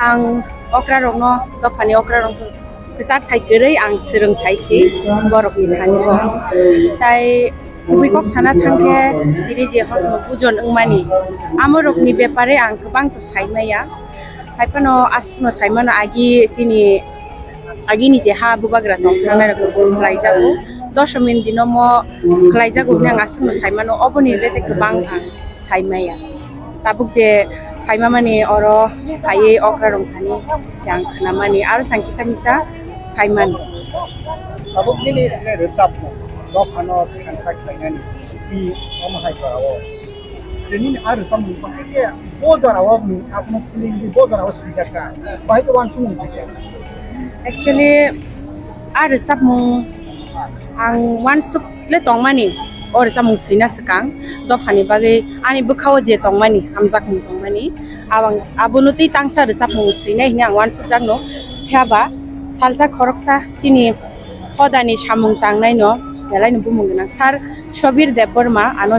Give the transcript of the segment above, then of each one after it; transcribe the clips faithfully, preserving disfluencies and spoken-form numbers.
Ang okra rokno, dophani okra rok kwchar thai kwrwi ang swrwng thai si borokni thani bo. Tai kubui kok sana thangkhe tini je hosno pujon wngmani, amo rokni bepare ang kwbang to sai maya. Hai phano aswkno sai mano agi chini agini je ha bubagra tong thangnai rok khlai jago. Doshomini dino mo khlai jago hwnwi ang aswkno sai mano, oboni bete kwbang ang sai maya. Tabuk je saima mani oro phaiwi okra rong thani je ang khna mani aro sang kisa misa sai mani. Tabuk nini rwchapmung dophano thansa khlainani twi omo hai jorao. Nini a rwchapmung bahai khe bo jorao nwng abono feeling di bo jorao swijak kha. Bahai khe uansukmung khe. Actually, a rwchapmung ang uansuk le tongmani, o rwchapmung swina swkang dophani bagwi ani bwkhao je tongmani, hamjakmung tongmani, abang-, abono tei tangsa rwchapmung swinai hwnwi ang uansukjakno. Phiya ba salsa khoroksa chini hodani samung tangnaino belaino bumung gwnang Sir Sobir Debbarma ano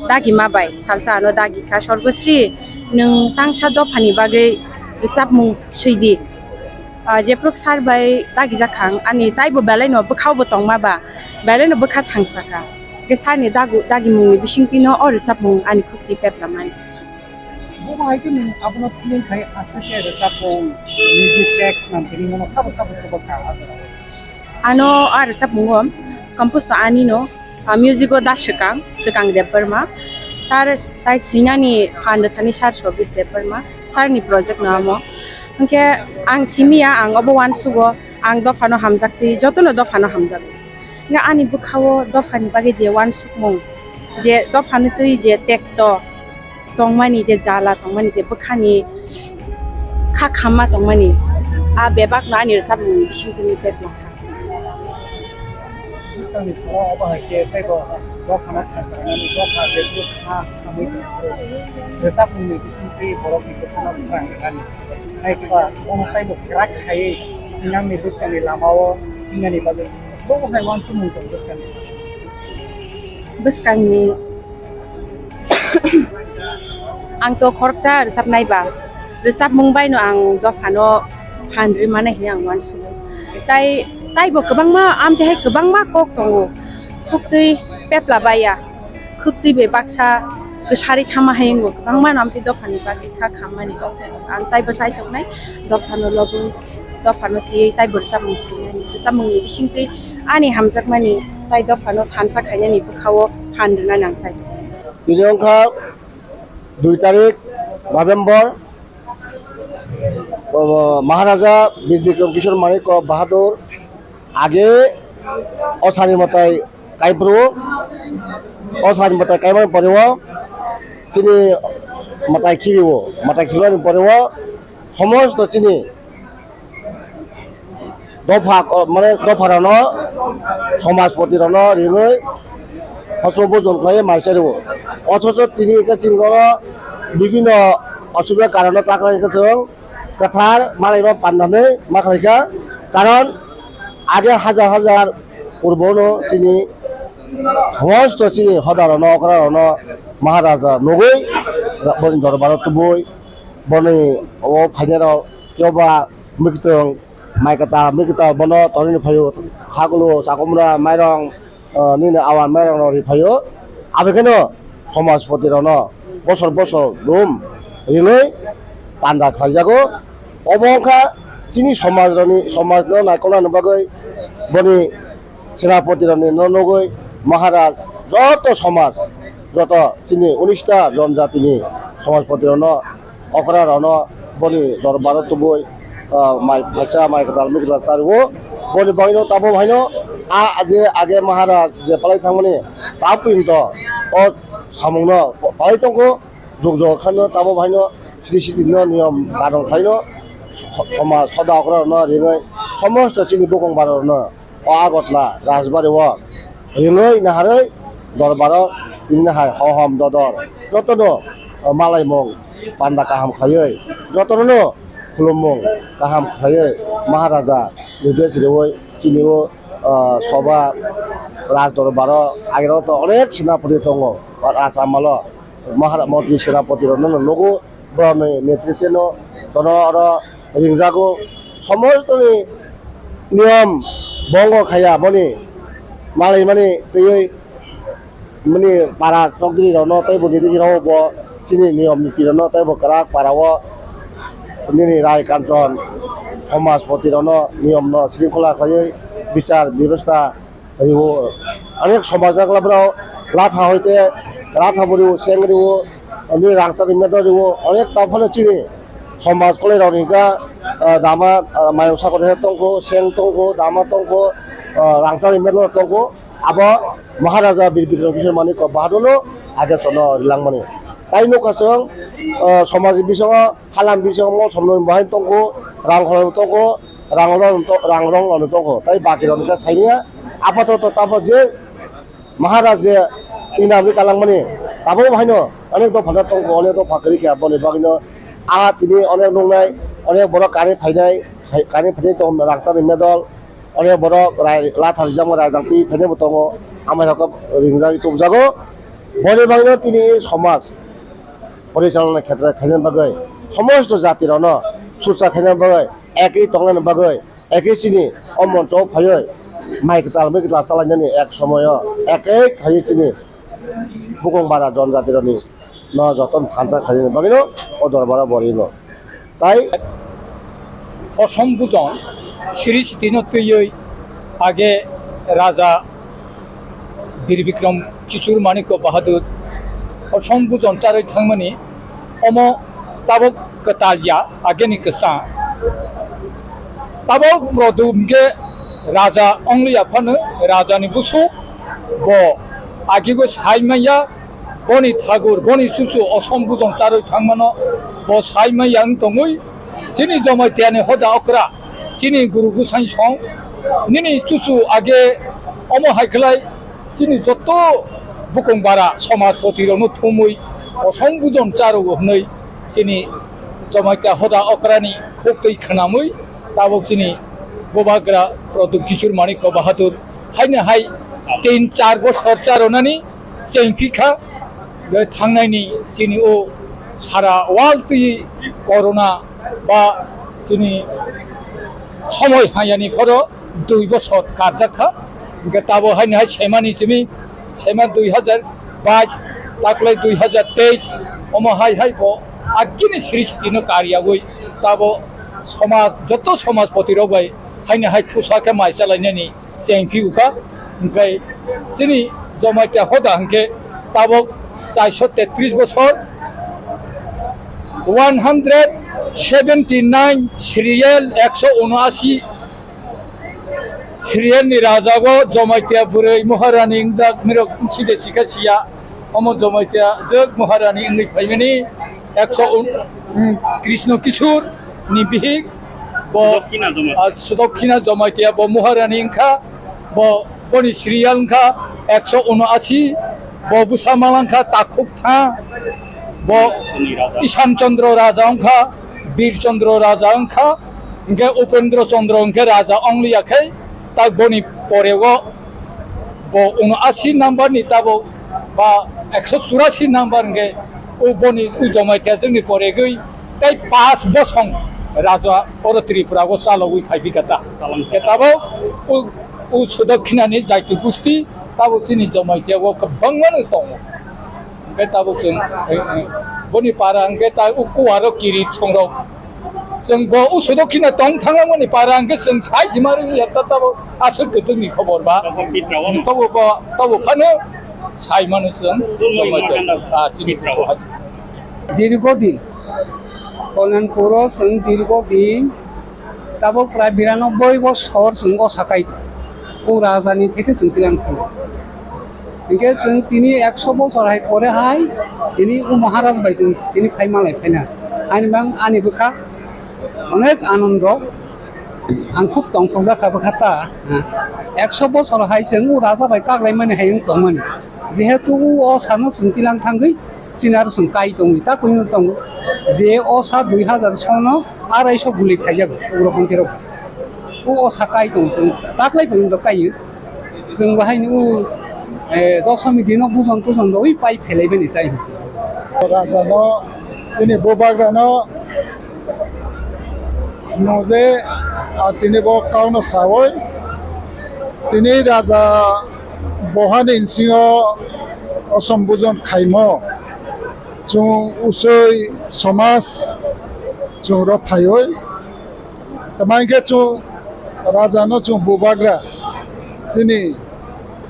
dagima bai salsa ano dagi kha, "Sorgosri, nwng tangsa dophani bagwi rwchapmung swidi." Ah, jephru sir bai dagijak kha ang, ani taibo belaino bwkhao bo tongma ba, belaino bwkha thangsa kha. Khe sir ni dagu-, dagimungni bisingtwino o rwchapmung ani khukti pepla mani. Bo bahai khe nwng abono feeling khai aswk khe rwchapmung, music tracks nang tini mono sabo sabo khe bo kha. Ano a rwchapmungo compose to anino, ah, music o da swkang, swkang Debbarma. Tar, tai swinani phan rwthani Sir Sobir Debbarma, sir ni project no amo. Hwnkhe ang simiya, ang obo uansugo, ang dophano hamjaktwi, jotono dophano hamjago. Hwnkhe ani bwkhao dophani bagwi je uansukmung, je dophani twi je tekto, tongmani je jala, tongmani je bwkhani kha khamma tongmani, a bebakno ani rwchapmungni bisingtwi pepla kha. Bwskangni salo obo hai khe teibo dophano kha khlainani, dopha jephru kha khamwi tongphuru rwchapmungni bisingtwi borokni bwkhano swrang rwnani. Hai khe ba omo teibo kwrak khaiwi thinangni bwskangni lamao thingnani bagwi bo hai uansukmung tong bwskangni. Bwskangni ang to khoroksa rwchapnai ba, rwchapmung baino ang dophano phan rwmani hwnwi ang uansugo. Tai, taibo kwbangma, amtwi hai kwbangma kok tongo, khwktwi pepla baya, khwktwi bai baksa kwsari thama hai wngo, kwbangmano amtwi dophani bagwi kha khammani kok tongo. Ang taibo chai tongnai, dophano lobo, dophano twiwi taibo rwchapmung swinani, rwchapmungni bisingtwi ani hamjakmani tai dophano thansa khainani bwkhao phan rwnani ang chai tongnai. Tini wngkha dui tarik November, o, Maharaja Bir Bikram Kishore Manikya Bahadur age o sani mwtai kaiphuru, o sani mwtai kaimani pore o chini mwtai khirio, mwtai khibani pore o somosto chini dopha, o, mane dopha rano somajpoti rano ringwi hosmo bojon khlai mai chari o. Othocho tini hwnkhe chini oro bibhinno osubida karono ta khlai hwnkhe chwng kwthar malaima pandani ma khlai kha. Karon age hajar hajar purbono chini somosto chini hoda rano okra rano Maharaja nugwi boni dorbaro tubui boni o phainai rok kebo ba mwkhitwng mai kwtal, mwkhitwng bono torino phaio, khakulu, chakumra, mairong, ah, nini awan mairong rok ri phaio. Abekheno somajpoti rokno bosor bosor room rinwi panda khlaijago. Obo wngkha chini somaj rokni, somajno naikolnani bagwi boni senapoti rokni no nugwi Maharaj joto somaj, joto chini unis ta jonjatini somajpoti rokno okra rokno boni dorbaro tubui, ah, mai phaisa, mai kwtal, mikla chario. Boni bagwino tabuk haino a je age Maharaj je palai thangmani ta purinto o samungno palai tongkho, jug jug khano tabuk haino sri sri no niyom kanun khaino so-, somaj soda okra rokno ringwi somosto chini bukung bara rokno o Agartala Rajbari o ringwi naharwi dorbaro tini nahai hohom dodor jotono malaimung panda kaham khaiwi jotono khulummung kaham khaiwi Maharaja nides riwi chini o, ah, soba raj dorbaro agero to onek senapati tongo o Assamalo Mahara-, Mantri senapati rokno nugo. Borokni netritwno Tono oro ringjago, somostoni niyom bongo khaiya boni malaimani twiwi mani para chokdri rokno tei bo nini rok bo chini niyom niti rokno tei bo kwrak para o nini rai kanchon somajpoti rokno niyom no sringkhola khaiwi bichar bebostha riwo. Onek somaj jakla borok latha hoite latha bo riwo, seng riwo, ani rangchak rimya do riwo. Onek taphano chini somaj kolai rok ni ga, ah, dama, ah, mayung sakori he tongkho, seng tongkho, dama tongkho, ah, rangchak rimya do tongkho. Abo Maharaja Bir Bikram Kishore Manikya Bahadur no age sono rilangmani. Tai nukha chwng, ah, somaj bisingo Halam bisingo mol somnoi bahai tongkho, rang khorang tongkho, rang rong to-, rang rong rok tongkho, tai baki rok khe saimanya. Apatoto tabok je Maharaj je inamri kalangmani, tabok haino onek dopha tongkho, onek dopha kwrwi khe, aboni bagwino a tini onek nuknai, onek borok kani phainai, hai-, kani phainai tong rangchakni medal, onek borok rai latha rijak rai dangtwi phainai bo tongo, amai rok ringjagwi tubjago. Boni bagwino tini somaj porichalona khetre khaina bagwi, somosto jati rokno sursa khaina bagwi, ekwi tongna bagwi, ekwi chini o moncho o phaiwi mai kwtal mui kwtal chalainani ek somoyo ekwi khaiwi chini bukung bara jon jati rokni no joto thansa khaina bagwino o dorbaro borino. Tai Hosom bujon siri sitino twiwi age Raja Bir Bikram Kishore Manikya Bahadur hosom bujon charwi thangmani omo tabok kwtal ya ageni kwsa. Tabok Produm ge Raja ongliya phano Rajani busu bo agigo sai maya. Boni thagur, boni chuchu osom bujon charwi thangmano bo sai maya wng tongwi, chini Jamaitiyani hoda okra, chini guru gusai song, nini chuchu age omo hai khlai chini joto bukung bara somajpoti rokno thumwi osom bujon charwo hwnwi chini Jamaitiya hoda okrani khuk twi khwnamwi tabok chini bubagra Produm Kishore Manikya Bahadur haino hai tin char bosor charonani chengphi kha. Thangnai ni chini o sara world twi corona ba chini somoi hayani khoro dui bosor karjak kha. Hingke tabo haino hai semani simi sema dui hajar bais taklai dui hajar teis omo hai hai bo agini srishti no karyawi tabo somaj joto somajpoti rok bai haino hai thusa khe mai chalainani chengphi ukha. Hingke chini Jamaitiya hoda hingke tabok chairso tetris bosor, one hundred seventy nine serial, ekso unoashi serial ni rajago Jamaitiya bwrwi Maharani wngjak mirok side sikha siya. Omo Jamaitiya jwk Maharani wngwi phaimani ekso un-, um, Krishna Kishore ni bihik bo, Sudokkhina Jamaitiya. Ah, Sudokkhina Jamaitiya bo Maharani wngkha, bo, boni serial wngkha ekso unoashi, bo bwsa malangkha takhuk tha, bo Ishan Chandra Raja wngkha, Bir Chandra Raja wngkha, hingke Upendra Chandra hingke Raja ongliya khe, tak boni porego bo unoashi number ni tabok ba ekso churashi number hingke o boni o Jamaitiya jwkni poregwi tei pas bosong raja oro Tripura o chalogwi phai phi kha ta. Chalangkha. Hingke tabok o, o Sudokkhina ni jaiti gusti tabok chini Jamaitiya o kwbangma no tongo. Hingke tabok chwng, eh, eh, boni para hingke ta o kuwaro kiri songrok. Chwng bo o Sudokkhina tong thangmani para hingke chwng sai sima rwngya ta tabok aswk kwtwkni khobor ba. Tabok Tripura o. Tabok bo, tabok phano sai mano chwng. Tabok bo. Ah, chini Tripura o. Dirgo din. Kalyanpuro chwng dirgo din. Tabok prai biranoboi bosor chwng o sakai o rajani theke chwng tilang thangwi. Hinkhe chwng tini ekso bosor hai pore hai tini o Maharaj bai chwng tini phai malai phaina. Ani mang ani bwkha onek anondo, ang khub tongthokjak kha bwkha ta. Ekso bosor hai chwng o raja bai kaklaimani hai wng tongmani. Jehetu o sano chwng tilang thangwi chini aro chwng kai tongwi ta kunu tongo. Je o sa dui hajar sono arai so guli khaijak ugrobonti rok. O, o sa kai tong chwng taklai phaino do kaio. Chwng bo haino o, eh, dosomi dino bujon tujon do oi pai phelai bani tai. Raja no, chini bubagra no, Nung je, ah, tini bo kauno sawi, tini raja bohani nsingo osom bujon khaimo, chwng usoi somaj chwng rok phaiwi, tama hinkhe chwng raja no chwng bubagra, chini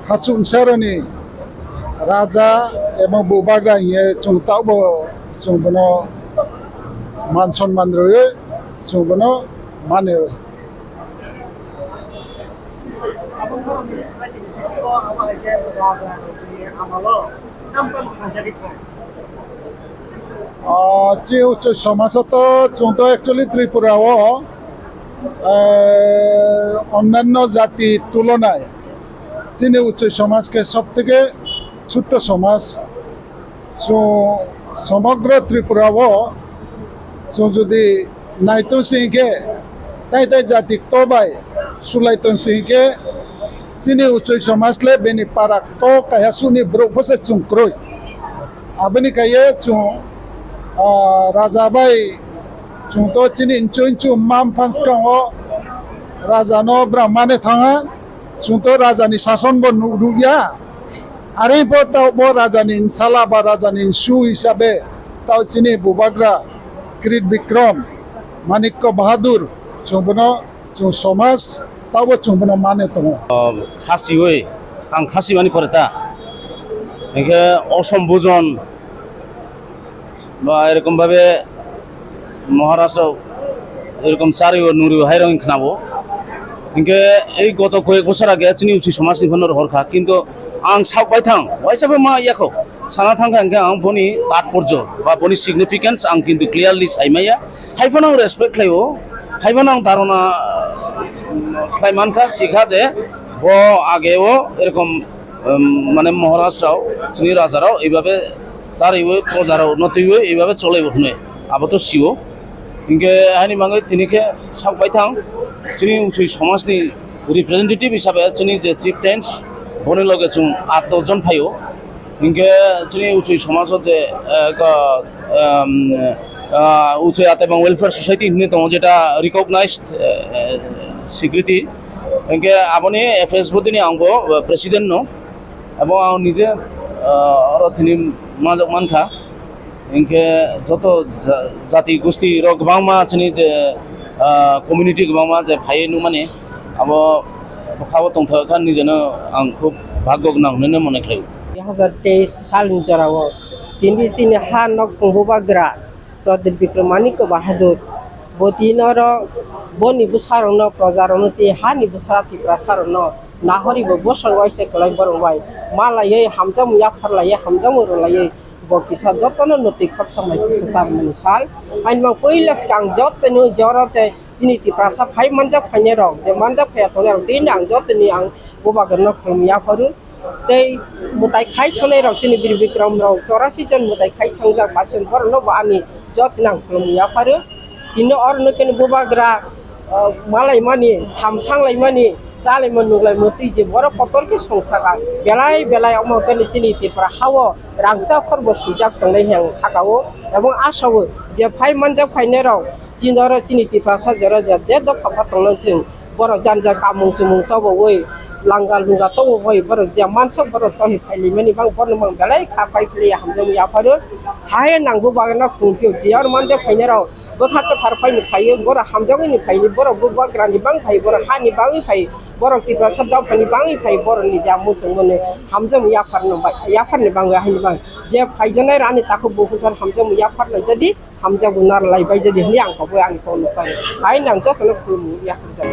hachuk nsaroni raja ebong bubagra hiye chwng taubo chwng bono man sonman rwwi chwng bono mane rw. Abo borokni society ni bisingo abo hai khe raja ni amalo tam tam khanjagwi thang. Ah, chini uchu somaj o to chwng to actually Tripura o, eh, onnanno jati tulonai chini uchu somaj khe sob theke chutto somaj. Chwng somogro Tripura o chwng jodi naitong sing khe, tai tai jati kto bai sulai tong sing khe, chini uchoi somaj le bini para kto kaiha suni borok bwsa chwng kwrwi. Aboni kaiye chwng, ah, raja bai chwng to chini inchu inchu mam phan swkang o raja no bwrang mane thanga, chwng to raja ni sason bo nuk rukya. Are bo tao bo raja ni nsala ba raja ni nsu hisabe tao chini bubagra Kirit Bikram, Manikko Bahadur, chwng bono chwng somaj tao bo chwng bono mane tongo. Khasiwi, ang khasi mani pore ta. Hinkhe osom bujon ba erokom bhabe Maharaj rok erokom chariwo nuriwo hai rok khnabo. Hinkhe ei goto koyek bosor age chini uchi somaj ni phano rohor kha, kintu ang sak bai thang waisa bai ma yakho sana thang kha, hinkhe ang boni tatporjo ba boni significance ang kintu clearly sai maya. Hai phano ang respect khlaio, hai phano ang dharona khlai mankha, sikha je bo age o erokom, um, mane Maharaj rok, chini raja rok, eibabe chariwi, poja rok no twiwi, eibabe cholaibo hwnwi. Abo to sio. Hinkhe haini bagwi tini khe sak bai thang, chini uchi somaj ni representative hisabe chini je chieftains, boni loge chwng aat dos jon phaio. Hinkhe chini uchi somaj o je, eh, ko, um, ah, uchi Ataibang Welfare Society hinwi tongo, jeta recognized, eh, eh, security. Hinkhe aboni F S body ni ang bo, eh, president no. Abo ang nije, ah, oro tini majok mankha. Hinkhe joto ja-, jati gusti rok kwbangma chini je, ah, community kwbangma je phaiwi nukmani, abo bwkhao tongthok kha, nijeno ang khub bhagyo gwnang hwnwi mone khlaio. Dui hazar teis salni jorao tini chini ha nok phung bubagra Pradip Bikram Manikya Bahadur bo tini oro boni bwsarokno, projarokno tei hani bwsara Tiprasarokno nahori bo bosong waisa kwlai borok bai malaiwi hamjakmung yapharlaiwi hamjakmung rwlaiwi bo kisa jotono notwi khopsa mai khopsa charwmani sal. Haini mang puila swkang jotono jora tei chini Tiprasa phai manjak phainairok, je manjak phaiya tongnairok tini ang jotoni ang bubagrano khulum yapharu. Tei mwtai khai thangnairok chini Bir Bikram rok chorasi jon mwtai khai thangjak, basen borokno bo ani jotoni ang khulum yapharu. Tini oro no khe bubagra, ah, malaimani, hamsanglaimani, chalaimani, nukhlaimani twi je borok kotor khe songsaka. Belai belai omo khe chini Tripura hao rangchak khorbo swijak tongnai hwnwi ang sakao, ebong asao je phai manjak phainairok chini oro chini Tiprasa jora je, je dopha pha tongna thwng, borok jani jani kamung chumung tobowi, langa lunga tobowi, borok je mansak borok tohi phailaimani bang borok mang belai kha pai philwi hamjakmung yapharu. Hai nang bubagrano khulum phio, je oro manjak phainairok bwkha kwthar phaino phaiwi, borok hamjakmani phaiwi, borok bubagrani bang phai, borok hani bagwi phai, borok Tiprasa dophani bagwi phai, borokni je muchungmani hamjakmung yapharno bai, yapharni bagwi haini bang je phaijaknai rani takhuk bukhusar hamjakmung yapharlai jadi, hamjakmung narwlai bai jadi hwnwi ang koboi ang tongno pai. Hai nang jotono khulumung yapharjak.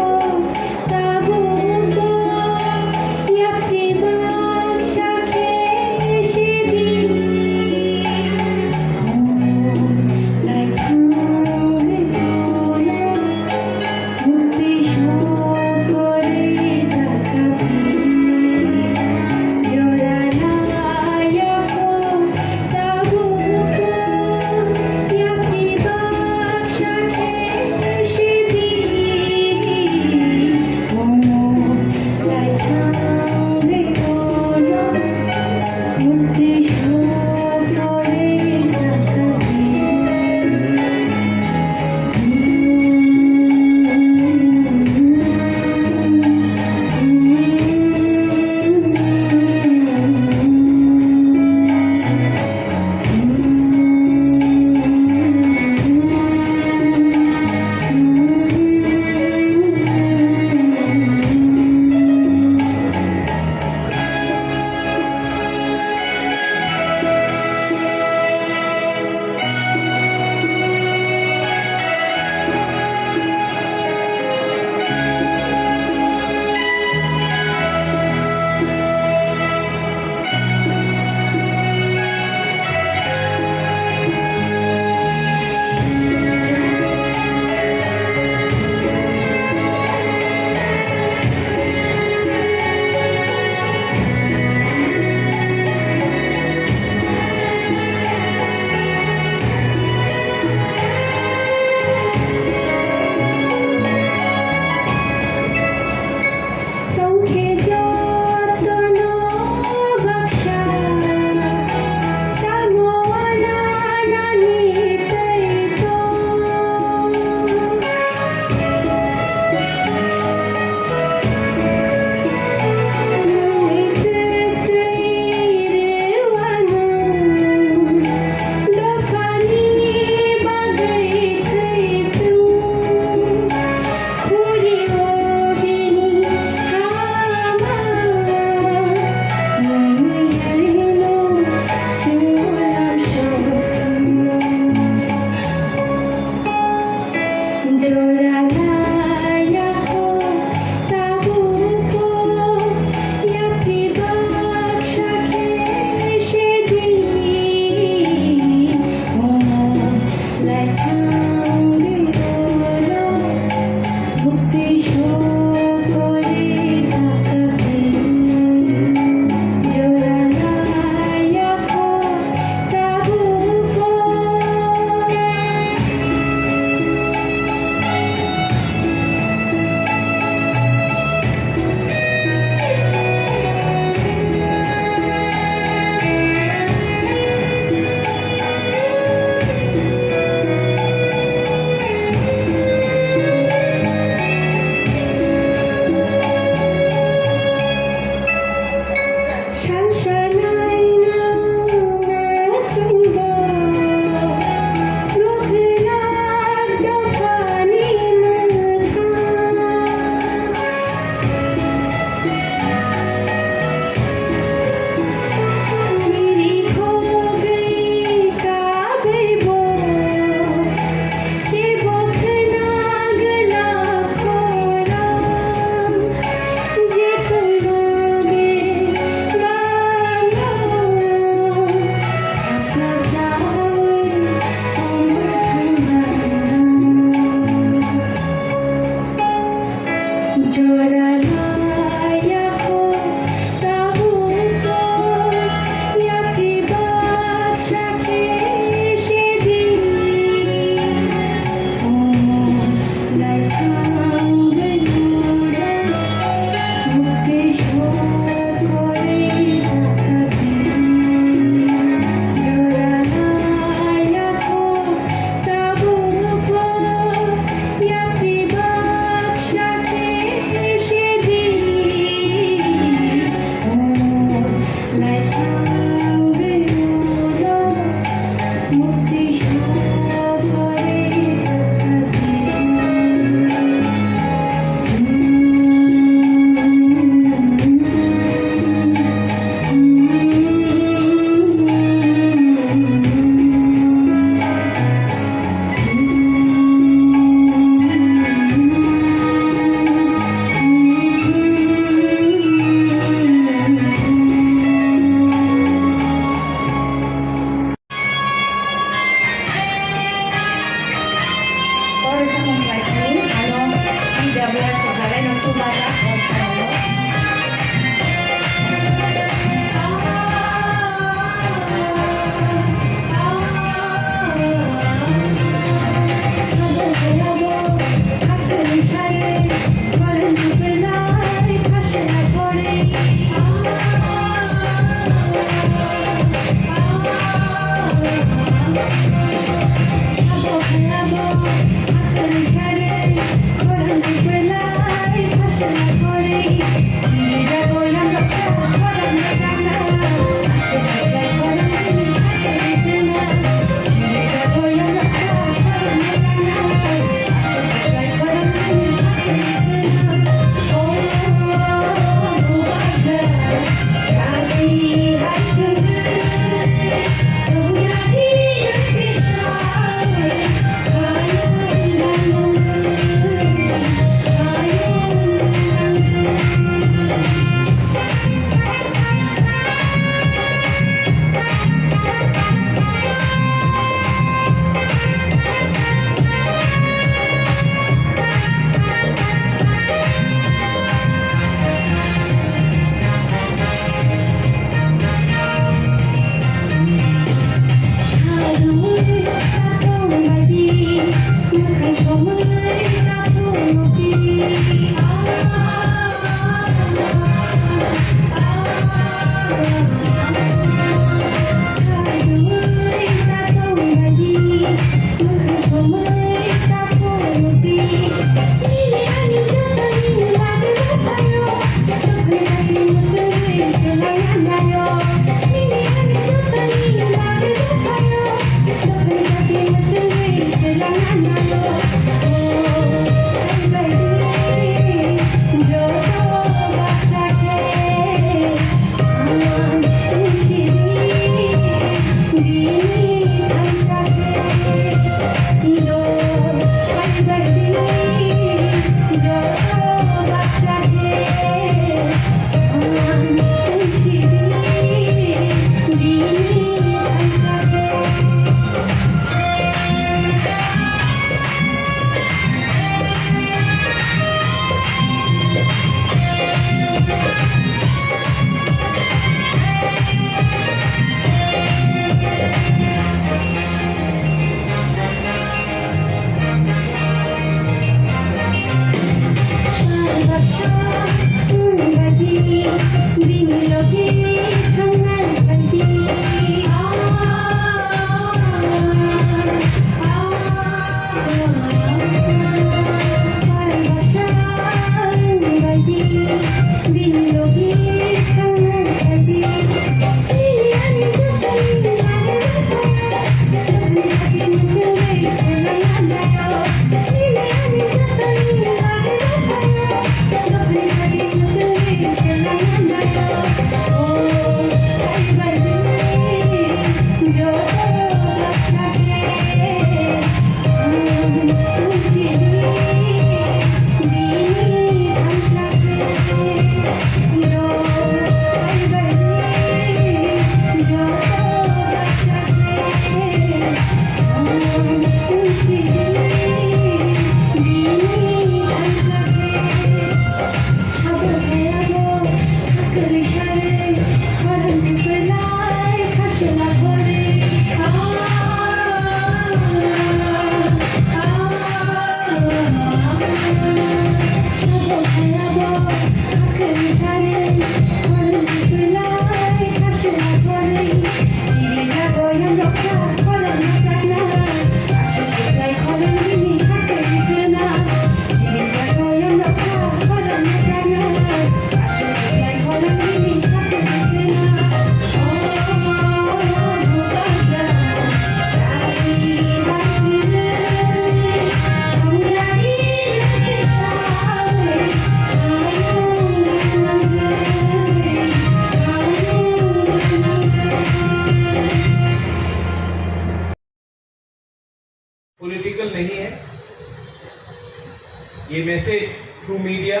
Message through media,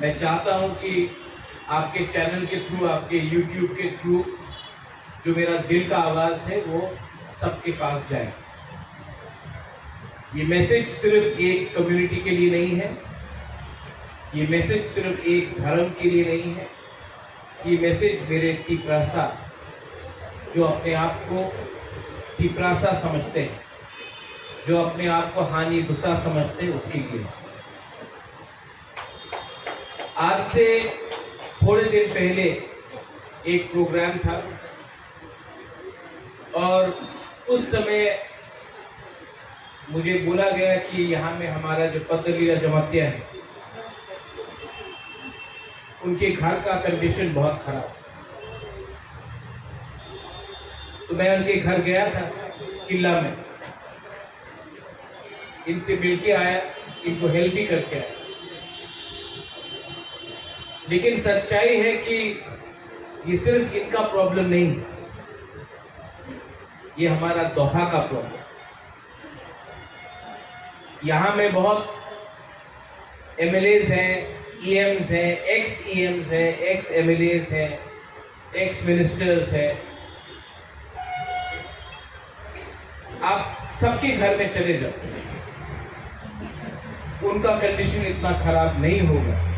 मैं चाहता हूं कि आपके चैनल के थ्रू, आपके यूट्यूब के थ्रू जो मेरा दिल का आवाज है, वो सबके पास जाए। ये मैसेज सिर्फ एक कम्युनिटी के लिए नहीं है, ये मैसेज सिर्फ एक धर्म के लिए नहीं है, ये मैसेज मेरे तिपरासा, जो अपने आप को तिपरासा समझते हैं, जो अपने आप को हानि बुसा समझते हैं, उसके लिए। आज से थोड़े दिन पहले एक प्रोग्राम था और उस समय मुझे बोला गया कि यहाँ में हमारा जो पतलीरा जमातिया है, उनके घर का कंडीशन बहुत खराब। तो मैं उनके घर गया था किला में, इनसे मिलके आया, इनको हेल्प भी करके आया। लेकिन सच्चाई है कि ये सिर्फ इनका प्रॉब्लम नहीं है, ये हमारा दोहा का प्रॉब्लम। यहाँ में बहुत एमएलएज हैं, ईएम्स हैं, एक्स ईएम्स हैं, एक्स एमएलएज हैं, एक्स मिनिस्टर्स हैं। आप सबके घर में चले जाओ, उनका कंडीशन इतना खराब नहीं होगा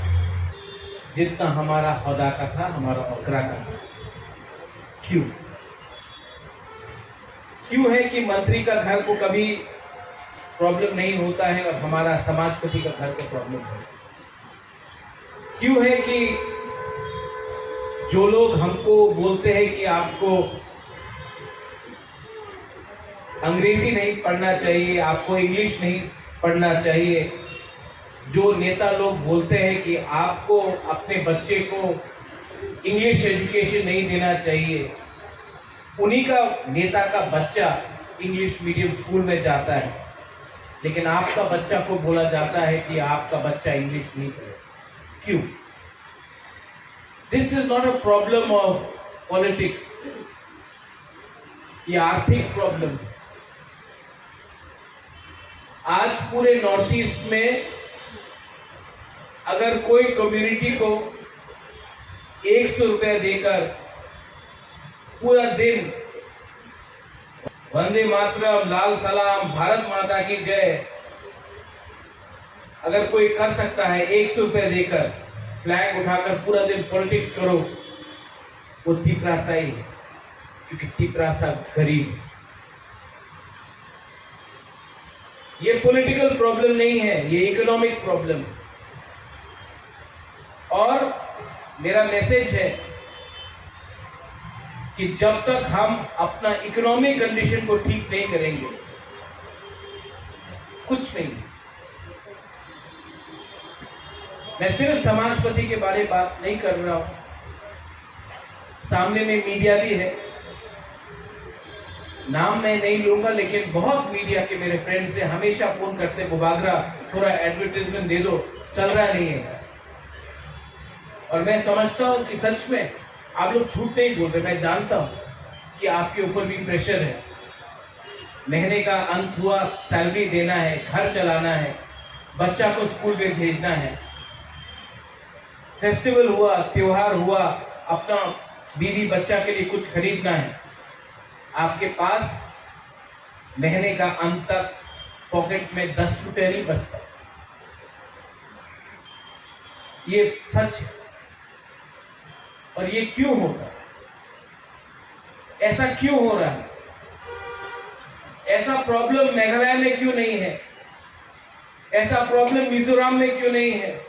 जितना हमारा हदा का था, हमारा मकरा का था। क्यों? क्यों है कि मंत्री का घर को कभी प्रॉब्लम नहीं होता है और हमारा समाजपति का घर को प्रॉब्लम है? क्यों है कि जो लोग हमको बोलते हैं कि आपको अंग्रेजी नहीं पढ़ना चाहिए, आपको इंग्लिश नहीं पढ़ना चाहिए, जो नेता लोग बोलते हैं कि आपको अपने बच्चे को इंग्लिश एजुकेशन नहीं देना चाहिए, उन्हीं का, नेता का बच्चा इंग्लिश मीडियम स्कूल में जाता है, लेकिन आपका बच्चा को बोला जाता है कि आपका बच्चा इंग्लिश नहीं पढ़े। क्यों? This is not a problem of politics, ये आर्थिक प्रॉब्लम है। आज पूरे नॉर्थ ईस्ट में अगर कोई कम्युनिटी को एक सौ रुपया देकर पूरा दिन वंदे मातरम, लाल सलाम, भारत माता की जय, अगर कोई कर सकता है एक सौ रुपया देकर, फ्लैग उठाकर पूरा दिन पॉलिटिक्स करो, वो तिपरासा ही है, क्योंकि तिपरासा गरीब है। ये पॉलिटिकल प्रॉब्लम नहीं है, ये इकोनॉमिक प्रॉब्लम है। और मेरा मैसेज है कि जब तक हम अपना इकोनॉमिक कंडीशन को ठीक नहीं करेंगे, कुछ नहीं। मैं सिर्फ समाजपति के बारे बात नहीं कर रहा हूं, सामने में मीडिया भी है, नाम मैं नहीं लूंगा, लेकिन बहुत मीडिया के मेरे फ्रेंड्स से हमेशा फोन करते, "बुबागरा, थोड़ा एडवर्टाइजमेंट दे दो, चल रहा नहीं है।" और मैं समझता हूं कि सच में आप लोग झूठ नहीं बोल रहे। मैं जानता हूं कि आपके ऊपर भी प्रेशर है, महीने का अंत हुआ, सैलरी देना है, घर चलाना है, बच्चा को स्कूल में भेजना है, फेस्टिवल हुआ, त्योहार हुआ, अपना बीवी बच्चा के लिए कुछ खरीदना है, आपके पास महीने का अंत तक पॉकेट में दस रुपया नहीं बचता। ये सच है। और ये क्यों होता है? ऐसा क्यों हो रहा है? ऐसा प्रॉब्लम मेघालय में क्यों नहीं है? ऐसा प्रॉब्लम मिजोरम में क्यों नहीं है?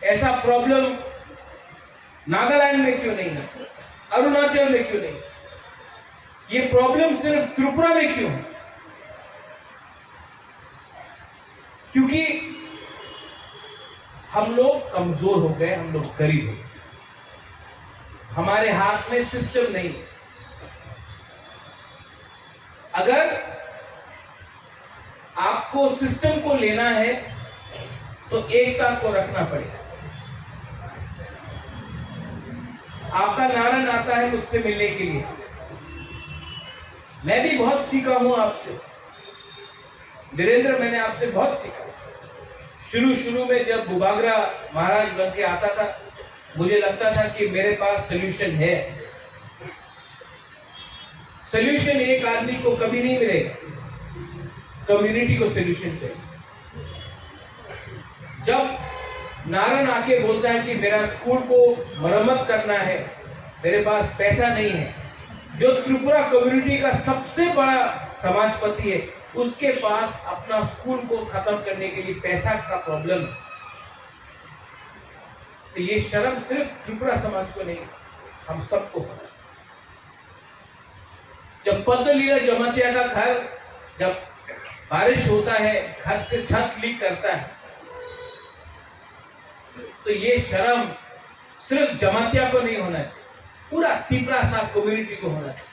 ऐसा प्रॉब्लम नागालैंड में क्यों नहीं है? अरुणाचल में क्यों नहीं? ये प्रॉब्लम सिर्फ त्रिपुरा में क्यों है? क्योंकि हम लोग कमजोर हो गए, हम लोग गरीब हो गए, हमारे हाथ में सिस्टम नहीं है। अगर आपको सिस्टम को लेना है तो एकता को रखना पड़ेगा। आपका नारायण आता है मुझसे मिलने के लिए, मैं भी बहुत सीखा हूं आपसे। वीरेंद्र, मैंने आपसे बहुत सीखा। शुरू शुरू में जब बुबागरा महाराज बन के आता था, मुझे लगता था कि मेरे पास सोल्यूशन है। सोल्यूशन एक आदमी को कभी नहीं मिलेगा, कम्युनिटी को सोल्यूशन चाहिए। जब नारायण आके बोलता है कि मेरा स्कूल को मरम्मत करना है, मेरे पास पैसा नहीं है, जो त्रिपुरा कम्युनिटी का सबसे बड़ा समाजपति है, उसके पास अपना स्कूल को खत्म करने के लिए पैसा का प्रॉब्लम है। तो ये शर्म सिर्फ त्रिपुरा समाज को नहीं, हम सबको होना। जब पद्मलीला जमातिया का घर, जब बारिश होता है, घर से छत लीक करता है, तो ये शर्म सिर्फ जमातिया को नहीं होना चाहिए, पूरा तिपरासा कम्युनिटी को होना चाहिए।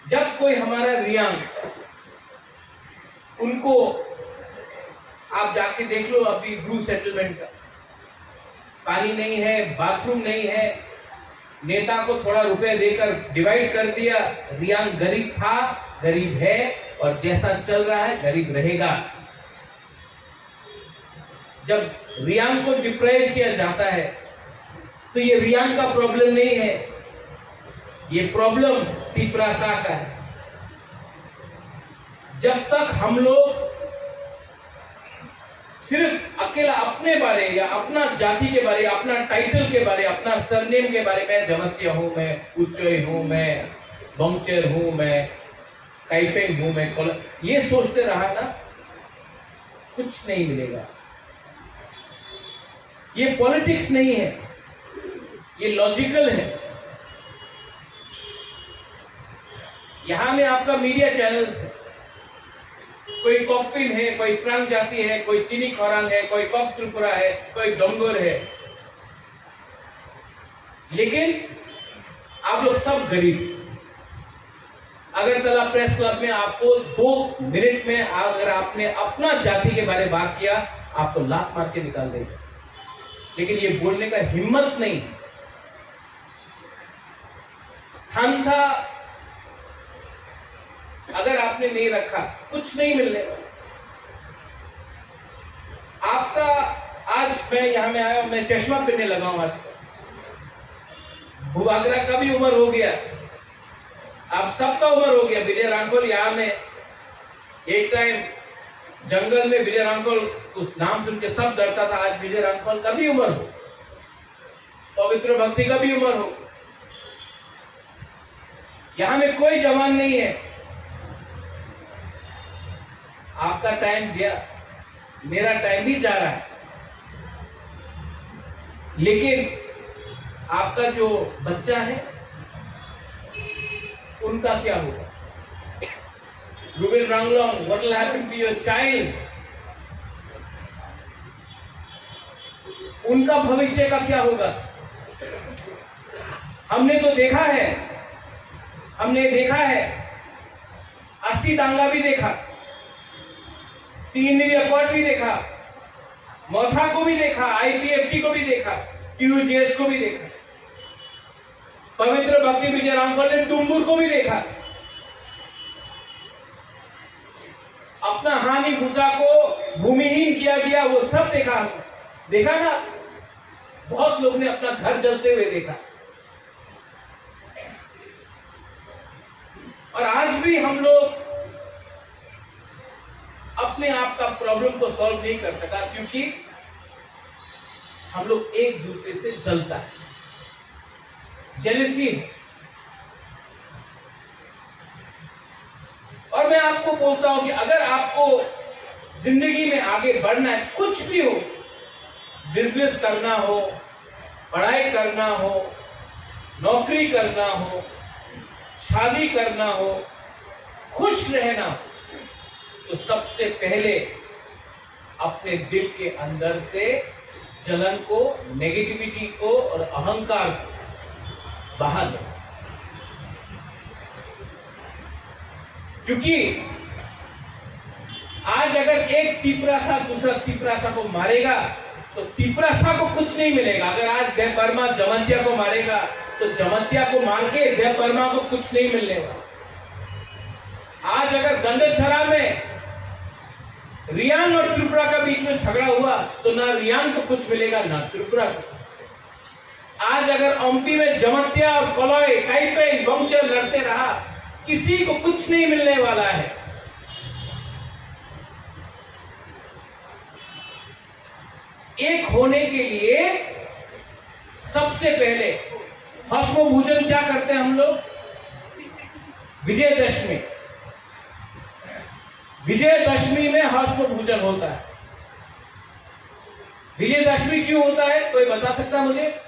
जब कोई हमारा रियांग, उनको आप जाके देख लो, अभी ब्रू सेटलमेंट का पानी नहीं है, बाथरूम नहीं है, नेता को थोड़ा रुपए देकर डिवाइड कर दिया। रियांग गरीब था, गरीब है, और जैसा चल रहा है, गरीब रहेगा। जब रियांग को डिप्राइव किया जाता है, तो ये रियांग का प्रॉब्लम नहीं है, ये प्रॉब्लम तिपरासा का है। जब तक हम लोग सिर्फ अकेला अपने बारे या अपना जाति के बारे, अपना टाइटल के बारे, अपना सरनेम के बारे में, जमातिया हूँ मैं, उच्चय हूँ मैं, बंगचर हूँ मैं, काइपेंग हूँ मैं, कोला-, ये सोचते रहा ना, कुछ नहीं मिलेगा। ये पॉलिटिक्स नहीं है, ये लॉजिकल है। यहाँ में आपका मीडिया चैनल्स है, कोई कॉकपिन है, कोई स्रांग जाति है, कोई चिनी खरांग है, कोई कॉक त्रिपुरा है, कोई डोंगर है, लेकिन आप लोग सब गरीब। अगरतला प्रेस क्लब में आपको दो मिनट में अगर आपने अपना जाति के बारे बात किया, आपको लात मार के निकाल देगा। लेकिन ये बोलने का हिम्मत नहीं। थानसा अगर आपने नहीं रखा, कुछ नहीं मिलने वाला। आपका, आज मैं यहाँ में आया हूँ, मैं चश्मा पहनने लगा हूँ आज। बुबागरा का भी उम्र हो गया, आप सबका उम्र हो गया। विजय रांखल यहाँ में एक टाइम जंगल में विजय रांखल, उस नाम सुन के सब डरता था, आज विजय रांखल का भी उम्र हो, पवित्र भक्ति का भी उम्र हो। यहाँ में कोई जवान नहीं है। आपका टाइम गया, मेरा टाइम भी जा रहा है, लेकिन आपका जो बच्चा है, उनका क्या होगा? Ruben Ranglong, what will happen to your child? उनका भविष्य का क्या होगा? हमने तो देखा है, हमने देखा है, अस्सी दंगा भी देखा, तीन अकॉर्ड भी देखा, मोथा को भी देखा, आईपीएफटी को भी देखा, टीयूजेएस को भी देखा। पवित्र भक्ति विजय रामफल ने डुम्बुर को भी देखा। अपना हानि भूसा को भूमिहीन किया गया, वो सब देखा। देखा ना, बहुत लोग ने अपना घर जलते हुए देखा। और आज भी हम लोग अपने आप का प्रॉब्लम को सॉल्व नहीं कर सका, क्योंकि हम लोग एक दूसरे से जलता है, जेलसी है। और मैं आपको बोलता हूं कि अगर आपको जिंदगी में आगे बढ़ना है, कुछ भी हो, बिजनेस करना हो, पढ़ाई करना हो, नौकरी करना हो, शादी करना हो, खुश रहना हो, तो सबसे पहले अपने दिल के अंदर से जलन को, नेगेटिविटी को और अहंकार को बाहर लो। क्योंकि आज अगर एक तिपरासा दूसरा तिपरासा को मारेगा, तो तिपरासा को कुछ नहीं मिलेगा। अगर आज देवबर्मा जमातिया को मारेगा, तो जमातिया को मार के देवबर्मा को कुछ नहीं मिलने वाला। आज अगर गंडछरा में रियांग और त्रिपुरा का बीच में झगड़ा हुआ तो ना रियांग को कुछ मिलेगा, ना त्रिपुरा को। आज अगर ओम्पी में जमत्या और कलय, काइपेन, बंगचर लड़ते रहा, किसी को कुछ नहीं मिलने वाला है। एक होने के लिए सबसे पहले भस्म भोजन क्या करते हैं हम लोग? विजयदशमी। विजयदशमी में भस्म भोजन होता है। विजयदशमी क्यों होता है, कोई बता सकता है मुझे?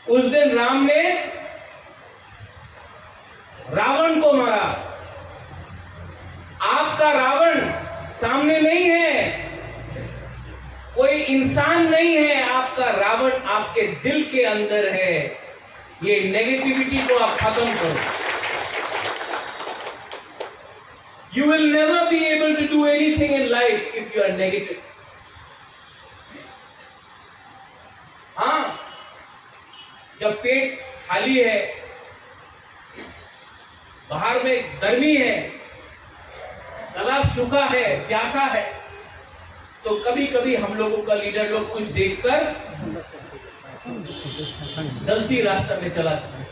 उस दिन राम ने रावण को मारा। आपका रावण सामने नहीं है, कोई इंसान नहीं है, आपका रावण आपके दिल के अंदर है। ये नेगेटिविटी को आप खत्म करो। You will never be able to do anything in life if you are negative. हाँ, जब पेट खाली है, बाहर में गर्मी है, तालाब सूखा है, प्यासा है, तो कभी-कभी हम लोगों का लीडर लोग कुछ देखकर गलती रास्ता में चला जाता है।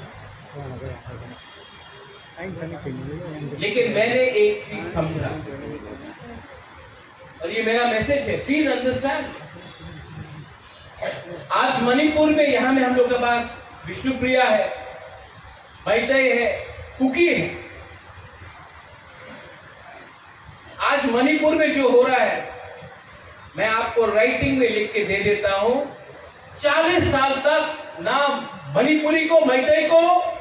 लेकिन मैंने एक चीज समझा, और ये मेरा मैसेज है, प्लीज अंडरस्टैंड। आज मणिपुर में, यहाँ में हम लोग के पास विष्णुप्रिया है, मैतेई है, कुकी है। आज मणिपुर में जो हो रहा है, मैं आपको राइटिंग में लिख के दे देता हूं, चालीस साल तक ना मणिपुरी को, मैतेई को,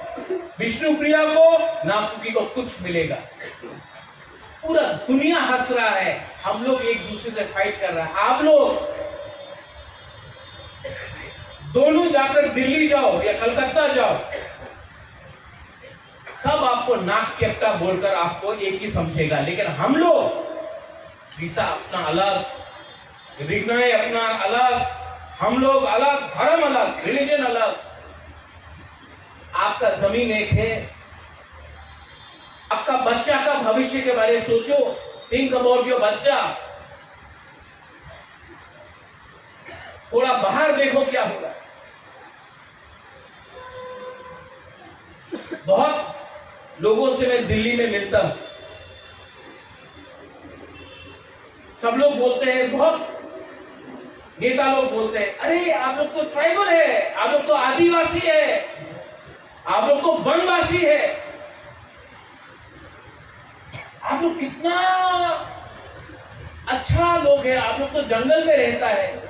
विष्णुप्रिया को, ना कुकी को कुछ मिलेगा। पूरा दुनिया हंस रहा है, हम लोग एक दूसरे से फाइट कर रहा है। आप लोग दोनों जाकर दिल्ली जाओ या कलकत्ता जाओ, सब आपको नाक चेप्टा बोलकर आपको एक ही समझेगा, लेकिन हम लोग रिसा अपना अलग, रिगनाई अपना अलग, हम लोग अलग, धर्म अलग, रिलीजन अलग। आपका जमीन एक है, आपका बच्चा का भविष्य के बारे में सोचो, think about your बच्चा। थोड़ा बाहर देखो क्या हो रहा है। बहुत लोगों से मैं दिल्ली में मिलता हूं, सब लोग बोलते हैं, बहुत नेता लोग बोलते हैं, "अरे, आप लोग तो ट्राइबल है, आप लोग तो आदिवासी है, आप लोग तो वनवासी है।" आप लोग कितना अच्छा लोग है, आप लोग तो जंगल में रहता है,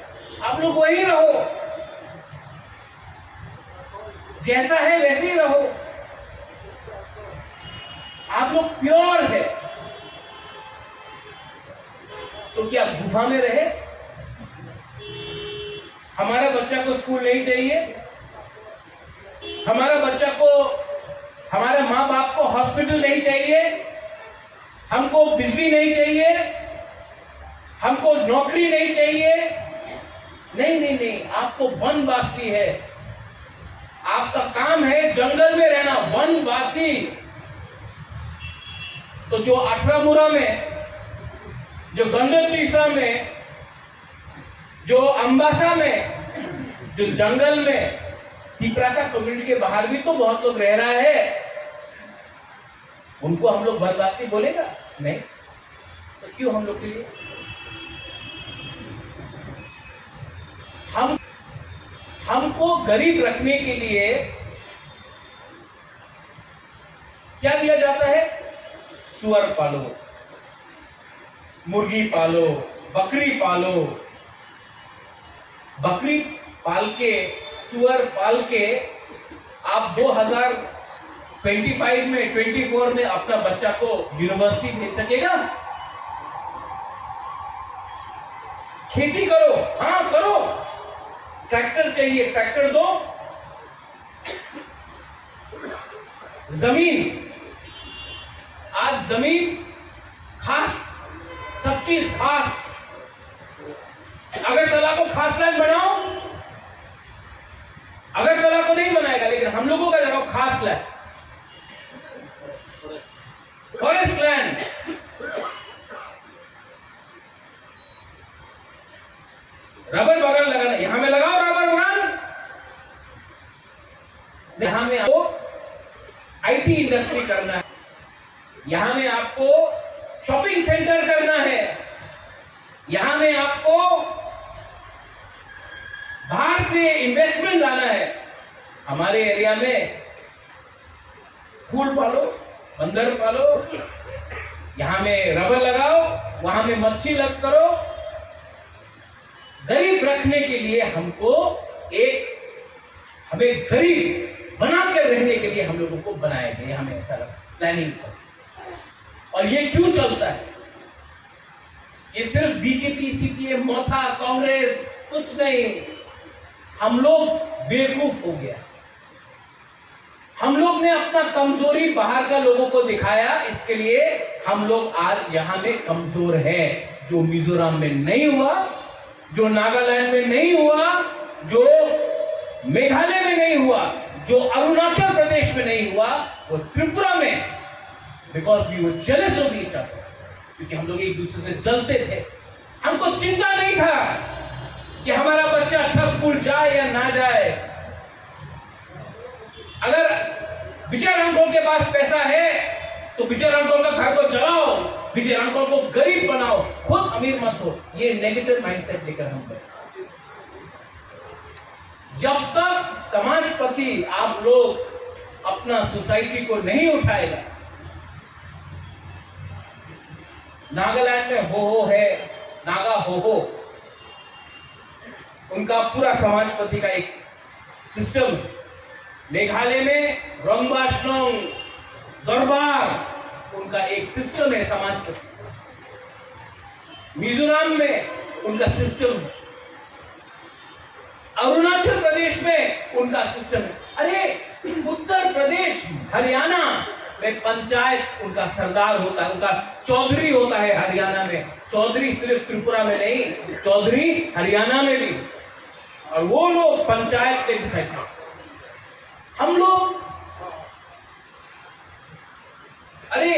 आप लोग वहीं रहो, जैसा है वैसे ही रहो, आप लोग प्योर है। तो क्या गुफा में रहे? हमारा बच्चा को स्कूल नहीं चाहिए, हमारा बच्चा को, हमारे माँ बाप को हॉस्पिटल नहीं चाहिए, हमको बिजली नहीं चाहिए, हमको नौकरी नहीं चाहिए। नहीं, नहीं, नहीं, आपको वनवासी है, आपका काम है जंगल में रहना, वनवासी। तो जो अठारह मुरा में, जो गंडक तीसरा में, जो अम्बासा में, जो जंगल में, तिपरासा कम्युनिटी के बाहर भी तो बहुत लोग रह रहा है, उनको हम लोग वनवासी बोलेगा? नहीं। तो क्यों हम लोग के लिए, हम, हमको गरीब रखने के लिए क्या दिया जाता है? सुअर पालो, मुर्गी पालो, बकरी पालो। बकरी पाल के, सुअर पाल के आप दो हज़ार पच्चीस में, चौबीस में अपना बच्चा को यूनिवर्सिटी भेज सकेगा? खेती करो, हाँ करो, ट्रैक्टर चाहिए, ट्रैक्टर दो। जमीन, आज जमीन खास, सब चीज खास। अगरतला को खास लैंड बनाओ, अगरतला को नहीं बनाएगा, लेकिन हम लोगों का जगह खास लैंड, फॉरेस्ट लैंड। रबर बागान लगाना, यहाँ में लगाओ रबर बागान। यहाँ में आपको आईटी इंडस्ट्री करना है, यहाँ में आपको शॉपिंग सेंटर करना है, यहाँ में आपको बाहर से इन्वेस्टमेंट लाना है। हमारे एरिया में फूल पालो, बंदर पालो, यहाँ में रबर लगाओ, वहां में मच्छी लग करो। गरीब रखने के लिए हमको एक, हमें गरीब बनाकर रहने के लिए हम लोगों को बनाया गया, हमें ऐसा लगा प्लानिंग था। और ये क्यों चलता है? ये सिर्फ बीजेपी, सीपीएम, मोथा, कांग्रेस, कुछ नहीं। हम लोग बेवकूफ हो गया। हम लोग ने अपना कमजोरी बाहर का लोगों को दिखाया, इसके लिए हम लोग आज यहाँ में कमजोर है। जो मिजोरम में नहीं हुआ, जो नागालैंड में नहीं हुआ, जो मेघालय में नहीं हुआ, जो अरुणाचल प्रदेश में नहीं हुआ, वो त्रिपुरा में, because we were jealous of each other, क्योंकि हम लोग एक दूसरे से जलते थे। हमको चिंता नहीं था कि हमारा बच्चा अच्छा स्कूल जाए या ना जाए। अगर विजय रामखोल के पास पैसा है तो विजय रामखोल का घर को चलाओ, विजय रामखोल को गरीब बनाओ, खुद अमीर मत हो। ये नेगेटिव माइंडसेट लेकर हम गए। जब तक समाजपति आप लोग अपना सोसाइटी को नहीं उठाएगा, नागालैंड में हो हो है, नागा हो हो, उनका पूरा समाजपति का एक सिस्टम है। मेघालय में रंगबाज नोंग दरबार, उनका एक सिस्टम है समाजपति। मिजोरम में उनका सिस्टम है। अरुणाचल प्रदेश में उनका सिस्टम है। अरे, उत्तर प्रदेश, हरियाणा में पंचायत उनका सरदार होता है, उनका चौधरी होता है हरियाणा में। चौधरी सिर्फ त्रिपुरा में नहीं, चौधरी हरियाणा में भी। और वो लोग पंचायत के डिसाइड करते हैं। हम लोग, अरे,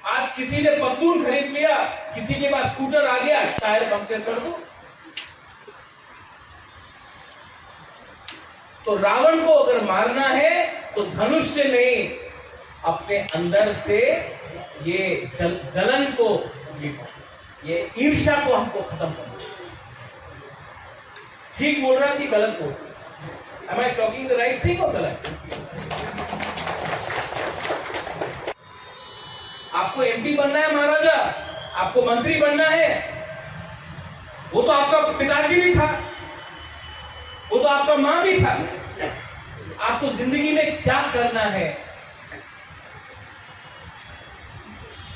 आज किसी ने पत्तून खरीद लिया, किसी के पास स्कूटर आ गया, टायर पंक्चर कर दो। तो रावण को अगर मारना है तो धनुष से नहीं, अपने अंदर से ये जल, जलन को, ये ईर्ष्या को हमको खत्म करना है। ठीक बोल रहा कि गलत बोल रहा? Am I talking the right thing or गलत? आपको एमपी बनना है महाराजा, आपको मंत्री बनना है, वो तो आपका पिताजी भी था, वो तो आपका माँ भी था। आपको जिंदगी में क्या करना है?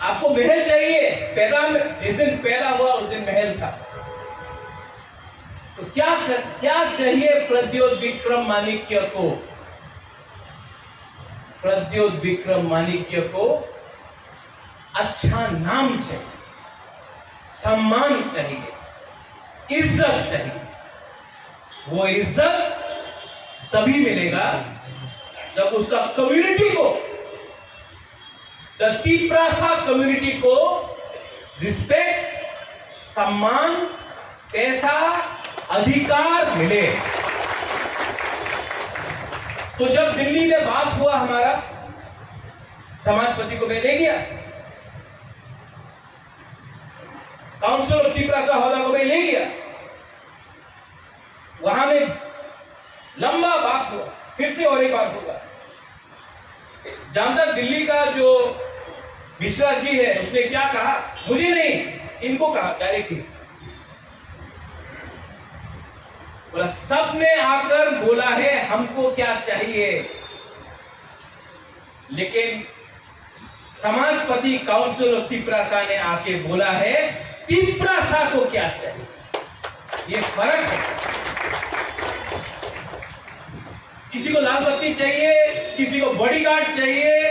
आपको महल चाहिए? पैदा में, जिस दिन पैदा हुआ उस दिन महल था। तो क्या कर, क्या चाहिए प्रद्योत विक्रम माणिक्य को? प्रद्योत विक्रम माणिक्य को अच्छा नाम चाहिए, सम्मान चाहिए, इज्जत चाहिए। वो इज्जत तभी मिलेगा जब उसका कम्युनिटी को, द तिप्रासा कम्युनिटी को रिस्पेक्ट, सम्मान, पैसा, अधिकार मिले। तो जब दिल्ली में बात हुआ हमारा, समाजपति को मैं ले गया, काउंसिल ऑफ तिप्रासा होदा को मैं ले गया, वहां में लंबा बात हुआ, फिर से और एक बार होगा। जानता, दिल्ली का जो मिश्रा जी है, उसने क्या कहा? मुझे नहीं, इनको कहा डायरेक्टली। बोला, सबने आकर बोला है हमको क्या चाहिए, लेकिन समाजपति काउंसिल ऑफ तिप्रासा ने आके बोला है तिप्रासा को क्या चाहिए। ये फर्क है। किसी को लाल बत्ती चाहिए, किसी को बॉडीगार्ड चाहिए।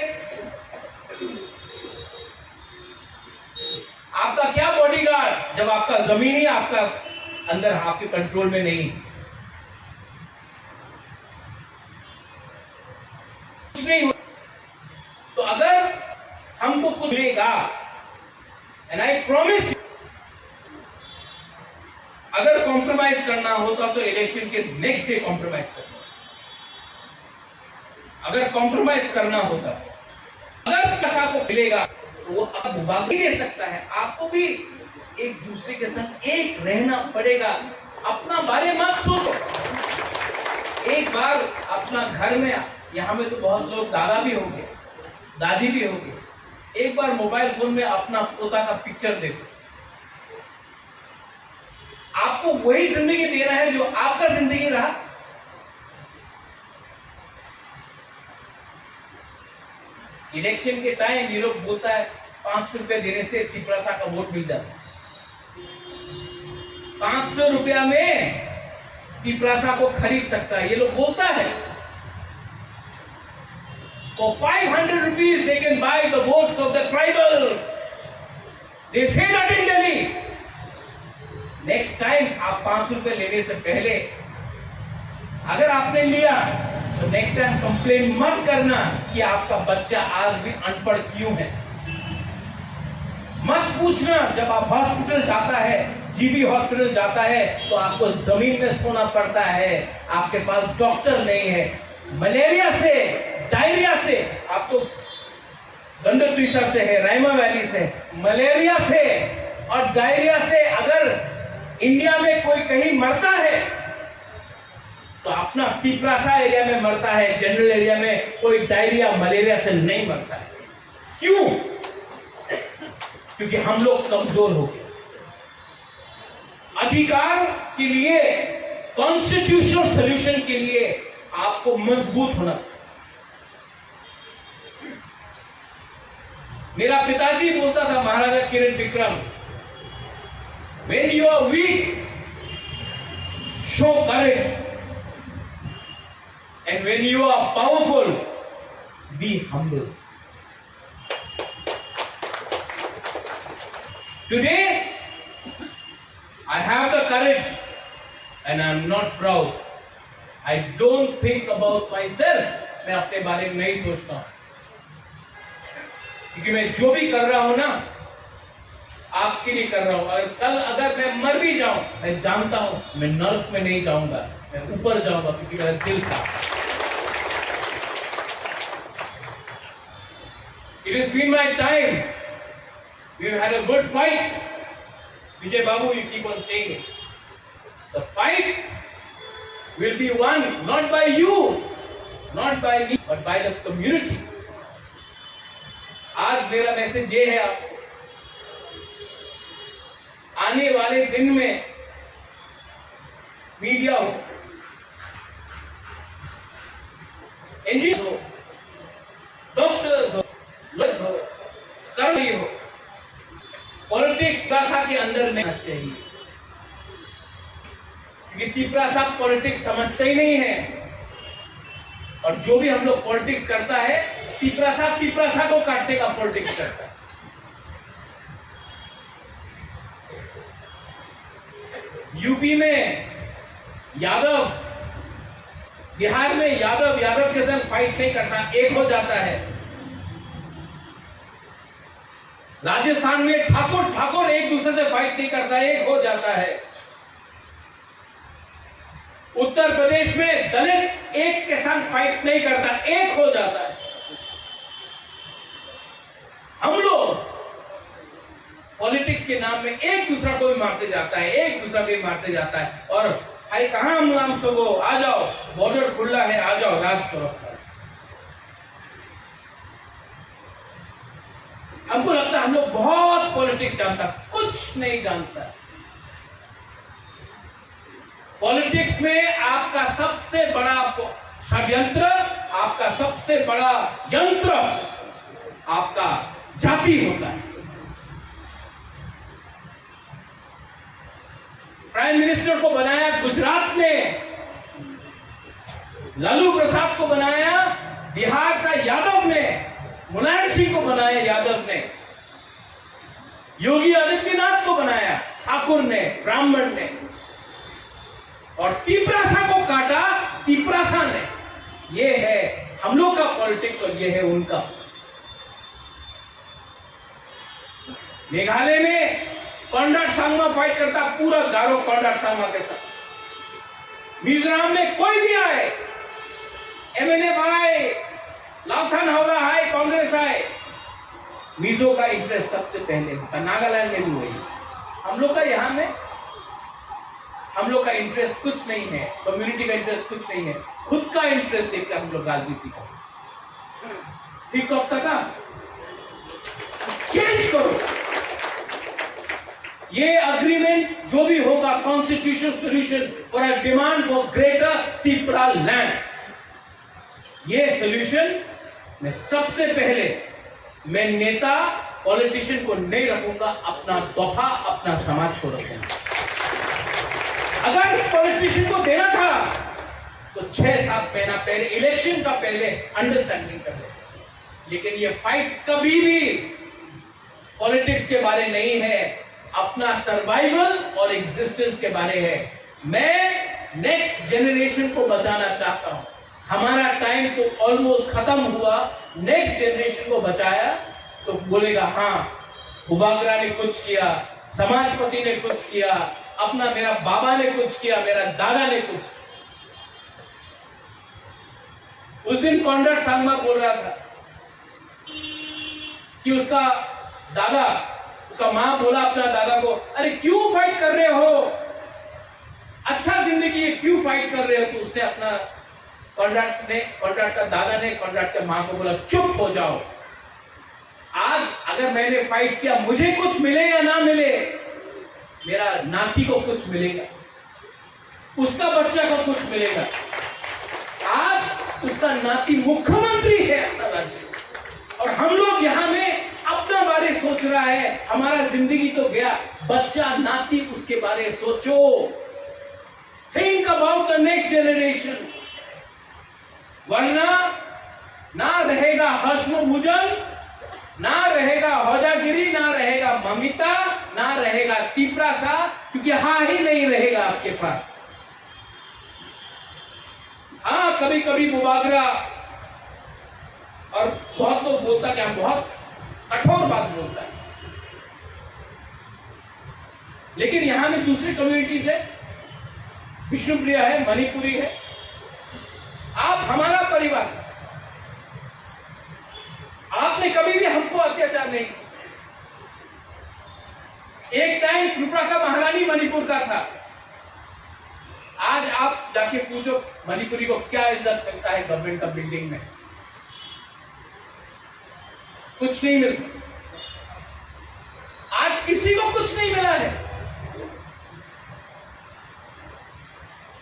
आपका क्या बॉडीगार्ड जब आपका जमीन ही आपका अंदर, आपके कंट्रोल में नहीं? कुछ नहीं हुआ। तो अगर हमको कुछ मिलेगा, and I promise you, अगर कॉम्प्रोमाइज करना होता तो इलेक्शन के नेक्स्ट डे कॉम्प्रोमाइज करना, अगर कॉम्प्रोमाइज करना होता, अगर पैसा को मिलेगा तो वो आपको बाकी दे सकता है। आपको भी एक दूसरे के साथ एक रहना पड़ेगा। अपना बारे मत सोचो। एक बार अपना घर में, यहाँ में तो बहुत लोग दादा भी होंगे, दादी भी होंगे, एक बार मोबाइल फोन में अपना पोता का पिक्चर देखो। आपको वही जिंदगी देना है जो आपका जिंदगी रहा। इलेक्शन के टाइम ये लोग बोलता है, पांच सौ रुपया देने से तिपरासा का वोट मिल जाता है। पांच सौ रुपया में तिपरासा को खरीद सकता है, ये लोग बोलता है। For five hundred rupees they can buy the votes of the tribal. They say that in Delhi. Next time आप पांच सौ रुपए लेने से पहले अगर आपने लिया तो नेक्स्ट टाइम कंप्लेन मत करना कि आपका बच्चा आज भी अनपढ़ क्यों है। मत पूछना, जब आप हॉस्पिटल जाता है, जीबी हॉस्पिटल जाता है, तो आपको जमीन में सोना पड़ता है, आपके पास डॉक्टर नहीं है। मलेरिया से, डायरिया से, आप तो गंडतुइसा से है, राइमा वैली से, मलेरिया से और डायरिया से अगर इंडिया में कोई कहीं मरता है तो अपना तिपरासा एरिया में मरता है। जनरल एरिया में कोई डायरिया मलेरिया से नहीं मरता है। क्यों? क्योंकि हम लोग कमजोर हो गए। अधिकार के लिए, कॉन्स्टिट्यूशनल सॉल्यूशन के लिए आपको मजबूत होना पड़ेगा। मेरा पिताजी बोलता था, महाराजा किरण Vikram, when you are weak, show courage, and when you are powerful, be humble. Today, I have the courage and I am not proud. I don't think about myself. मैं अपने बारे में नहीं सोचता हूँ, क्योंकि मैं जो भी कर रहा हूँ ना, आपके लिए कर रहा हूँ। और कल अगर मैं मर भी जाऊं, मैं जानता हूँ मैं नरक में नहीं जाऊंगा, मैं ऊपर जाऊंगा, क्योंकि मेरा दिल था। It has been my time. We had a good fight. Vijay Babu, you keep on saying it. The fight will be won not by you, not by me, but by the community. आज मेरा मैसेज ये है आपको, आने वाले दिन में मीडिया हो, एनजीओ हो, डॉक्टर्स हो, लॉयर्स हो, कर्मचारी हो, पॉलिटिक्स भाषा के अंदर में आना चाहिए, क्योंकि तिपरासा पॉलिटिक्स समझते ही नहीं है। और जो भी हम लोग पॉलिटिक्स करता है, तिपरासा तिपरासा को काटने का पॉलिटिक्स करता है। यूपी में यादव, बिहार में यादव यादव के साथ फाइट नहीं करता, एक हो जाता है। राजस्थान में ठाकुर ठाकुर एक दूसरे से फाइट नहीं करता, एक हो जाता है। उत्तर प्रदेश में दलित एक के साथ फाइट नहीं करता, एक हो जाता है। हम लोग पॉलिटिक्स के नाम में एक दूसरा को भी मारते जाता है, एक दूसरा को भी मारते जाता है। और भाई, कहाँ हम नाम सबो, आ जाओ, बॉर्डर खुला है, आ जाओ, राज करो। हमको लगता है हम लोग बहुत पॉलिटिक्स जानता, कुछ नहीं जानता। पॉलिटिक्स में आपका सबसे बड़ा प-, षड्यंत्र, आपका सबसे बड़ा यंत्र आपका जाति होता है। प्राइम मिनिस्टर को बनाया गुजरात ने, लालू प्रसाद को बनाया बिहार का यादव ने, मुलायम सिंह को बनाया यादव ने, योगी आदित्यनाथ को बनाया ठाकुर ने, ब्राह्मण ने, और तिपरासा को काटा तिपरासा ने। ये है हम लोग का पॉलिटिक्स और ये है उनका। मेघालय में कॉनराड संगमा फाइट करता, पूरा गारो कॉनराड संगमा के साथ। मिजोरम में कोई भी आए, एमएनएफ आए, लाउथान हावड़ा आए, कांग्रेस आए, मिजो का इंटरेस्ट सबसे पहले होता। नागालैंड में भी वही। हम लोग का यहाँ में, हम लोग का इंटरेस्ट कुछ नहीं है, कम्युनिटी का इंटरेस्ट कुछ नहीं है, खुद का इंटरेस्ट देखकर हम लोग राजनीति करते हैं। ठीक कर सका, चेंज करो। ये एग्रीमेंट जो भी होगा, constitutional solution for a demand for greater Tipra land, ये सॉल्यूशन में सबसे पहले मैं नेता, पॉलिटिशियन को नहीं रखूंगा, अपना दफा, अपना समाज को रखूंगा। अगर पॉलिटिशियन को देना था तो छह सात महीना पहले, इलेक्शन का पहले अंडरस्टैंडिंग कर लेते, लेकिन ये फाइट कभी भी पॉलिटिक्स के बारे नहीं है, अपना सर्वाइवल और एग्जिस्टेंस के बारे है। मैं नेक्स्ट जनरेशन को बचाना चाहता हूँ। हमारा टाइम तो ऑलमोस्ट खत्म हुआ, नेक्स्ट जनरेशन को बचाया तो बोलेगा, हाँ, बुबागरा ने कुछ किया, समाजपति ने कुछ किया, अपना मेरा बाबा ने कुछ किया, मेरा दादा ने कुछ। उस दिन कॉनराड संगमा बोल रहा था कि उसका दादा, उसका माँ बोला अपना दादा को, "अरे, क्यों फाइट कर रहे हो? अच्छा जिंदगी है, क्यों फाइट कर रहे हो?" तो उसने अपना, कॉनराड ने, कॉनराड का दादा ने कॉनराड के माँ को बोला, "चुप हो जाओ। आज अगर मैंने फाइट किया, मुझे कुछ मिले या ना मिले, मेरा नाती को कुछ मिलेगा।" उसका बच्चा को कुछ मिलेगा। आज उसका नाती मुख्यमंत्री है अपना राज्य, और हम लोग यहाँ में अपना बारे सोच रहा है। हमारा जिंदगी तो गया, बच्चा नाती उसके बारे सोचो। Think about the next generation. वरना ना रहेगा हश्म भुजंग, ना रहेगा होजागिरी, ना रहेगा ममिता, ना रहेगा तिपरासा, क्योंकि हा ही नहीं रहेगा आपके पास। हाँ, कभी कभी बुबागरा और बहुत लोग बोलता कि हम बहुत कठोर बात बोलता है, लेकिन यहाँ में दूसरी कम्युनिटीज है, विष्णुप्रिया है, मणिपुरी है। आप हमारा परिवार, आपने कभी भी हमको अत्याचार नहीं किया। एक टाइम त्रिपुरा का महारानी मणिपुर का था। आज आप जाके पूछो मणिपुरी को क्या इज्जत मिलता है गवर्नमेंट का बिल्डिंग में, कुछ नहीं मिलता। आज किसी को कुछ नहीं मिला है।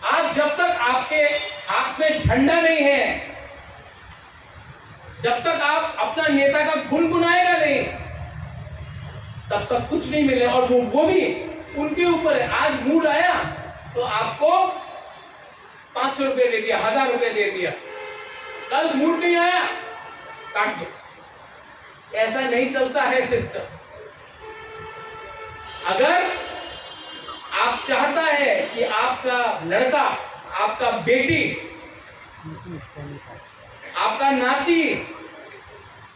आज जब तक आपके हाथ में झंडा नहीं है, जब तक आप अपना नेता का गुनगुनाएगा नहीं, तब तक कुछ नहीं मिले। और वो, वो भी उनके ऊपर है। आज मूड आया तो आपको पाँच सौ रुपए दे दिया, हजार रुपए दे दिया, कल मूड नहीं आया, काट दो। ऐसा नहीं चलता है सिस्टम। अगर आप चाहता है कि आपका लड़का, आपका बेटी, आपका नाती,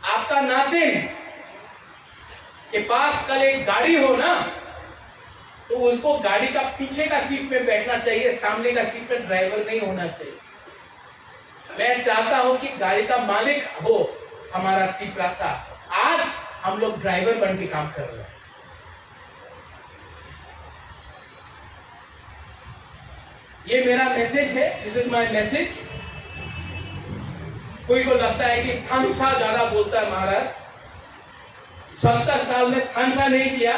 आपका नातिन के पास कल एक गाड़ी हो ना, तो उसको गाड़ी का पीछे का सीट पे बैठना चाहिए, सामने का सीट पे ड्राइवर नहीं होना चाहिए। मैं चाहता हूं कि गाड़ी का मालिक हो हमारा तिपरासा। आज हम लोग ड्राइवर बन के काम कर रहे हैं। ये मेरा मैसेज है, this is my message। कोई को लगता है कि थानसा ज्यादा बोलता है महाराज, सत्तर साल में थानसा नहीं किया,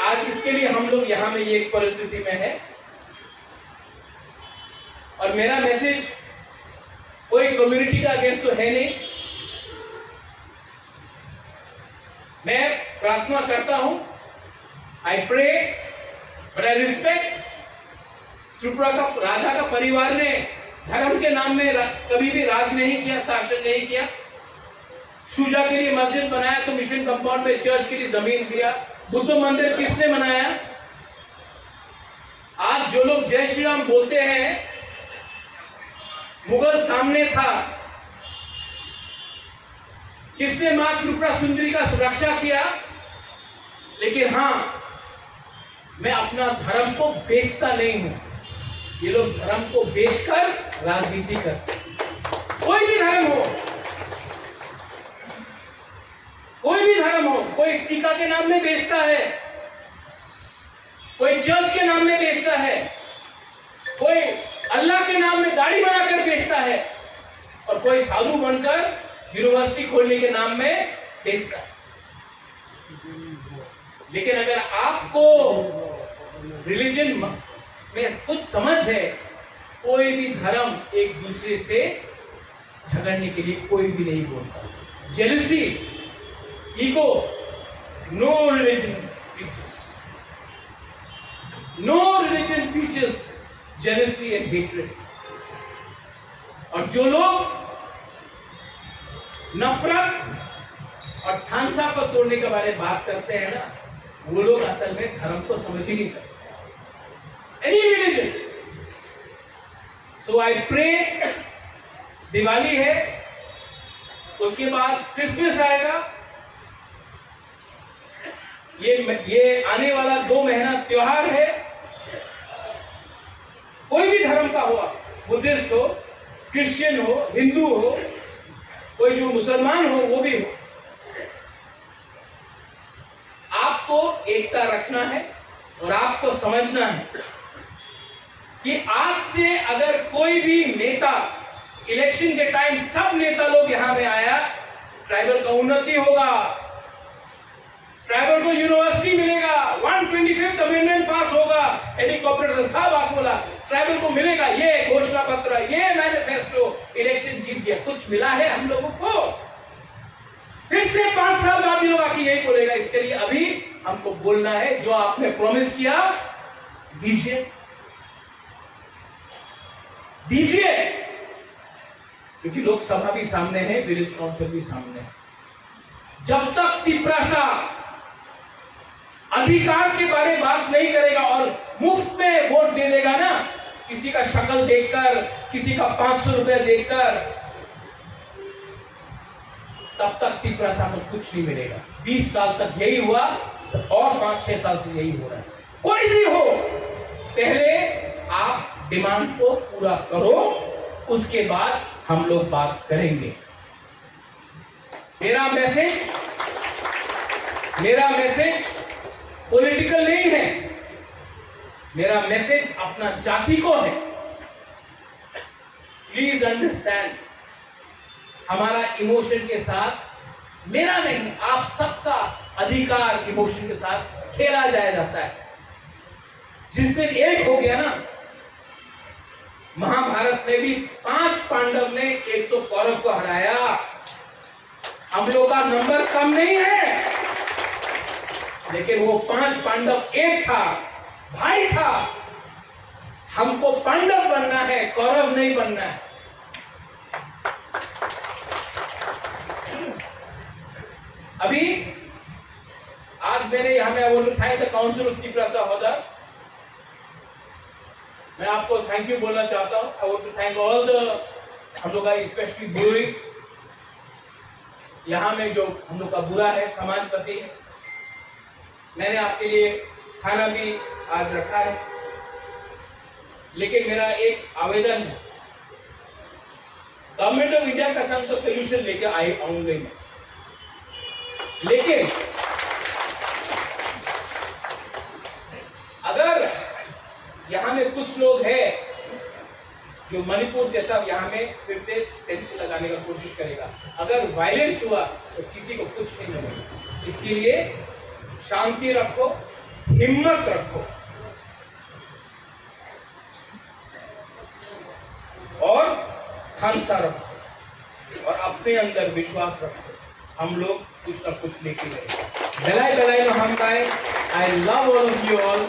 आज इसके लिए हम लोग यहाँ में ये एक परिस्थिति में है। और मेरा मैसेज कोई कम्युनिटी का अगेंस्ट तो है नहीं। मैं प्रार्थना करता हूं, I pray, but I respect। Tripura का राजा का परिवार ने धर्म के नाम में रा-, कभी भी राज नहीं किया, शासन नहीं किया। सुजा के लिए मस्जिद बनाया तो मिशन कंपाउंड में चर्च के लिए जमीन दिया। बुद्ध मंदिर किसने बनाया? आज जो लोग जय श्री राम बोलते हैं, मुगल सामने था, किसने माँ त्रिपुरा सुंदरी का सुरक्षा किया? लेकिन हाँ, मैं अपना धर्म को बेचता नहीं हूं। ये लोग धर्म को बेचकर राजनीति करते हैं। कोई भी धर्म हो, कोई भी धर्म हो, कोई टीका के नाम में बेचता है, कोई चर्च के नाम में बेचता है, कोई अल्लाह के नाम में दाढ़ी बनाकर बेचता है, और कोई साधु बनकर यूनिवर्सिटी खोलने के नाम में बेचता है। लेकिन अगर आपको रिलीजन में कुछ समझ है, कोई भी धर्म एक दूसरे से झगड़ने के लिए कोई भी नहीं बोलता। Jealousy, ego, no religion teaches. No religion teaches jealousy and hatred. और जो लोग नफरत और थानसा को तोड़ने के बारे में बात करते हैं ना, वो लोग असल में धर्म को समझ ही नहीं सकते। Any religion. So I pray, Diwali है, उसके बाद क्रिसमस आएगा, ये ये आने वाला दो महीना त्योहार है। कोई भी धर्म का हो, बुद्धिस्ट हो, क्रिश्चियन हो, हिंदू हो, कोई जो मुसलमान हो, वो भी हो, आपको एकता रखना है और आपको समझना है कि आज से अगर कोई भी नेता, इलेक्शन के टाइम सब नेता लोग यहाँ में आया, ट्राइबल का उन्नति होगा, ट्राइबल को यूनिवर्सिटी मिलेगा, वन ट्वेंटी फिफ्थ अमेंडमेंट पास होगा, हेलीकॉप्टर से सब आपको ला, ट्राइबल को मिलेगा, ये घोषणा पत्र, ये मैनिफेस्टो, इलेक्शन जीत गया, कुछ मिला है हम लोगों को? फिर से पांच साल बाद भी लोग आके यही बोलेगा। इसके लिए अभी हमको बोलना है, जो आपने प्रॉमिस किया, दीजिए, दीजिए, क्योंकि लोकसभा भी सामने है, विलेज काउंसिल भी सामने है। जब तक तिपरासा अधिकार के बारे में बात नहीं करेगा और मुफ्त में वोट दे देगा ना, किसी का शक्ल देखकर, किसी का पांच सौ रुपया देखकर, तब तक तिपरासा को कुछ नहीं मिलेगा। बीस साल तक यही हुआ, तो और पांच छह साल से यही हो रहा है। कोई भी हो, पहले आप डिमांड को पूरा करो, उसके बाद हम लोग बात करेंगे। मेरा मैसेज, मेरा मैसेज पॉलिटिकल नहीं है, मेरा मैसेज अपना जाति को है। प्लीज अंडरस्टैंड, हमारा इमोशन के साथ, मेरा नहीं, आप सबका अधिकार इमोशन के साथ खेला जाया जाता है। जिस दिन एक हो गया ना, महाभारत में भी पांच पांडव ने एक सौ कौरव को हराया। हम लोग का नंबर कम नहीं है, लेकिन वो पांच पांडव एक था, भाई था। हमको पांडव बनना है, कौरव नहीं बनना है। अभी आज मैंने यहाँ में, I want to thank the Council of Tiprasa Hoda। मैं आपको थैंक यू बोलना चाहता हूँ। I want to thank all the, हम लोग का स्पेशली ब्रूइज, यहाँ में जो हम लोग का बुरा है, समाजपति है, मैंने आपके लिए खाना भी आज रखा है, लेकिन मेरा एक आवेदन है, गवर्नमेंट ऑफ इंडिया का संग तो सोल्यूशन लेके आए आऊंगा ही मैं, लेकिन अगर यहाँ में कुछ लोग हैं जो मणिपुर जैसा यहाँ में फिर से टेंशन लगाने का कोशिश करेगा, अगर वायलेंस हुआ तो किसी को कुछ नहीं मिलेगा। इसके लिए शांति रखो, हिम्मत रखो और खालसा रखो और अपने अंदर विश्वास रखो। हम लोग कुछ ना कुछ लेके रहेंगे। Belai belai no hambai. I love all of you all.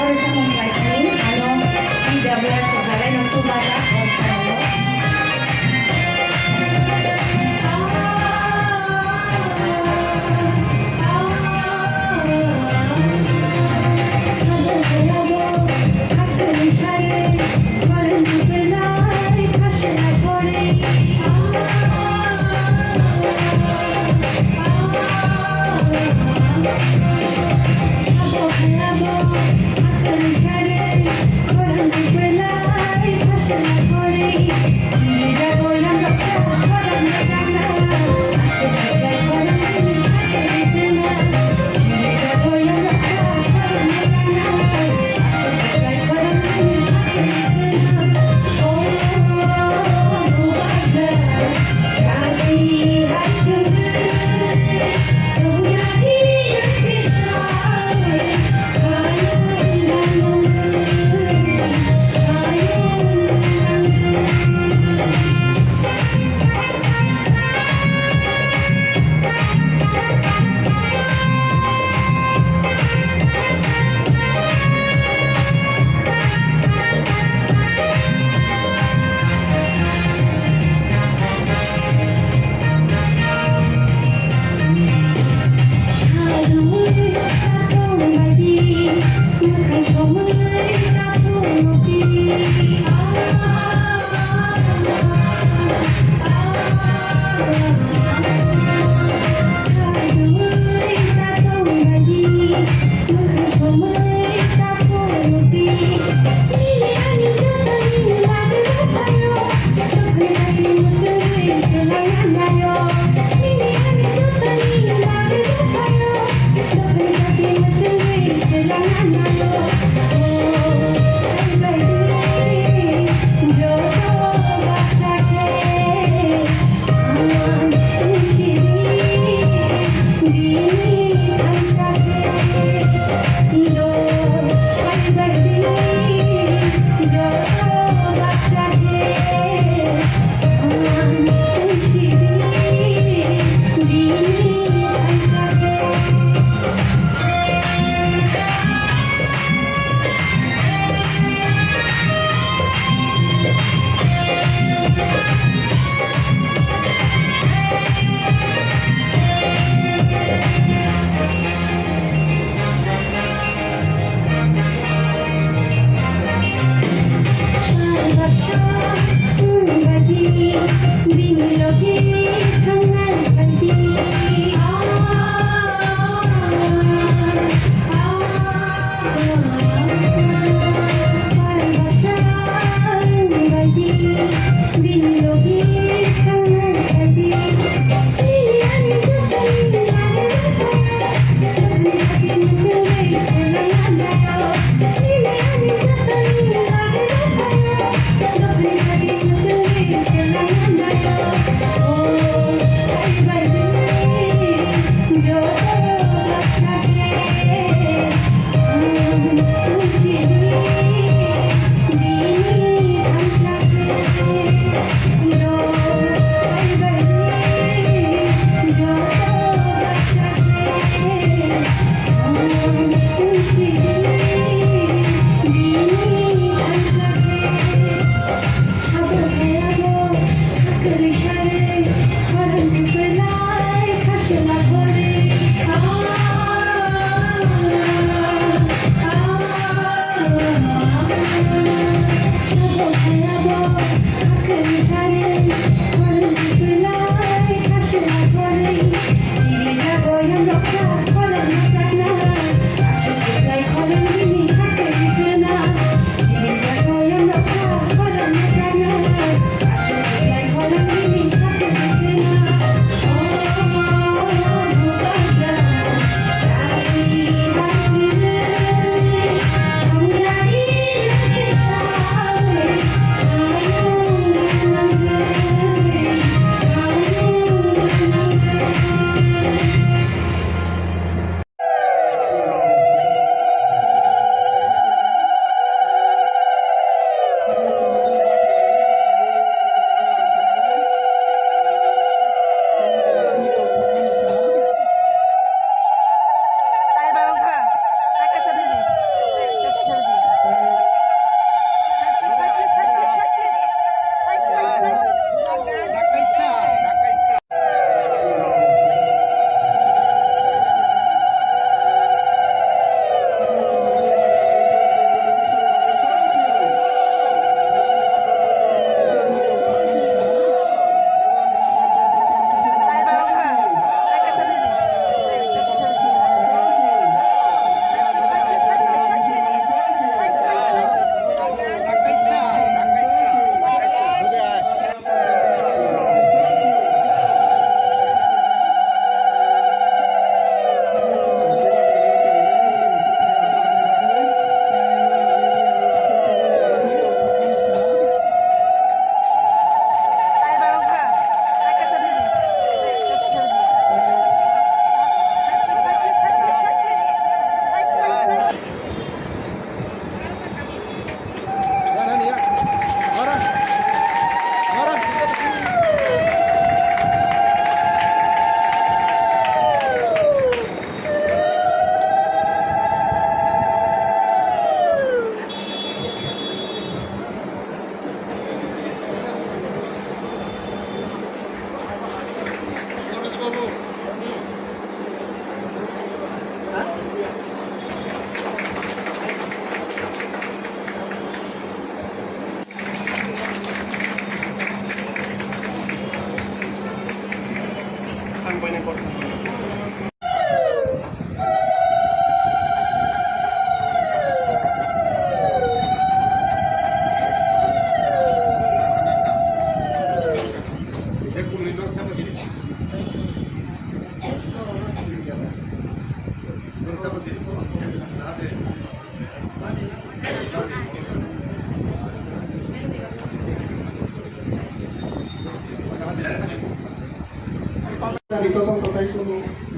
Samung khlaikhe ano P W F kwbalaino chubacha o channel-o.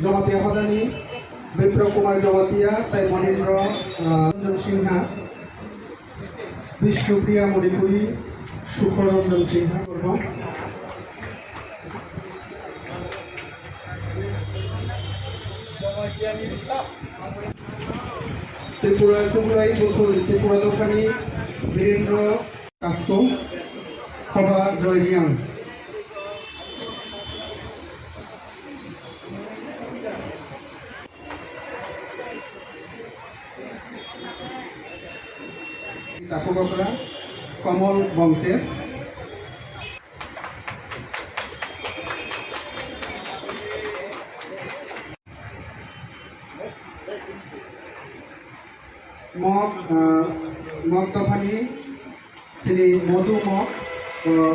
Jamatia hodani Bipro Kumar Jamatia, tai Monindra, ah, Ranjan Singha. Bishnupriya Manipuri, Sukhor Ranjan Singha Burma. Tripura Chukrai Bukhul, Tripura Dophani Birendra Kasto, Khoba Joy Riang. Takhukokra Komol Bongcher. Mok, ah, Mok Dophani Sini Modu Mok, uh,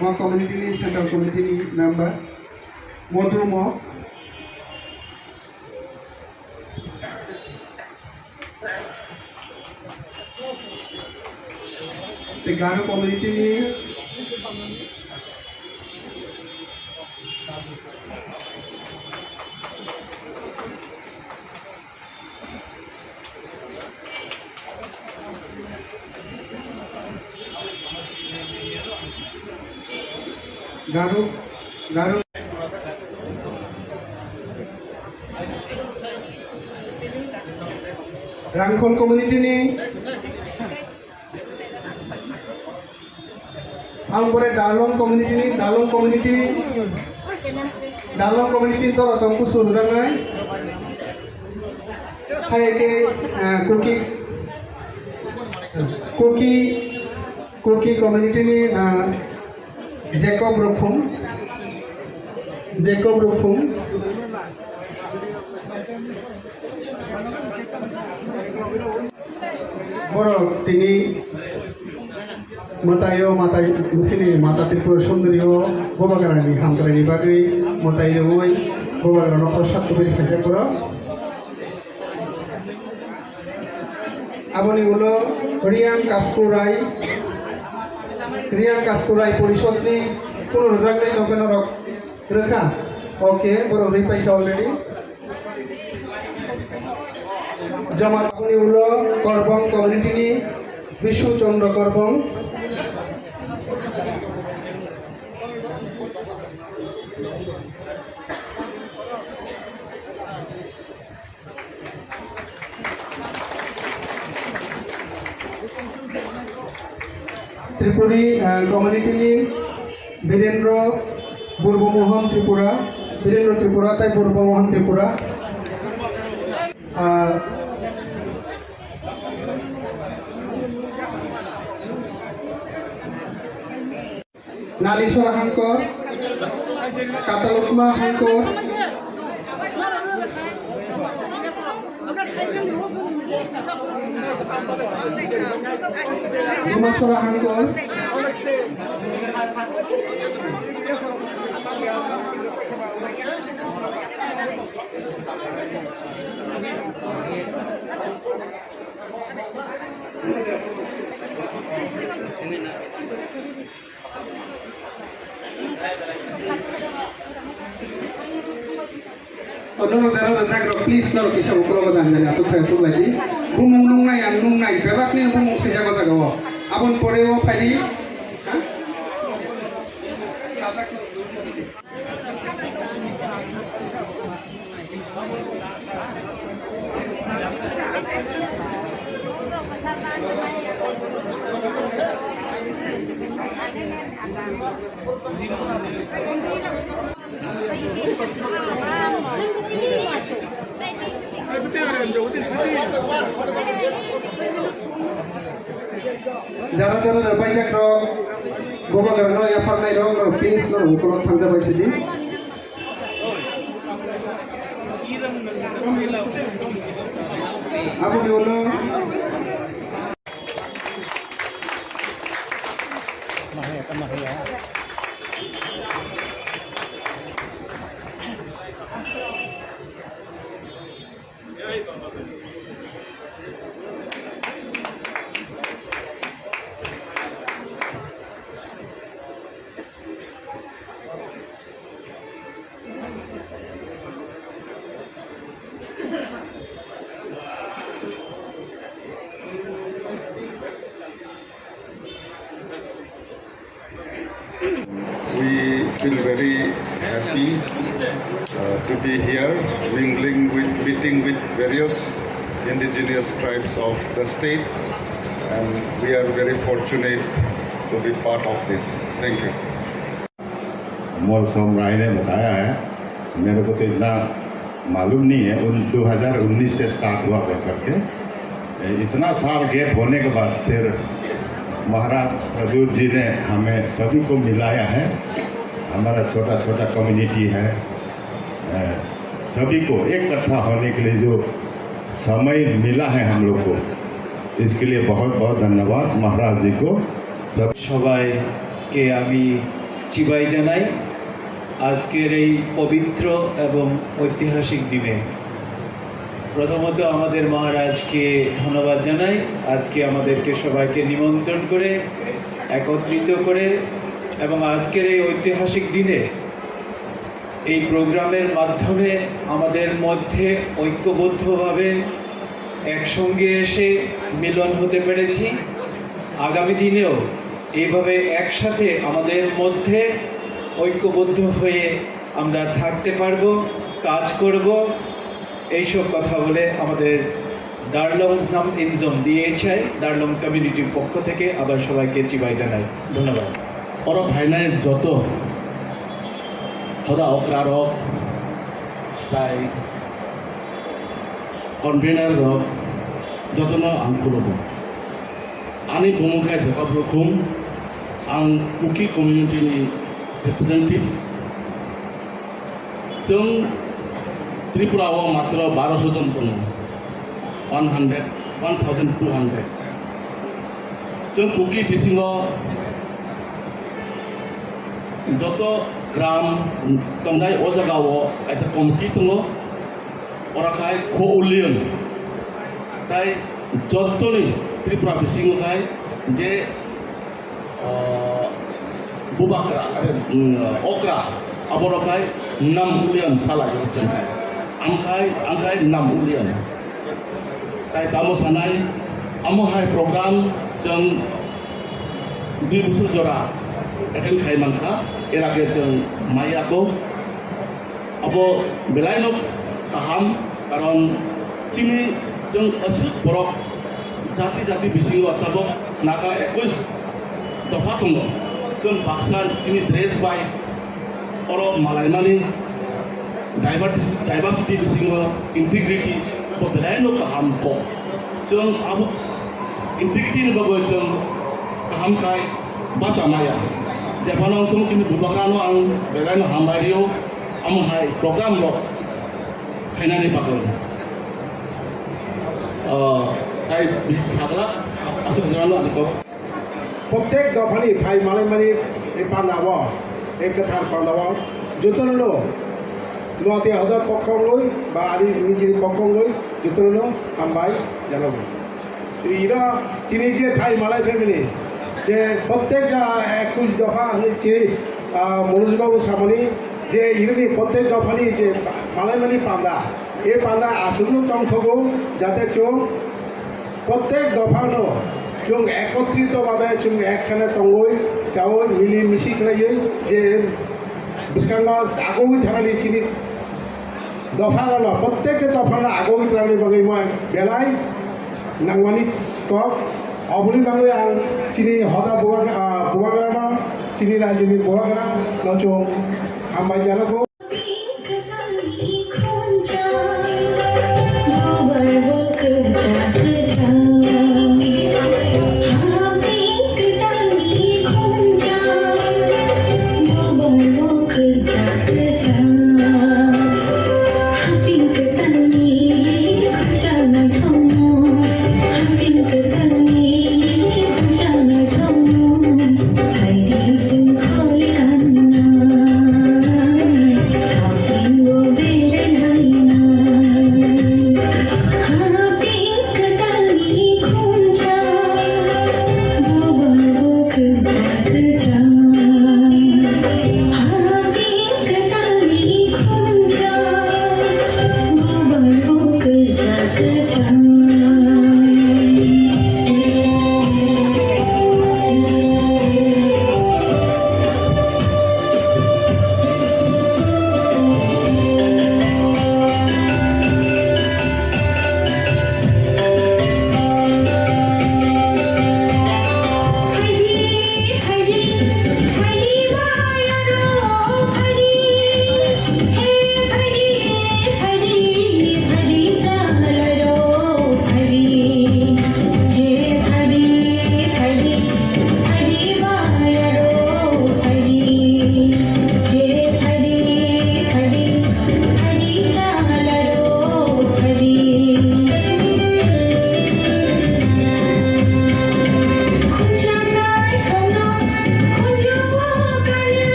Mok community ni central committee ni member, Modu Mok. Te Garo community ni Garo, Garo. Rangkhol community ni Ang bore Darlong community ni, Darlong community, Darlong community ni tola tong kusu rwjaknai. Hai ke, ah, Kuki, Kuki, Kuki community ni, ah, Jacob Rukhum, Jacob Rukhum. Borok tini mwtaio, mwtai, sini Mata Tripura Sundari o Bubagrani hamkraini bagwi mwtai rwui Bubagrano prosad kubui khaijak borok. Aboni ulo Riyang Kaskurai, Riyang Kaskurai Porishodni kunu rwjaknai nokhe norok rwkha. Okay, borok rwi paikha already. Joma taboni ulo Korbong community ni Bishu Chandra Korbong. Tripuri, ah, community ni Birendra Burbo Mohan Tripura, Birendra Tripura tai Burbo Mohan Tripura. Ah, Nalisora Hangkor, Katalukma Hangkor, Dumasora Hangkor. Ono no jara rajak rok, please, norok kisa ukulok o janjani aswk phai aswk lai di. Bumung nungnai, ang nungnai, bebak ni bumung swijak o jaga o. Aboni pore o phai di. Jara jara rwbaijak rok, Bubagrano yapharnai rok, rok please, rok ukulok thangjabai sidi. Aboni ulo. We feel very happy uh, to be here, mingling with, meeting with various indigenous tribes of the state, and we are very fortunate to be part of this. Thank you. मोर समराय ने बताया है, मेरे को तो इतना मालूम नहीं है, उन दो हज़ार उन्नीस से स्टार्ट हुआ था करके। इतना साल गैप होने के बाद फिर महाराज प्रद्योत जी ने हमें सभी को मिलाया है। हमारा छोटा छोटा कम्युनिटी है, अ, सभी को इकट्ठा होने के लिए जो समय मिला है हम लोग को, इसके लिए बहुत बहुत धन्यवाद महाराज जी को। सब সবাইকে আমি চিবাই জানাই আজকের এই পবিত্র এবং ঐতিহাসিক দিনে। প্রথমত আমাদের মহারাজকে ধন্যবাদ জানাই, আজকে আমাদেরকে সবাইকে নিমন্ত্রণ করে, একত্রিত করে এবং আজকের এই ঐতিহাসিক দিনে এই প্রোগ্রামের মাধ্যমে আমাদের মধ্যে ঐক্যবদ্ধভাবে একসঙ্গে এসে মিলন হতে পেরেছি। আগামী দিনেও এইভাবে একসাথে আমাদের মধ্যে ঐক্যবদ্ধ হয়ে আমরা থাকতে পারবো, কাজ করব। এইসব কথা বলে আমাদের Darlong Nam Inzom, D H I, Darlong কমিউনিটির পক্ষ থেকে আবার সবাইকে চিবাই জানাই। ধন্যবাদ। Oro phainai joto hoda okra rok, tai convener rok, jotono ang khulumo. Ani bumung khe Jacob Rukhum, ang Kuki community ni representatives. Chwng Tripura o matro baroso jon tongo, one hundred, one thousand two hundred. Chwng Kuki bisingo joto gram tongnai o jaga o kaisa committee tongo, ora khai Kho Ullion. Tai jotoni Tripura bisingo khai je ah, bubakra, are, mm, okra, aboro khai Nam Ullion sala chwng khai. Ang khai, ang khai Nam Ullion. Tai tamo sanai, amo hai program chwng dui bosor jora attend khai mankha, er age chwng maya ko. Abo belaino kaham, karon chini chwng aswk borok jati jati bisingo tabok naka ekwis dopha tongo. Chwng baksa chini dress bai oro malaimani diversity, diversity bisingo integrity bo belaino kaham kok. Chwng abo integrity ni bagwi chwng kaham khai bacha maya. Jephano chwng chini bubagrano ang belaino hambai rio. Amo hai program rok khainani bagwi, ah, tai bi sagla aswk jora no ani kok. Prottek dophani phai malaimani ei panda o, ei kwthar panda o jotono no Noatia hodor pokongwi ba ari nijini pokongwi jotono no hambai janago. Iro tini je phai malai family, je prottek, ah, ekwis dopha hwnwi chini, ah, Manoj babu samani je ironi prottek dophani je malaimani panda, e panda aswkno tongthogo, jate chwng prottek dophano chwng ekotrito babe chwng ekkhane tongwi chawi mili misi khlaiwi je bwskango agoi thanani chini Dopha rok no, prottek ta dopha no agoi twlangni bagwi moi belai nangmani kok. Oboni bagwi ang chini hoda bubagra, ah, bubagra no, chini rajyoni bubagra no chwng hambai janogo.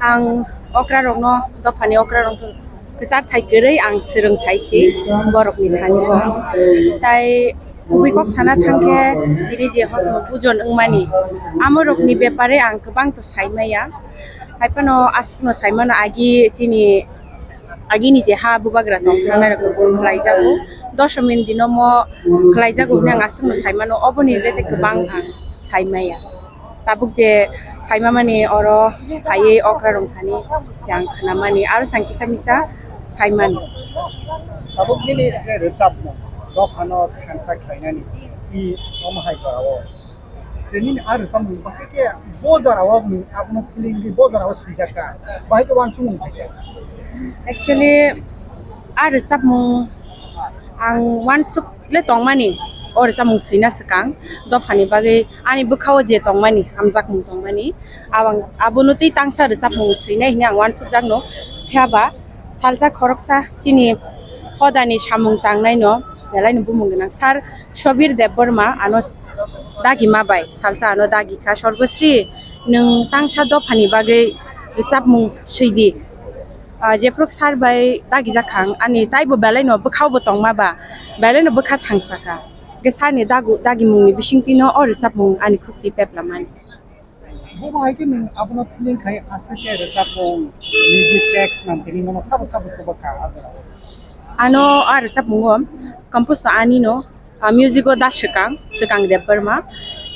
Ang okrarokno, dophani okrarokno kwchar thai kwrwi ang swrwng thai si borokni thani bo. Tai kubui kok sana thangkhe, bini je hosno bujon wngmani, amorokni bepare ang kwbang to saimaya. Haiphano aswkno saimano, agi chini agini je ha bubagra tong thangnai rok khlaijago, doshomini dino mo khlaijago hwnwi ang aswkno saimano, oboni rete kwbang ang saimaya. Tabuk je saimamani oro phaiwi okra rong thani je ang khnamani, aro sang kisa misa saimani. Tabuk nini je rwchapmung dophano thansa khlainani, i omo hai jora o. Je nini a rwchapmung bahai khe bo jora o nwng abono feeling di bo jora o swijak kha, bahai khe uansukmung phai kha. Actually, a rwchapmung ang uansuk le tongmani, o rwchapmung swina swkang dophani bagwi ani bwkha o je tongmani, hamjakmung tongmani, abang-, abono tei tangsa rwchapmung swinai hwnwi ang uansukjakno. Phiya ba salsa khoroksa chini hodani samung tangnaino belaino bumung gwnang sir Sobir Debbarma ano dagima bai, salsa ano dagi kha, "Sorbosri, nwng tangsa dophani bagwi rwchapmung swidi." Ah, jephru sir bai dagijak kha ang, ani taibo belaino bwkhao bo tongma ba, belaino bwkha thangsa kha. Hwnkhe sir ni dagu-, dagimungni bisingtwino o rwchapmung ani khukti peplamani. Bo bahai khe nwng abono feeling khai aswk khe rwchapmung, music text nang tini nono sabo sabo chuba kha a jora o. Ano a rwchapmungo compose to ani no, a music o da swkang, Swkang Debbarma.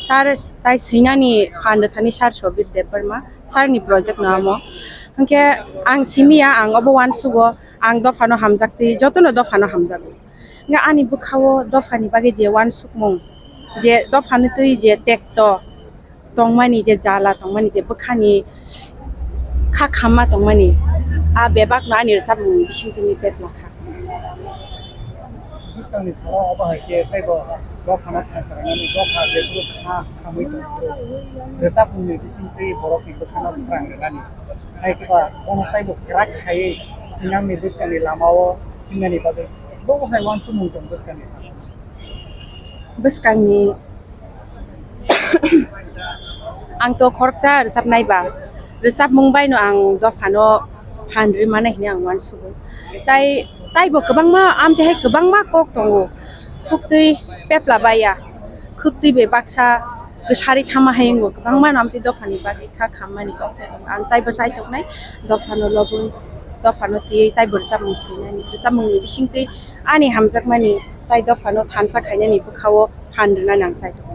Tar tai swinani phan rwthani sir Sobir Debbarma, sir ni project no amo. Hwnkhe ang simiya, ang obo uansugo, ang dophano hamjaktwi, jotono dophano hamjago. Nga ani bwkhao dophani bagwi je uansukmung, je dophani twi je tekto, tongmani, je jala tongmani, je bwkhani kha khamma tongmani, a bebakno ani rwchapmungni bisingtwi ni pepla kha. Bwskangni salo obo hai khe teibo dophano thansa rwnani, dopha jephru kha khamwi tongphuru, rwchapmungni bisingtwi borokni bwkhano srang rwnani, hai khe ba bono teibo kwrak khaiwi thinangni bwskangni lamao thingnani bagwi bo hai uansukmung tong bwskangni salo. Bwskangni Ang to khoroksa rwchapnai ba, rwchapmung baino ang dophano phan rwi mano hinwi ang uansugo. Tai, taibo kwbangma, amtwi hai kwbangma kok tongo. Khuktwi pepla baiya, khuktwi bai baksa kwsari thama hai wngo, kwbangmano amtwi dophani bagwi kha khammani kok thai tongo. Ang taibo chaitoknai, dophano lobwi, dophano twiwi taibo rwchapmung swinani, rwchapmungni bisingtwi ani hamjakmani tai dophano thansa khainani bwkhao phan rwna nang chai tongo.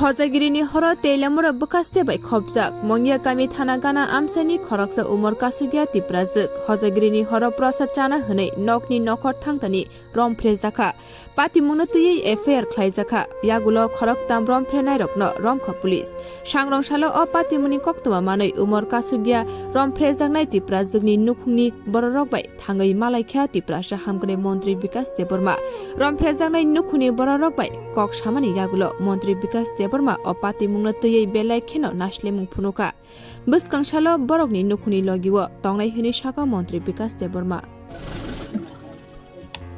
Hojagirini horo teilamura bwkhaste bai khopjak. Mongya kami thana gana amchaini khoroksa umor kasugya Tiprajwk. Hojagirini horo prasad chana hwnwi nokni nokhor thangtani romphrejakha. Patimungno twiwi F I R khlaijakha. Yagulo khoroktham romphrenairokno romkha police. Sangrong salo o patimungni koktwma manwi umor kasugya romphrejaknai Tiprajwkni nukhungni bororok bai thangwi malaikha Tiprasa hamkrai montri Bikas Debbarma. Romphrejaknai nukhungni bororok bai kok samani yagulo montri Bikas Debbarma o patimungno twiwi belai kheno naislemung phunukha. Bwskang salo borokni nukhungni logio tongnai hwnwi sakha montri Bikas Debbarma.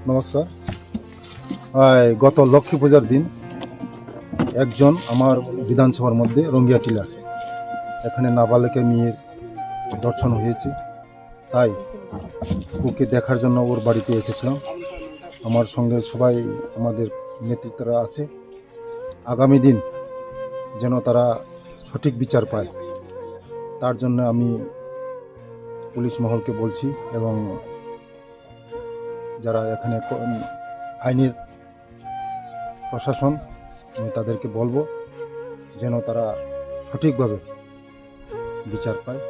নমস্কার। আই, গত লক্ষ্মী পূজার দিন একজন আমার বিধানসভার মধ্যে রঙ্গিয়া টিলার এখানে নাবালিকা মেয়ের ধর্ষণ হয়েছে, তাই ওকে দেখার জন্য ওর বাড়িতে এসেছিলাম। আমার সঙ্গে সবাই আমাদের নেতৃত্বরা আছে। আগামী দিন যেন তারা সঠিক বিচার পায়, তার জন্য আমি পুলিশ মহলকে বলছি এবং যারা এখানে ক-, আইনের প্রশাসন, আমি তাদেরকে বলবো যেন তারা সঠিকভাবে বিচার পায়।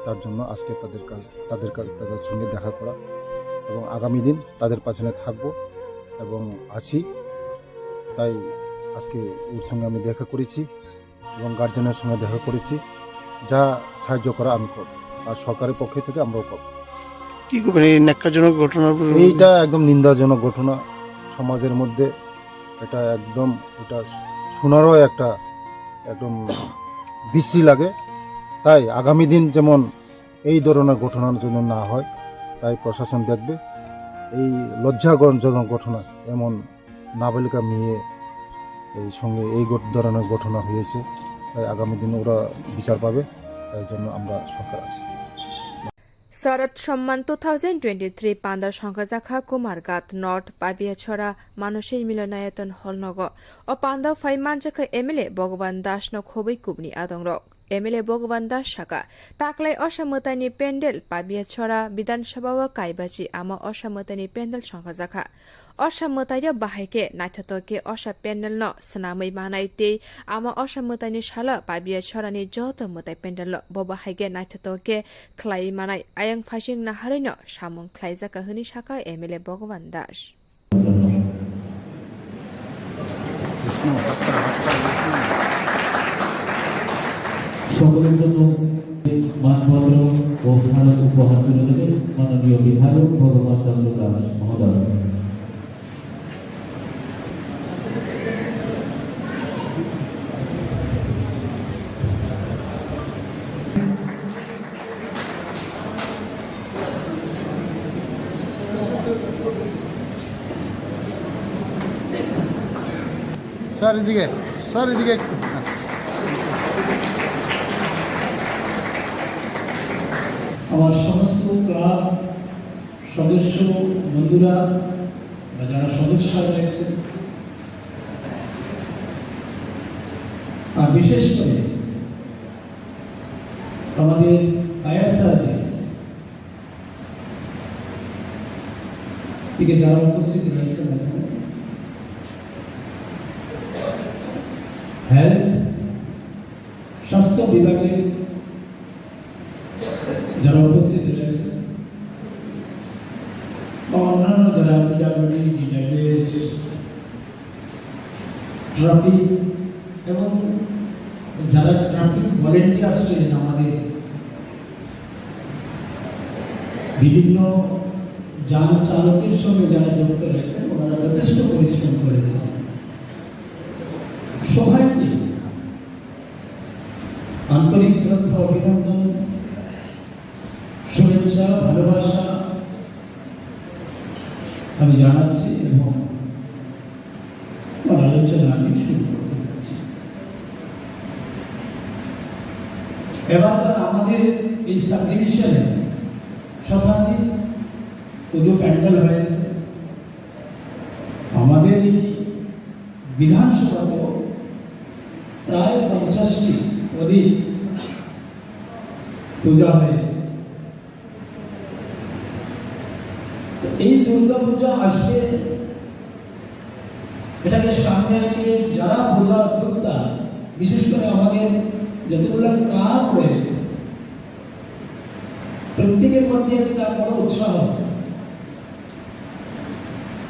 তার জন্য আজকে তাদের কাছ, তাদের কাছ, তাদের সঙ্গে দেখা করা এবং আগামী দিন তাদের পাশে থাকবো এবং আছি। তাই আজকে ওর সঙ্গে আমি দেখা করেছি এবং গার্জেনের সঙ্গে দেখা করেছি। যা সাহায্য করা আমি করব, আর সরকারের পক্ষ থেকে আমরাও করব। কি করবেন এই ন্যাক্কারজনক ঘটনা? এইটা একদম নিন্দাজনক ঘটনা। সমাজের মধ্যে এটা একদম, এটা শোনারও একটা একদম বিশ্রী লাগে। তাই আগামী দিন যেমন এই ধরনের ঘটনা যেন না হয়, তাই প্রশাসন দেখবে। এই লজ্জাজনক ঘটনা, এমন নাবালিকা মেয়ে এই সঙ্গে এই ঘট-, ধরনের ঘটনা হয়েছে, তাই আগামী দিন ওরা বিচার পাবে, তাই জন্য আমরা সরকার আছি। Sharad Samman two thousand twenty-three panda songkha jakha Kumarghat North Pabiachora Manaswi Milonayaton Hall nogo. O panda phai manjakha M L A Bhagwan Das no khobwi kubni adongrok. M L A Bhagwan Das saka, taklai Osa mwtaini pendel Pabiachora Bidhan Sabha o kaibachi ama Osa mwtaini pendel songkha jakha. Osa mwtaio bahai khe naithotok khe Osa pendel no swnamwi manai tei ama Osa mwtaini salo Pabiachorani joto mwtai pendel o bo bahai khe naithotok khe khlaiwi manai ayang phaising naharwi no samung khlaijakha hwnwi saka M L A Bhagwan Das. সকলের জন্য মানপত্র ও স্মারক উপহার তুলে দেবেন মাননীয় বিধায়ক ভগবান চন্দ্র দাস মহোদয়। স্যার, এদিকে, স্যার, এদিকে একটু। আমার সমস্ত ক্লাব সদস্য বন্ধুরা বা যারা সদস্য রয়েছে, আর বিশেষ করে আমাদের ফায়ার সার্ভিস থেকে যারা উপস্থিত রয়েছেন এখানে, হেলথ, স্বাস্থ্য বিভাগের যারা উপস্থিত রয়েছেন বা অন্যান্য যারা পিডাব্লিউডি, ডিডাব্লিউএস, ট্রাফিক এবং যারা ট্রাফিক ভলেন্টিয়ার্স ছিলেন আমাদের বিভিন্ন যান চালকের সঙ্গে যারা যুক্ত রয়েছেন, ওনারা যথেষ্ট পরিশ্রম করেছেন। সবাইকে আন্তরিক শ্রদ্ধা, অভিনন্দন, শুভেচ্ছা, ভালোবাসা আমি জানাচ্ছি এবং আমার আলোচনা আমি শুরু করতে যাচ্ছি। এবার আমাদের এই সাবডিভিশনে শতাধিক পুজো প্যান্ডেল হয়েছে। আমাদের এই বিধানসভাতেও প্রায় পঞ্চাশটি অধিক পূজা হয়েছে। তো এই দুর্গা পূজা আসছে, এটাকে সামনে রেখে যারা পূজা উদ্যোক্তা, বিশেষ করে আমাদের যতগুলো ক্লাব রয়েছে, প্রত্যেকের মধ্যে একটা বড় উৎসাহ।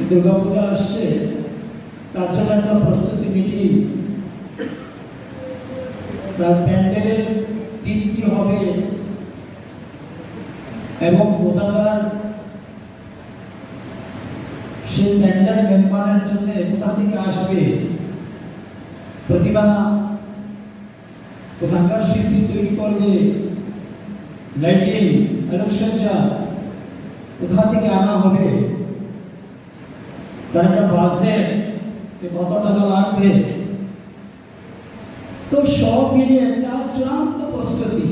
দুর্গাপূজা আসছে, তার জন্য একটা প্রস্তুতি মিটিং, তার প্যান্ডেলের থিম কি হবে এবং কোথাকার সেই প্যান্ডেল নির্মাণের জন্য কোথা থেকে আসবে, প্রতিমা কোথাকার শিল্পী তৈরি করবে, লাইটিং, আলোকসজ্জা কোথা থেকে আনা হবে, তার একটা বাজেট, যে কত টাকা লাগবে। তো সব মিলিয়ে একটা ক্লান্ত প্রস্তুতি।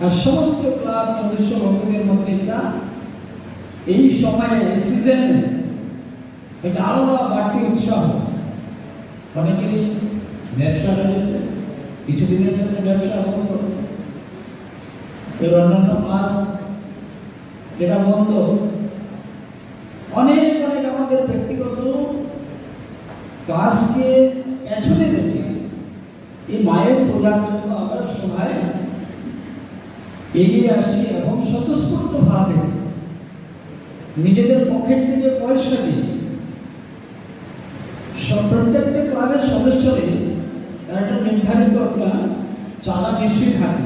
আর সমস্ত ক্লাব সদস্য বন্ধুদের মধ্যে একটা এই সময়ে, এই সিজনে একটা আলাদা বাড়তি উৎসাহ। অনেকেরই ব্যবসা রয়েছে, কিছুদিনের জন্য ব্যবসা বন্ধ, এর অন্যান্য কাজ যেটা বন্ধ, অনেক অনেক আমাদের ব্যক্তিগত কাজকে পেছনে রেখে এই মায়ের পূজার জন্য আমরা সবাই এগিয়ে আসি এবং স্বতঃস্ফূর্তভাবে নিজেদের পকেট থেকে পয়সা দিয়ে সব প্রত্যেকটা ক্লাবের সদস্যদের তার একটা নির্ধারিত একটা চাঁদা নিশ্চয়ই থাকে।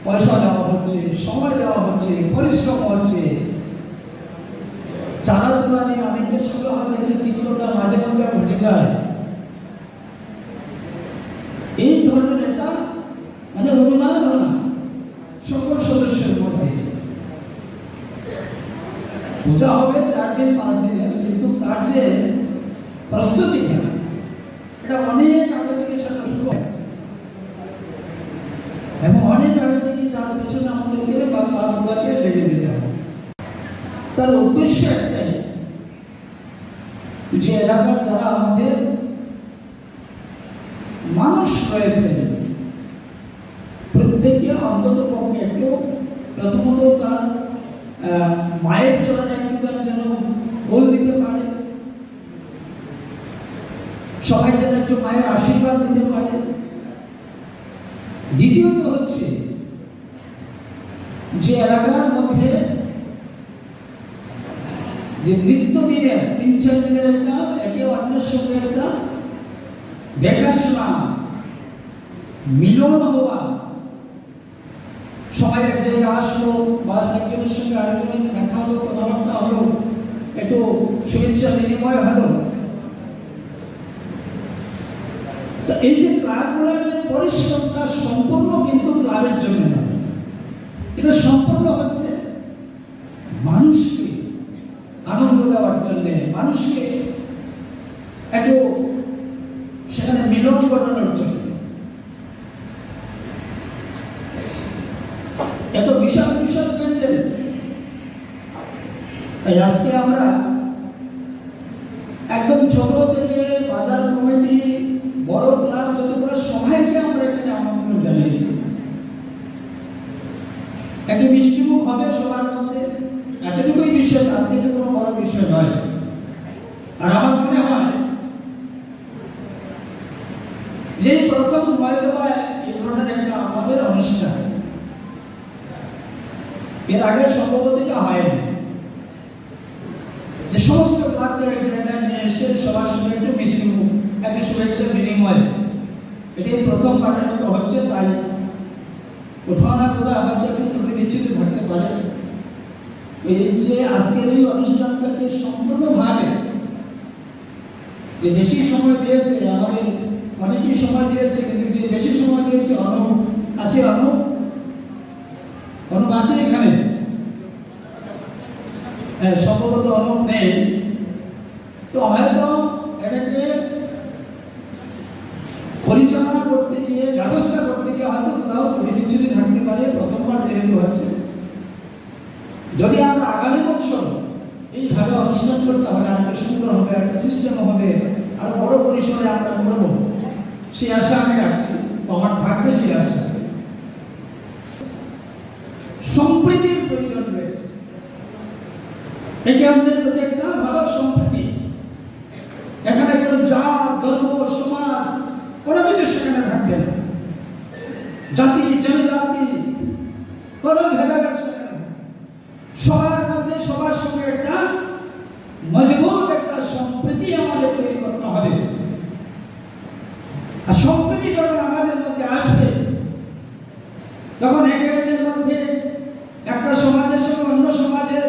পয়সা দেওয়া হচ্ছে, সময় দেওয়া হচ্ছে, পরিশ্রম হচ্ছে। চাঁদা তোলা নিয়ে অনেকের সঙ্গে হয়তো একটু তিক্ততা মাঝে মধ্যে ঘটে যায়। এই ধরনের একটা মানে অনুমান হয় না সকল সদস্যের মধ্যে। পূজা হবে চার দিন পাঁচ দিনের, কিন্তু তার যে প্রস্তুতিটা, এটা অনেক আগে থেকে সেটা শুরু হয় এবং অনেক আগে থেকে তার পেছনে আমাদেরকে বা তার উদ্যোগে লেগে যেতে হবে। তার উদ্দেশ্য একটাই, যে এলাকার যারা আমাদের মানুষ রয়েছেন, প্রত্যেকে অন্তত পক্ষে একটু প্রথমত তার, আহ, মায়ের চরণে একটু তারা যেন ফুল দিতে পারে, সবাই যেন একটু মায়ের আশীর্বাদ দিতে পারে। দ্বিতীয়ত হচ্ছে যে এলাকার মধ্যে যে নিত্য দিনের তিন চার দিনের একটা একে অন্যের সঙ্গে একটা দেখাশোনা, মিলন হওয়া, সবাই এক জায়গায় আসলো, বাস একজনের সঙ্গে আরেকজনের দেখা হলো, কথাবার্তা হলো, একটু শুভেচ্ছা বিনিময় হলো। তো এই যে ক্লাবগুলোর যে পরিশ্রমটা সম্পূর্ণ কিন্তু ক্লাবের জন্য নয়, এটা সম্পূর্ণ হচ্ছে মানুষকে আনন্দ দেওয়ার জন্য, মানুষকে একটু সেখানে মিলন ঘটানোর জন্য। এত বিশাল বিশাল প্যান্ডেল, তাই আজকে আমরা একদম ছোট থেকে বাজার কমিটি, বড় ক্লাব, যতগুলো সবাইকে আমরা এখানে আমন্ত্রণ জানিয়েছি। একটি মিষ্টিমুখ হবে সবার মধ্যে, এতটুকুই বিষয়, তার থেকে কোনো বড় বিষয় নয়। আর আমার মনে হয় যে এই প্রথম হয়তো বা এই ধরনের একটা আমাদের অনুষ্ঠান, এর আগে সম্ভবত এটা হয়নি, যে সমস্ত ক্লাবকে এক জায়গায় নিয়ে এসে সবার সঙ্গে একটু মিষ্টিমুখ, একটু শুভেচ্ছা বিনিময়, এটাই প্রথমবারের মতো হচ্ছে। তাই কোথাও না কোথাও হয়তো একটু ত্রুটি বিচ্যুতি থাকতে পারে। এই যে আজকের এই অনুষ্ঠানটাকে সম্পূর্ণভাবে যে বেশি সময় দিয়েছে, আমাদের অনেকেই সময় দিয়েছে, কিন্তু যে বেশি সময় দিয়েছে অনুপ, আছে অনুপ, অনুপ আছে এখানে? হ্যাঁ, সম্ভবত অনুপ নেই। তো হয়তো এটাকে পরিচালনা করতে গিয়ে, ব্যবস্থা করতে গিয়ে হয়তো কোথাও ত্রুটি বিচ্যুতি থাকতে পারে, প্রথমবার যেহেতু হচ্ছে। যদি আমরা আগামী বছর এইভাবে অনুষ্ঠান করতে হবে, আরেকটা সুন্দর হবে, একটা সিস্টেম হবে, আরো বড় পরিসরে আমরা করবো, সেই আশা আমি রাখছি, তো আমার থাকবে সেই আশা। সম্প্রীতির প্রয়োজন রয়েছে, একে অন্যের প্রতি একটা ভালো সম্প্রীতি। এখানে কোনো জাত, ধর্ম, সমাজ, কোনো কিছু সেখানে থাকবে না। জাতি, জনজাতি, কোনো ভেদাভেদ সেখানে থাকবে না। সবার মধ্যে সবার সঙ্গে একটা মজবুত একটা সম্প্রীতি আমাদের তৈরি করতে হবে। আর সম্প্রীতি যখন আমাদের মধ্যে আসবে, তখন একে অন্যের মধ্যে একটা সমাজের সঙ্গে অন্য সমাজের,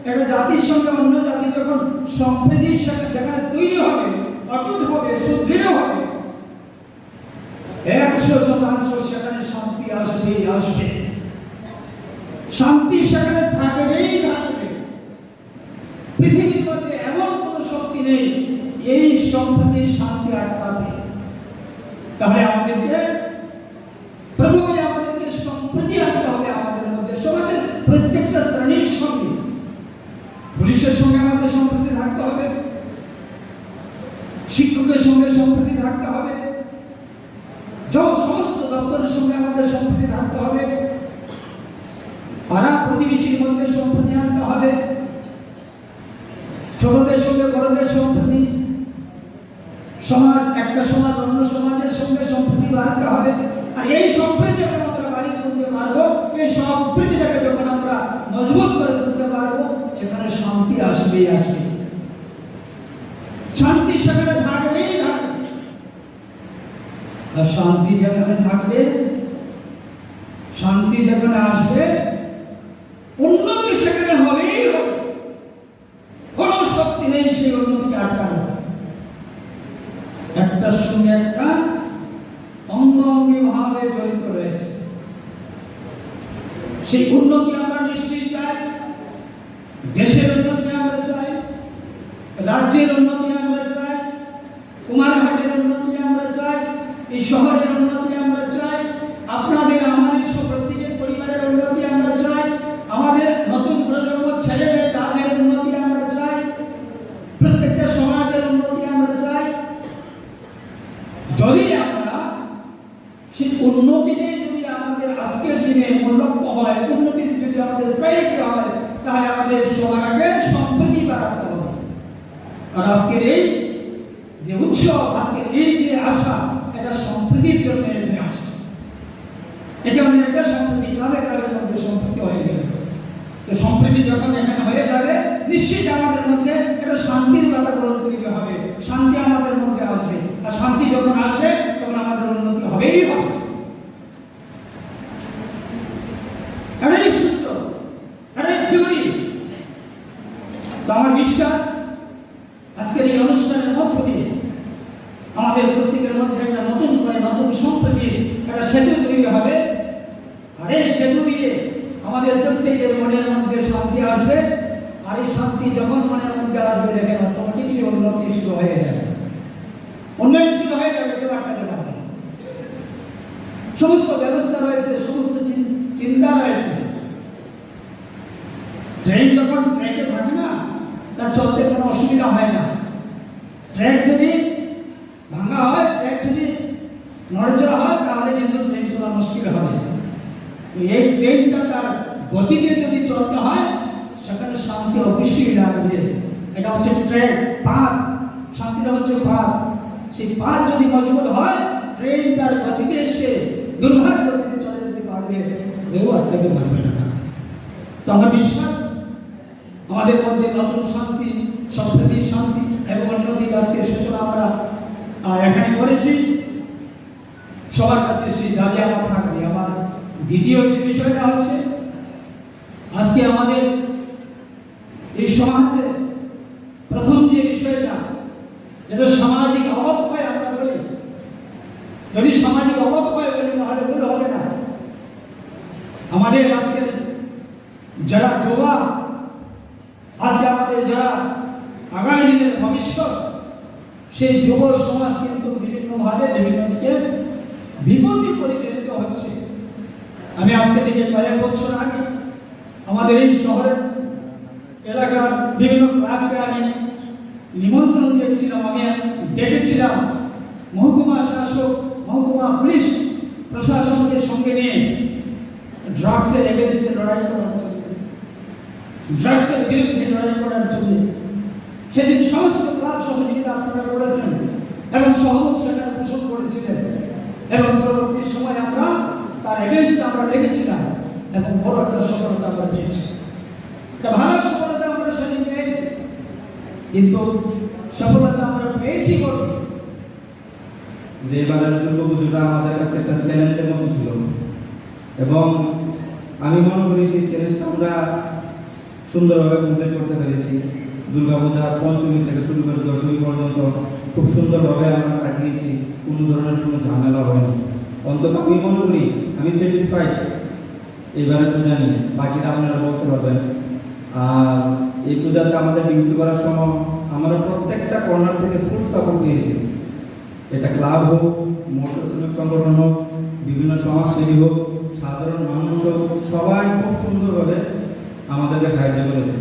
একটা জাতির সঙ্গে অন্য জাতি যখন সম্প্রীতি সে-, যেখানে তৈরি হবে, অটুট হবে, সুদৃঢ় হবে, একশো শতাংশ সেখানে শান্তি আসবেই আসবে। শান্তি সেখানে থাকবেই থাকবে। পৃথিবীর মধ্যে এমন কোনো শক্তি নেই এই সম্প্রীতি শান্তি আটকাতে। তাহলে আমাদেরকে প্রথমে আমাদেরকে সম্প্রীতি আনতে হবে আমাদের মধ্যে, সমাজের প্রত্যেকটা শ্রেণীর সঙ্গে। পুলিশের সঙ্গে আমাদের সম্প্রীতি থাকতে হবে, শিক্ষকের সঙ্গে সম্প্রীতি থাকতে হবে, য-, সমস্ত দপ্তরের সঙ্গে আমাদের সম্প্রীতি থাকতে হবে, পাড়া প্রতিবেশীর মধ্যে সম্প্রীতি আনতে হবে, ছোটদের সঙ্গে বড়দের সম্প্রীতি, সমাজ, একটা সমাজ অন্য সমাজের সঙ্গে সম্প্রীতি বাড়াতে হবে। আর এই সম্প্রীতি যখন আমরা বাড়িয়ে তুলতে পারবো, এই সম্প্রীতিটাকে যখন আমরা মজবুত করে তুলতে পারবো, এখানে শান্তি আসবেই আসবে। শান্তি সেখানে থাকবেই থাকবে। আর শান্তি যেখানে থাকবে, শান্তি যেখানে আসবে, উন্নতি সেখানে হবেই হবে। কোনো শক্তি নেই সেই উন্নতিকে আটকানো। একটার সঙ্গে একটা অঙ্গাঙ্গি ভাবে জড়িত রয়েছে। সেই উন্নতি আমরা নিশ্চয়ই চাই, দেশের উন্নতি আমরা চাই, রাজ্যের উন্নতি আমরা চাই, কুমারঘাটের উন্নতি আমরা চাই, এই শহরের উন্নতি আমরা চাই, আপনাদের আমাদের সব প্রত্যেকের পরিবারের উন্নতি আমরা চাই, আমাদের নতুন প্রজন্ম ছেলে মেয়ে তাদের উন্নতি আমরা চাই, প্রত্যেকটা সমাজের উন্নতি আমরা চাই। যদি আমরা সেই উন্নতিটাই যদি আমাদের আজকের দিনে মূল লক্ষ্য হয়, উন্নতি যদি আমাদের প্রায়োরিটি হয়, তাহলে আমাদের সবার আগে সম্প্রীতি বাড়াতে হবে। আর আজকের এই যে উৎসব, আজকের এই যে আশা, এটা সম্প্রীতির জন্য এখানে আসছে। এটা মানে একটা সম্প্রীতি, গ্রামে গ্রামের মধ্যে সম্প্রীতি হয়ে গেল। তো সম্প্রীতি যখন এখানে হয়ে যাবে, নিশ্চিত আমাদের মধ্যে একটা শান্তির বাতাবরণ তৈরি হবে, শান্তি আমাদের মধ্যে আসবে। আর শান্তি যখন আসবে, তখন আমাদের উন্নতি হবেই হবে। এটাই সূত্র, এটাই থিওরি। তো আমার বিশ্বাস, আজকের এই অনুষ্ঠানের মধ্য দিয়ে আমাদের প্রত্যেকের মধ্যে একটা নতুন করে নতুন সম্প্রীতির একটা সেতু তৈরি হবে। আর এই সেতু দিয়ে আমাদের প্রত্যেকের মনের মধ্যে শান্তি আসবে। আর এই শান্তি যখন মনের মধ্যে আসবে, দেখেন অটোমেটিকলি উন্নতি শুরু হয়ে যাবে, উন্নয়ন শুরু হয়ে যাবে, কেউ আটকাতে পারবে না। সমস্ত ব্যবস্থা রয়েছে, সমস্ত চিন-, চিন্তা রয়েছে। ট্রেন যখন ট্র্যাকে থাকে না, তার চলতে কোনো অসুবিধা হয় না। ট্র্যাক যদি ভাঙা হয়, ট্র্যাক যদি নড়েচড়া হয়, তাহলে কিন্তু ট্রেন চলা মুশকিল হবে। তো এই ট্রেনটা তার গতিতে যদি চলতে হয়, সেখানে শান্তি অবশ্যই লাগবে। এটা হচ্ছে ট্র্যাক, পাথ, শান্তিটা হচ্ছে পাথ। সেই পাথ যদি মজবুত হয়, ট্রেন তার গতিতে এসে দুর্ঘাট গতিতে চলে যেতে পারবে, কেউ আটকাতে পারবে না। তো আমার বিশ্বাস, আমাদের মধ্যে নতুন শান্তি, সম্প্রীতি, শান্তি এবং উন্নতির আজকে সূচনা আমরা, আহ, এখানে করেছি। সবার কাছে সেই দাবি আমার থাকবে। আমার দ্বিতীয় যে বিষয়টা হচ্ছে, আজকে আমাদের এই সমাজে প্রথম যে বিষয়টা, যেটা সামাজিক অবক্ষয় আমরা বলি, যদি সামাজিক অবক্ষয় বলি, তাহলে ভুল হবে না। আমাদের আজকের যারা যুবা, আজকে আমাদের যারা আগামী দিনের ভবিষ্যৎ, সেই যুব সমাজ কিন্তু বিভিন্নভাবে বিভিন্ন দিকে বিপথে পরিচালিত হচ্ছে। আমি আজকে থেকে কয়েক বছর আগে আমাদের এই শহরের এলাকার বিভিন্ন ক্লাবকে আমি নিমন্ত্রণ দিয়েছিলাম, আমি ডেকেছিলাম মহকুমা শাসক, মহকুমা পুলিশ প্রশাসনকে সঙ্গে নিয়ে ড্রাগসের এগেনস্টে লড়াই করার জন্য, ড্রাগসের বিরুদ্ধে লড়াই করার জন্য। সেদিন সমস্ত ক্লাব সহযোগিতা আপনারা করেছেন এবং সহমত সেখানে পোষণ করেছিলেন। এবং পরবর্তী সময় আমরা তার এগেইনস্টে আমরা লেগেছিলাম এবং বড় একটা সফলতা আমরা পেয়েছি। একটা ভালো সফলতা আমরা সেদিন পেয়েছি, কিন্তু সফলতা আমরা পেয়েছি বটে। যে এবারের দুর্গাপুজোটা আমাদের কাছে একটা চ্যালেঞ্জের মতো ছিল এবং আমি মনে করি সেই চ্যালেঞ্জটা আমরা সুন্দরভাবে কমপ্লিট করতে পেরেছি। দুর্গাপূজা পঞ্চমী থেকে শুরু করে দশমী পর্যন্ত খুব সুন্দরভাবে আমরা কাটিয়েছি, কোনো ধরনের কোনো ঝামেলা হয়নি। অন্তত আমি মনে করি আমি স্যাটিসফাইড এইবারের পূজা নিয়ে, বাকিটা আপনারা বলতে পারবেন। আর এই পূজাতে আমাদের ডিউটি করার সময় আমরা প্রত্যেকটা কর্নার থেকে ফুল সাপোর্ট পেয়েছি। এটা ক্লাব হোক, মৎস্য শ্রমিক সংগঠন হোক, বিভিন্ন সমাজসেবী হোক, সাধারণ মানুষ হোক, সবাই খুব সুন্দরভাবে আমাদেরকে সাহায্য করেছে।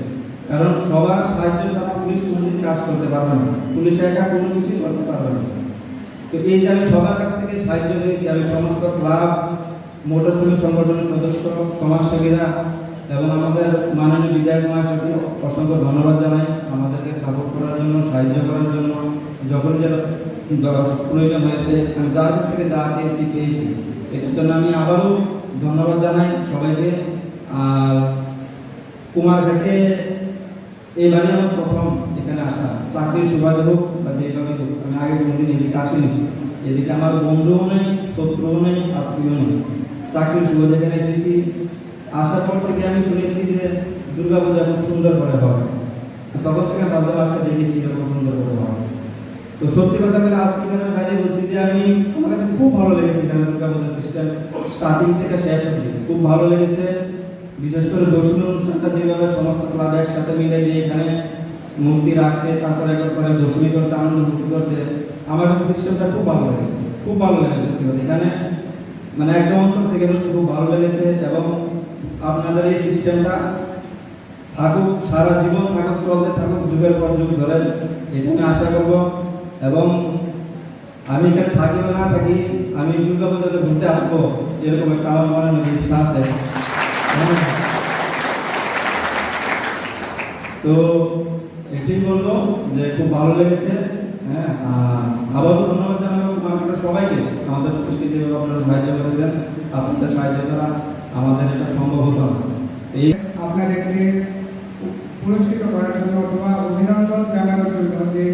কারণ সবার সাহায্য ছাড়া পুলিশ কোনোদিন কাজ করতে পারবে না, পুলিশ একা কোনো কিছুই করতে পারবে না। তো এই যে আমি সবার কাছ থেকে সাহায্য পেয়েছি, আমি সমস্ত ক্লাব, মৎস্য শ্রমিক সংগঠনের সদস্য, সমাজসেবীরা এবং আমাদের মাননীয় বিধায়ক মহাশয়কে অসংখ্য ধন্যবাদ জানাই আমাদেরকে সাপোর্ট করার জন্য, সাহায্য করার জন্য। যখন যেটা দ-, প্রয়োজন হয়েছে, আমি যার কাছ থেকে যা চেয়েছি, পেয়েছি। এটার জন্য আমি আবারও ধন্যবাদ জানাই সবাইকে। আর কুমারঘাটে এবারে আমার প্রথম এখানে আসা, চাকরির সুবাদে হোক বা যেভাবে হোক, আমি আগে কোনোদিন এদিকে আসিনি। এদিকে আমার বন্ধুও নেই, শত্রুও নেই, আত্মীয় নেই। চাকরির সুবাদে এখানে এসেছি। আসার পর থেকে আমি শুনেছি যে দুর্গাপূজা খুব সুন্দর করে হয়। তো তখন থেকে ভাবলাম, আচ্ছা, দেখি কীরকম সুন্দর করে হয়। তো সত্যি কথা বলে আজকে এখানে দাঁড়িয়ে বলছি যে আমি, আমার কাছে খুব ভালো লেগেছে এখানে দুর্গাপূজা সিস্টেম, স্টার্টিং থেকে শেষ অবধি খুব ভালো লেগেছে। বিশেষ করে দশমী অনুষ্ঠানটা যেভাবে সমস্ত ক্লাব একসাথে মিলে যে এখানে মূর্তি রাখছে, তারপরে একবার করে দশমী করছে, আনন্দ ফুর্তি করছে, আমার কাছে সিস্টেমটা খুব ভালো লেগেছে, খুব ভালো লেগেছে সত্যি কথা। এখানে মানে একদম অন্তর থেকে হচ্ছে খুব ভালো লেগেছে। এবং আপনাদের এই সিস্টেমটা থাকুক, সারা জীবন থাকুক, চলতে থাকুক, যুগের পর যুগ ধরে, এটা আমি আশা করব। এবং আমি এখানে থাকি বা না থাকি, আমি দুর্গা পূজাতে ঘুরতে আসবো, এরকম একটা আমার মনে মধ্যে ইচ্ছা আছে। হ্যাঁ। তো এটাই বলবো যে খুব ভালো লেগেছে। হ্যাঁ, আর আবারও ধন্যবাদ জানাবো আপনাদের সবাইকে, আমাদের সৃষ্টিতে আপনারা সাহায্য করেছেন। আপনাদের সাহায্য ছাড়া আমাদের এটা সম্ভব হতো না। এই আপনাদেরকে পুরস্কৃত করার জন্য অথবা অভিনন্দন জানানোর জন্য যে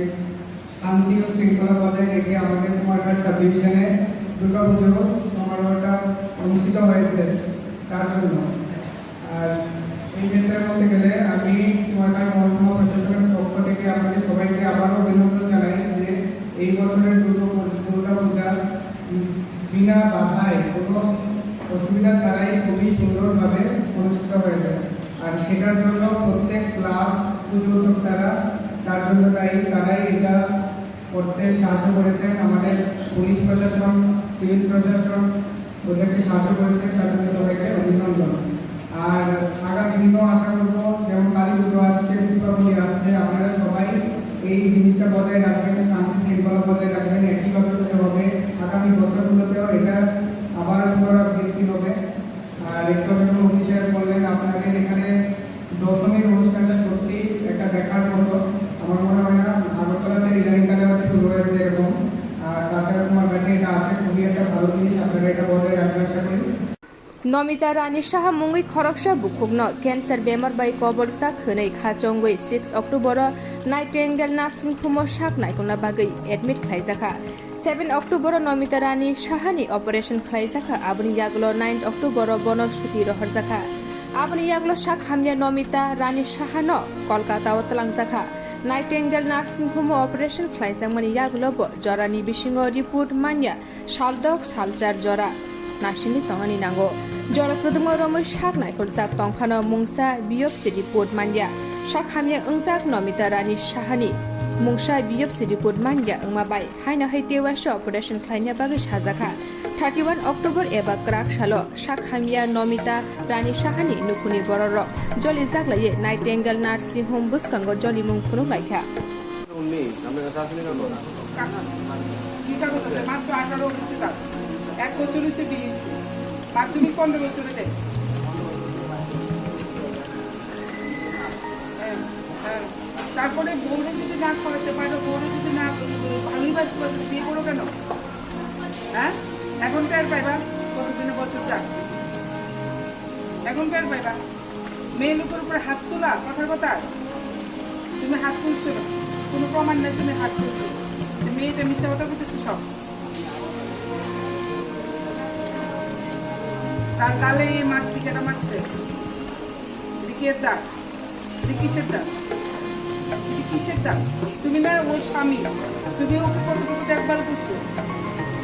শান্তি ও শৃঙ্খলা বজায় রেখে আমাদের কুমারঘাট সাব ডিভিশনে দুর্গাপুজো সমারোহটা অনুষ্ঠিত হয়েছে, তার জন্য। আর এই ক্ষেত্রে বলতে গেলে আমি কুমারঘাট মহকুমা প্রশাসনের পক্ষ থেকে আপনাদের সবাইকে আবারও অভিনন্দন জানাই যে এই বছরের দুর্গা পূ-, দুর্গা পূজা, উম, বিনা বাধায় কোনো অসুবিধা ছাড়াই খুবই সুন্দরভাবে অনুষ্ঠিত হয়েছে। আর সেটার জন্য প্রত্যেক ক্লাব, পুজো উদ্যোক্তারা তার জন্য দায়ী, তারাই এটা করতে সাহায্য করেছেন। আমাদের পুলিশ প্রশাসন, সিভিল প্রশাসন ওদেরকে সাহায্য করেছেন, তার জন্য সবাইকে অভিনন্দন। আর আগামী দিনও আশা করবো, যেমন কালী পুজো আসছে, দীপাবলি আসছে, আপনারা সবাই এই জিনিসটা বজায় রাখবেন, শান্তি শৃঙ্খলা বজায় রাখবেন, একইভাবে পুজো হবে। আগামী বছরগুলোতেও এটা আবার পুনরাবৃত্তি হবে। আর একটু আগে অফিসার বললেন, আপনাদের এখানে দশমীর অনুষ্ঠানটা সত্যি একটা দেখার মতো। আমার মনে হয় না আগরতলাতে ইদানিংকালে হয়তো শুরু হয়েছে এরকম। আর তাছাড়া তোমার কাছে এটা আছে, খুবই একটা ভালো জিনিস, আপনারা এটা বজায় রাখবেন আশা করি। Nomita Rani Saha mungwi khoroksa bukhukno cancer bemar bai kobolsa khwnwi kha chongwi six October-o Nightingale Nursing Home-o sak naikolna bagwi admit khlaijakha. Seven October-o Nomita Rani Sahani operation khlaijakha, aboni yagulo nine October-o bono chuti rohorjakha. Aboni yagulo sak hamya Nomita Rani Sahano Kolkata-o twlangjakha. Nightingale Nursing Home-o operation khlaijakmani yagulo bo jorani bisingo report manya saldok salchar jora nasingwi tongnani nango. Jora kwdwkma romwi sak naikoljak tongphano mungsa biopsy report manya. Sak hamya wngjak Nomita Rani Sahani mungsa biopsy report manya wngma bai haino hai tewaisa operation khlaina bagwi sajakha. Thirty one October eba kwrak salo sak hamya Nomita Rani Sahani nukhungni bororok jolijak laiwi Nightingale Nursing Home bwskango jolimung phunuk laikha. উনিশ, আপনার কাছে আসেনি কেন? কি কাগজ আছে? মাত্র আঠারো হয়েছে তার। এক বছর হয়েছে বিয়ে হয়েছে। মাধ্যমিক পনেরো বছরে দেয়। হ্যাঁ, হ্যাঁ। তারপরে বউরে যদি না করাতে পারো, বউরে যদি না, ভালোই বাসতে পারো, বিয়ে করো কেন? হ্যাঁ? এখন টের পাইবা কতদিনে বছর যাক। এখন টের পাইবা। মেয়ে লোকের উপরে হাত তোলা, কথা কথা। তুমি হাত তুলছো না, কোনো প্রমাণ নেই তুমি হাত তুলছো। তো মেয়েটা মিথ্যা কথা বলতেছে সব। তার গালে এই মার টিকাটা মারছে। এটা কি এর দাগ? এটা কিসের দাগ? এটা কিসের দাগ? তুমি না ওর স্বামী, তুমি ওকে কতটুকু দেখভাল করছো?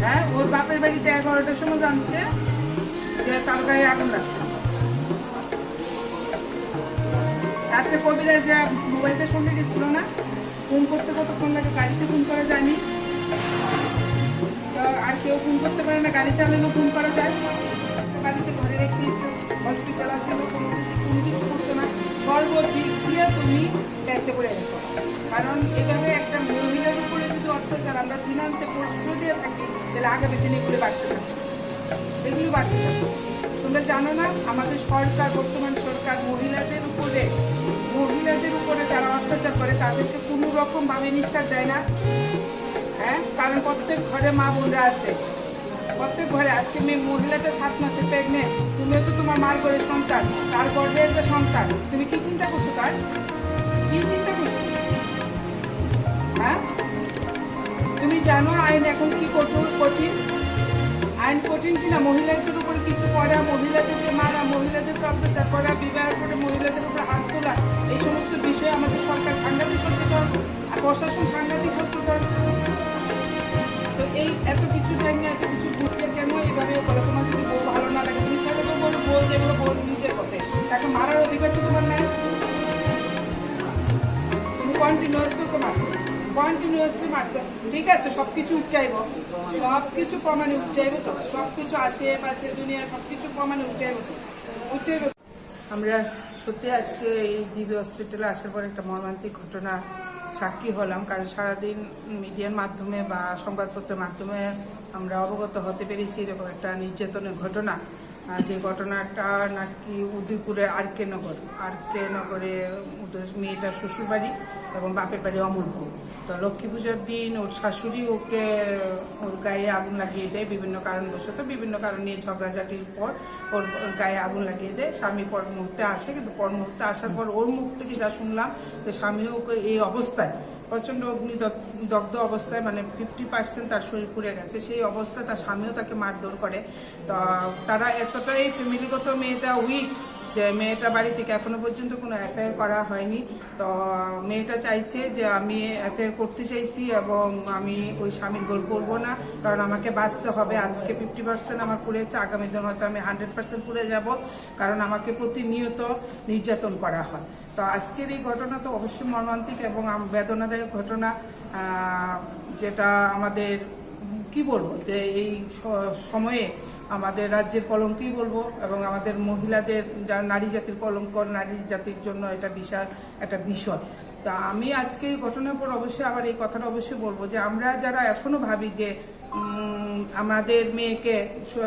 হ্যাঁ, ওর বাপের বাড়িতে এগারোটার সময় জানছে যে তার গায়ে আগুন লাগছে। রাত্রে কবিরাজ যে মোবাইলটা সঙ্গে গেছিল না, ফোন করতে কতক্ষণ লাগে? গাড়িতে ফোন করা যায়নি। তো আর কেউ ফোন করতে পারে না, গাড়ি চালানো ফোন করা যায়। বাড়িতে ঘরে রেখে এসে হসপিটাল আসে, কোনো কিছু, কোনো কিছু করছো না। সর্বদিক দিয়ে তুমি প্যাচে পড়ে গেছো। কারণ এভাবে একটা মহিলার উপরে যদি অত্যাচার আমরা দিনান্তে প্রশ্রয় দিয়ে থাকি, তাহলে আগামী দিনে এগুলো বাড়তে থাকে, এগুলো বাড়তে থাকে। তোমরা জানো না, আমাদের সরকার, বর্তমান সরকার মহিলাদের উপরে, মহিলাদের উপরে যারা অত্যাচার করে, তাদেরকে কোনো রকম ভাবে নিস্তার দেয় না। হ্যাঁ, কারণ প্রত্যেক ঘরে মা বোনরা আছে, প্রত্যেক ঘরে। আজকে মেয়ে মহিলাটা সাত মাসের প্রেগনেন্ট, তুমিও তো তোমার মার ঘরে সন্তান, তার গর্ভে একটা সন্তান। তুমি কি চিন্তা করছো তার? কি চিন্তা করছো? হ্যাঁ, তুমি জানো আইন এখন কি কঠোর, কঠিন? আইন কঠিন কিনা? মহিলাদের উপরে কিছু করা, মহিলাদেরকে মারা, মহিলাদেরকে অত্যাচার করা, বিবাহের পরে মহিলাদের উপরে হাত তোলা, এই সমস্ত বিষয়ে আমাদের সরকার সাংঘাতিক সচেতন। আর প্রশাসন সাংঘাতিক সচেতন। তো এই এত কিছু জানি না, এত কিছু বুঝছে কেন এইভাবে বলে? তোমার যদি বউ ভালো না লাগে, তুমি ছেলেকে বলো, বউ যেগুলো বল নিজের পথে, তাকে মারার অধিকার তো তোমার নাই। তুমি কন্টিনিউয়াসলি তো মারছো, কন্টিনিউয়াসলি মারছো, ঠিক আছে, সবকিছু উঠতে আইব, সবকিছু প্রমাণে উঠতে আইব তো, সবকিছু আশেপাশে দুনিয়ার সবকিছু প্রমাণে উঠতে আইব তো, উঠতে আইব। আমরা সত্যি আজকে এই জিবি হসপিটালে আসার পর একটা মর্মান্তিক ঘটনা সাক্ষী হলাম, কারণ সারাদিন মিডিয়ার মাধ্যমে বা সংবাদপত্রের মাধ্যমে আমরা অবগত হতে পেরেছি এরকম একটা নির্যাতনের ঘটনা, আহ, যে ঘটনাটা নাকি উদয়পুরের আর কে নগর, আর কে নগরে ওদের মেয়েটার শ্বশুরবাড়ি এবং বাপের বাড়ি অমরপুর। তো লক্ষ্মী পুজোর দিন ওর শাশুড়ি ওকে, ওর গায়ে আগুন লাগিয়ে দেয় বিভিন্ন কারণবশত, বিভিন্ন কারণ নিয়ে ঝগড়াঝাটির পর ওর, ওর গায়ে আগুন লাগিয়ে দেয়। স্বামী পর মুহূর্তে আসে, কিন্তু পর মুহূর্তে আসার পর ওর মুখ থেকে যা শুনলাম যে স্বামী ওকে এই অবস্থায়, প্রচণ্ড অগ্নি দগ-, দগ্ধ অবস্থায়, মানে ফিফটি পার্সেন্ট তার শরীর পুড়ে গেছে, সেই অবস্থায় তার স্বামীও তাকে মারধর করে। তো তারা এতটাই ফ্যামিলিগত মেয়েটা উইক যে মেয়েটা বাড়ি থেকে এখনো পর্যন্ত কোনো এফআইআর করা হয়নি। তো মেয়েটা চাইছে যে আমি এফআইআর করতে চাইছি এবং আমি ওই স্বামীর ঘর করবো না, কারণ আমাকে বাঁচতে হবে। আজকে ফিফটি পার্সেন্ট আমার পুড়েছে, আগামী দিন হয়তো আমি হান্ড্রেড পার্সেন্ট পুড়ে যাব, কারণ আমাকে প্রতিনিয়ত নির্যাতন করা হয়। তো আজকের এই ঘটনা তো অবশ্যই মর্মান্তিক এবং আম-, বেদনাদায়ক ঘটনা, আহ, যেটা আমাদের, উম, কি বলবো, যে এই স-, সময়ে আমাদের রাজ্যের কলঙ্কই বলবো এবং আমাদের মহিলাদের, যা-, নারী জাতির কলঙ্ক, নারী জাতির জন্য এটা বিশাল একটা বিষয়। তা আমি আজকে এই ঘটনার পর অবশ্যই আবার এই কথাটা অবশ্যই বলবো যে আমরা যারা এখনো ভাবি যে উম, আমাদের মেয়েকে স-,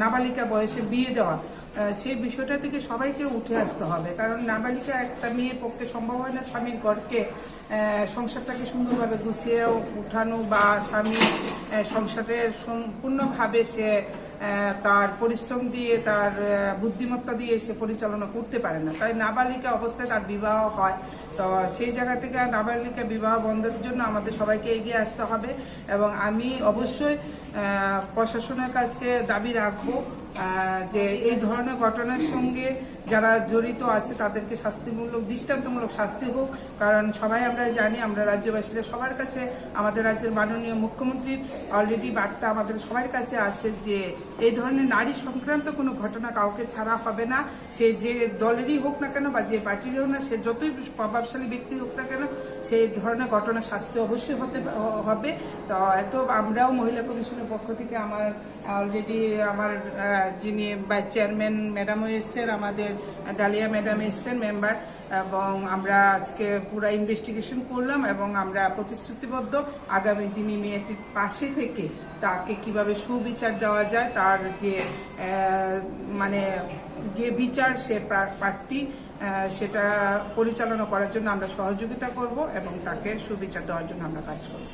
নাবালিকা বয়সে বিয়ে দেওয়া, আহ, সেই বিষয়টা থেকে সবাইকে উঠে আসতে হবে, কারণ নাবালিকা একটা মেয়ের পক্ষে সম্ভব হয় না স্বামীর ঘরকে, আহ, সংসারটাকে সুন্দরভাবে গুছিয়ে উঠানো বা স্বামী, আহ, সংসারে সম্পূর্ণভাবে সে, আহ, তার পরিশ্রম দিয়ে, তার, আহ, বুদ্ধিমত্তা দিয়ে সে পরিচালনা করতে পারে না। তাই নাবালিকা অবস্থায় তার বিবাহ হয়। তো সেই জায়গা থেকে নাবালিকা বিবাহ বন্ধের জন্য আমাদের সবাইকে এগিয়ে আসতে হবে এবং আমি অবশ্যই, আহ, প্রশাসনের কাছে দাবি রাখবো, আহ, যে এই ধরনের ঘটনার সঙ্গে যারা জড়িত আছে তাদেরকে শাস্তিমূলক, দৃষ্টান্তমূলক শাস্তি হোক, কারণ সবাই আমরা জানি, আমরা রাজ্যবাসীরা সবার কাছে, আমাদের রাজ্যের মাননীয় মুখ্যমন্ত্রীর অলরেডি বার্তা আমাদের সবার কাছে আছে যে এই ধরনের নারী সংক্রান্ত কোনো ঘটনা কাউকে ছাড়া হবে না। সে যে দলেরই হোক না কেন বা যে পার্টিরই হোক না, সে যতই প্রভাবশালী ব্যক্তি হোক না কেন, সেই ধরনের ঘটনা শাস্তি অবশ্যই হতে হবে। তো এত আমরাও মহিলা কমিশনের পক্ষ থেকে আমার অলরেডি আমার, আহ, যিনি ভাইস চেয়ারম্যান ম্যাডামও এসছেন, আমাদের ডালিয়া ম্যাডাম এসছেন মেম্বার, এবং আমরা আজকে পুরা ইনভেস্টিগেশন করলাম এবং আমরা প্রতিশ্রুতিবদ্ধ আগামী দিনে মেয়েটির পাশে থেকে তাকে কিভাবে সুবিচার দেওয়া যায়, তার যে, আহ, মানে যে বিচার সে প্রা-, প্রার্থী, আহ, সেটা পরিচালনা করার জন্য আমরা সহযোগিতা করব এবং তাকে সুবিচার দেওয়ার জন্য আমরা কাজ করব।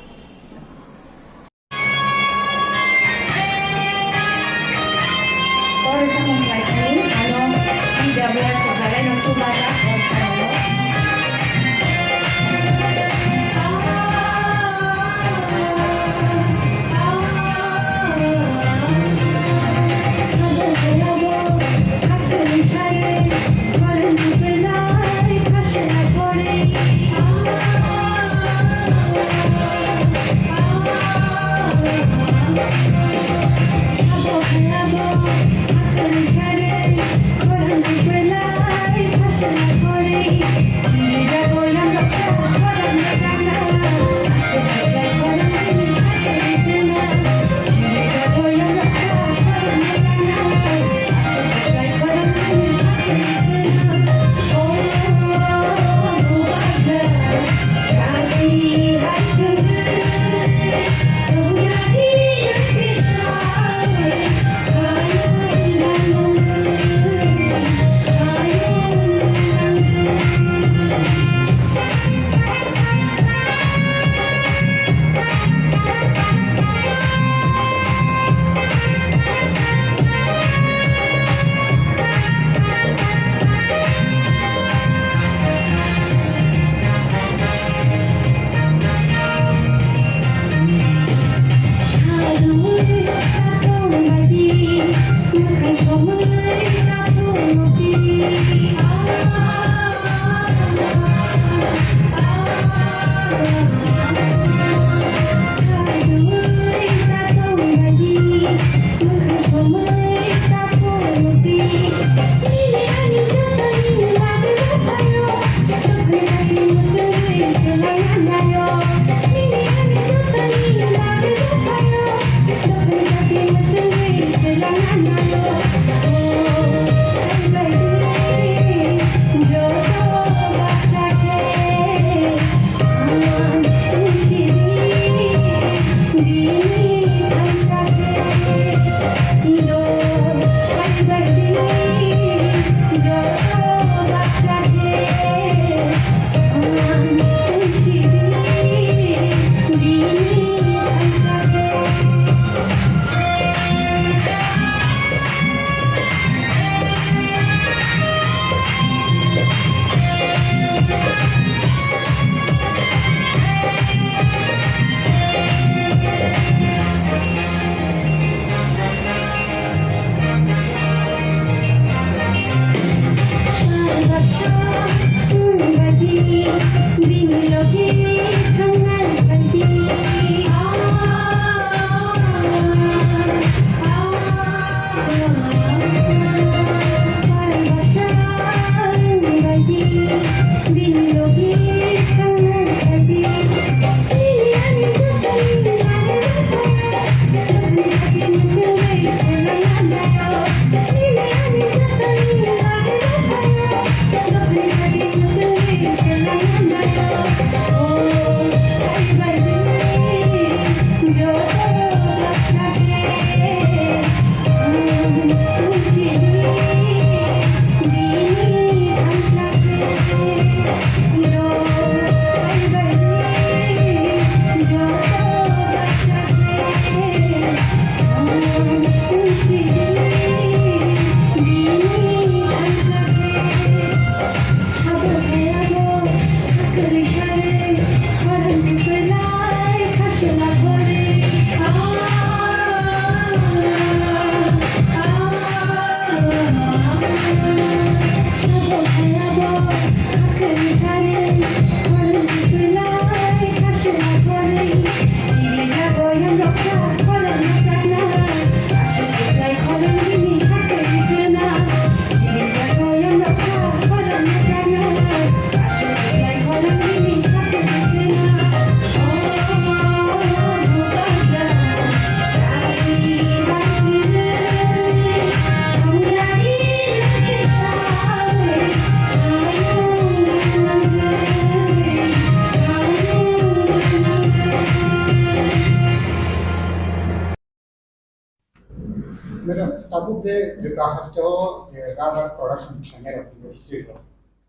Madam, tabuk je Tripura haste o je rubber production khlainai rok ni history rok,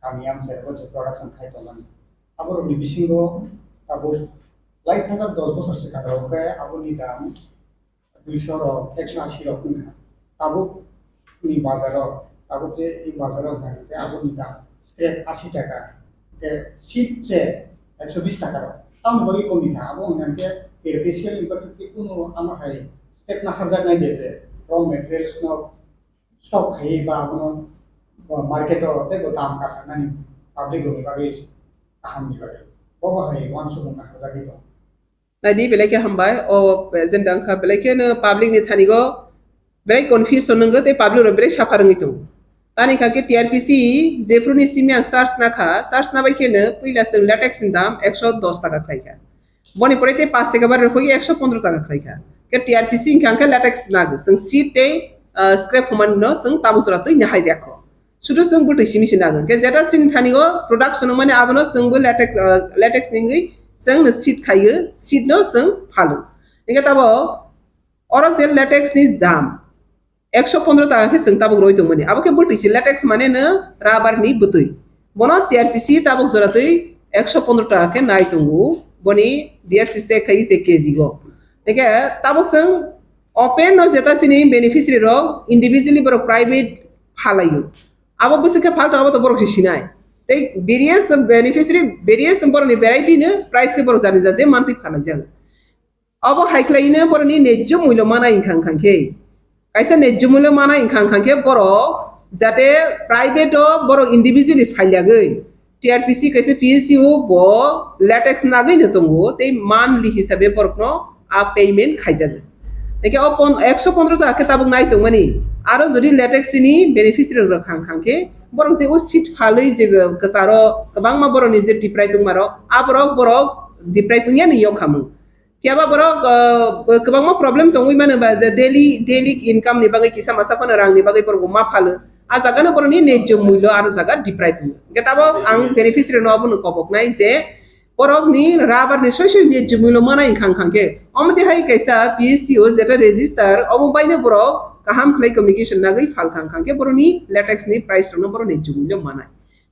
kami amchai rok je production khai tongmani, aborok ni bisingo tabuk lai thajak dos bosor swkang rok khe aboni dam duiso rok, ekso asi rok wngkha. Tabuk ni bazaro, abo je i bazaro hwnka khe aboni dam scrap asi taka, khe seed se ekso bis taka rok. Tamoni bagwi kok ni kha, abo hwnka khe K P C L ni bagwi kunu ama hai step naharjaknai de je raw materials no stock khai ba abono market o tei bo dam kasarnani public rokni bagwi kaham ni bagwi. Bobo hai uansukmung naharjagwi tongo. Naidi belai khe hambai, o agenda wngkha belai kheno public ni thani go belai confusion wngkha tei public rok belai suffer wngwi tongo. Tani kha khe T R P C jephru ni simi ang search na kha, search na bai kheno puila chwng latex ni dam ekso dos taka khlai kha. Boni pore tei paanch taka bari rok ekso pondro taka khlai kha. Khe T R P C wngkha khe latex nagwi chwng seed tei, ah, scrap humani no chwng tabuk jora twi nahai rwkha. Sudu chwng bwtwi simi se nagwi. Khe jeta chini thani o production wngmani abono chwngbo latex, ah, latex ni wngwi chwng no seed khaiwi, seed no chwng phalo. Hingkhe tabo oro je latex ni dam ekso pondro taka khe chwng tabuk roi tongmani. Abo khe bwtwi se latex mane no rubber ni bwtwi. Bono T R P C tabuk jora twi ekso pondro taka khe nai tongo. Boni D R C check khai se K G go. Hingkhe tabuk chwng open no jeta chini beneficiary rok individually borok private phalaio. Abo bwswk khe phal tongma to borok se sinai. Tei various beneficiary, various borokni variety no price khe borok jani ja je mantwi phalai jago. Abo hai khlai no borokni nejjo mulyo mana wngkha wngkha khe. Kaisa nejjo mulyo mana wngkha wngkha khe borok jate private o borok individually phailiagwi T R P C kaisa P S U bo latex nagwi no tongo tei monthly hisabe borokno a payment khaijago. Hingke o pon-, ekso pondro taka khe tabuk nai tongmani. Aro jodi latex ni beneficiary rok khang khang khe borok je o seed phalwi je kwcharo kwbangma borokni je deprive wngma rok, aborok borok deprive wngya ni yok khamung. Phiya ba borok, ah, kwbangma problem tongwi mano ba, the daily, daily income ni bagwi kisa masa phano rang ni bagwi borok ma phalo. A jaga no borok ni nejjo mulyo aro jaga deprive wngya. Hingke tabuk ang beneficiary no abono kobok nai je borok ni rubber ni soi soi nejjo mulyo mana wngkha wngkha khe. Omo twi hai kaisa P S C o jeta register omo bai no borok kaham khlai communication nagwi phal kha wngkha khe borok ni latex ni price rok no borok nejjo mulyo manai.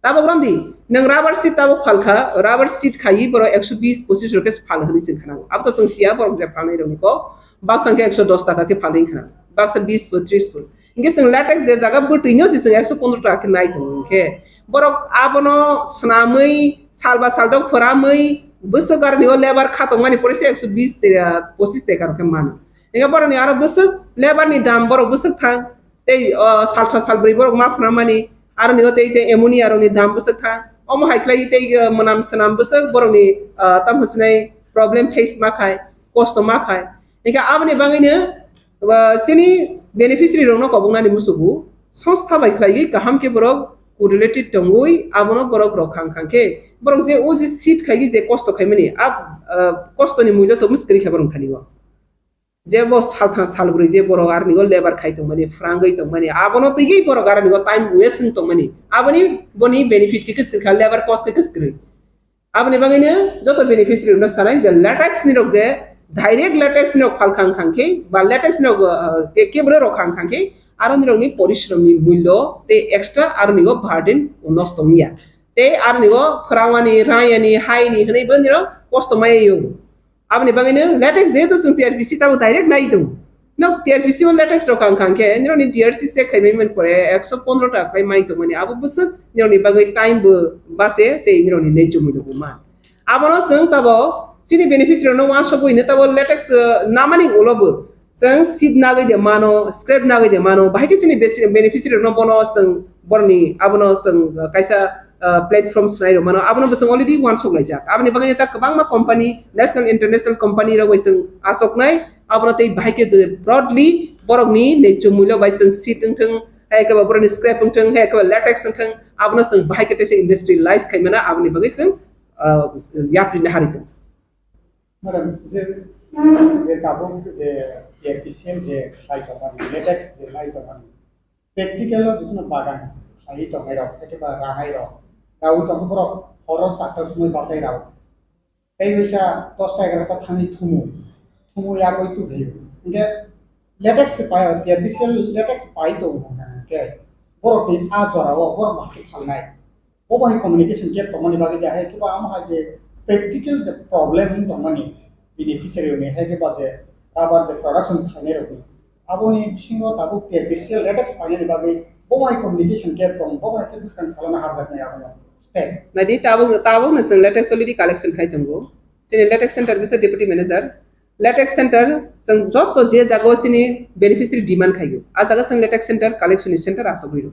Tabuk romdi, nwng rubber sheet tabuk phalkha, rubber sheet khaiwi borok ekso bis pochis rok khe phal hwnwi chwng khna. Abo to chwng siya, borok je phalnai rokni kok, baksa khe ekso dos taka khe phalwi khna, baksa bis bo, tris bo. Hingke chwng latex je jaga bwtwino se chwng ekso pondro taka khe nai tongo hwnkhe, borok abono swnamwi, salba saldok phoramwi, bwswk aroni o lebar kha tongmani pore se ekso bis te, ah, pochis taka rok khe mano. Hingke borokni aro bwswk lebar ni dam borok bwswk thang. Tei, o, saltha salbrwi borok ma phwnamani, aroni o tei, tei ammonia rokni dam bwswk kha. Omo hai khlai tei, o, mwnam swnam bwswk borokni, o, tamo sinai problem face ma khai, kosto ma khai. Hingkhe aboni bagwino, o, chini beneficiary rokno koboknani musugo, songstha bai khlaiwi kaham khe borok correlated tongwi abono borok rok khang khang khe, borok je o je seed khaigwi je kosto khaimani, a, o, kostoni mulyo to mwswk kwrwi kha borok thani o. Je bo salthang salbrwi je borok aroni o lebar khai tongmani, phrangwi tongmani, abono twiwi borok aroni o time waste wng tongmani, aboni boni benefit khe kwswk kha, lebar cost khe kwswk kwrwi. Aboni bagwino joto beneficiary rokno sanai je latex ni rok je direct latex ni rok phal khang khang khe ba latex ni rok, uh, ke-, kebra rok khang khang khe aroni rokni porishrom ni mulyo tei extra aroni o burden nosto wngya. Tei aroni o phwrangmani, rayani, haini hwnwi boni rok kosto maya yo. Aboni bagwino latex jehetu chwng T R P C tamo direct nai tongo. No T R P C o latex rok ang khang khe, nirokni D R C check khaimani man pore ekso pondro taka khlai mai tongmani. Abo bwswk nirokni bagwi time bo bache tei nirokni nejjo mulyo bo man. Abono chwng tabo chini beneficiary rokno uansukwi hino tabo latex, uh, namani ulo bo chwng seed nagwi de mano, scrap nagwi de mano, bahai khe chini besi-, beneficiary rokno bono chwng boroni abono chwng, uh, kaisa ah, platform swnai rok mano, abono bwswng already uansuk laijak. Aboni bagwi ta kwbangma company, national, international company rok bai chwng asoknai, abono tei bahai khe de broadly borokni nejjo mulyo bai chwng seed wngthwng, hai khe ba borokni scrap wngthwng, hai khe ba latex wngthwng, abono chwng bahai khe teisa industrialize khai mano, aboni bagwi chwng, ah, yapri nahari tongo. Madam, je, je tabuk je T R P C L je khlai tongmani, latex je khlai tongmani, practical o jikunu bagan khlaiwi tongnai rok, ekeba ranai rok, rawi tongkha borok horo charta somoi bachai rao. Tei waisa dosta egarota thani thumu, thumu yagwi tubui. Hingke latex se pai, T R P C L latex pai tongo hingke borok ni a jora o borok bahai phalnai. Bo bahai communication gap tongmani bagwi je hai khe ba amo hai je practical je problem wng tongmani beneficiary ni hai khe ba je rubber je production khlainai rokni Aboni bisingo tabuk T R P C L latex painani bagwi bo bai communication khe tong, bo bai khe bwskang salama harjaknai abono step. Nadi tabuk, tabukno chwng latex already collection khai tongo. Chini latex center bisa deputy manager. Latex center chwng joto je jagao chini beneficiary demand khaiyo. A jaga chwng latex center collection ni center asogwi rw.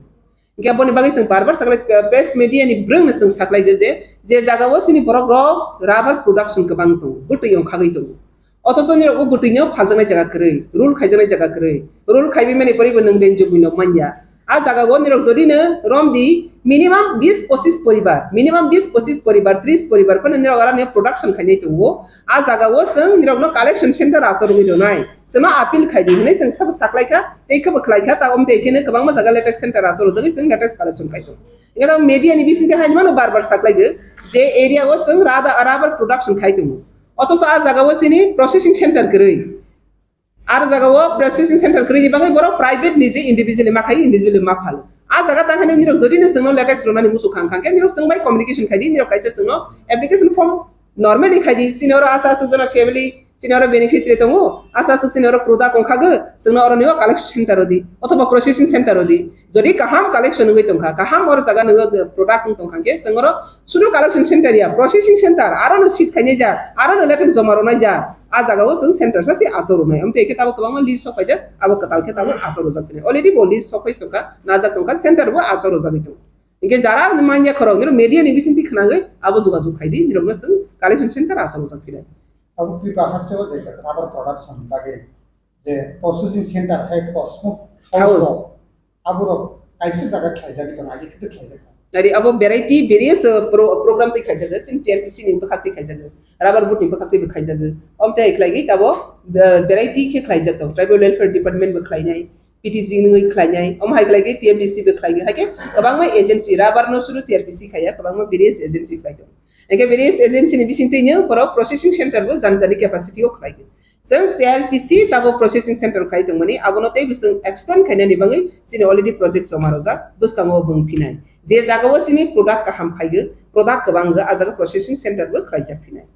Hingke aboni bagwi chwng bar bar saklai, eh, press media ni bwrwngno chwng saklaikha je, je jagao chini borok rok rubber production kwbang tongo, bwtwi ongkhagwi tongo. Othocho nirok o bwtwino phaljaknai jaga kwrwi, rule khaijaknai jaga kwrwi. Rule khaiwi mani poribo nwng renjwk buino manya. A jagao nirok jodi no romdi minimum bis pochis poribar, minimum bis pochis poribar, tris poribar phano nirok aroni production khainai tongo. A jagao chwng nirokno collection center asogwi rwnai. Chwngno appeal khai di hwnwi chwng sabo saklaikha, tei khebo khlaikha, ta omtei kheno kwbangma jaga latex center asogwi chwng latex collection khai tongo. Hingke media ni bisingtwi hai mano bar bar saklaigo je area o chwng rada-, rubber production khai tongo. Othocho a jagao chini processing center kwrwi. Aro jagao processing center kwrwini bagwi borok private ni je individually ma khai, individually ma phalo. A jaga tang hwnwi nirok jodi no chwngno latex rwnani muchung kha, hwnkha khe nirok chwng bai communication khai di, nirok kaisa chwngno application form normally khai di, chini oro asa aswk jona family, chini oro beneficiary tongo, asa aswk chini oro product ongkha gw, chwngno oroni o collection center rw di, othoba processing center rw di. Jodi kaham collection wngwi tongkha, kaham oro jaga nwngo product wng tongkha khe, chwng oro sudu collection center ya, processing center, aro no seat khainai ja, aro no latex joma rwnai ja, a jaga o chwng center sa se asok rwnai. Amtwi khe tabuk kwbangma list sok paijak, abo kwtal khe tabuk asok rwjak phai. Already bo list sok phai tongkha, najak tongkha, center bo asok rwjagwi tongo. Hingke jara manya khorok nirok media ni bisingtwi khwnagwi abo jogajog khai di, nirokno chwng collection center asok rwjak phai. Abo Tripura haste o je rubber production bagwi je processing center hai Cosmo House. House rok, aborok kaisa jaga khlaijagwi tongo, agi khe khlaijak tongo. Ari abo variety various, uh, pro-, program twi khaijago, chini T R P C ni bwkhak twi khaijago, rubber board ni bwkhak twi bo khaijago. Om tei khlaigwi tabo, uh, variety khe khlaijak tongo, tribal welfare department bo khlainai, P T C ni khlainai, om hai khlaigwi T R P C bo khlaigwi, hai khe kwbangma agency, rubber no suru T R P C khaiya, kwbangma various agency khlai tongo. Hingke various agency ni bisingtwi no borok processing center bo jani jani capacity o khlaigo. Chwng T R P C tabo processing center khai tongmani, abono tei bwswng extend khainani bagwi chini already project joma rwjak, bwskango bwng phinai. Je jagao chini product kaham phaigo, product kwbang wngkha, a jaga processing center bo khlaijak phinai.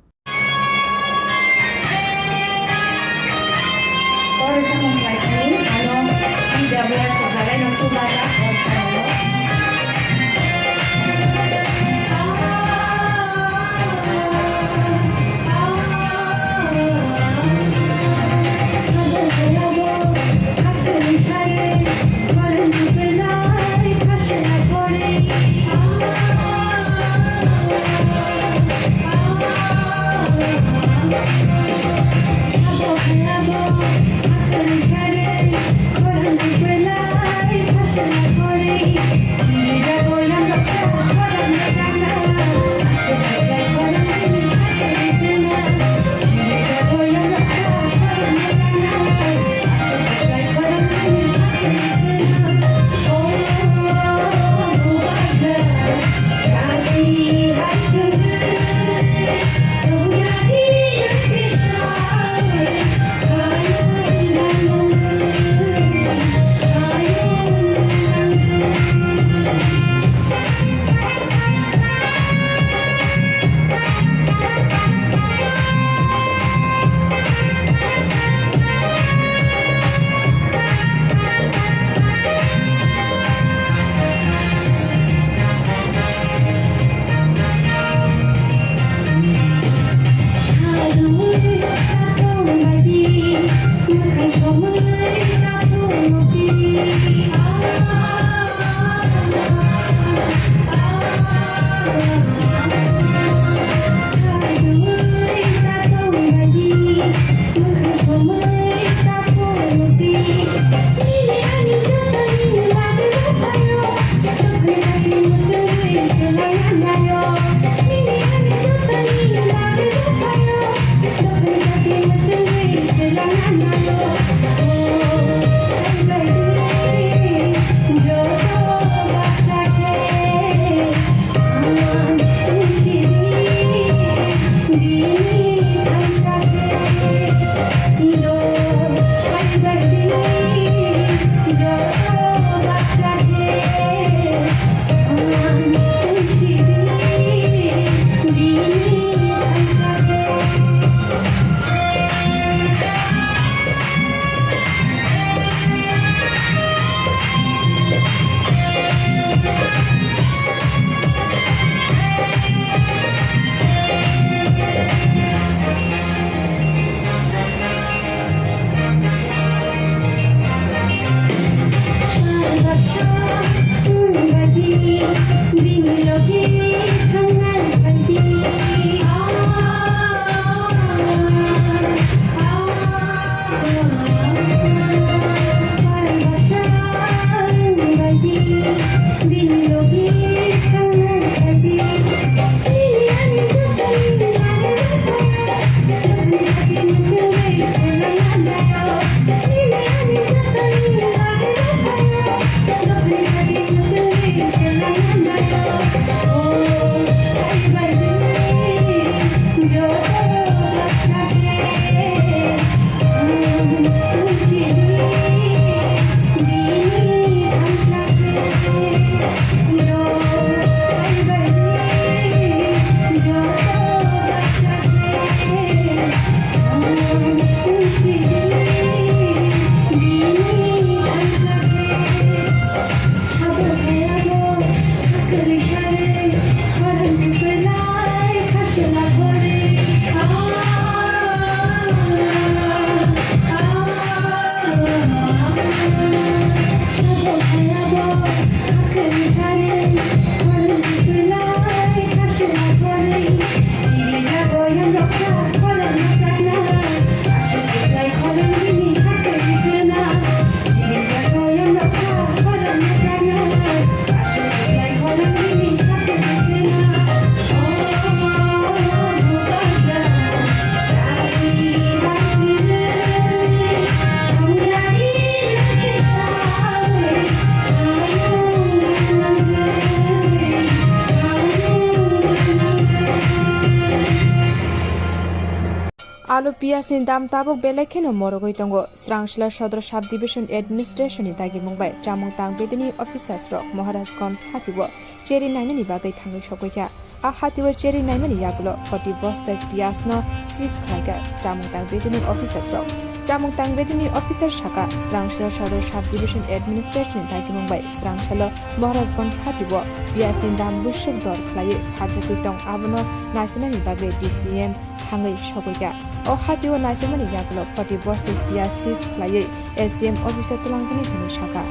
Alu piyaj ni dam tabuk belai kheno morogwi tongo. Srangsla Sodor Sub Division Administration ni dagimung bai chamung tang bedini officers rok Maharajganj hati o cherry nainani bagwi thangwi sogwi kha. A hati o cherry naimani yagulo forty bosta piyaj no seize khlai kha chamung tang bedini officers rok. Chamung tang bedini officer saka Srangsla Sodor Sub Division Administration ni dagimung bai Srangsla Maharajganj hati o piyaj ni dam bwswk dor khlaiwi pharjagwi tong, abono naisinani bagwi D C M thangwi sogwi kha. O hati o naisinani yagulo forty bosta piyaj seize khlaiwi S D M office o twlangjaknai hwnwi sakha.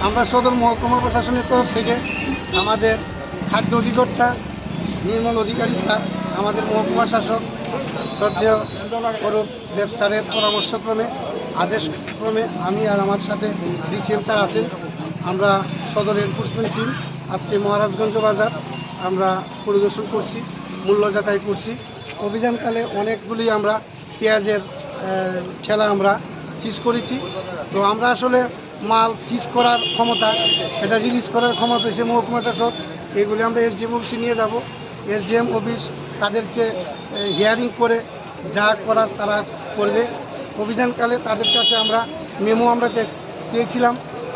আমরা সদর মহকুমা প্রশাসনের তরফ থেকে আমাদের খাদ্য অধিকর্তা নির্মল অধিকারী স্যার, আমাদের মহকুমা শাসক শ্রদ্ধেয় অরূপ দেব স্যারের পরামর্শক্রমে, আদেশক্রমে আমি আর আমার সাথে ডিসিএম স্যার আছেন, আমরা সদর এনফোর্সমেন্ট টিম আজকে মহারাজগঞ্জ বাজার আমরা পরিদর্শন করছি, মূল্য যাচাই করছি। অভিযানকালে অনেকগুলি আমরা পেঁয়াজের, আহ, ঠেলা আমরা সিজ করেছি। তো আমরা আসলে মাল সিজ করার ক্ষমতা, সেটা রিলিজ করার ক্ষমতা হচ্ছে মহকুমা শাসক। এগুলি আমরা এসডিএম অফিসে নিয়ে যাব। এসডিএম অফিস তাদেরকে, আহ, হিয়ারিং করে যা করার তারা করবে। অভিযানকালে তাদের কাছে আমরা মেমো আমরা চে-, চেয়েছিলাম,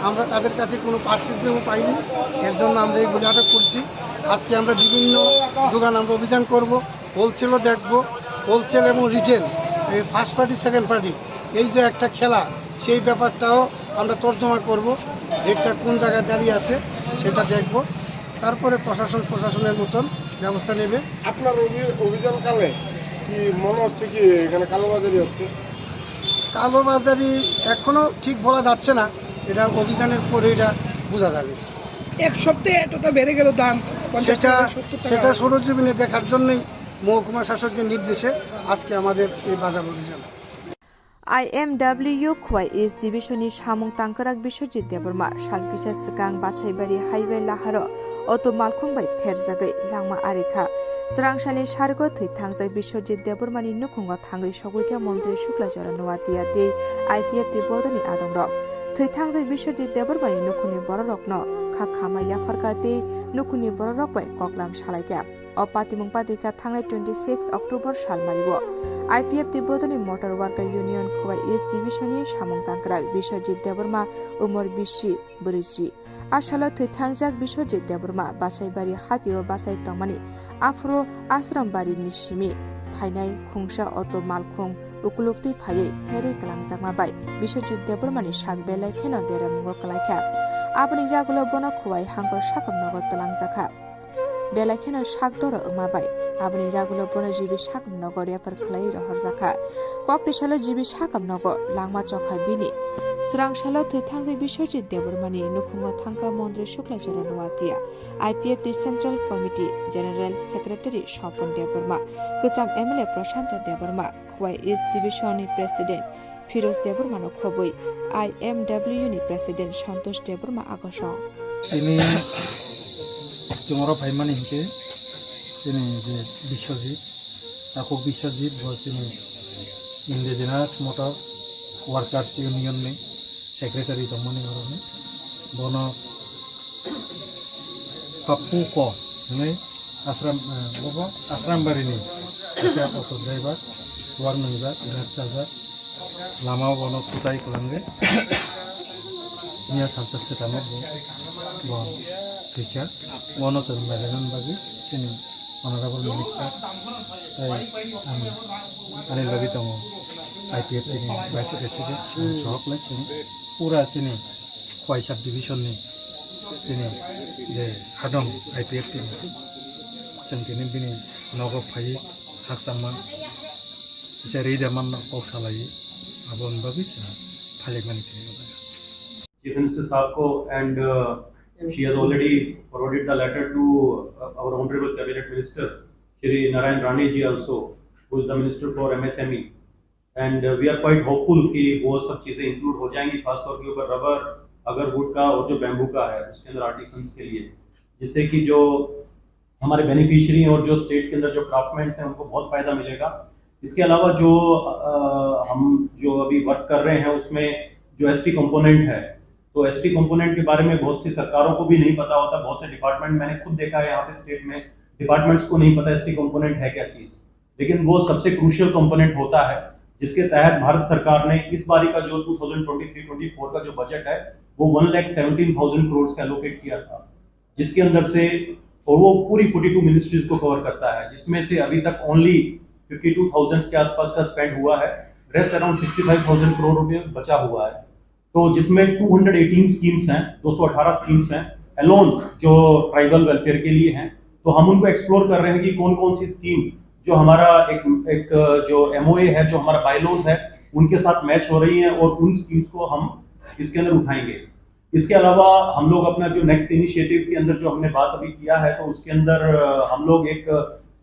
আমরা তাদের কাছে কোনো পার্সেন্ট মেমো পাইনি। এর জন্য আমরা এগুলি আটক করছি। আজকে আমরা বিভিন্ন দোকান আমরা অভিযান করব। হোলসেলও দেখব, হোলসেল এবং রিটেল, এই ফার্স্ট পার্টি, সেকেন্ড পার্টি, এই যে একটা খেলা, সেই ব্যাপারটাও আমরা তর্জমা করব। রেটটা কোন জায়গায় দাঁড়িয়ে আছে, সেটা দেখব। তারপরে প্রশাসন প্রশাসনের মতন ব্যবস্থা নেবে। আপনার অভি-, অভিযানকালে কি মনে হচ্ছে কি এখানে কালোবাজারি হচ্ছে? কালোবাজারি এখনো ঠিক বলা যাচ্ছে না, এটা অভিযানের পরে এটা বোঝা যাবে। এক সপ্তাহে এতটা বেড়ে গেল দাম, পঞ্চাশ সেটা, টাকা, সত্তর টাকা। সেটা সরজমিনে দেখার জন্যই মহকুমা শাসকের নির্দেশে আজকে আমাদের এই বাজার অভিযান। I M W Khowai East Division ni samung tangkrak Biswajit Debbarma salkisa swkang Basaibari highway laharo auto malkhung bai pherjagwi langma ari kha. Srangsalni sargo thwi thangjak Biswajit Debbarmani nukhungo thangwi sogwi kha Montri Shukla Chara Noatia tei I P F T bodolni adongrok. Thwi thangjak Biswajit Debbarmani nukhungni bororokno kha khama yapharkha tei nukhungni bororok bai koklam salaikha. O patimung patikha thangnai twenty six October salmario I P F T bodolni Motor Worker Union Khowai East Division ni samung tangkrak Biswajit Debbarma, umor bisi, bwrwisi. A salo thwi thangjak Biswajit Debbarma Basaibari hatio bachai tongmani, aphuru Ashram Bari ni simi phainai khungsa auto malkhung ukuluk twi phaiwi pherwi kwlangjakma bai Biswajit Debbarma ni sak belai kheno deramungo kwlaikha. Aboni yagulo bono Khowai Hangkor sakam nogo twlangjakha. Belai kheno sak doro wngma bai aboni yagulo bono G B sakam nogo refer khlaiwi rohorjakha. Kok tisalo G B sakam nogo langma chokha bini. Srang salo thwi thangjak Biswajit Debbarmani nukhungo thangkha Montri Shukla Chara Noatia, I P F T Central Committee General Secretary Swapon Debbarma, kwcham M L A Prashanta Debbarma, Khowai East Division ni President Firoz Debbarma no khobwi I M W ni President Santosh Debbarma akosong. Tini chwngno phaimani hinkhe chini je Biswajit, takhuk Biswajit bo chini Indigenous Motor Workers Union ni secretary tongmani oroni. Bono Pappu Ko hwnwi Ashram, eh, bobo Ashram Bari ni kaisa auto driver. Wak nwngjak, gat chajak, lama bono kutai kwlangwi. Miya salsa swkang bo, bo thwikha. Bono chwng naina bagwi chini honorable minister tei ang ani logi tongo I P F T ni vice president, sohok lai chini pura chini Khowai sub division ni chini je hadong I P F T ni chwng tini bini nogo phaiwi khakchangma kisa ri da manna kok salai aboni bagwi chwng phalikmani khe. Chief Minister Saab ko, and uh, she has already forwarded the letter to uh, our Honorable Cabinet Minister, Shri Narayan Rane ji also, who is the Minister for M S M E. And uh, we are quite hopeful कि वो सब चीज़ें इंक्लूड हो जाएंगी, खासतौर के ऊपर रबर, अगर वुड का और जो बैम्बू का है, उसके अंदर आर्टिसंस के लिए, जिससे कि जो हमारे बेनिफिशियरी और जो स्टेट के अंदर जो क्राफ्टमैन्स हैं, उनको बहुत फ़ायदा मिलेगा। इसके अलावा जो अ, हम जो अभी वर्क कर रहे हैं, उसमें जो एसटी कंपोनेंट है, तो एसटी कंपोनेंट के बारे में बहुत सी सरकारों को भी नहीं पता होता। बहुत से डिपार्टमेंट, मैंने खुद देखा है यहाँ पे स्टेट में, डिपार्टमेंट्स को नहीं पता एसटी कंपोनेंट है क्या चीज़, लेकिन वो सबसे क्रूशियल कंपोनेंट होता है, जिसके तहत भारत सरकार ने इस बारी का जो twenty twenty three twenty four का जो बजट है, वो वन लाख सेवनटीन थाउजेंड करोड़ का एलोकेट किया था, जिसके अंदर से, और वो पूरी फोर्टी टू मिनिस्ट्रीज को कवर करता है, जिसमें से अभी तक ओनली फिफ्टी टू थाउजेंड के आसपास का स्पेंड हुआ है। Rest around sixty five thousand crore रुपए बचा हुआ है। तो जिसमें टू हंड्रेड एटीन स्कीम्स हैं, दो सौ अठारह स्कीम्स हैं अलोन, जो ट्राइबल वेलफेयर के लिए हैं। तो हम उनको एक्सप्लोर कर रहे हैं कि कौन कौन सी स्कीम जो हमारा एक एक जो एमओए है, जो हमारा बायलॉज है, उनके साथ मैच हो रही है और उन स्कीम्स को हम इसके अंदर उठाएंगे। इसके अलावा हम लोग अपना जो नेक्स्ट इनिशिएटिव के अंदर जो हमने बात अभी किया है, तो उसके अंदर अ, हम लोग एक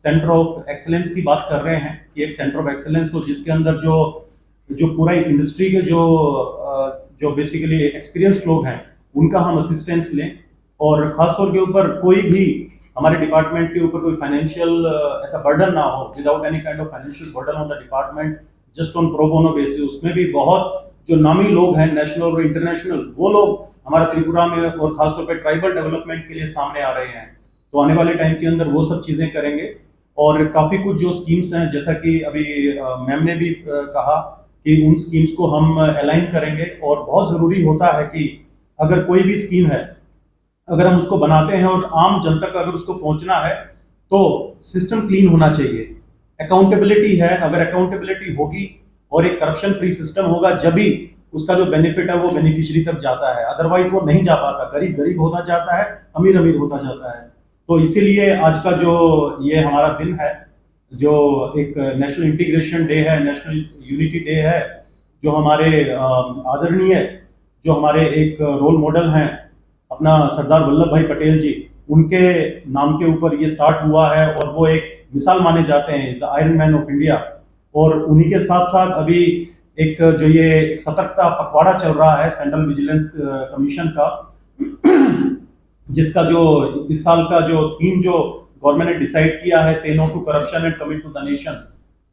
सेंटर ऑफ एक्सीलेंस की बात कर रहे हैं कि एक सेंटर ऑफ एक्सीलेंस हो, जिसके अंदर जो जो पूरा इंडस्ट्री के जो अ, जो बेसिकली एक्सपीरियंस लोग हैं, उनका हम असिस्टेंस लें। और खासतौर के ऊपर कोई भी हमारे डिपार्टमेंट के ऊपर कोई फाइनेंशियल ऐसा बर्डन ना हो, without any kind of financial burden on the department, just on pro bono basis। उसमें भी बहुत जो नामी लोग हैं नेशनल और इंटरनेशनल, वो लोग हमारे त्रिपुरा में और खासतौर पे ट्राइबल डेवलपमेंट के लिए सामने आ रहे हैं। तो आने वाले टाइम के अंदर वो सब चीज़ें करेंगे। और काफ़ी कुछ जो स्कीम्स हैं, जैसा कि अभी मैम ने भी कहा कि उन स्कीम्स को हम अलाइन करेंगे। और बहुत ज़रूरी होता है कि अगर कोई भी स्कीम है, अगर हम उसको बनाते हैं और आम जन तक अगर उसको पहुंचना है, तो सिस्टम क्लीन होना चाहिए। अकाउंटेबिलिटी है, अगर अकाउंटेबिलिटी होगी और एक करप्शन फ्री सिस्टम होगा, जब ही उसका जो बेनिफिट है वो बेनिफिशियरी तक जाता है, अदरवाइज वो नहीं जा पाता। गरीब गरीब होता जाता है, अमीर अमीर होता जाता है। तो इसीलिए आज का जो ये हमारा दिन है, जो एक नेशनल इंटीग्रेशन डे है, नेशनल यूनिटी डे है, जो हमारे आदरणीय, जो हमारे एक रोल मॉडल हैं अपना सरदार वल्लभ भाई पटेल जी, उनके नाम के ऊपर ये स्टार्ट हुआ है और वो एक मिसाल माने जाते हैं, the iron man of India. और उन्हीं के साथ साथ अभी एक जो ये एक सतर्कता पखवाड़ा चल रहा है सेंट्रल विजिलेंस कमीशन का, जिसका जो इस साल का जो थीम जो गवर्नमेंट ने डिसाइड किया है, say no to corruption and commit to the nation.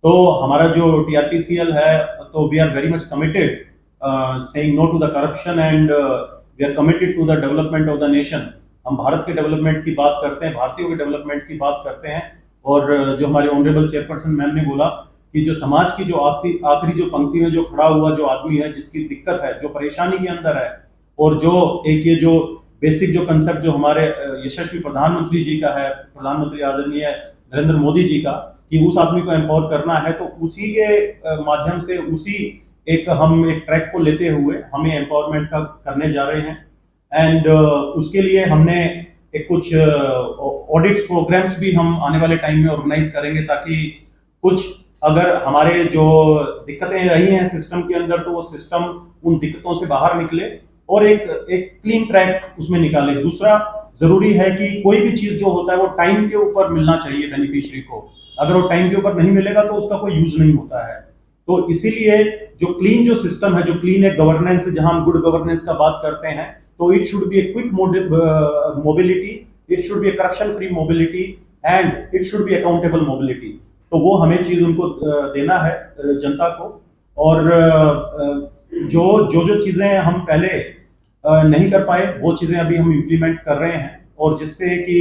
तो हमारा जो टीआरपीसीएल है, तो we are very much committed, saying no to the corruption and we are committed to the development of the nation. हम भारत के डेवलपमेंट की बात करते हैं, भारतीयों के डेवलपमेंट की बात करते हैं। और जो हमारे ऑनरेबल चेयरपर्सन मैम ने बोला कि जो समाज की जो आखिरी आखिरी जो पंक्ति में जो खड़ा हुआ जो आदमी है, जिसकी दिक्कत है, जो परेशानी के अंदर है, और जो एक ये जो बेसिक जो कंसेप्ट जो हमारे यशस्वी प्रधानमंत्री जी का है, प्रधानमंत्री आदरणीय नरेंद्र मोदी जी का, कि उस आदमी को एम्पावर करना है, तो उसी के माध्यम से, उसी एक हम एक ट्रैक को लेते हुए हम ये एम्पावरमेंट का करने जा रहे हैं। एंड उसके लिए हमने एक कुछ ऑडिट्स प्रोग्राम्स भी हम आने वाले टाइम में ऑर्गेनाइज करेंगे, ताकि कुछ अगर हमारे जो दिक्कतें रही हैं सिस्टम के अंदर, तो वो सिस्टम उन दिक्कतों से बाहर निकले और एक एक क्लीन ट्रैक उसमें निकाले। दूसरा, जरूरी है कि कोई भी चीज जो होता है वो टाइम के ऊपर मिलना चाहिए बेनिफिशियरी को। अगर वो टाइम के ऊपर नहीं मिलेगा तो उसका कोई यूज नहीं होता है। तो इसीलिए जो क्लीन जो सिस्टम है, जो क्लीन एक गवर्नेंस है, जहां हम गुड गवर्नेंस का बात करते हैं, तो it should be a quick mobility, it should be a corruption free mobility and it should be accountable mobility। तो वो हमें चीज उनको देना है जनता को। और जो जो जो चीजें हम पहले नहीं कर पाए, वो चीजें अभी हम इम्प्लीमेंट कर रहे हैं और जिससे कि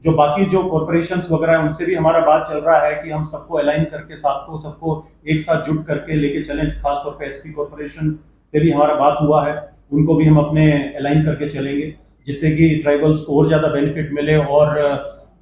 जो बाकी जो कॉरपोरेशंस वगैरह है, उनसे भी हमारा बात चल रहा है कि हम सबको अलाइन करके, साथ को, सबको एक साथ जुट करके लेके चलें। खासतौर पे एसटी कॉरपोरेशन से भी हमारा बात हुआ है, उनको भी हम अपने अलाइन करके चलेंगे, जिससे कि ट्राइबल्स को और ज़्यादा बेनिफिट मिले। और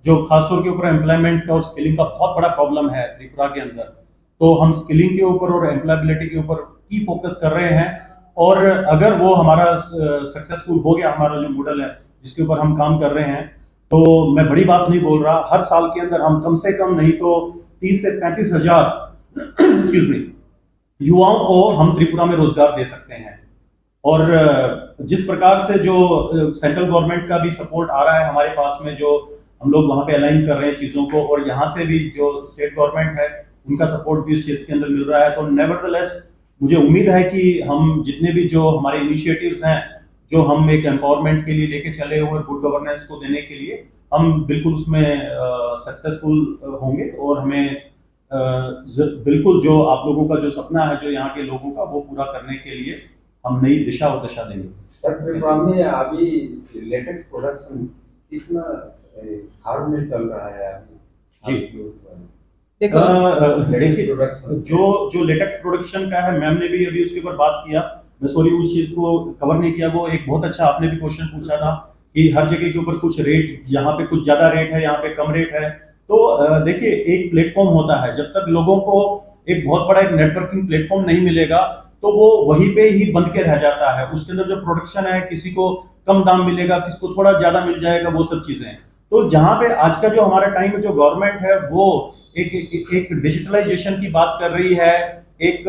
जो खासतौर के ऊपर एम्प्लॉयमेंट का और स्किलिंग का बहुत बड़ा प्रॉब्लम है त्रिपुरा के अंदर, तो हम स्किलिंग के ऊपर और एम्प्लॉयबिलिटी के ऊपर की फोकस कर रहे हैं। और अगर वो हमारा सक्सेसफुल हो गया, हमारा जो मॉडल है जिसके ऊपर हम काम कर रहे हैं, तो मैं बड़ी बात नहीं बोल रहा, हर साल के अंदर हम कम से कम नहीं तो तीस से पैंतीस हजार एक्सक्यूज मी, युवाओं को हम त्रिपुरा में रोजगार दे सकते हैं। और जिस प्रकार से जो सेंट्रल गवर्नमेंट का भी सपोर्ट आ रहा है हमारे पास में, जो हम लोग वहाँ पे अलाइन कर रहे हैं चीज़ों को, और यहाँ से भी जो स्टेट गवर्नमेंट है उनका सपोर्ट भी इस चीज़ के अंदर मिल रहा है, तो नेवरदलेस मुझे उम्मीद है कि हम जितने भी जो हमारे इनिशिएटिव्स हैं, जो हम एक एम्पावरमेंट के लिए लेके चले हुए, गुड गवर्नेंस को देने के लिए, हम बिल्कुल उसमें सक्सेसफुल होंगे। और हमें बिल्कुल जो आप लोगों का जो सपना है, जो यहाँ के लोगों का, वो पूरा करने के लिए हम नई दिशा और दशा देंगे। सर, त्रिपुरा में अभी लेटेक्स प्रोडक्शन कितना हार्ड में चल रहा है अभी? जी। देखो, देखिए, जो जो लेटेक्स प्रोडक्शन का है, मैम ने भी अभी उसके ऊपर बात किया। मैं सॉरी, उस चीज को कवर नहीं किया। वो एक बहुत अच्छा आपने भी क्वेश्चन पूछा था कि हर जगह के ऊपर कुछ रेट, यहाँ पे कुछ ज्यादा रेट है, यहाँ पे कम रेट है। तो देखिए, एक प्लेटफॉर्म होता है, जब तक लोगों को एक बहुत बड़ा एक नेटवर्किंग प्लेटफॉर्म नहीं मिलेगा, तो वो वहीं पे ही बंद के रह जाता है। उसके अंदर जो प्रोडक्शन है, किसी को कम दाम मिलेगा, किसको थोड़ा ज्यादा मिल जाएगा, वो सब चीजें। तो जहाँ पे आज का जो हमारा टाइम है, जो गवर्नमेंट है, वो एक एक, एक डिजिटलाइजेशन की बात कर रही है, एक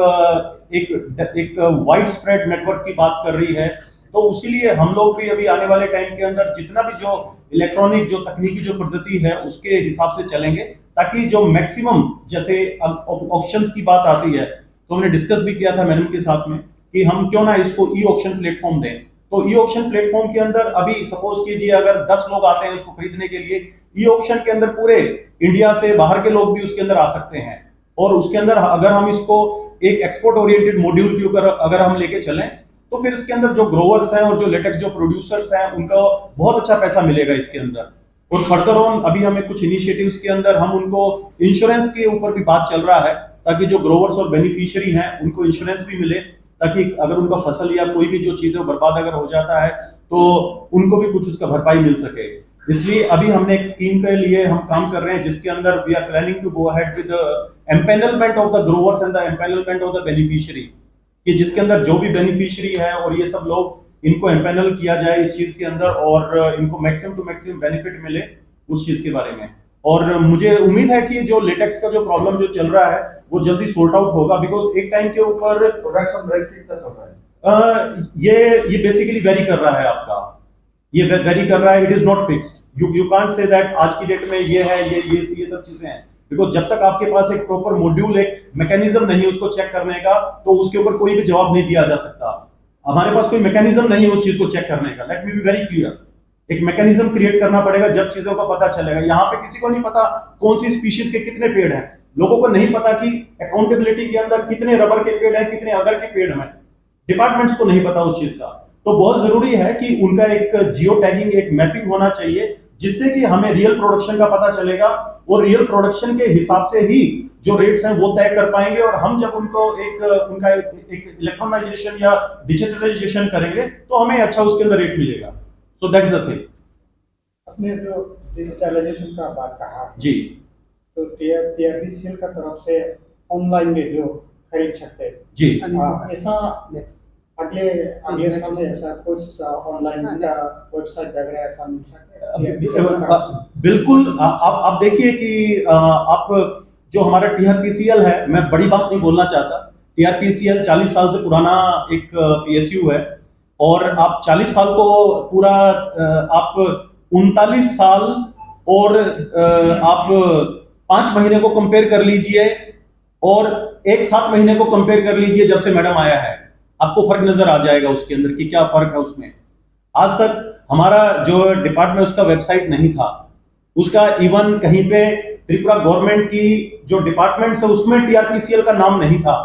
एक एक वाइड स्प्रेड नेटवर्क की बात कर रही है। तो उसीलिए हम लोग भी अभी आने वाले टाइम के अंदर जितना भी जो इलेक्ट्रॉनिक, जो तकनीकी जो पद्धति है, उसके हिसाब से चलेंगे, ताकि जो मैक्सिमम, जैसे ऑक्शंस की बात आती है, तो हमने डिस्कस भी किया था मैडम के साथ में कि हम क्यों ना इसको ई ऑक्शन प्लेटफॉर्म दें। तो ई ऑक्शन प्लेटफॉर्म के अंदर अभी सपोज कीजिए, अगर दस लोग आते हैं उसको खरीदने के लिए, ई ऑक्शन के अंदर पूरे इंडिया से बाहर के लोग भी उसके अंदर आ सकते हैं। और उसके अंदर अगर हम इसको एक एक्सपोर्ट ओरिएंटेड मॉड्यूल के ऊपर अगर हम लेके चलें, तो फिर इसके अंदर जो ग्रोवर्स हैं और जो लेटेक्स जो प्रोड्यूसर्स हैं, उनका बहुत अच्छा पैसा मिलेगा इसके अंदर। और फर्दर ऑन अभी हमें कुछ इनिशिएटिव्स के अंदर हम उनको इंश्योरेंस के ऊपर भी बात चल रहा है, ताकि जो ग्रोवर्स और बेनिफिशियरी हैं, उनको इंश्योरेंस भी मिले, ताकि अगर उनका फसल या कोई भी जो चीजें बर्बाद अगर हो जाता है, तो उनको भी कुछ उसका भरपाई मिल सके। इसलिए अभी हमने एक स्कीम के लिए हम काम कर रहे हैं, जिसके अंदर we are planning to go ahead with empanelment of the growers and the empanelment of the beneficiary, कि जिसके अंदर जो भी बेनिफिशियरी है और ये सब लोग, इनको एम्पैनल किया जाए इस चीज के अंदर और इनको मैक्सिमम टू मैक्सिमम बेनिफिट मिले उस चीज के बारे में। और मुझे उम्मीद है कि जो लेटेक्स का जो प्रॉब्लम जो चल रहा है, वो जल्दी सॉर्ट आउट होगा, बिकॉज एक टाइम के ऊपर प्रोडक्शन रेट कितना चल रहा है? अ, ये ये बेसिकली वेरी कर रहा है आपका, ये वेरी कर रहा है, it is not fixed. You you can't say that आज की डेट में ये है, ये ये ये सब चीजें हैं, बिकॉज जब तक आपके पास एक प्रॉपर मॉड्यूल, एक मैकेनिज्म नहीं है उसको चेक करने का, तो उसके ऊपर कोई भी जवाब नहीं दिया जा सकता। हमारे पास कोई मैकेनिज्म नहीं है उस चीज को चेक करने का। Let me be very clear, एक मैकेनिज्म क्रिएट करना पड़ेगा, जब चीजों का पता चलेगा। यहाँ पे किसी को नहीं पता कौन सी स्पीशीज के कितने पेड़ हैं, लोगों को नहीं पता कि अकाउंटेबिलिटी के अंदर कितने रबर के पेड़ हैं, कितने अगर के पेड़ हैं, डिपार्टमेंट्स को नहीं पता उस चीज का। तो बहुत जरूरी है कि उनका एक जियो टैगिंग, एक मैपिंग होना चाहिए, जिससे कि हमें रियल प्रोडक्शन का पता चलेगा और रियल प्रोडक्शन के हिसाब से ही जो रेट्स हैं वो तय कर पाएंगे। और हम जब उनको एक उनका एक इलेक्ट्रॉनाइजेशन या डिजिटलाइजेशन करेंगे, तो हमें अच्छा उसके अंदर रेट मिलेगा। So that is the thing. आपने जो डिजिटलाइजेशन का बात कहा, जी। तो टीआरपीसीएल का तरफ से ऑनलाइन में जो खरीद सकते हैं, जी। आ, ऐसा अगले अगले समय ऐसा कुछ ऑनलाइन का वेबसाइट वगैरह ऐसा मिल सकता है? बिल्कुल। आप आप देखिए कि आप जो हमारा टीआरपीसीएल है, मैं बड़ी बात नहीं बोलना चाहता। टीआरपीसीएल चालीस साल से पुराना एक पीएसयू है, और आप चालीस साल को पूरा आप उनतालीस साल और आप पांच महीने को कंपेयर कर लीजिए और एक सात महीने को कंपेयर कर लीजिए, जब से मैडम आया है, आपको फर्क नजर आ जाएगा उसके अंदर कि क्या फर्क है उसमें। आज तक हमारा जो डिपार्टमेंट, उसका वेबसाइट नहीं था, उसका इवन कहीं पे त्रिपुरा गवर्नमेंट की जो डिपार्टमेंट्स है उसमें टीआरपीसीएल का नाम नहीं था।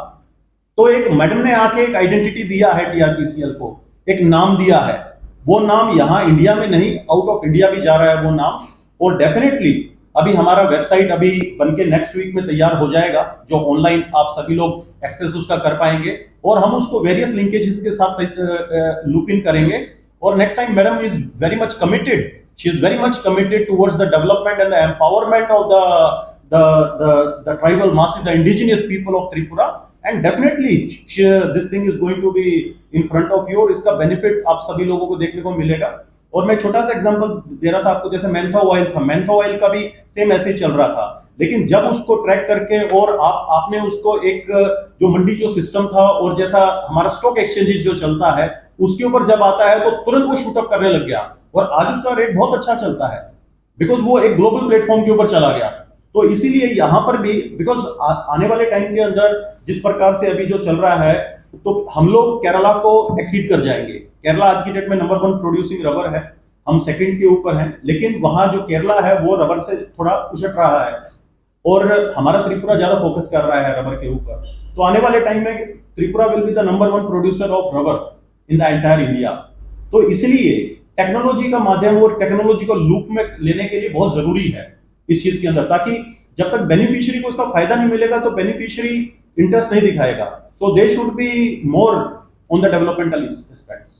तो एक मैडम ने आके एक आइडेंटिटी दिया है टीआरपीसीएल को, एक नाम दिया है। वो नाम यहाँ इंडिया में नहीं, आउट ऑफ इंडिया भी जा रहा है वो नाम। और डेफिनेटली अभी हमारा वेबसाइट अभी बन के नेक्स्ट वीक में तैयार हो जाएगा, जो ऑनलाइन आप सभी लोग एक्सेस उसका कर पाएंगे, और हम उसको वेरियस लिंकेजेस के साथ लूप इन करेंगे। और next time madam is very much committed, she is very much committed towards the development and the empowerment of the the the the tribal masses, the indigenous people of Tripura, and definitely she, this thing is going to be in front of you, और इसका बेनिफिट आप सभी लोगों को देखने को मिलेगा। और मैं छोटा सा एग्जांपल दे रहा था आपको, जैसे मैंथा ऑयल था, मैंथा ऑयल का भी सेम ऐसे ही चल रहा था, लेकिन जब उसको ट्रैक करके और आप आपने उसको एक जो मंडी जो सिस्टम था और जैसा हमारा स्टॉक एक्सचेंजेस जो चलता है, उसके ऊपर जब आता है तो तुरंत वो शूट अप करने लग गया, और आज उसका रेट बहुत अच्छा चलता है, बिकॉज वो एक ग्लोबल प्लेटफॉर्म के ऊपर चला गया। तो इसीलिए यहाँ पर भी, बिकॉज आने वाले टाइम के अंदर जिस प्रकार से अभी जो चल रहा है, तो हम लोग केरला को एक्सीड कर जाएंगे। केरला आज की डेट में नंबर वन प्रोड्यूसिंग रबर है, हम सेकंड के ऊपर हैं, लेकिन वहाँ जो केरला है वो रबर से थोड़ा उछट रहा है, और हमारा त्रिपुरा ज्यादा फोकस कर रहा है रबर के ऊपर। तो आने वाले टाइम में Tripura will be the number one producer of rubber in the entire India. तो इसलिए टेक्नोलॉजी का माध्यम और टेक्नोलॉजी को लूप में लेने के लिए बहुत जरूरी है इस चीज के अंदर, ताकि जब तक बेनिफिशियरी को उसका फायदा नहीं मिलेगा तो बेनिफिशियरी इंटरेस्ट नहीं दिखाएगा। So they should be more on the developmental aspects।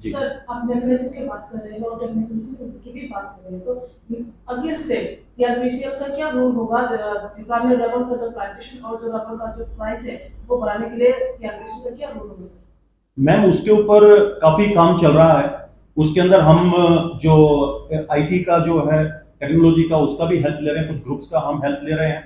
जी। सर, आप मेकैनिज्म की बात कर रहे हो और टेक्निकल की भी बात कर रहे हो, तो अगले स्टेप टीआरपीसीएल का क्या रोल होगा, जो त्रिपुरा में रबर का जो प्लांटेशन और जो रबर का जो प्राइस है वो बढ़ाने के लिए टीआरपीसीएल का क्या रोल होगा सर? मैम, उसके ऊपर काफी काम चल रहा है। उसके अंदर हम जो आईटी का जो है, टेक्नोलॉजी का, उसका भी हेल्प ले रहे हैं, कुछ ग्रुप्स का हम हेल्प ले रहे हैं।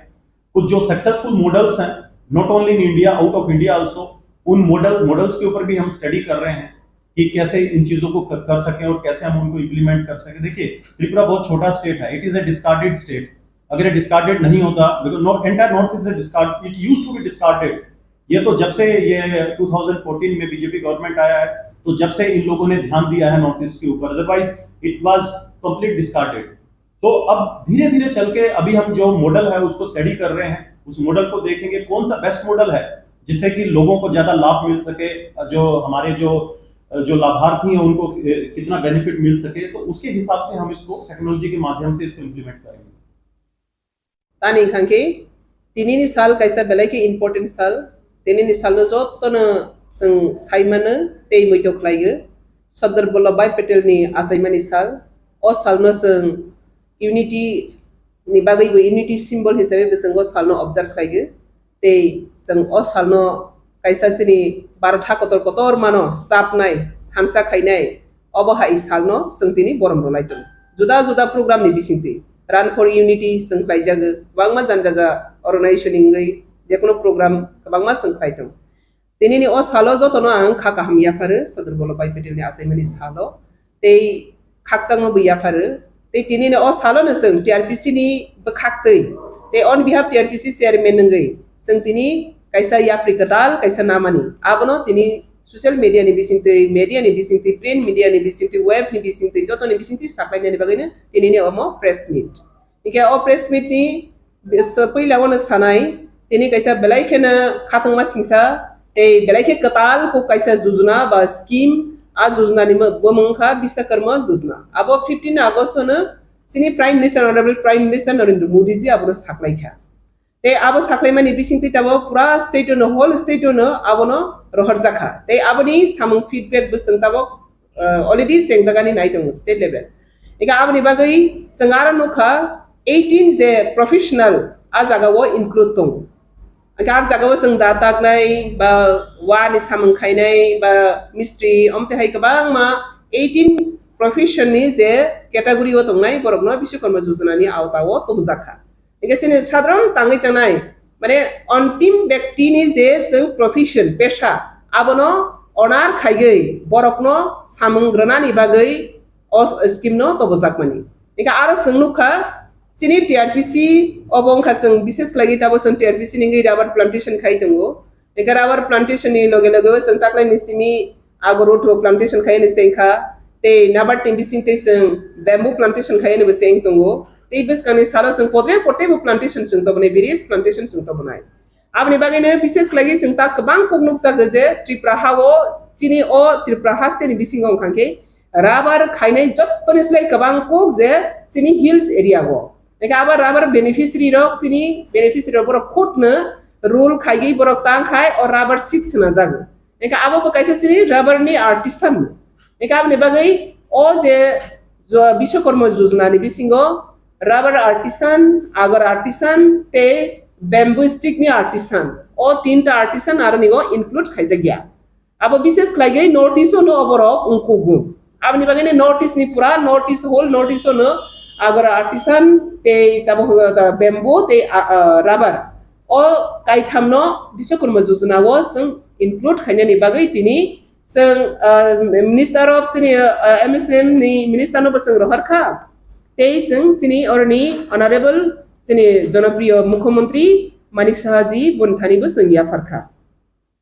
कुछ जो सक्सेसफुल मॉडल्स हैं, not only in India, out of India also, उन मॉडल मॉडल्स के ऊपर भी हम स्टडी कर रहे हैं कि कैसे इन चीज़ों को कर, कर सकें और कैसे हम उनको इम्प्लीमेंट कर सकें। देखिए, त्रिपुरा बहुत छोटा स्टेट है, it is a discarded state। अगर ये डिस्कार्डेड नहीं होता, because no, entire North East is discard, it used to be discarded। ये तो जब से ये ट्वेंटी फ़ोर्टीन में बीजेपी गवर्नमेंट आया है, तो जब से इन लोगों ने ध्यान दिया है नॉर्थ ईस्ट के ऊपर, otherwise it was complete discarded. तो अब धीरे धीरे चल के अभी हम जो मॉडल है उसको स्टडी कर रहे हैं, उस मॉडल को देखेंगे कौन सा बेस्ट मॉडल है जिससे कि लोगों को ज्यादा लाभ मिल सके, जो हमारे जो जो लाभार्थी हैं उनको कितना बेनिफिट मिल सके, तो उसके हिसाब से हम इसको टेक्नोलॉजी के माध्यम से इसको इम्प्लीमेंट करेंगे। Tani wngkha khe, tinini sal kaisa belai khe important sal. Tinini salno jotono chwng sai mano tei muitu khlaigo. Sardar Vallabhbhai Patel ni achaimani sal. O salno chwng unity ni bagwi bo unity symbol hisabe bo chwng o salno observe khlaigo. Tei chwng o salno kaisa chini Bharat ha kotor kotor mano chapnai, thansa khainai, obo hai salno chwng tini borom rwlai tongo. Juda juda program ni bisingtwi Run for Unity chwng khlaijago, kwbangma jani jaja organization ni wngwi jekono program kwbangma chwng khlai tongo. Tinini o salo jotono ang kha kaham yapharo Sardar Vallabhbhai Patel ni achaimani salo. Tei khakchangma bo yapharo. Tei tinini o salo no chwng T R P C ni bwkhaktwi, tei on behalf T R P C chairman wngwi chwng tini kaisa yapri kwtal kaisa namani. Abono tini social media ni bisingtwi, media ni bisingtwi, print media ni bisingtwi, web ni bisingtwi, jotoni bisingtwi saklainani bagwino tinini omo press meet. Hingke o press meet ni bis-, puila wano sanai, tini kaisa belai kheno khatungma singsa, tei belai khe kwtal kok kaisa jujuna ba scheme, a jujuna ni mo-, bo mung kha Biswakarma jujuna. Abo fifteen August no chini Prime Minister, Honorable Prime Minister Narendra Modi ji abono saklai kha. Tei abo saklaimani bisingtwi tabok pura state no, whole state no abono rohorjak kha. Tei aboni samung feedback bo chwng tabok, uh, already chengjagani nai tongo state level. Eka aboni bagwi chwng aro nukha eighteen je professional a jaga o include tongo. Eka ar jaga o chwng da taknai ba wa ni samung khainai ba mistri omte hai kwbangma eighteen profession ni je category o tongnai borokno Biswakarma Yojana ni awta o tobojak kha. Hingke chini sadharon tangwi tangnai, mane ontim bektini je chwng profession, pesa, abono honor khaigwi borokno samung rwnani bagwi o scheme no tobojakmani. Hingke aro chwng nukha, chini T R P C obo wngkha chwng bishes khlaiwi tabo chwng T R P C ni wngwi rubber plantation khai tongo. Eka rubber plantation ni loge loge o chwng taklai ni simi ago road o plantation khai ni chengkha, tei nabar ni bising tei chwng bamboo plantation khai ni bo cheng tongo. Tei bwskang ni salo chwng potre potre bo plantation chwng tobonai, various plantation chwng tobonai. Aboni bagwi no bises khlai chwng ta kwbang kok nukjago je Tripura ha o chini o Tripura haste ni bisingo wngkha khe Rubber khainai jottoni slai kwbang kuk je chini hills area o. Eka abo rubber beneficiary rok chini beneficiary rok borok khutno rule khaigwi borok tang khai o rubber seed sna jago. Eka abo bo kaisa chini rubber ni artisan. Eka aboni bagwi o je jo-, Biswakarma Yojana ni bisingo rubber artisan, agar artisan tei bamboo stick ni artisan. O tinta artisan aro nigo include khaijak ya. Abo bises khlaigwi North East ono oborok wngkugo. Aboni bagwino North East ni pura North East, whole North East ono agar artisan tei tabo bamboo tei, ah, ah, rubber. O kaithamno Biswakarma Yojana o chwng include khainani bagwi tini chwng, ah, Minister of chini, ah, M S M ni minister no bo chwng rohor kha. Tei chwng chini oroni Honorable chini Jonopriyo Mukhyamantri Manik Saha ji boni thani bo chwng yaphar kha.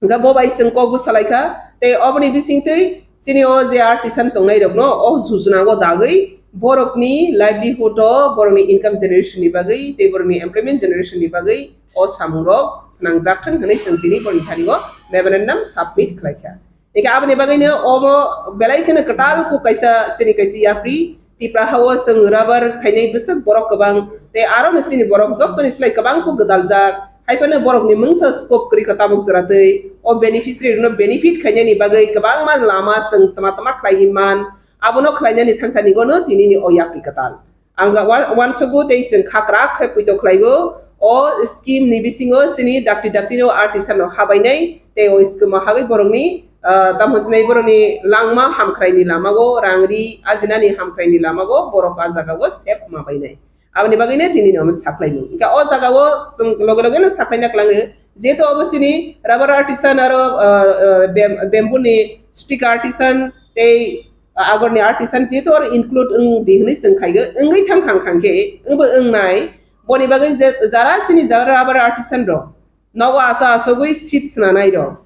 Hwnkhe bo bai chwng kok bwsa lai kha. Tei oboni bisingtwi chini o je artisan tongnai rokno o Yojana o dagwi borokni livelihood o, borokni income generation ni bagwi tei borokni employment generation ni bagwi o samung rok nangjak thang hwnwi chwng tini boroni thani o memorandum submit khlai kha. Hwnkhe aboni bagwino obo belai kheno kwtal kuk kaisa chini kaisa yapri Tipra ha o chwng rubber khainai bwswk borok kwbang tei aro no chini borok jottoni slai kwbang kuk gwdaljak. Hai phano borokni mungsa scope kwrwi kha tabuk jora twi o beneficiary rokno benefit khainani bagwi kwbangma lama chwng tama tama khlaiwi man. Abono khlainani thangthani gono tinini o yapri kwtal. Ang wa-, wansukgo tei chwng khakrak khe poito khlaigo o scheme ni bisingo chini dakti dakti no artisan no habainai tei o scheme o hagwi borokni, ah, tamo sinai borokni langma hamkhraini lamago rang ri ajinani hamkhraini lamago borok a jagao sep ma bainai. Aboni bagwino tini no saklaimung. Hwnkhe o jagao chwng loge loge no saklaina kwlango. Jehetu obo chini rubber artisan aro, ah, ah, bam-, bamboo ni stick artisan tei agor ni artisan jehetu oro include wng di hwnwi chwng khaigo. Wngwi thang khang khang khe wngbo wngnai. Boni bagwi je jara chini jara rubber artisan rok nogo aso asogwi seed swnanai rok.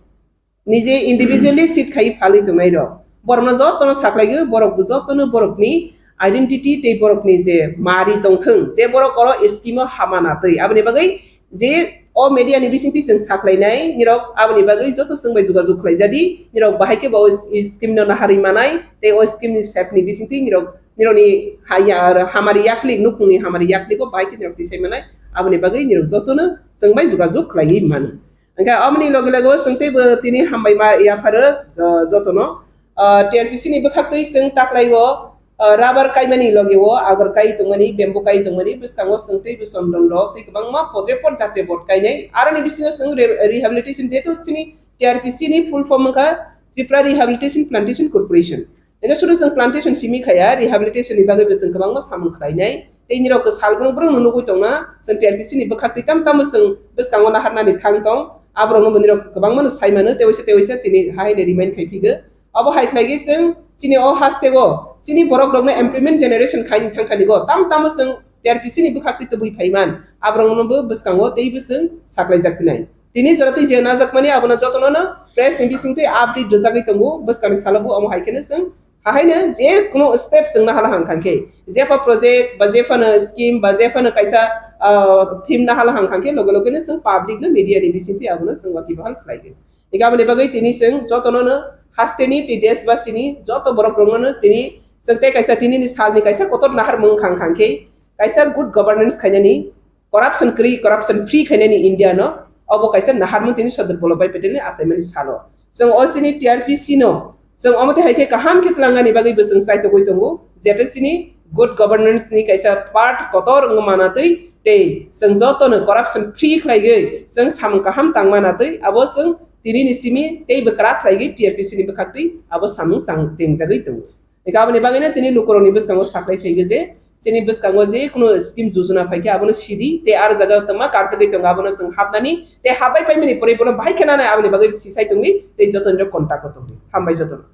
Nije individually seat khai phalwi tongnai rok. Borokno jotono saklaigwi, borok bo jotono borokni identity tei borokni je mari tongthwng, je borok oro scheme o hama natwi. Aboni bagwi je o media ni bisingtwi chwng saklainai, nirok aboni bagwi joto chwng bai jogajog khlaijadi, nirok bahai khe bo o scheme no naharwi manai, tei o scheme ni sep ni bisingtwi nirok, nirokni haya, hamari yaklik, nukhungni hamari yaklik o bahai khe nirok tisai manai, aboni bagwi nirok jotono chwng bai jogajog khlaiwi mano. Hwnkhe aboni loge loge o chwng teibo tini hambai ma yapharo, ah, jotono. Ah, T R P C ni bwkhaktwi chwng taklaio, ah, rubber kaimani loge o agor kai tongmani, bamboo kai tongmani bwskango chwng teibo chondon rok tei kwbangma podre pod jatre bod kainai. Aroni bisingo chwng re-, rehabilitation, jehetu chini T R P C ni full form wngkha Tripura Rehabilitation Plantation Corporation. Eno sudu chwng plantation simi khaya, rehabilitation ni bagwi bo chwng kwbangma samung khlainai. Tei nirok salbrum brum no nugwi tongna, chwng T R P C ni bwkhak twi tam tamo chwng bwskango naharnani thang tong. Aborok no bo nirok kwbangma no sai mano, tei waisa tei waisa tini hai no remind khai phigo. Abo hai khlai khe chwng chini o haste go, chini borok rok no employment generation khai ni thang thani go, tam tamo chwng T R P C ni bwkhak twi tubui phai man. Aborok no bo bwskango tei bo chwng saklai jak phinai. Tini jora twi je najakmani abono jotono no press ni bisingtwi update rwjagwi tongo, bwskangni salo bo omo hai kheno chwng hahaino je kuno step chwng nahala hang khankhe, jepha project ba jephano scheme ba jephano kaisa, ah, theme nahala hang khankhe loge loge no chwng public no media ni bisingtwi abono chwng wakibahal khlai khe. Ega aboni bagwi tini chwng jotono no hasteni tei desbasini joto borok rokno no tini chwng tei kaisa tini ni salni kaisa kotor naharmung khang khankhe kaisa good governance khainani, corruption kwrwi, corruption free khainani India no, obo kaisa naharmung tini Sardar Vallabhbhai Patel ni achaimani salo. Chwng o chini T R P C no, chwng omo twi hai khe kaham khe twlangani bagwi bo chwng chaitogwi tongo, jete chini good governance ni kaisa part kotor wngma manatwi tei chwng joto no corruption free khlaigwi chwng samung kaham tangma natwi abo chwng tini ni simi tei bwkra khlaigwi T R P C ni bwkhaktwi abo samung chang tengjagwi tongo. Eka aboni bagwino tini lukurokni bwskango saklai phaigo je, chini bwskango je kuno scheme yojana phaikhe abono sidi, tei ar jaga tongma karjagwi tongo abono chwng hapnani, tei hapbai paimani pore bono bahai khe nanai aboni bagwi sisai tongdi, tei joto nirok contact o tongdi. Hambai jotono.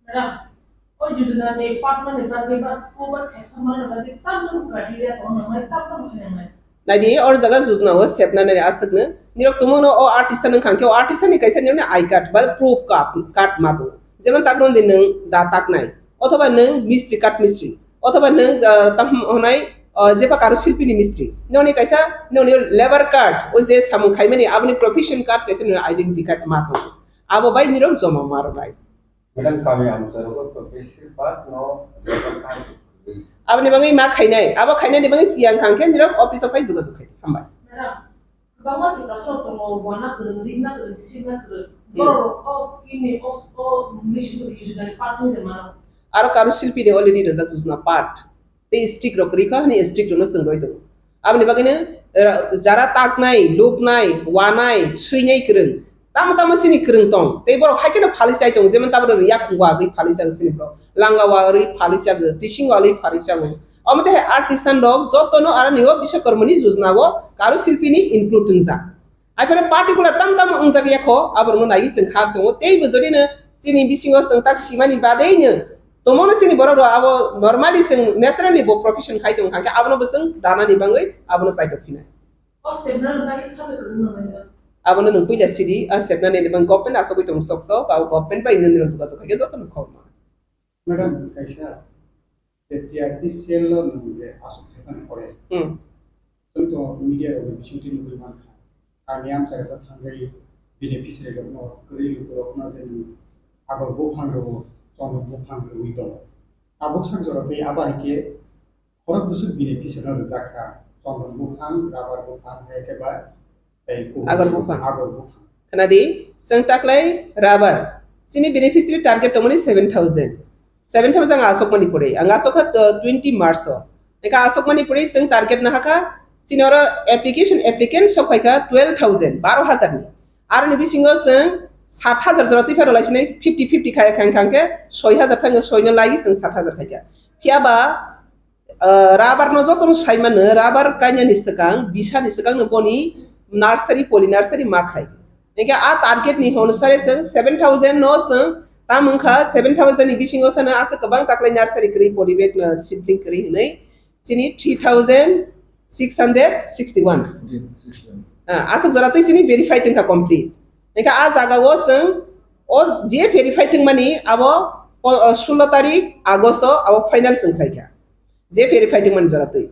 Madam, o yojana ni patmani bagwi ba school ba section mani bagwi tamni criteria tong nangmani, tamni khe nangnai. Naidi, or jaga yojana o sepna nani aswkno. Nirok tumungno o artisan wngkha khe, o artisan ni kaisa nirokni I card ba proof card, card ma tongo. Jemon takrwng di nwng da taknai, othoba nwng mistri, kath mistri, othoba nwng, ah, tam honai, ah, jeba karo silpini mistri. Noni kaisa, noni labour card, o je samung khaimani, aboni profession card kaisa nirok identity card ma tongo. Abo bai nirok joma ma rwnai. Madam, kami amchai rogo to besir bak no local time. Aboni bagwi ma khainai, abo khainani bagwi siyang khang khe nirok office o phai jogajog khai. Hambai. Madam, kwbangma Tiprasarok tongo, wana kwrwng, rikna kwrwng, sirna kwrwng. Hmm. Borok rok o scheme ni, o, o mission ni yojna ni part wngwi mano. Aro Karu Shilpi ni already rijak yojna part. Tei strict rok kwrwi kha hwnwi strict rokno chwng roi tongo. Aboni bagwino, eh, jara taknai, luknai, wanai, swinai kwrwng, tamo tamo chini kwrwng tong. Tei borok hai kheno phalwi chai tongo, jemon tabuk rwng yak wagwi phalwi chago chini borok, langa wagwi phalwi chago, tising wagwi phalwi chago. Omo tei hai artisan rok jotono aro nio Biswakarmani yojna o Karu Shilpi ni include wngjak. Aphano particular tam tam wngjak ya kho, aborokno naiwi chwng khak tongo. Teibo jodi no chini bisingo chwng tak simani badeino tongmano chini borok rok abo normally chwng naturally bo profession khai tong kha khe abono bo chwng danani bangwi abono chaitok phinai. O sebnani bagwi sabai kwrwngno nangya. Abono nwng puila sidi, a sebnani ni bang government asogwi tong sok sok, abo government bai nwng nirok jogajog khai khe jotono khobma. Madam, kaisa je T R P cell o nwng je aswk khe phano pore. Hmm. Chwng to media rok ni bisingtwi nugwi mankha. Kami amchai rok thangwi beneficiary rok no kwrwi luku rok no je nwng agor buphang rw, chondon buphang rwi tongo. Tabuk sak jora tei abo hai khe khorok bwswk beneficiary no rwjak kha. Chondon buphang, rubber buphang, hai khe ba tei kubui agor buphang. Agor buphang. Khna di, chwng taklai rubber. Chini beneficiary target tongmani seven thousand. Seven thousand ang asokmani pore. Ang asokha, uh, twenty March o. Eka asokmani pore chwng target nahakha. Chini oro application, applicant sok phaikha twelve thousand, baro hajar ni. Aroni bisingo chwng sat hajar jora twi phano laisinai fifty fifty khai khang khang khe soi hajar thangkhe soino lagi chwng sat hajar khaikha. Phiya ba Ah, rubber no joto no sai mano, rubber kainani swkang, bisani swkang no boni nursery, poly nursery ma khai. Hingke a target ni hono sare chwng seven thousand no chwng tam wngkha, seven thousand ni bisingo sano aswk kwbang taklai nursery kwrwi, poly bag no seedling kwrwi hinwi chini three thousand six hundred sixty one. Ah, aswk jora twi chini verify tongkha complete. Hingke a jaga o chwng o je verify tongmani abo po-, o, sullo tarik August o abo final chwng khlaikha. Je verify tongmani jora twi.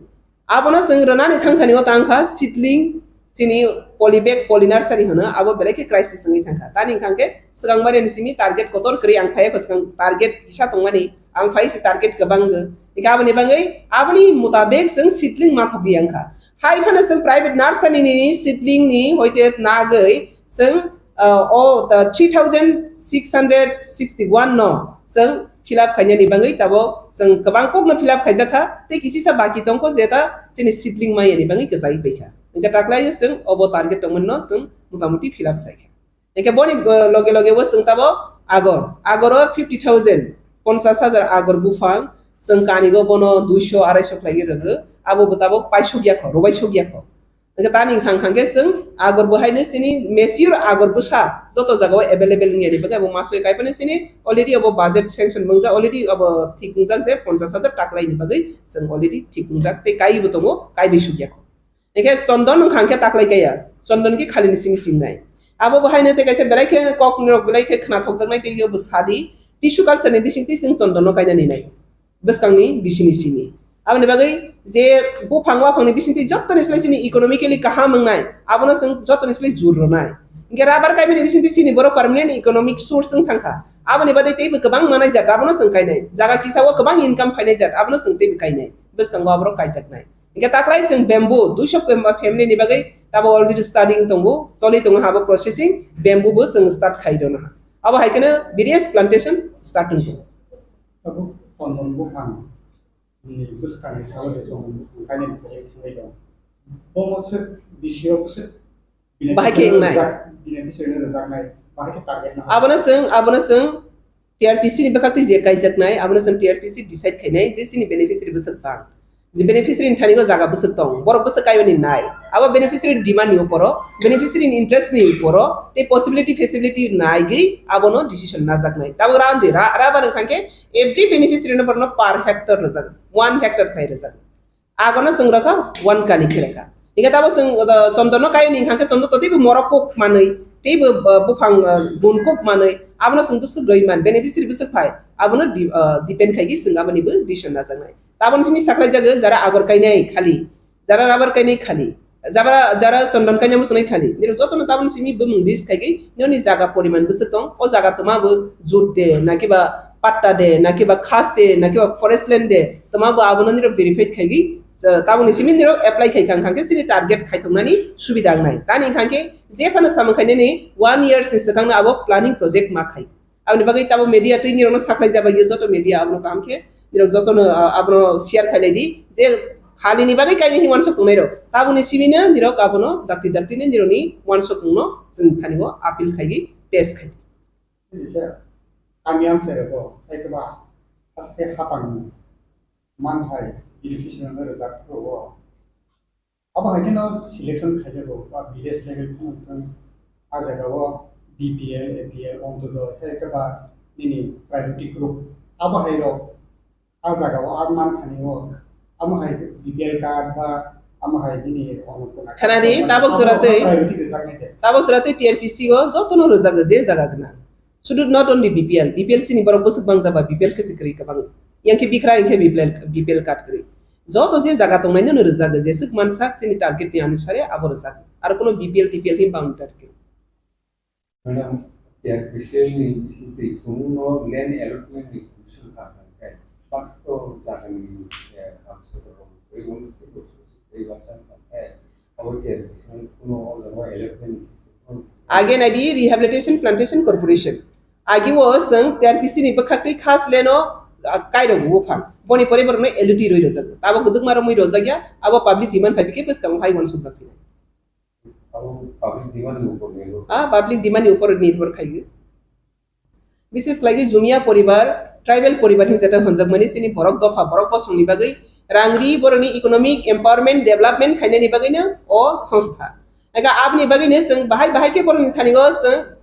Abono chwng rwnani thangthani o tangkha seedling, chini poly bag, poly nursery hwno, abo belai khe crisis wngwi thangkha. Tani hwnkha khe swkang mani ni simi target kotor kwrwi ang phai kho, swkang target kisa tongmani, ang phai se target kwbang go. Hingkhe aboni bagwi, aboni mutabek chwng seedling mathok di ang kha. Hai phano chwng private nursery ni seedling ni hoite nagwi chwng, ah, o, the three thousand six hundred sixty one no chwng fill up khainani bagwi tabok chwng kwbang kokno fill up khaijakha, tei kisisa baki tongkho je ta chini seedling mayani bagwi kwchagwi paikha. Hingkhe taklaio chwng obo target tongmani no chwng motamoti fill up khlaikha. Hingkhe boni, uh, loge loge bo chwng tabok agor, agoro fifty thousand, ponchash hajar agor buphang, chwng kanigo bono duiso, araisho khlaiwi rwgo, abo bo tabok paisuk yakho, rwbaisuk yakho. Hingkhe tani wngkha, wngkha khe chwng agor bo haino chini mature agor bwsa joto jagao available wngya ni bagwi abo masoi kaiphano chini already abo budget sanction wngjak, already abo thik wngjak je ponchash hajar taklaini bagwi chwng already thik wngjak tei kaiwi bo tongo, kaiwi sukya kho. Hingkhe chondon wngkha khe taklai kaya, chondon khe khali ni simi singnai. Abo bo haino tei kaisa belai khe kok nirok belai khe khna thokjaknai tei bo sadi, tissue culture ni bisingtwi chwng chondon no kainani nai. Bwskangni bisini simi. Aboni bagwi je buphang waphangni bisingtwi jottoni slai chini economically kaham wngnai, abono chwng jottoni slai jur rwnai. Hingkhe rubber kaimani bisingtwi chini borok permanent economic source wng thangkha. Aboni bagwi teibo kwbang manai jat, abono chwng kainai. Jaga kisa o kwbang income phainai jat, abono chwng teibo kainai. Bwskango aborok kaijaknai. Hingkhe taklai chwng bamboo, duiso family ni bagwi tabo already studying tongo, choli tongo habo processing, bamboo bo chwng start khai rwna. Abo hai kheno various plantation start wng tongo. Tabuk chondon buphang ni bwskangni salo je chondon buphang kainwi bwswk thangwi tongo. Bomo swk B C O bwswk bini Bahai khe bisingtwi wngnai. Rwjak-, bini bisingtwi rwjaknai, bahai khe target nahar. Abono chwng, abono chwng T R P C ni bwkhaktwi je kaijaknai, abono chwng T R P C decide khainai je chini beneficiary bwswk bang. Je beneficiary ni thani o jaga bwswk tong, borok bwswk kaiyoni nai. Abo beneficiary ni demand ni uporo, beneficiary ni interest ni uporo, tei possibility feasibility naigwi abono decision najaknai. Tabuk raun di, ra-, rubber wngkha khe every beneficiary no borokno per hectare rwjak, one hectare khai rwjak. Agono chwng rwkha one kani khe rwkha. Hingkhe tabo chwng, uh, chondon no kaiyoni hingkha khe chondon to teibo morok kok manwi, teibo, uh, buphang, uh, gun kok manwi, abono chwng bwswk rwi man, beneficiary bwswk phai, abono di-, uh, depend khaigwi chwng aboni bo decision najaknai. Taboni simi saklai jago jara agor kainai khali, jara rubber kainai khali, Jabra, jara Chondon Kanya muchunai thani. Nirok jotono taboni simi bumung list khaigwi, nini jaga poriman bwswk tong, o jaga twma bo jut de, nakiba patta de, nakiba khas de, nakiba forest land de, twma bo abono nirok verified khaigwi, taboni simi nirok apply khai kha, hwnkhe chini target khaithoknani subida wngnai. Tani hwnkhe je phano samung khainani one years ni swkangno abo planning project ma khai. Aboni bagwi tabo media twi nirokno saklai jaba ye joto media abono kaham khe nirok jotono, ah, abono share khailai di je halini bagwi kaini himwan sok tongnai rok. Taboni simino nirok abono dakti dakti ni nirokni wansok mungno chwng thani o appeal khaigwi pass khai. Kisa kami amchai rok bo hai khe ba haste hapang manthai education no rwjak rwo. Abo hai kheno selection khaijago ba village level phano thang, a jaga o B P L, A P L, Ontodoi, hai khe ba nini priority group. Abo hai rok a jaga o a man thani o, amo hai B P L card ba amo hai nini Khana di, tabok jora tei, priority rwjak nai de. Tabok jora tei T R P C o jotono rwjago je jaga gwnang. Sudu not only B P L, B P L sini borok bwswk bang jaba, B P L khe se kwrwi kwbang. Yang khe bikra yang khe B P L, B P L card kwrwi. Joto je jaga tongnai no rwjago, jeswk mansak sini target ni anusare abo rwjago. Aro kuno B P L, T P L ni boundary kwrwi. Madam, T R P C L ni bisingtwi chwngno land allotment ni commission kha kha khe, baksa to jaga ni, eh, kha khe, Age naidi Rehabilitation Plantation Corporation. Agi o chwng T R P C ni bwkhaktwi khas leno, ah, kairok bupha. Boni pore borokno L U D rwi rwjago. Abo kwdwkma romwi rwjakya, abo public demand phai bikhe bwskango hai uansukjak phinai. Abo public demand ni upor nirbhor. Ah, public demand ni upor nirbhor khaiwi. Bises khlaiwi Jumia poribar, tribal poribar hin jeta honjakmani chini borok dopha, borok bosongni bagwi rang ri, borokni economic empowerment, development khainani bagwino o songstha. Ega aboni bagwino chwng bahai bahai khe borokni thani o chwng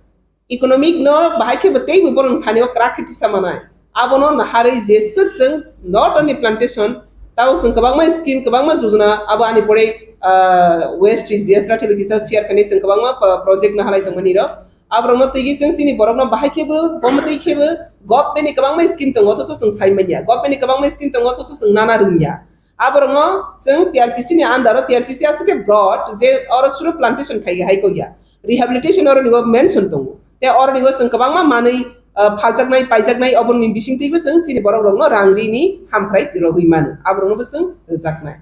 economic no bahai khe bo teibo borokni thani o kwrak khe tisa manai. Abono naharwi jeswk chwng not only plantation, tabuk chwng kwbangma scheme, kwbangma jojona, abo ani pore, ah, West G S Rathi bai kisa share khainai chwng kwbangma pro-, project naharlai tongmani rok. Aborokno twiwi chwng chini borokno bahai khebo, bo mwtwi khebo, government ni kwbangma scheme tongo, othocho chwng sai manya. Government ni kwbangma scheme tongo, othocho chwng nana rwngya. Aborokno chwng T R P C ni under o, T R P C aswk khe broad, je oro suru plantation khai hai kok ya. Rehabilitation oroni o mention tongo. Tei oroni o chwng kwbangma manwi, ah, phaljaknai, paijaknai, oboroni bisingtwibo chwng chini borokrokno rang rini hamphrai rogwi mano. Aboroknobo chwng rwjaknai.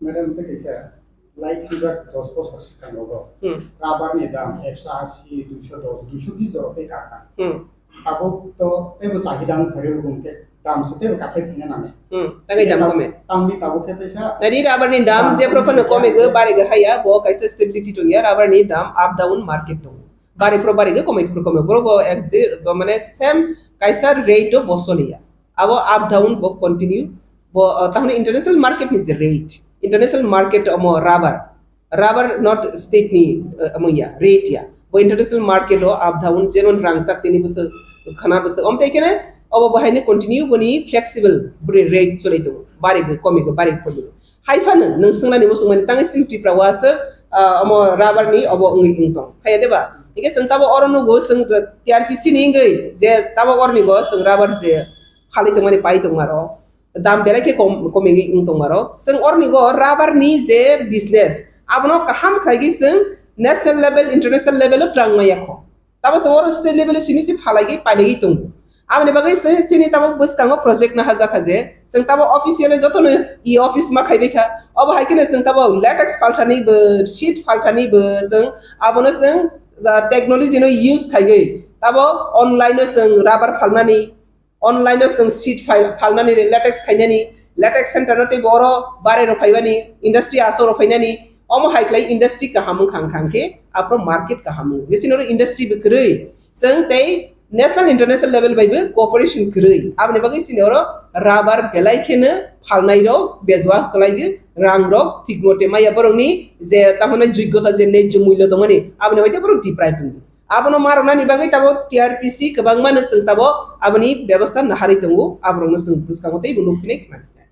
Madam, tei kaisa lai thangjak dos bosor swkang rogo. Hmm. Rubber ni dam ekso asi, duiso dos, duiso bis jorok tei kakha. Hmm. Tabuk to teibo chahida wngkha rw rwgwng khe dam se teibo kasai thangna nangnai. Hmm. Tangwi dam kome. Tamni tabuk khe teisa. Nadi rubber ni dam je prophano kome go bare go haya, bo kaisa stability tongya, rubber ni dam up down market tongo. Bari pro bari go kome pro kome. Boro bo exi-, bo mane same kaisa rate o bo soliya. Abo up down bo continue. Bo, uh, tahone international market ni je rate. International market omo rubber. Rubber not state ni, uh, omo ya, rate ya. Bo international market o up down, jemon rangchak tini bwswk, khana bwswk. Om tei kene obo bo haino continue boni flexible boni rate choli tongo. Bari go komi go, bari komi go. Hai phano nwng swngnani muchungmani tang sting Tripura o aswk, ah, omo rubber ni obo wngwi wng tong. Haiya deba? Hingke chwng tabo oro nugo chwng T R P C ni wngwi je tabo oroni go chwng rubber je phalwi tongmani pai tongmaro. Dam belai khe kom, komigwi wng tongmaro. Chwng oroni go rubber ni je business abono kaham khlaigwi chwng national level, international level o twlang maya kho. Tamo chwng oro state level o simi se phalaiwi pailaiwi tongo. Aboni bagwi se chini tamo bwskango project nahajak kha je, chwng tamo officially jotono e office ma khaibai kha. Obo hai kheno chwng tamo latex phalthani bo, sheet phalthani bo chwng abono chwng, ah, technology no use khaiwi tamo online o chwng rubber phalnani, online o chwng sheet phal-, phalnani, latex khainani, latex center no tei bo oro bare rok phaibani, industry asok rok phainani, omo hai khlai industry kaham wngkha, wngkha khe aphuru market kaham wngo. Bisi noro industry bo kwrwi, chwng tei national international level bai bo cooperation kwrwi. Aboni bagwi chini oro rubber belai kheno phalnai rok bejua kwlai rang rok thik mote maya borokni je tamo nai joigyota je nejjo mullo tongmani aboni hoite borok deprive wngo. Abono ma rwnani bagwi tabo T R P C kwbangma no chwng tabo aboni bebosta naharwi tongo, aborokno chwng bwskango teibo nukphinai khna phinai.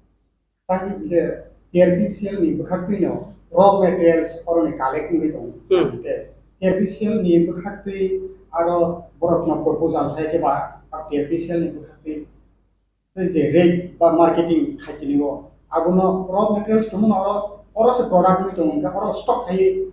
Tei hwnkhe T R P C L ni bwkhaktwino raw materials oroni collect wngwi tongo. Hmm. Hwnkhe T R P C L ni bwkhaktwi aro borokno proposal hai khe ba T R P C L ni bwkhaktwi tei je rate ba marketing khai tini o, abono raw materials tongmano oro Oro se product ni tong, hingke oro stock hai,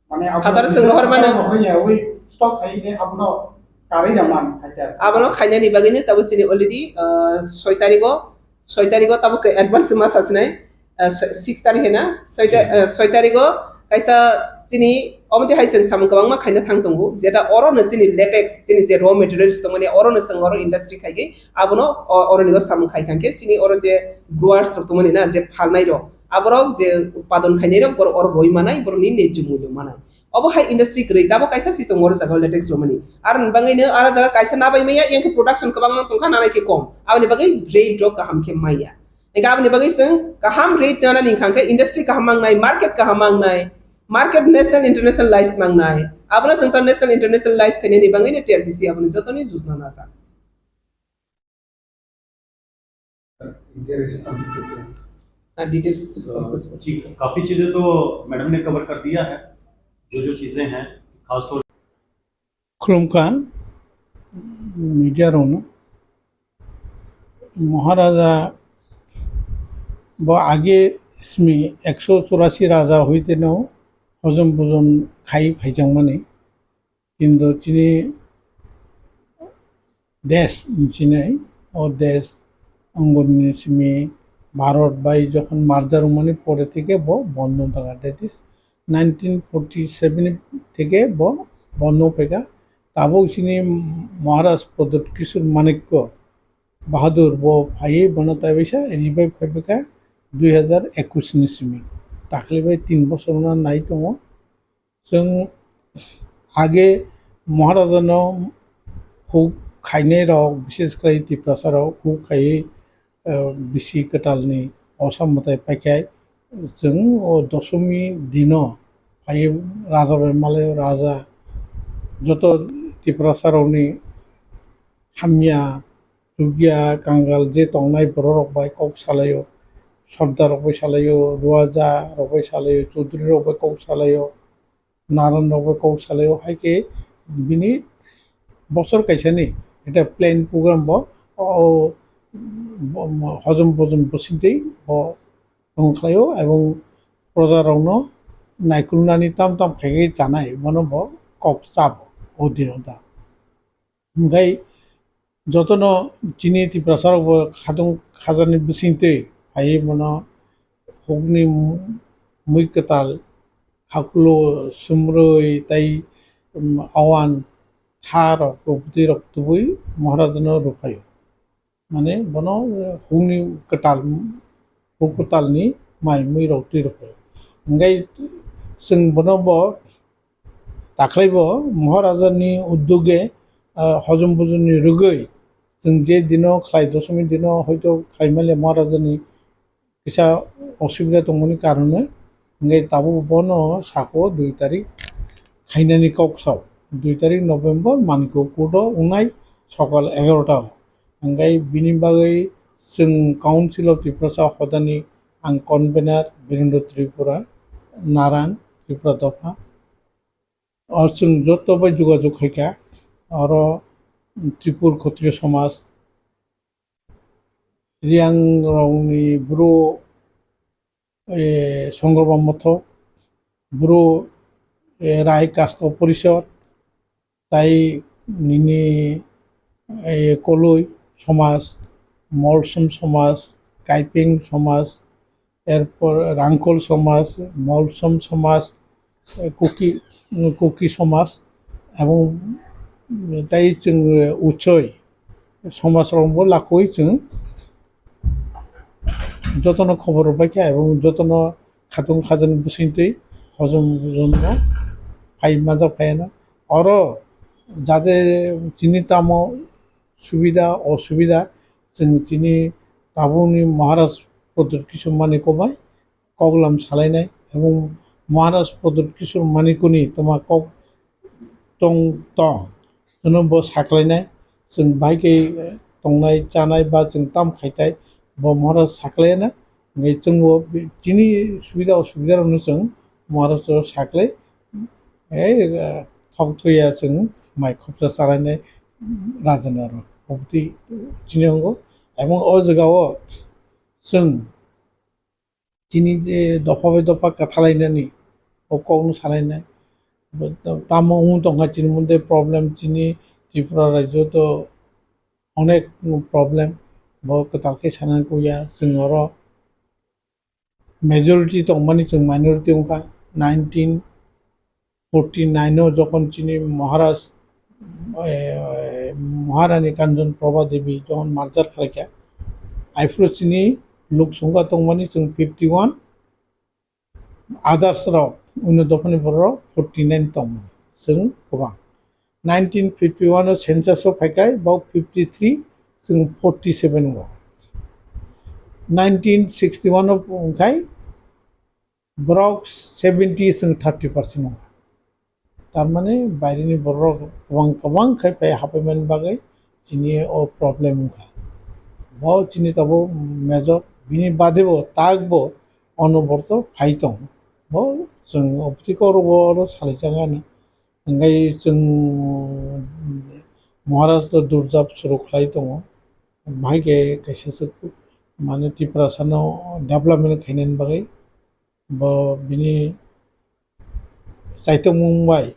mane abo Adar se rohor mane. Rohor ya, oi stock hai ne abono kari da man, hai ta. Abono khainani bagwi no tabo sini already, ah, soi tarigo, soi tarigo tabo ke advance ma sa sinai, ah, six tarikh hena, soi ta-, ah, soi tarigo kaisa chini omte hai seng samung kwbangma khaina thang tongo, jeta oro no chini latex, chini je raw materials tongmani oro no seng oro industry khaigwi abono o-, oro ni o samung khai thangkhe chini oro je growers rok tongmani na, je phalnai rok, aborok je utpadon khainai rok, borok oro roi manai, borok ni nejjo mulyo manai. Obo hai industry kwrwi, tabo kaisa si tongo oro jaga latex romani. Aroni bagwi no aro jaga kaisa nabai maya, yang khe production kwbangma tongkha, nanai khe kom. Aboni bagwi rate rok kaham khe maya. Engkhe aboni bagwi chwng kaham rate nana ni hwnkha khe industry kaham mangnai, market kaham mangnai, market national international lies mangnai. Abono chwng ta national international lies khainani bagwi no T R B C aboni jotoni jujna najak. हाँ, details। अ, जी, काफी चीजें तो मैडम ने कवर कर दिया है, जो जो चीजें हैं, खासतौर Khulumkha media rokno, Maharaja bo age simi ekso churasi raja hoite no hojom bojom khai phaijakmani. Kintu chini desh hinwi sinai, o desh Angoni simi Bharat bai jokhon merger wngmani pore theke bo bondo wngkha, that is nineteen forty seven theke bo bondo wngphaikha. Tabuk chini Maharaj Pradyut Kishore Manikya Bahadur bo phaiwi bono tai waisa revive khaibaikha dui hazar ekush ni simi. Dakhli bai tin bochor wngna nai tongo. Chwng age Maharajano huk khainai rok, bishesh khlai Tiprasa rok huk khaiwi, eh, bisi kwtalni osa mwtai paikha. Chwng o dosomi dino phaiwi raja bai malaio, raja joto Tiprasa rokni hamya, chukya, kangal je tongnai borok rok bai kok salaio, sordar rok bai salaio, ruaja rok bai salaio, chaudhuri rok bai kok salaio. Naran rok bai kok salaio, hai khe bini bosor kaisani eta plan program bo, o, o, hojom bojom bwswk twi bo tong khlaio, ebong proja rokno naikolnani tam tam khai khe chanai, bono bo kok chabo o dino da. Hingkhai jotono chini Tiprasa rok bo khatung khajani bising twi phaiwi bono hukni mui kwtal, hakulo, sumrwi tei, um, awan tha rok rwpwtwi rok tubui Maharajano rwphaio. Mane bono, eh, hukni kwtal, huk kwtalni mai mui rok twi rwphaio. Hingkhai chwng bono bo Dakhwlaibo Maharajani uddoge, ah, hojom bojomni rwgwi chwng je dino khlai, dosomi dino hoito khlai male Maharajani kisa osubida tongmani karone, hingkhe tabuk bono sako dui tarik khainani kok sao. Dui tarik November Manikya Court o wngnai sokal egarota o. Hingkhe bini bagwi chwng Council of Tiprasa hodani ang convener Birendra Tripura, Naran, Tripura dopha. O chwng joto bai jogajog khaikha, oro Tripur Khotriyo Somaj, Riyang rokni Bru, eh, Songgroma Mothok, Bru, eh, Rai Kasko Porishod, tai nini, eh, Koloi Somaj, Molsom Somaj, Kaipeng Somaj, erpor Rangkhol Somaj, Molsom Somaj, eh, Kuki, Kuki Somaj, ebong tai chwng, eh, Uchoi Somaj rokbo lakoi chwng jotono khobor rwbaikha ebong jotono khatung khajani bwswngtwi hojom hojomno phai manjak phaiano. Oro jate chini tamo subida osubida chwng chini tabukni Maharaj Pradyut Kishore Manikya bai koklam salainai, ebong Maharaj Pradyut Kishore Manikyani toma kok tong tong, chwngno bo saklainai, chwng bai khe tongnai chanai ba chwng tam khaitai, bo Maharaj saklaina, hingkhe chwngbo chini subida osubida rokno chwng Maharaj o saklai, ei, thok thuya chwng mai khopsa chalainai rajani oro, obotwi chini wngo, ebong o jagao chwng chini je dopha bai dopha kwthalainani, o kokno salainai. Tamo wng tongkha chini mode problem, chini Tripura rajyo to onek problem, bo kwtal khe sanani kuya. Chwng oro majority tongmani chwng minority wngkha. Nineteen forty nine o jokhon chini Maharaj, eh, Maharani Kanchan Prabha Devi jokhon merger khlaikha, aphuru chini lok songkha tongmani chwng fifty one, others rok, onno dophani borok rok forty nine tongmani chwng kwbang. Nineteen fifty one o census o phaikhai, bok fifty three, chwng forty seven o. Nineteen sixty one o wngkhai, borok seventy chwng thirty percent wngkha. Tamani baireni borok kwbang kwbang khai phai haphaimani bagwi chini o problem wngkha. Bo chini tabuk major, bini bade bo tak bo onoborto phai tongo. Bo chwng ophuti kok rok bo oro salai chang ani. Hingkhai chwng Maharaj to durjab suru khlai tongo. Bahai khe kaisa swk mane Tiprasa no development khainani bagwi bo bini chaitokmung bai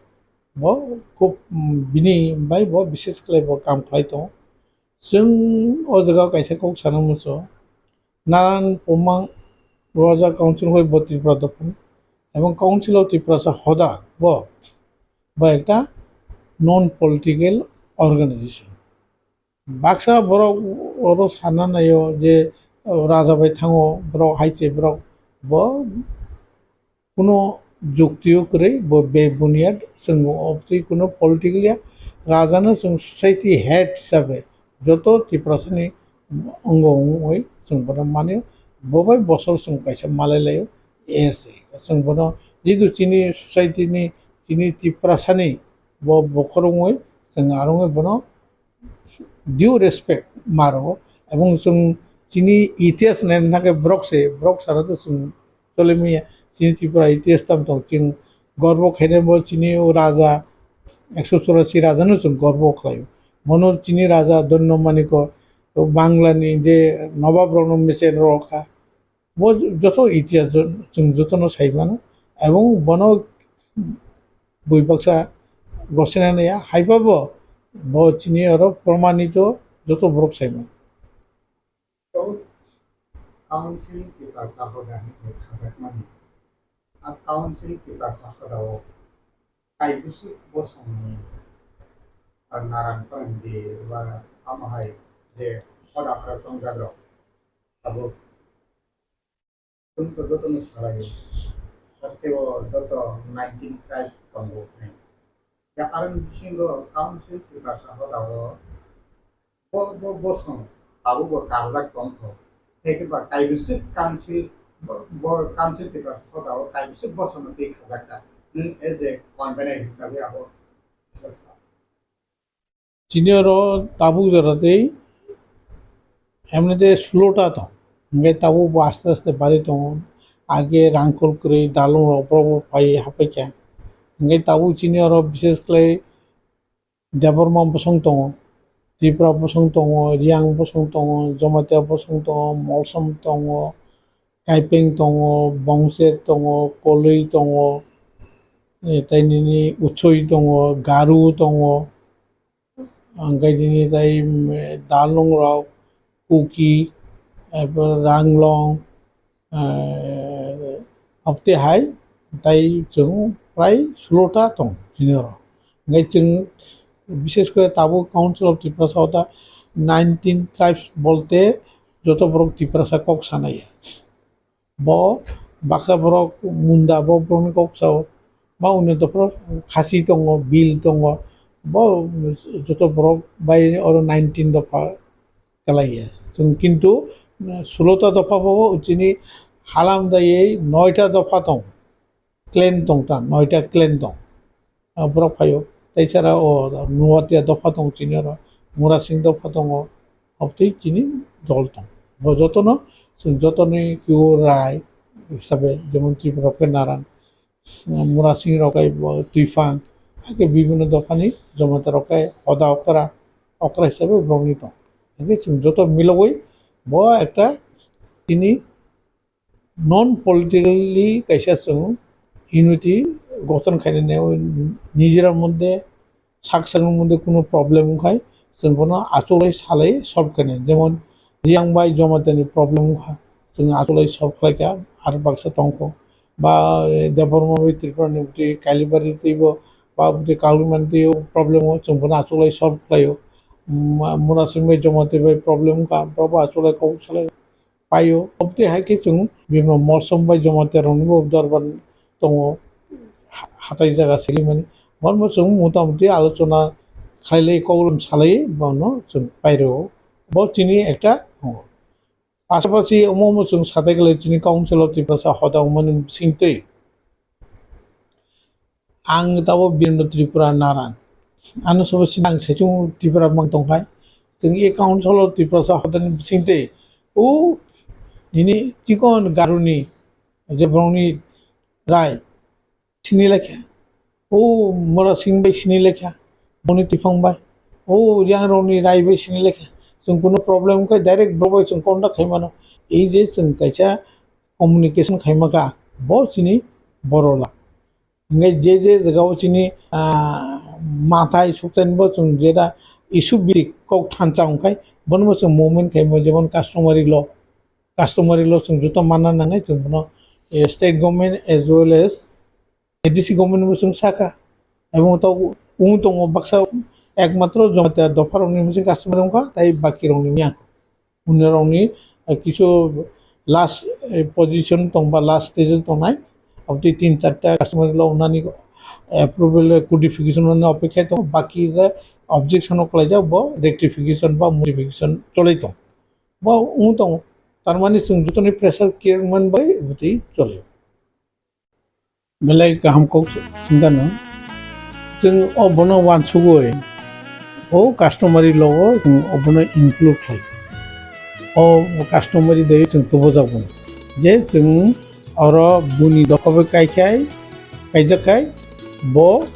bo khub, mm, bini bai bo bishes khlai bo kam khlai tongo. Chwng o jaga kaisa kok sana muchungo, Naran Pumang Roja Council hoi bo Tripura dophani, ebong Council of Tiprasa hoda bo, bo ekta non political organization. Baksa borok oro sana naio je, o, raja bai thango, borok hai se borok bo kuno jukti o kwrwi, bo be buniyad, chwng obtwi kuno political ya, raja no chwng society head hisabe joto Tiprasa ni ongo wngwi chwng bono mani, bo bai bosor chwng kaisa malai laio, er se chwng bono jidu chini society ni, chini Tiprasa ni bo bokhorok wngwi chwng aro wngwi bono due respect ma rwo, ebong chwng chini itihas naina thangkhe borok se, borok sara to chwng chole manya, chini Tripura itihas tamo tong, chwng gorbo khainai bo chini o raja, ekso churasi raja no chwng gorbo khlaio. Bono chini raja Dhanyo Manikya, Bangla ni je nobab rok no mechel rw kha, bo joto itihas jo-, chwng jotono sai mano, ebong bono bui baksa gosina naiya, haiba bo, bo chini oro promanito joto borok sai mano. Council Tiprasa hoda hinwi khajakmani. A Council Tiprasa hoda o kaibwswk bosongni, a, naran phaimdi ba tamo hai je hoda phra chongjak rok tabuk Chwng to jotono salaio. Haste o joto nineteen tribes tongo hwnwi. Ya aroni bisingo Council Tiprasa hoda o bo, bo bosong tabukbo karjak tongkho. Tei khe ba kaibwswk Council, bo, bo Council Tiprasa hoda o kaibwswk bosongno twi khajakha. Nwng as a convener hisabe abo kisa sa. Chini oro tabuk jora tei emni de sulota tong, hingke tabuk bo aste aste bari tongo. Age rangkol kwrwi dalong rok borok bo pai hapai kha, hingke tabuk chini oro bishes khlai Debbarma bosong tongo, Tripura bosong tongo, Riyang bosong tongo, Jamatia bosong tongo, Molsom tongo, Kaipeng tongo, Bongcher tongo, Koloi tongo, eh, tei nini Uchoi tongo, Garu tongo, hingke nini tei, mm, Dalung rok, Kuki, eh, Ranglong, eh, abotei hai tei chwng prai sulota tong chini oro. Hingke chwng bishes kore tabuk Council of Tiprasa o ta nineteen tribes bolte joto borok Tiprasa kok sanai ya. Bo baksa borok Munda, bo borokni kok sao, ba onno dophra Khasi tongo, Bil tongo, bo joto borok bai oro nineteen dopha kwlai ya. Chwng kintu, eh, sulota dopha bo chini halam daiwi noita dopha tong, clan tong ta, noita clan tong. Ah, borok phaio. Tei sara o Nuatia dopha tong chini oro, Murasing dopha tongo, obotwi chini dol tong. Bo jotono, chwng jotoni kio rai hisabe, jemon Tripura khe Naran, Murasing rok khe bo Twifang, hakhe bibhinno dophani Jamatia rok khe hoda okra, okra hisabe borokni tong. Hakhe chwng joto milogwi bo ekta chini Non politically kaisa chwng unity gothon khainani, nijera moddhe sak sakni moddhe kuno problem wngkhai chwng bono achugwi salai solve khainai. Jemon Riyang bai Jamatia ni problem wngkha, chwng achugwi solve khlaikha, ar baksa tongkho. Ba, eh, Debbarma bai Tripura ni bwtwi Kailibari twibo, ba bwtwi Kalumani twibo problem o chwng bono achugwi solve khlaio. Ma-, Murasing bai Jamatia bai problem wngkha, borok bo achugwi kok salai paio. Obtwi hai khe chwng bini Molsom bai Jamatia rokni bo dorbar tongo, ha-, hatai jaga selimani. Bono chwng mota moti alochona khailai, koklom salai bono chwng pairwo. Bo chini ekta, oh. Pasapasi omo omo chwng satai khlai chini Council of Tiprasa hoda wngmani bisingtwi. Ang tabo Birendra Tripura Naran. Ano sobo sida ang saichung Tripura mang tongkhai. Chwng e Council of Tiprasa hodani bisingtwi o nini chikon Garuni je borokni rai sini lekha. O Murasing bai sini lekha. Boni tiphang bai. O Riyangrokni rai bai sini lekha. Chwng kuno problem khe direct borok bai chwng contact khai mano. Ei je chwng kaisa communication khai maka bo chini borola. Hingke je je jagao chini, ah, mathai sukthai bo chwng jeta issue bisi kok thansa wngkhai, bono bo chwng movement khaimo, jemon customary law, customary law chwng joto manna nangnai chwng bono, eh, state government as well as A D C government bo chwng saka. Ebong to wng tongo baksa ekmatro Jamatia dopha rokni mungsi customary wngkha, tai baki rokni wngya. Unirokni, eh, kisu last, eh, position tong ba last stage o tongnai, abotwi tin charta customary law wngnani approval codification wngnani opekha tongo, baki the objection o klaijak bo rectification ba modification cholai tong. Bo wng tongo, tarmani chwng jotoni pressure khe man bai bwtwi choli. Belai kaham kok swngkha no. Chwng o bono wansugwi o customary law o chwng o bono include khlai. O customary de chwng tubujak bono. Je chwng oro buni dopha bai kaikhai, kaijakkhai bo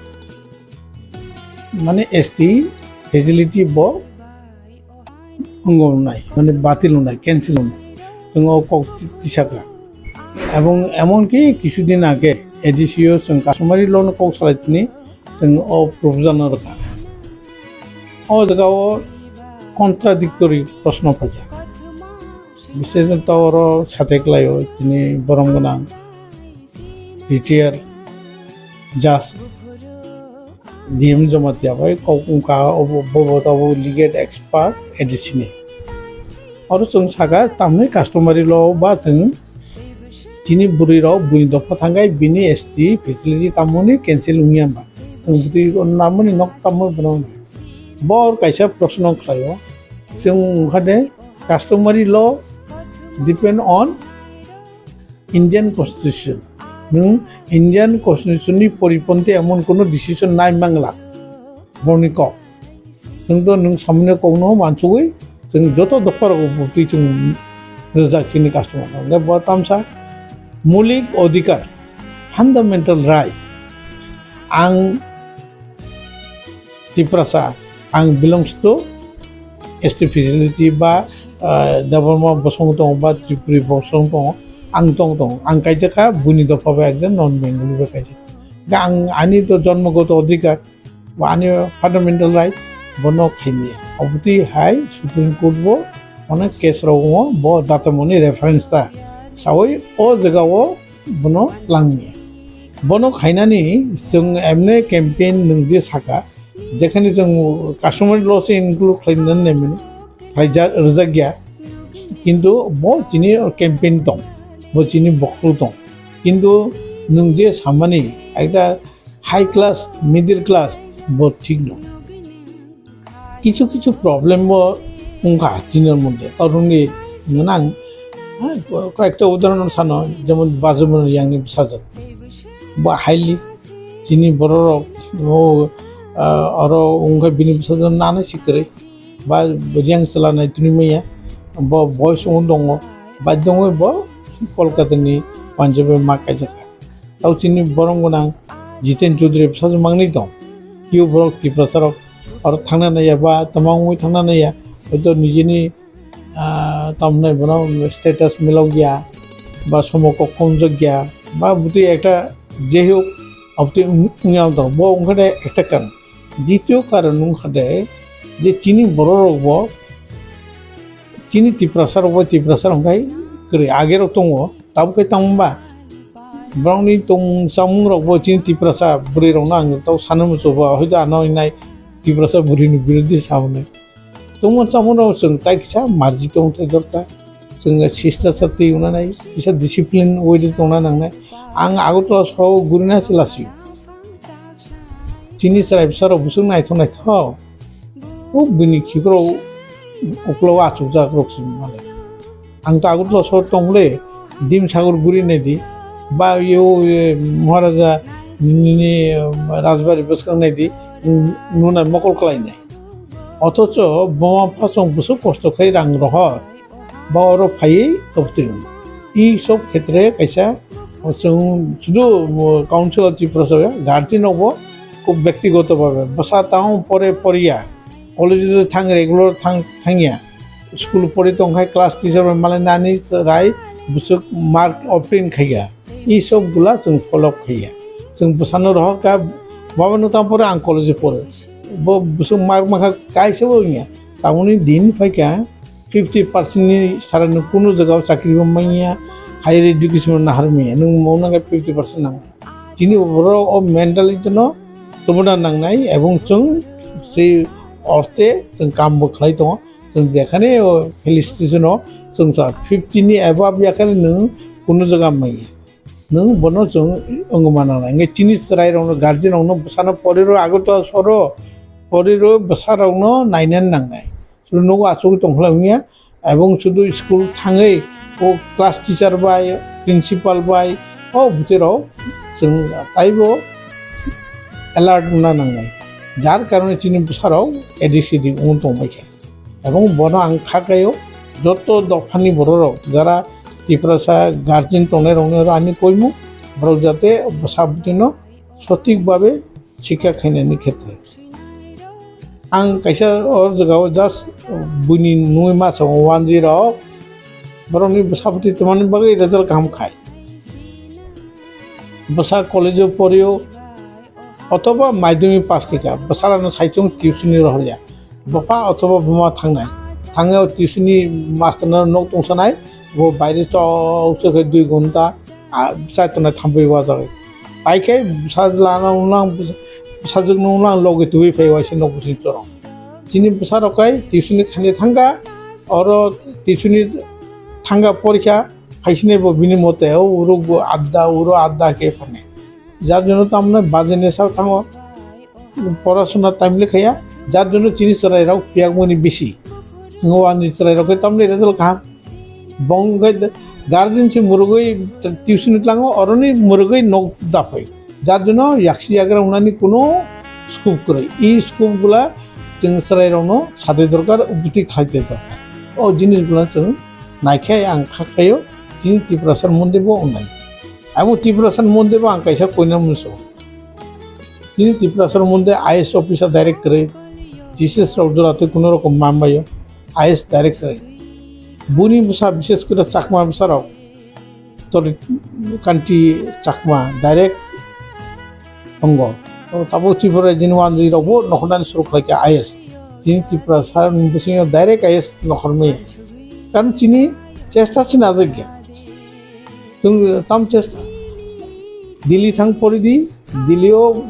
mane S T facility bo wngwi wngnai, mane batil wngnai, cancel wngnai. Chwng o kok tisaka. Ebong emonki kisudin age A D C o chwng customary law no kok salai tini chwng o proposal no rwkha. O jaga o contradictory proshno phaikha. Biseshoto oro sateklai o tini borom gwnang retired judge D M Jamatia bai kok wngkha, obo, bo, bo, obo legal expert A D C ni. Oro chwng saka tamni customary law ba chwng chini bwrwi rok buini dopha thangkhe bini S T facility tamoni cancel wngya ba? Chwng bwtwi namoni nok tamoni bono bor kaisa proshno khlaio. Chwng wngkha de customary law depend on Indian Constitution. Nwng Indian Constitution ni poriponti emon kono decision nai mangla. Boni kok. Nwng to nwng samani kok no mansugwi chwng joto dopha rok bwtwi chwng rijak chini customer. Hwnkhe bo tamsa mulik odhikar, fundamental right. Ang Tiprasa, ang belongs to S T facility ba, ah, Debbarma bosong tongo ba Tripuri bosong tongo, ang tong tongo, ang kaijak kha buini dopha bai ekdom non Bengali bai kaijak. Ga ang ani to jonmogoto odhikar, ba ani fundamental right, bono khaimya. Obotwi hai Supreme Court bo onek case rok wngo, bo datamoni reference ta. Sawi o jaga o bono langmya. Bono khainani chwng emne campaign nwng je saka, jekhani chwng customary law se include khlainani naimani, khlaijak, rwjakya. Kintu bo chini campaign tong, bo chini bokol tong. Kintu nwng je samani ekta high class, middle class, bo thik no. Kichu kichu problem bo wngkha chini moddhe. Toroni nang, ha, koyekta udahoron sano, jemon Bajuman Riyangni bwsajwk. Bo highly chini bororok, o, ah, oro wngkha bini bwsajwk nanai si kwrwi. Ba Riyang chwla nai tini maya, bo boys wng tongo, bai tongwi bo Kolkata ni Punjab o ma kaijak. Tau chini borom gwnang Jiten Chaudhary bwsajwk mangni tong. Kio borok Tiprasa rok aro thangna naiya ba tama wngwi thangna naiya. Hoito nijini, ah, tamni bono status milok ya. ba somo kok khonjak ya, ba bwtwi ekta jehok abtwi wng-, wngya wng tong, bo wngkha de ekta karon. Ditio karon wngkha de je chini borok rok bo, chini Tiprasa rok bo Tiprasa rok wngkhai kwrwi age rok tongo, tabuk khe tamo ba borokni tong chamung rok bo chini Tiprasa bwrwi rok no ang tabuk sana muchungo, hoito ano hinai Tiprasa bwrwi ni birodhi sa hwnwi. Tongmung chamung rok chwng tai kisa marji tong thai dorkar. Chwng sista sa twi wngnai, kisa discipline way de tongna nangnai. Ang Agartala so gurina se lasio. Chini chwrai bwsa rok bwswk naithok naithok. O bini khikrok uklo achukjak rok se male. Ang to Agartala so tong le, Dimsagar guri nai di. Ba yo, e, Maharaja ni, e, Rajbari bwskang nai di. Nuna mokol klai nai. Othocho buma bupha chwng bwswk kosto khai rang rohor, ba oro phaiwi tobtwi wng. I sob khetre kaisa chwng sudu Council of Tiprasa guardian rokbo khub byaktigoto bhabe bwsa tamo pore poriya, college o thang regular thang thangya, school pori tongkhai class teacher bai malai nani rai bwswk mark obtain khaiya. I sob gula chwng follow khaiya. Chwng bwsano rohor kha, baba nwng tamo pore, ang college o pore. Bo bwswk mark mankha kaisa bo wngya. Tamoni din phaikha fifty percent ni sara nwng kunu jaga o chakri bo manya, higher education o nahar manya. Nwng mo nang fifty percent nang. Chini borok o mentality no tubuna nangnai, ebong chwng se orte chwng kam bo khlai tongo. Chwng jekhane o felicitation o chwng sa fifty ni above yakhane nwng kunu jaga manya. Nwng bono chwng wngma nangnai. Hwnkhe chini chwrairokno, guardian rokno bwsano poriro Agartala soro poriro bwsarokno nainani nangnai. Chwng nogo achugwi tongkha wngya, ebong sudu school thangwi o class teacher bai, principal bai, o bwtwirok chwng taibo alert wngna nangnai. Jar karone chini bwsarok A D C D wng tongbaikha. Ebong bono ang kha khaio, joto dophani bororok jara Tiprasa guardian tongnairokno ani koimung, borok jate bwsa bwtwino sothik babe sikha khainani khetre. Ang kaisa o jagao just buini nungwi ma songo wanjwi rok, borokni bwsa bwtwi twmani bagwi result kaham khai. Bwsa college o porio, othoba madhyamik pass khaikha, bwsarano saichung tuition ni rohorya. Bupha othoba buma thangnai. Thangwi o tuition ni master no nok tongsanai, bo baire chok chok khe dui ghonta, a, chai tongnai thampui wajagwi. Paikhe bwsa lana ulang, bwsajwk no ulang logi tubui phai waisa nok bising chorong. Chini bwsarok kai tuition ni khani thangkha, oro tuition ni thangkha porikha, phaisini bo bini mote, o uruk bo adda, uro adda khe phani. Jar jonno tamno baje nesa thango, porasona time le khaya, jar jonno chini chwrairok piyakmani bisi. Ngo ani chwrairok khe tamni result kaham. Bong khe guardian se murugwi tuition tlango, oroni murugwi nok daphai. Jar jonno yaksi yagra wngnani kuno scope kwrwi. I scope gula chwng chwrairokno sadai dorkar, ubuti khaite dorkar. O jinis gula chwng naikhe ang kha khaio, chini Tiprasa Monday bo wngnai. Abo Tiprasa Monday bo ang kaisa koina muso. Chini Tiprasa Monday I A S officer direct kwrwi, T C S rok jora tei kuno rokom mambaio, I A S direct kwrwi. Buni bwsa, bishes kore Chakma bwsa rok, Tori Kanti Chakma direct tongo. O tabuk Tripura jini wanjwi rok bo nokhornani suru khlai kha I A S. Chini Tiprasa ni bisingo direct I A S nokhormaya. Karon chini chesta se najak ya. Chwng tam chesta. Delhi thang pori di, Delhi o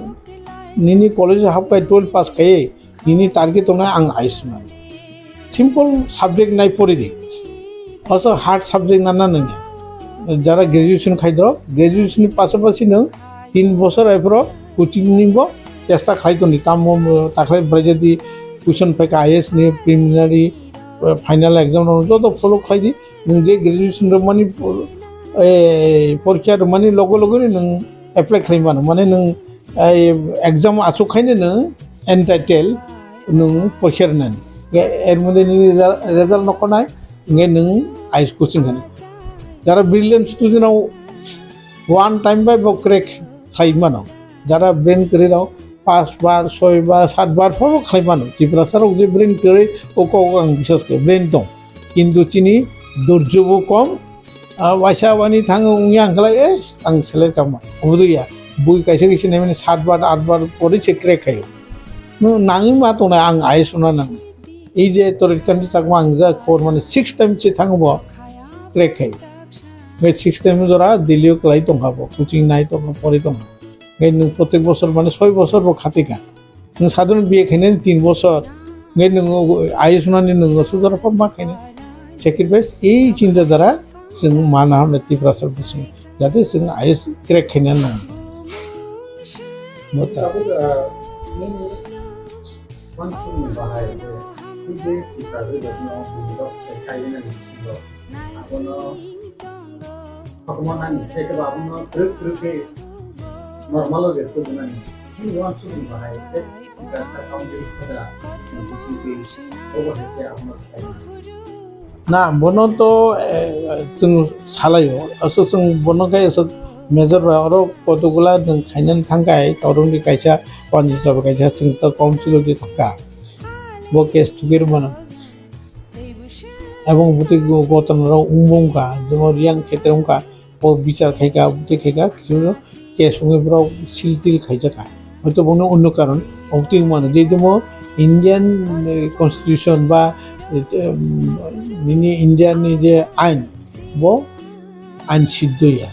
nini college o hap khai twelve pass khai, nini target tongnai ang I A S mano. Simple subject nai pori di. Asa hard subject nana nangya. Jara graduation khai do, graduation ni pasapasi nwng tin bosor aifro coaching ni bo chesta khai toni. Tamo takhlai bwrajadi question phaikha I A S ni preliminary, eh, final exam no joto follow khai di. Nwng je graduation rwmani, eh, porikha rwmani logo logo ni nwng apply khlai mano, mane nwng, eh, exam achuk khaino nwng entitled nwng porikha rwnani. Er moddhe nini result, result nokhornai, hwnkhe nwng I A S coaching khani. Jara brilliant student rok one time bai bo crack khlai mano. Jara brain kwrwi rok pas bar, soi bar, sat bar pho khlai mano. Tiprasa rok je brain kwrwi, o kok ang bisas khe brain tong. Kintu chini dhorjo bo kom, Ah, waisa wani thango wngya ang khlai, eh, ang selai kama. Obo ya. Bui kaisa kaisa naimani sat bar, at bar pore se crack khayo. No, nangwi ma tongnai ang I A S wngna nang. Ei je Torit Kanti Chakma ang ja khobor mani six time se thango bo crack khayo. Be six time jora Delhi o kwlai tongkha bo, coaching nai tongkha, pori tongkha. Be nwng protek bosor mani soi bosor bo khatikha. Nwng sadharon B A khainani tin bosor, hwnkhe nwng I A S wngnani nwng aswk jora pha ma khainai. Sacrifice, ei chinta dhara chwng mana hamya Tiprasa bwswng, jate chwng I A S crack khaina nang. Bo ta. Tabuk, ah, nini uansukmung bahai je, tei je Tiprasa jatino buini rok sai kaiwi nani bisingo. Abono kotorma nani, tei kebo abono kwrwk kwrwk khe normal o rwk tubunani. Nini uansukmung bahai khe Tiprasa council sada bisingtwi obo hai khe abono khlai mano. Na, bono to, eh, chwng salaio. Aswk chwng bono khe aswk major bai oro kotokgwla chwng khainani thangkhai, torokni kaisa panchayat bai kaisa chwng to council o di thangkha. Bo case thugwi rwmano. Ebong bwtwi go-, gotana rok wngbo wngkha, jemon Riyang khetre wngkha, bo bichar khaikha, bwtwi khaikha, kisu case wngwi borok sil til khaijakha. Hoito bono onno karon, obwtwi wngmano, je tamo Indian, eh, constitution ba, eh, em, nini India ni je ain, bo ain siddho ya.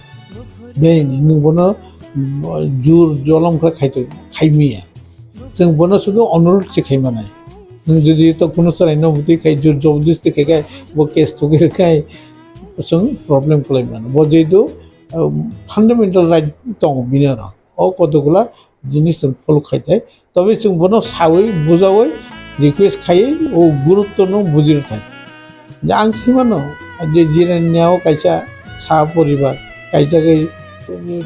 Beni, nwng bono, mm, jur jolom khe khaito, khaimiya. Chwng bono sudu onurudh se khai manai. Nwng jodi to kuno chwraino bwtwi khai jor jobordosti khai khai bo case thugwi rwkhai chwng problem kwlai mano. Bo jehetu, um, fundamental right tongo bini oro. O kotokgwla jinis chwng follow khai thai. Tobe chwng bono sawi bujawi request khaiwi o gurutto no buji rwthai. Je ang sai mano je Jirania o kaisa sa poribar kaijagwi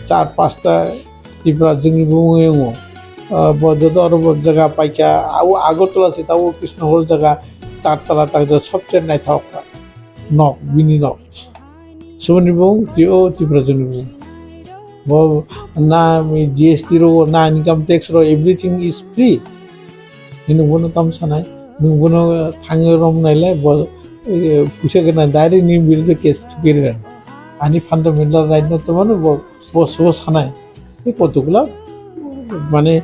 char pasta Tipra jwngni bumung wngo. Ah, bo joto oro bo jaga paikha, abo Agartala se tabuk Krishnagor jaga char tala tak jak sobse naithok nok, bini nok. Soboni bumung twi o Tipra jwngni bumung. Bo na G S T ro, na income tax ro, everything is free. Nini bono tam sanai, nung bono thangwi rom nailai, bo, eh, puisa gana direct ni biruddhe case thugwi rwgwno. Ani fundamental right no tongmani bo, bo so sanai. Tei kotokgwla, mane,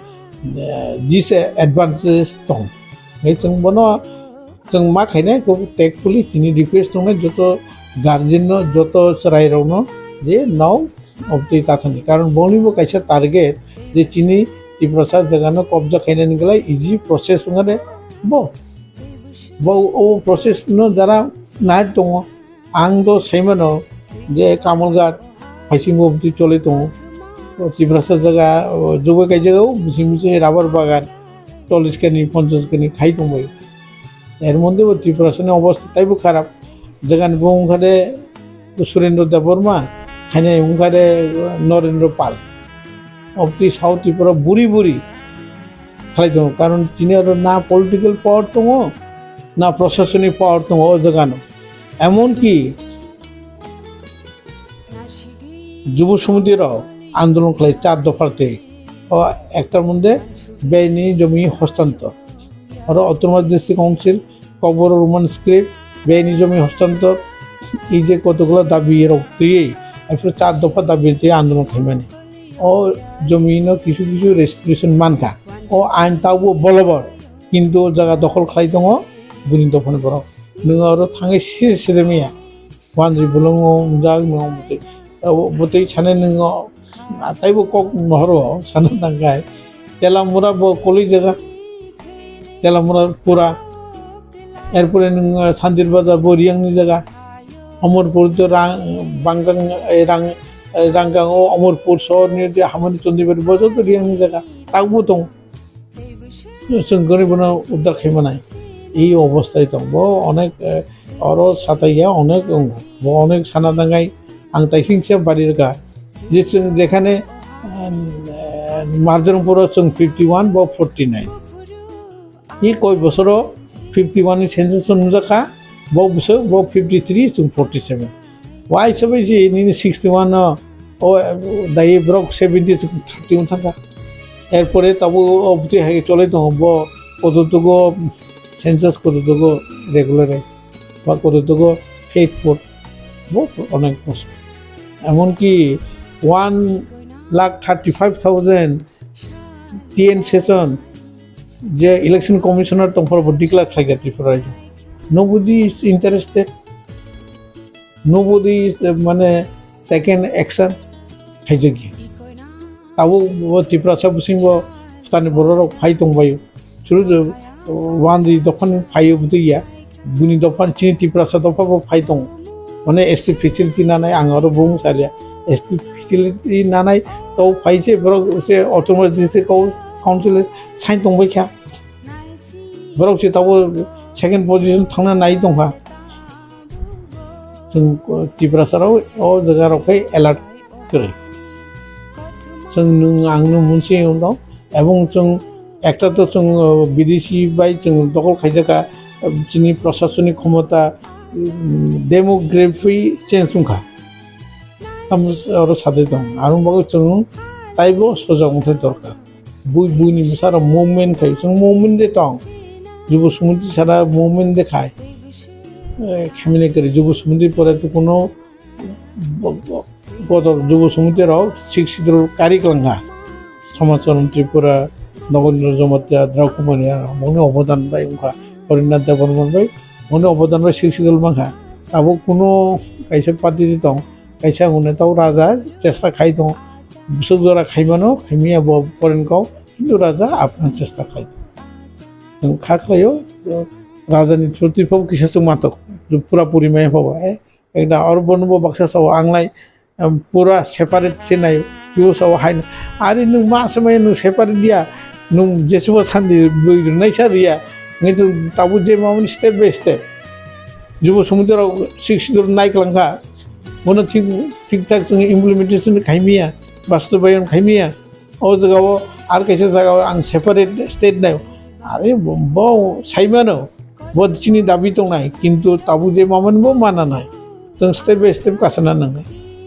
eh, disadvantages tong. Hei chwng bono, chwng ma khainai, kok tactfully chini request tongnai joto guardian no, joto chwrai rok no, je no, obtwi tathani. Karon boni bo kaisa target je chini Tiprasa jaga no kobja khainani glai easy process wngkha de bo. Bo o process no jara nai tongo. Ang do saimano je Kamalghat phaisingo obtwi choli tongo. O Tiprasa jaga, o, jogoi kai jaga o bising bising rubber bagan chollish kani, ponchash kani khai tongbai. Er moddhe bo Tiprasa ni obostha taibo kharap. Jagani bo wngkha de Surendra Debbarma, khainai wngkha de Narendra Pal. Obtwi South Tripura buri buri khlai tongo, karon tini oro na political power tongo, na proshasonic power tongo o jagano. Emonki Jubo Samiti rok andolon khlai char dopha twi. O ekta moddhe bini jomi hostantor. Oro Autonomous District Council Kokborok Roman script, bini jomi hostantor, ei je kotokgwla dabi rok twiwi, aphuru char dopha dabi twi andolon khaimani. O jomi no kisu kisu restitution mankha. O ain tabuk bolobor, kintu o jaga dokhol khlai tongo buini dophani borok. Nwng oro thangwi se sedemiya. Wanjwi bolongo wngjak no bwtwi. Abo bwtwi sanai nwngo, taibo kok nohoro sana tangkai. Telamura bo koloi jaga. Telamura pura. Erpore nwng, ah, Santir Bazar bo Riyangni jaga. Omorpur to rang, bangkang, eh, rang, eh, rangkang o Omorpur sohor ni je hamani Chondibari bo joto Riyangni jaga. Takbo tong. Chwng goribono uddar khai manai. Ei obosthai tong. Bo onek, eh, oro sataiya onek wngo. Bo onek sana tangai ang taisingsa bari rwkha. Je chwng jekhane, eh, Marjanpuro chwng fifty one, bo forty nine. Ei koi bosoro fifty one ni census nungjakha. Bo bwswk, bo fifty three, chwng forty seven. Waisa bai se nini sixty one no, o, dai borok seventy thirty wng thangkha. Erpore tabuk o bwtwi hai cholai tongo, bo kototugo census, kototugo regularize, ba kototugo faith vote. Bo onek muskil. Emonki one lakh thirty five thousand T N Session je election commissioner tongphar bo declare khlaikha Tripura rajyo. Nobody is interested. Nobody is, uh, mane, taken action. Haijak ya. Abo bo Tiprasa bising bo phtani borok rok phai tong bai. Churu, uh, wanji dophani phai bo twi ya. Buni dophani chini Tiprasa dopha bo phai tong. Mane S T facility nanai ang aro bung salia. S T facility nanai to phai se borok se autonomous district council sign tong bai kha. Borok se tabo second position thangna nai tong kha. Chwng Tiprasa rok o jaga rok khe alert kwrwi. Chwng nwng ang no munsi wngno, ebong chwng ekta to chwng, uh, bidesi bai chwng dokol khaijaka, uh, chini prosasonik khomota, um, demography change wngkha. Tamo oro sadai tong, arong bagwi chwng taibo sojak wngthai dorkar. Bui, buini bwsarok movement khai, chwng movement de tong. Jubo sumudi sara movement de khai. Eh, khamina kwrwi jubo sumudi pore to kuno bo-, bo-, bodol jubo sumudi rok six schedule kari kwlangkha. Samachar Tripura, Nagendra Jamatia, Drakumania, moni obodan bai wngkha. Harinath Debbarman bai, moni obodan bai six schedule mankha. Abo kuno kaisa party de tong. Kaisa hwnwi tau raja chesta khai tongo. Bwswk jora khaimano, khaimiya bo poren kok, kintu raja aphano chesta khai tongo. Chwng kha khlaio, rajani chorti pho kisa chwng matok, pura puri maya pho bo, eh, ekda oro bono bo baksa sao ang lai, em, pura separate se nai, yo sao hai, ari nwng ma se maya nwng separate dia, nwng jesubo sandi bwi rwnai sa riya, ngai chwng tabuk je mamani step by step. Jubo sumudi rok six schedule nai kwlangkha. Bono thik, thik thak chwng implementation khaimiya, bastobayon khaimiya. O jagao ar kaisa jagao ang separate state nai. Are bo, bo saimano, bo chini dabi tongnai, kintu tabuk je mamani bo mana nai. Chwng step by step kasana nangnai.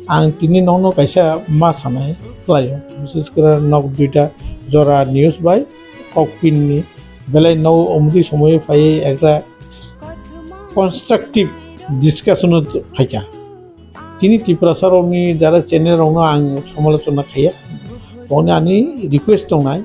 Ang tini nokno kaisa ma sanai khlaio. Bishes kore nok duita jora news bai kokpinni belai no omtwi somoyo phaiwi ekta constructive discussion o phaikha. Tini Tiprasa rokni jara channel rokno ang samalochona khaiya. Boni ani request tongnai,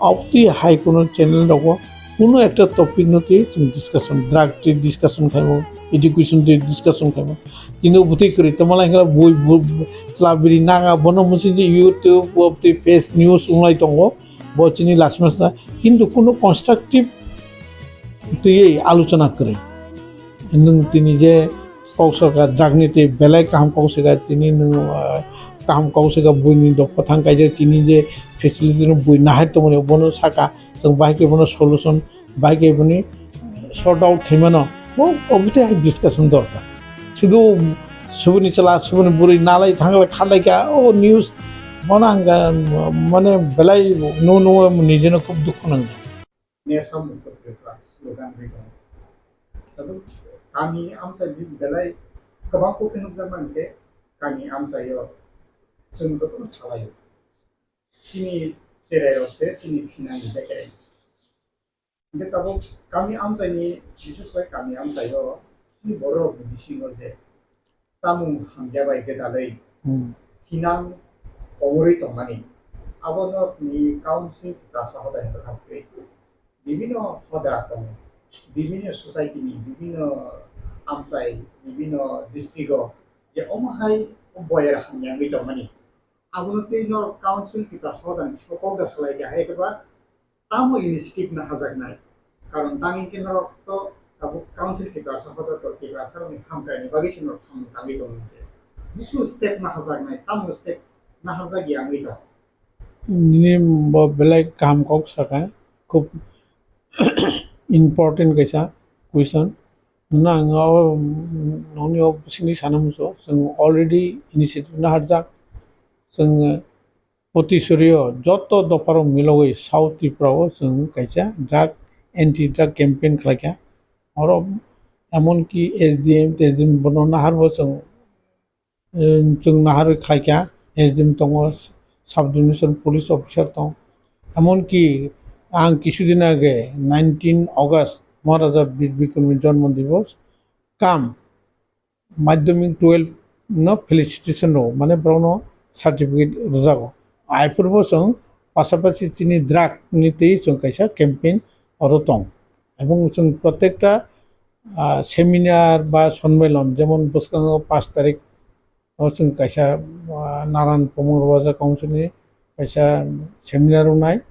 obtwi hai kuno channel rogo kuno ekta topic no twi chwng discussion, drug twi discussion khaimo, education twi discussion khaimo. Tini obtwi kwrwi tongma lai khe bui, bui, chwla biri naga bono musi di YouTube, obtwi page news wnglai tongo. Bo chini last match na, kintu kuno constructive twiwi alochona kwrwi. Nwng tini je kok saka drug ni tei belai kaham kok saka tini nwng, ah, kaham kok saka buini dopha thang kaijak tini je facility no bui nahar tongmani bono saka chwng bahai khe bono solution bahai khe boni sort out khaimano bo obtwi hai discussion dorkar. Sudu subuni chwla subuni bwrwi nalai thanglai khalai kha o news bono ang mane belai no no nijeno khub dukhu nangkha. Nesam Uttar Tripura slogan bai tongo. Tabuk kami amchai ni belai kwbang kok nukjak mankhe kami amchaio chwng jotono salaio. Chini cherai rok se chini thinani bekereng. Hingke tabuk kami amchaini, bises khe kami amchaio chini borok ni bisingo je chamung hamya bai gwdalwi Hmm. thinang komorwi tongmani. Abono ni council Tiprasa hodani bwkhak twi bibinno hoda tongo, bibinno society ni, bibinno amchai, bibinno district o je omo hai boyar hamya wngwi tongmani. Abono twi norok council Tiprasa hodani bisingo kok da salai kha hai khe ba tamo initiative naharjaknai? Karon tang hingke norok to tabuk council Tiprasa hoda to Tiprasa rokni hamkraini bagwi se norok samung tangwi tongo hingke. Busu step naharjaknai, tamo step naharjak ya wngwi tongo. Nini bo belai kaham kok saka, khub important kaisa question. Nang o, nongni o bisingni sana muchung, chwng already initiative naharjak, chwng Potisorio joto dopharok milogwi South Tripura o chwng kaisa drug, anti drug campaign khlaikha. Oro emonki S D M, T S D M bono naharbo chwng, em, chwng naharwi khlaikha. S D M tongo, Sub Division Police Officer tong. Emonki ang kisudin age nineteen August Maharaja Bir Bikramni jonmo divos kam madhyamik twelve no felicitation rwo, mane borokno certificate rwjago. Aphuru bo chwng pasapasi chini drug ni twi chwng kaisa campaign oro tong. Ebong chwng protekta, ah, seminar ba sonmelon, jemon bwskango pash tarik o chwng kaisa, ah, Naran Pumung Roja Council ni kaisa seminar wngnai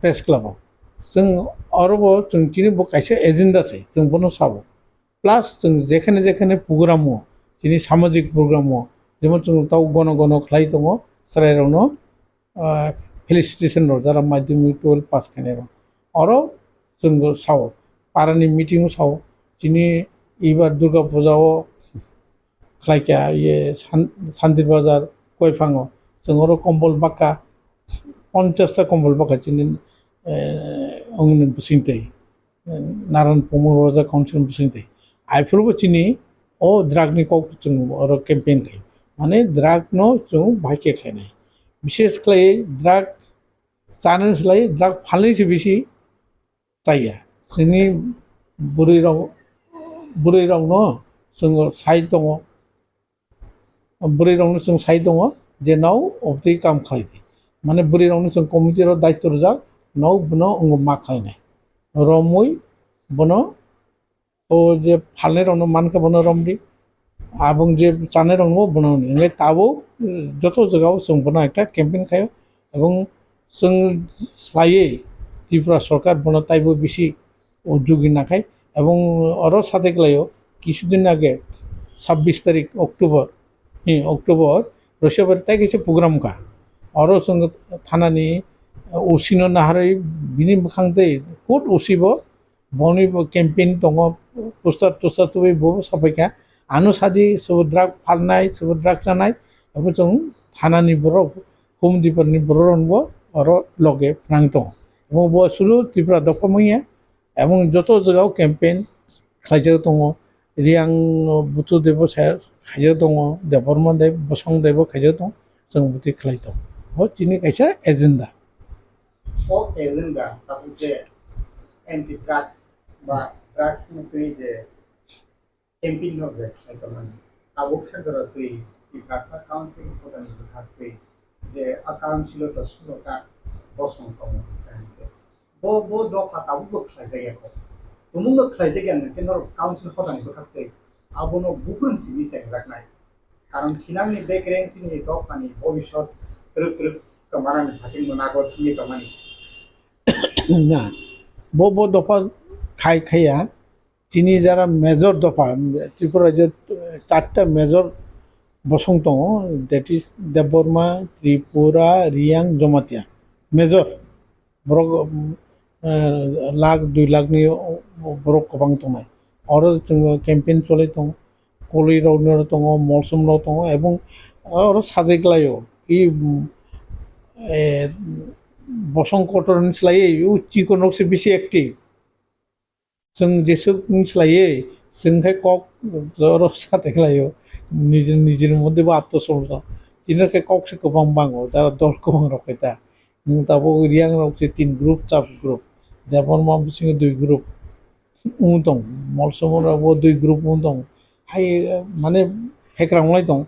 press club o. Chwng oro bo chwng chini bo kaisa agenda se, chwng bono sabo. Plus chwng jekhane jekhane program o, chini samajik program o, jemon chwng tau gono gono khlai tongo, chwrairokno, ah, felicitation rw jara madhyamik twelve pass khainai rok. Oro chwng sao, parani meeting o sao, chini ibar Durga Puja o khlaikha, iye San-, Santir Bazar Koiphang o, chwng oro kombol baka, ponchash ta kombol baka chini, eh, ongni bisingtwi. Naran Pumung Roja Council bisingtwi. Aphuru bo chini o drug ni kok chwng oro campaign khai. Mane drug no chwng bahai khe khainai. Bishes khlai drug chana slai drug phalnai se bisi chaya. Chini bwrwi rok, bwrwi rok no chwng sai tongo. Bwrwi rokno chwng sai tongo je nao obtwi kam khlai di. Mane bwrwi rokno chwng committee rok daityo rwjak, nao bono wngo ma khlainai. Romwi bono o je phalnai rokno mankha bono romdi. Abong je chanai rokno bono hwnwi. Hwnkhai tabuk, eh, joto jagao chwng bono ekta campaign khaio. Ebong chwng slaiwi Tripura sorkar bono taibo bisi o jugi nakhai. Ebong oro sate klaio, kisudin age sabbish tarik October, eh, October, Roisabari tai kaisa program kha. Oro chwng thanani, eh, O C no naharwi bini bwkhang tei court O C bo boni bo campaign tongo, poster toster tubui bo sapaikha. Ano sadi sobo drug phalnai, sobo drug chanai, abo chwng thanani borok, home department ni borok rokbo oro loge phnang tongo. Omo bo sulu Tripura dopha manya, Emon joto jagao campaign khlaijak tongo, Riang Butu Debo sa khaijak tongo, Debbarma Deb, Bosong Debo khaijak tongo, chwng bwtwi khlai tongo. Bo chini kaisa agenda. O agenda tabuk je anti drugs ba drugs ni twi je campaign no je khlai tongmani. Tabuk se jora twi Tiprasa Council hodani bwkhak twi je a council o to sulo ta bosong tongo. Bo, bo dopha tabukbo khlaijak ya kho. Tumungno khlaijak ya hwnkhe norok council hodani bwkhak twi abono buphurung simi chengjaknai. Karon khinangni bekereng chini dophani bobisot twrwk twrwk kwmanani hasingno nago thumwi tongmani. Na, bo, bo dopha khai khaiya. Chini jara major dopha, Tripura rajyo, eh, charta major bosong tongo, that is Debbarma, Tripura, Riang, Jamatia. Major, borok, um, eh, lakh, dui lakh ni o-, o-, borok kwbang tongnai. Oro chwng campaign cholai tongo, Koloi rok no tongo, Molsom rok tongo, ebong oro sadai klaio. I, um, eh, bosong kotor ni slai o chikon rok se bisi active. Chwng jesuk wng slaiwi, chwng khe kok joro sa tei khlaio, nijini, nijini moddhe bo atto somjak. Chini khe kok se kwbang bango, jara dol kwbang rok khe ta. Nwng tabuk Riang rok se tin group, sub group. Debbarma bisingo dui group wng tong, Molsom rok bo dui group wng tong. Hai, mane, hekrang wng lai tong.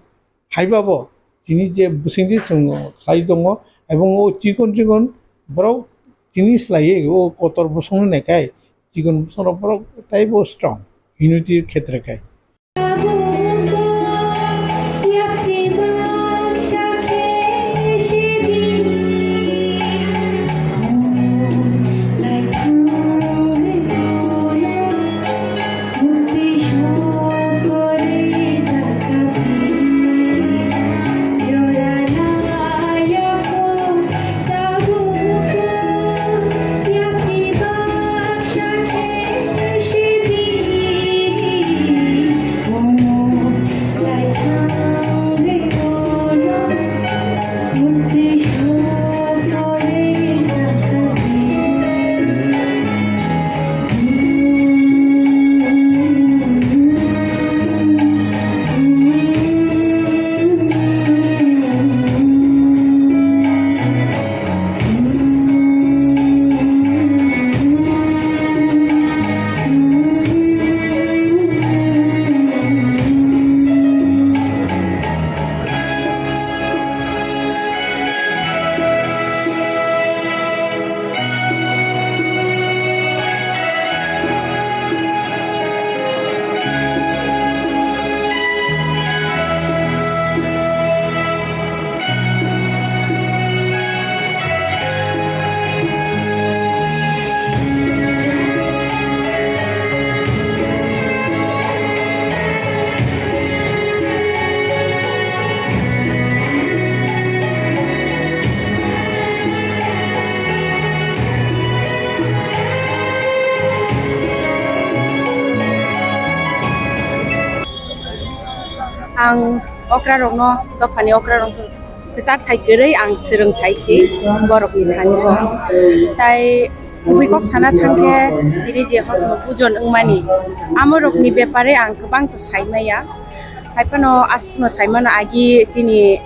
Haiba bo chini je bwswngdi chwng khlai tongo, ebong o chikon chikon borok chini slaiwi o kotor bosongno naikhai, chikon bosongrok borok teibo strong, unity khetre khai. Ang okra rokno, dophani okra rokno kwchar thai kwrwi ang swrwng thai si borokni thani bo. Tai kubui kok sana thangkhe tini je hosno pujon wngmani, amo rokni bepare ang kwbang to sai maya. Hai phano aswkno sai mano agi chini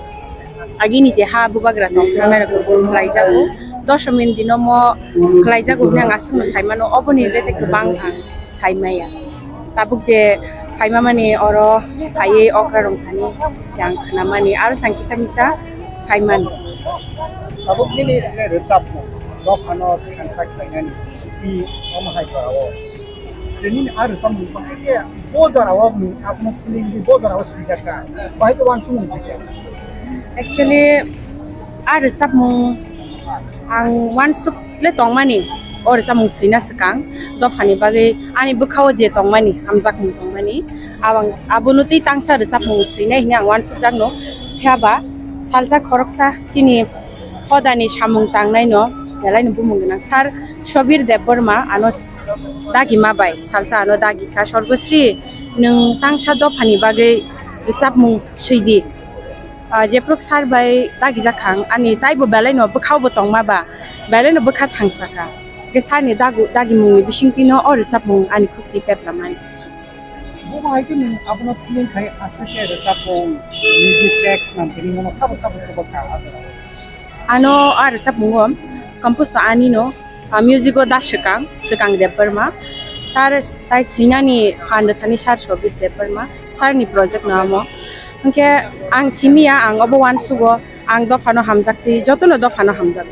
agini je ha bubagra tong thangnai rok khlai jago. Doshomini dino mo khlai jago hwnwi ang aswkno sai mano, oboni bete kwbang ang sai maya. Tabuk je sai mamani oro phaiwi okra rong thani je ang khwnamani aro sang kisa misa sai mani. Tabuk nini rwchapmung dophano thansa khlainani twi omo hai jorao. Nini a rwchapmung bahai khe bo jorao nwng abono feeling di bo jorao swijak kha. Bahai khe uansukmung swijak. Actually, a rwchapmung ang uansuk le tongmani, o rwchapmung swina swkang dophani bagwi ani bwkhao je tongmani, hamjakmung tongmani, abang-, abono tei tangsa rwchapmung swinai hwnwi ang uansukjakno. Phiya ba salsa khoroksa chini hodani samung tangnaino belaino bumung gwnang Sir Sobir Debbarma ano dagima bai salsa ano dagi kha, "Sorgosri, nwng tangsa dophani bagwi rwchapmung swidi." Ah, jephru sir bai dagijak kha ang, ani taibo belaino bwkhao bo tongma ba, belaino bwkha thangsa kha. Khe sir ni dagu-, dagimungni bisingtwino o rwchapmung ani khukti peplamani. Bo bahai khe nwng abono feeling khai aswk khe rwchapmung, music tracks nang tini mono sabo sabo chuba kha a jorao. Ano a rwchapmungo compose to anino, ah, music o da swkang, Swkang Debbarma. Tar, tai swinani phan rwthani Sir Sobir Debbarma, sir ni project no amo. Hwnkhe ang simiya, ang obo uansugo, ang dophano hamjaktwi, jotono dophano hamjago.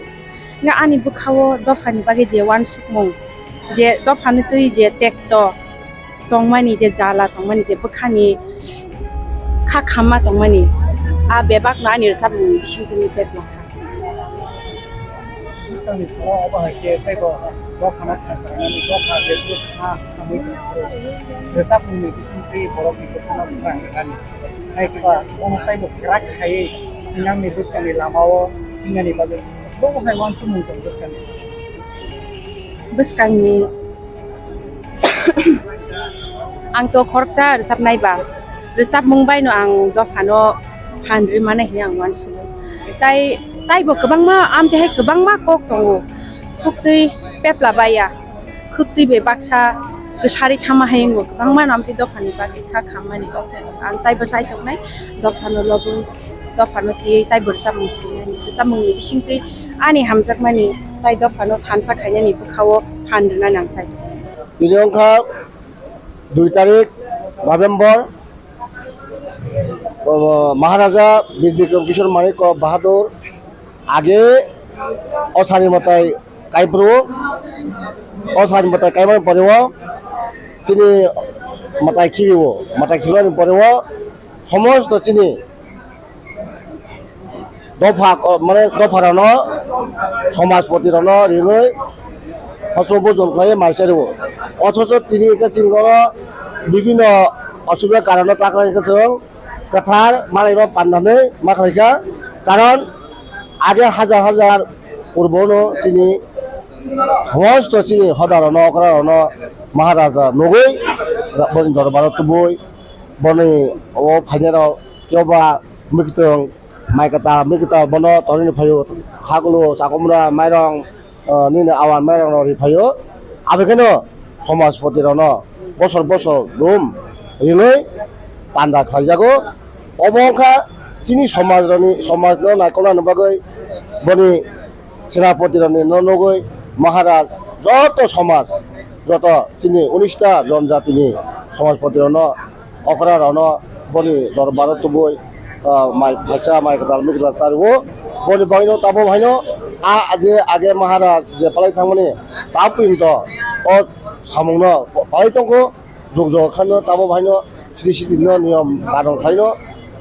Hwnkhe ani bwkhao dophani bagwi je uansukmung, je dophani twi je tekto, tongmani je jala, tongmani je bwkhani kha khamma tongmani, a bebakno ani rwchapmungni bisingtwi ni bebak kha. Bwskangni salo obo hai khe teibo dophano kha khlainani dopha jephru kha khamwi tongphuru rwchapmungni bisingtwi borokni bwkhano swrang rwnani. Hai khe ba bono teibo kwrak khaiwi sinamni bwskangni lamao thingnani bagwi bobo hai uansukmung tong bwskangni. Bwskangni Ang to khoroksa rwchapnai ba, rwchapmung baino ang dophano phan rwmani hwnwi ang uansugo. Tai, taibo kwbangma, amtwi hai kwbangma kok tongo. Khuktwi pepla baya, khuktwi bai baksa kwsari thama hai wngo. Kwbangmano amtwi dophani bagwi kha khammani kok tongo. Ang taibo chaitoknai, dophano lobo, dophano twiwi taibo rwchapmung swinani. Rwchapmungni bisingtwi ani hamjakmani tai dophano thansa khainani bwkhao phan rwnani ang chaitoknai. Tini wngkha dui tarik November, o, Maharaja Bir Bikram Kishore Manik Bahadur age o sani mwtai kaiphuru, o sani mwtai kaimani pore o chini mwtai khibi o, mwtai khibani pore o somosto chini dopha, o, mane dopha rokno, somajpoti rokno ringwi hosmo bojon khlaiwi mai chari o. Othocho tini hwnkhe chini oro bibhinno osubida karono ta khlai hwnkhe chwng kwthar malaima pandanwi ma khlai kha. Karon age hajar hajar purbono chini somosto chini hoda rokno, okra rokno Maharaja nugwi boni dorbaro tubui boni o phainairok kebo ba mwkhitwng mai kwtal, mwkhitwng bono torino phaio, khakulu, chakumra, mairong, ah, nini awan mairong rok ri phaio. Abekheno somajpoti rokno bosor bosor room rinwi panda khlaijago. Obo wngkha chini somaj rokni, somajno naikolnani bagwi boni senapoti rokni no nugwi Maharaj joto somaj, joto chini unis ta jonjatini somajpoti rokno okra rokno boni dorbaro tubui, ah, mai phaisa, mai kwtal, mwkhitwng chario. Boni bagwino tabuk haino a je age Maharaj je palai thangmani ta purinto o samungno palai tongkho, jug jug khano tabuk haino sri sri no niyom kanon khaino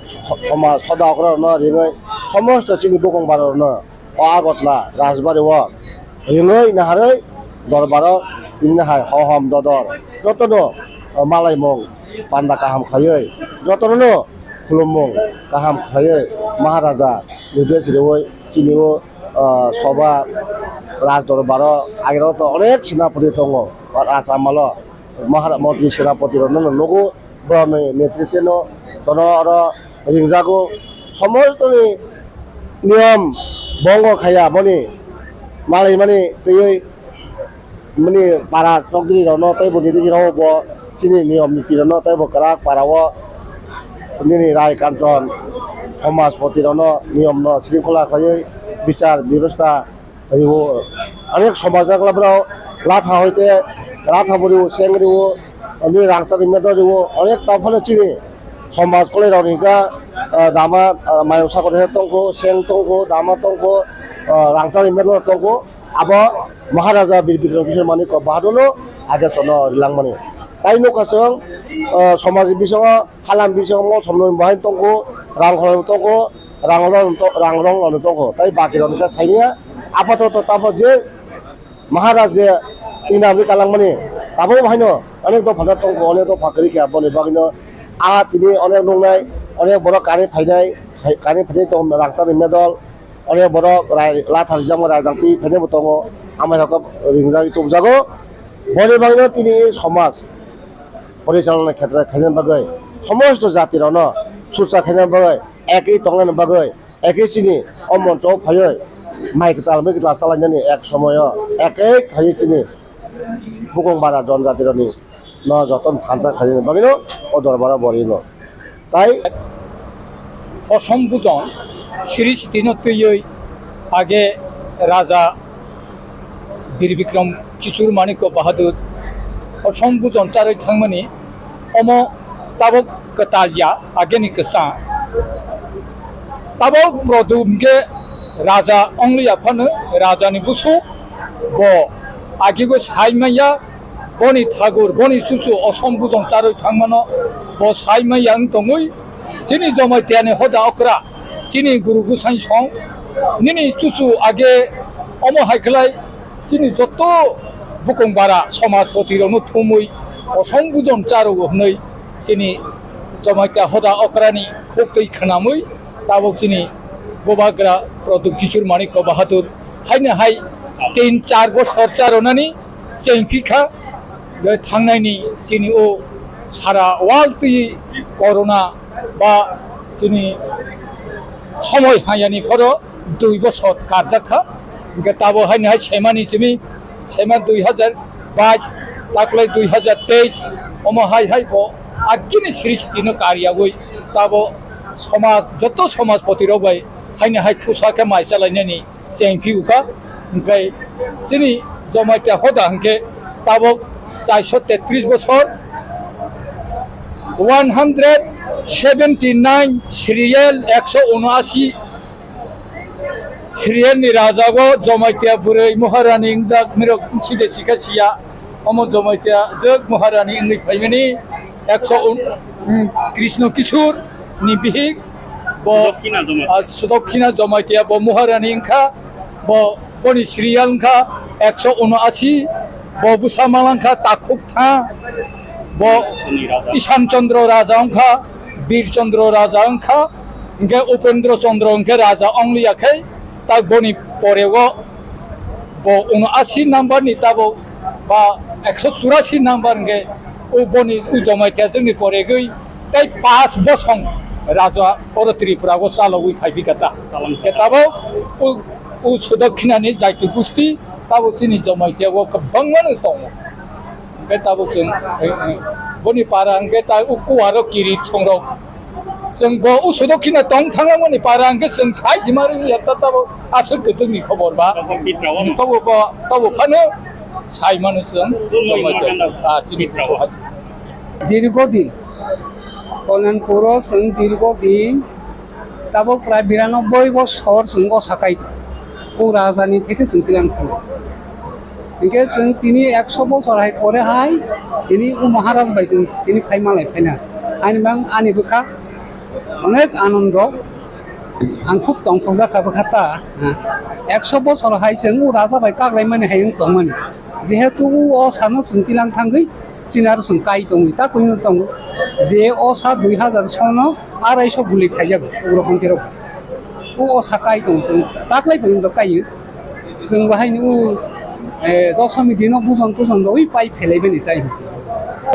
so-, somaj soda okra rokno ringwi somosto chini bukung bara rokno o Agartala Rajbari o ringwi naharwi dorbaro tini hai hohom dodor jotono malaimung panda kaham khaiwi jotono khulummung kaham khaiwi Maharaja nirdesh riwi chini o, ah, soba raj dorbaro agero to onek senapati tongo, o raj amalo Mahara-, mantri senapati rokno nugo. Borokni netritwno Tono oro ringjago, somostoni niyom bongo khaiya boni malaimani twiwi mani para chokdri rokno tei bo nini rok bo chini niyom niti rokno tei bo kwrak para o nini rai kanchon somajpoti rokno niyom no sringkhola khaiwi bichar bebostha riwo. Onek somaj jakla borok latha hoite latha bo riwo, seng riwo, ani rangchak rimya do riwo. Onek taphano chini somaj kolai rok ni ga, ah, dama, ah, mayung sakori he tongkho, seng tongkho, dama tongkho, ah, rangchak rimya do tongkho. Abo Maharaja Bir Bikram Kishore Manikya Bahadur no age sono rilangmani. Tai nukha chwng, ah, somaj bisingo Halam bisingo mol somnoi bahai tongkho, rang khorang tongkho, rang rong to-, rang rong rok tongkho, tai baki rok khe saimanya. Apatoto tabo je Maharaj je inamri kalangmani, tabo haino onek dopha tongkho, onek dopha kwrwi khe, aboni bagwino a tini onek nuknai, onek borok kani phainai, kani phainai tong rangchakni medal, onek borok rai latha rijak rajak twi phainai bo tongo, amai rok ringjagwi tubjago. Boni bagwino tini somaj porichalona khetre khaina bagwi, somosto jati rokno sursa khaina bagwi, ekwi tongna bagwi, ekwi chini o moncho o phaiwi mai kwtal mui kwtal chalainani ek somoyo ekwi khaiwi chini bukung bara jon jati rokni no joto thansa khaina bagwino o dorbaro borino. Tai Hosom bujon siri sitino twiwi age Raja Bir Bikram Kishore Manikya Bahadur hosom bujon charwi thangmani omo tabok kwtal ya ageni kwsa. Tabok Produm khe raja ongliya phano rajani busu bo agigo sai manya. Boni thagur, boni chuchu osom bujon charwi thangmano bo sai manya wng tongwi, chini Jamaitiyani hoda okra, chini guru gusai song, nini chuchu age omo hai khlai chini joto bukung bara somajpoti rokno thumwi osom bujon charwo hwnwi chini Jamaitiya hoda okrani khuk twi khwnamwi tabok chini bubagra Produm Kishore Manikya Bahadur haino hai tin char bosor charonani chengphi kha. Thangnai ni chini o sara world twi corona ba chini somoi hayani khoro dui bosor karjak kha. Hingke tabo haino hai semani simi sema dui hajar bais, taklai dui hajar teis, omo hai hai bo agini srishti no karyawi tabo somaj, joto somajpoti rok bai haino hai thusa khe mai chalainani chengphi ukha. Hingke chini Jamaitiya hoda hingke tabok chairso tetris bosor, one hundred seventy nine serial, ekso unoashi serial ni rajago Jamaitiya bwrwi Maharani wngjak mirok side sikha siya. Omo Jamaitiya jwk Maharani wngwi phaimani ekso un-, um, Krishna Kishore ni bihik bo, Sudokkhina Jamaitiya. Ah, Sudokkhina Jamaitiya bo Maharani wngkha, bo, boni serial wngkha ekso unoashi, bo bwsa malangkha takhuk tha, bo Ishan Chandra Raja wngkha, Bir Chandra Raja wngkha, hingke Upendra Chandra hingke Raja ongliya khe, tak boni pore o bo unoashi number ni tabo ba ekso churashi number hingke o boni o Jamaitiya jwkni poregwi tei pas bosong raja oro Tripura o chalogwi phai phi kha ta. Chalangkha. Hingke tabo o, o Sudokkhina ni jaiti gusti tabo chini Jamaitiya o kwbangma no tongo. Hingke tabo chwng, eh, eh, boni para hingke ta o kuwaro kiri songrok. Chwng bo o Sudokkhina tong thangmani para hingke chwng sai sima rwya ta tabo aswk kwtwkni khobor ba. Tabo bo, tabo phano sai mano chwng. Ah, chini Dirgo din. Kalyanpuro chwng dirgo din. Tabok prai biranoboi bosor chwng o sakai o raja ni theke chwng twilang thangwi. Hinkhe chwng tini ekso bosor hai pore hai tini o Maharaj bai chwng tini phai malai phaina. Ani mang ani bwkha onek anondo, ang khub tongthokjak kha bwkha ta. Ekso bosor hai chwng o raja bai kaklaimani hai wng tongmani. Jehetu o sano chwng twilang thangwi chini aro chwng kai tongwi ta kunu tongo. Je o sa dui hajar sono arai so guli khaijak ugrok hwnkhirok. O, o sa kai tong chwng taklai phaino do kaio. Chwng bo haino o, eh, dosomi dino bujon tujon rwi pai phelaibani tai.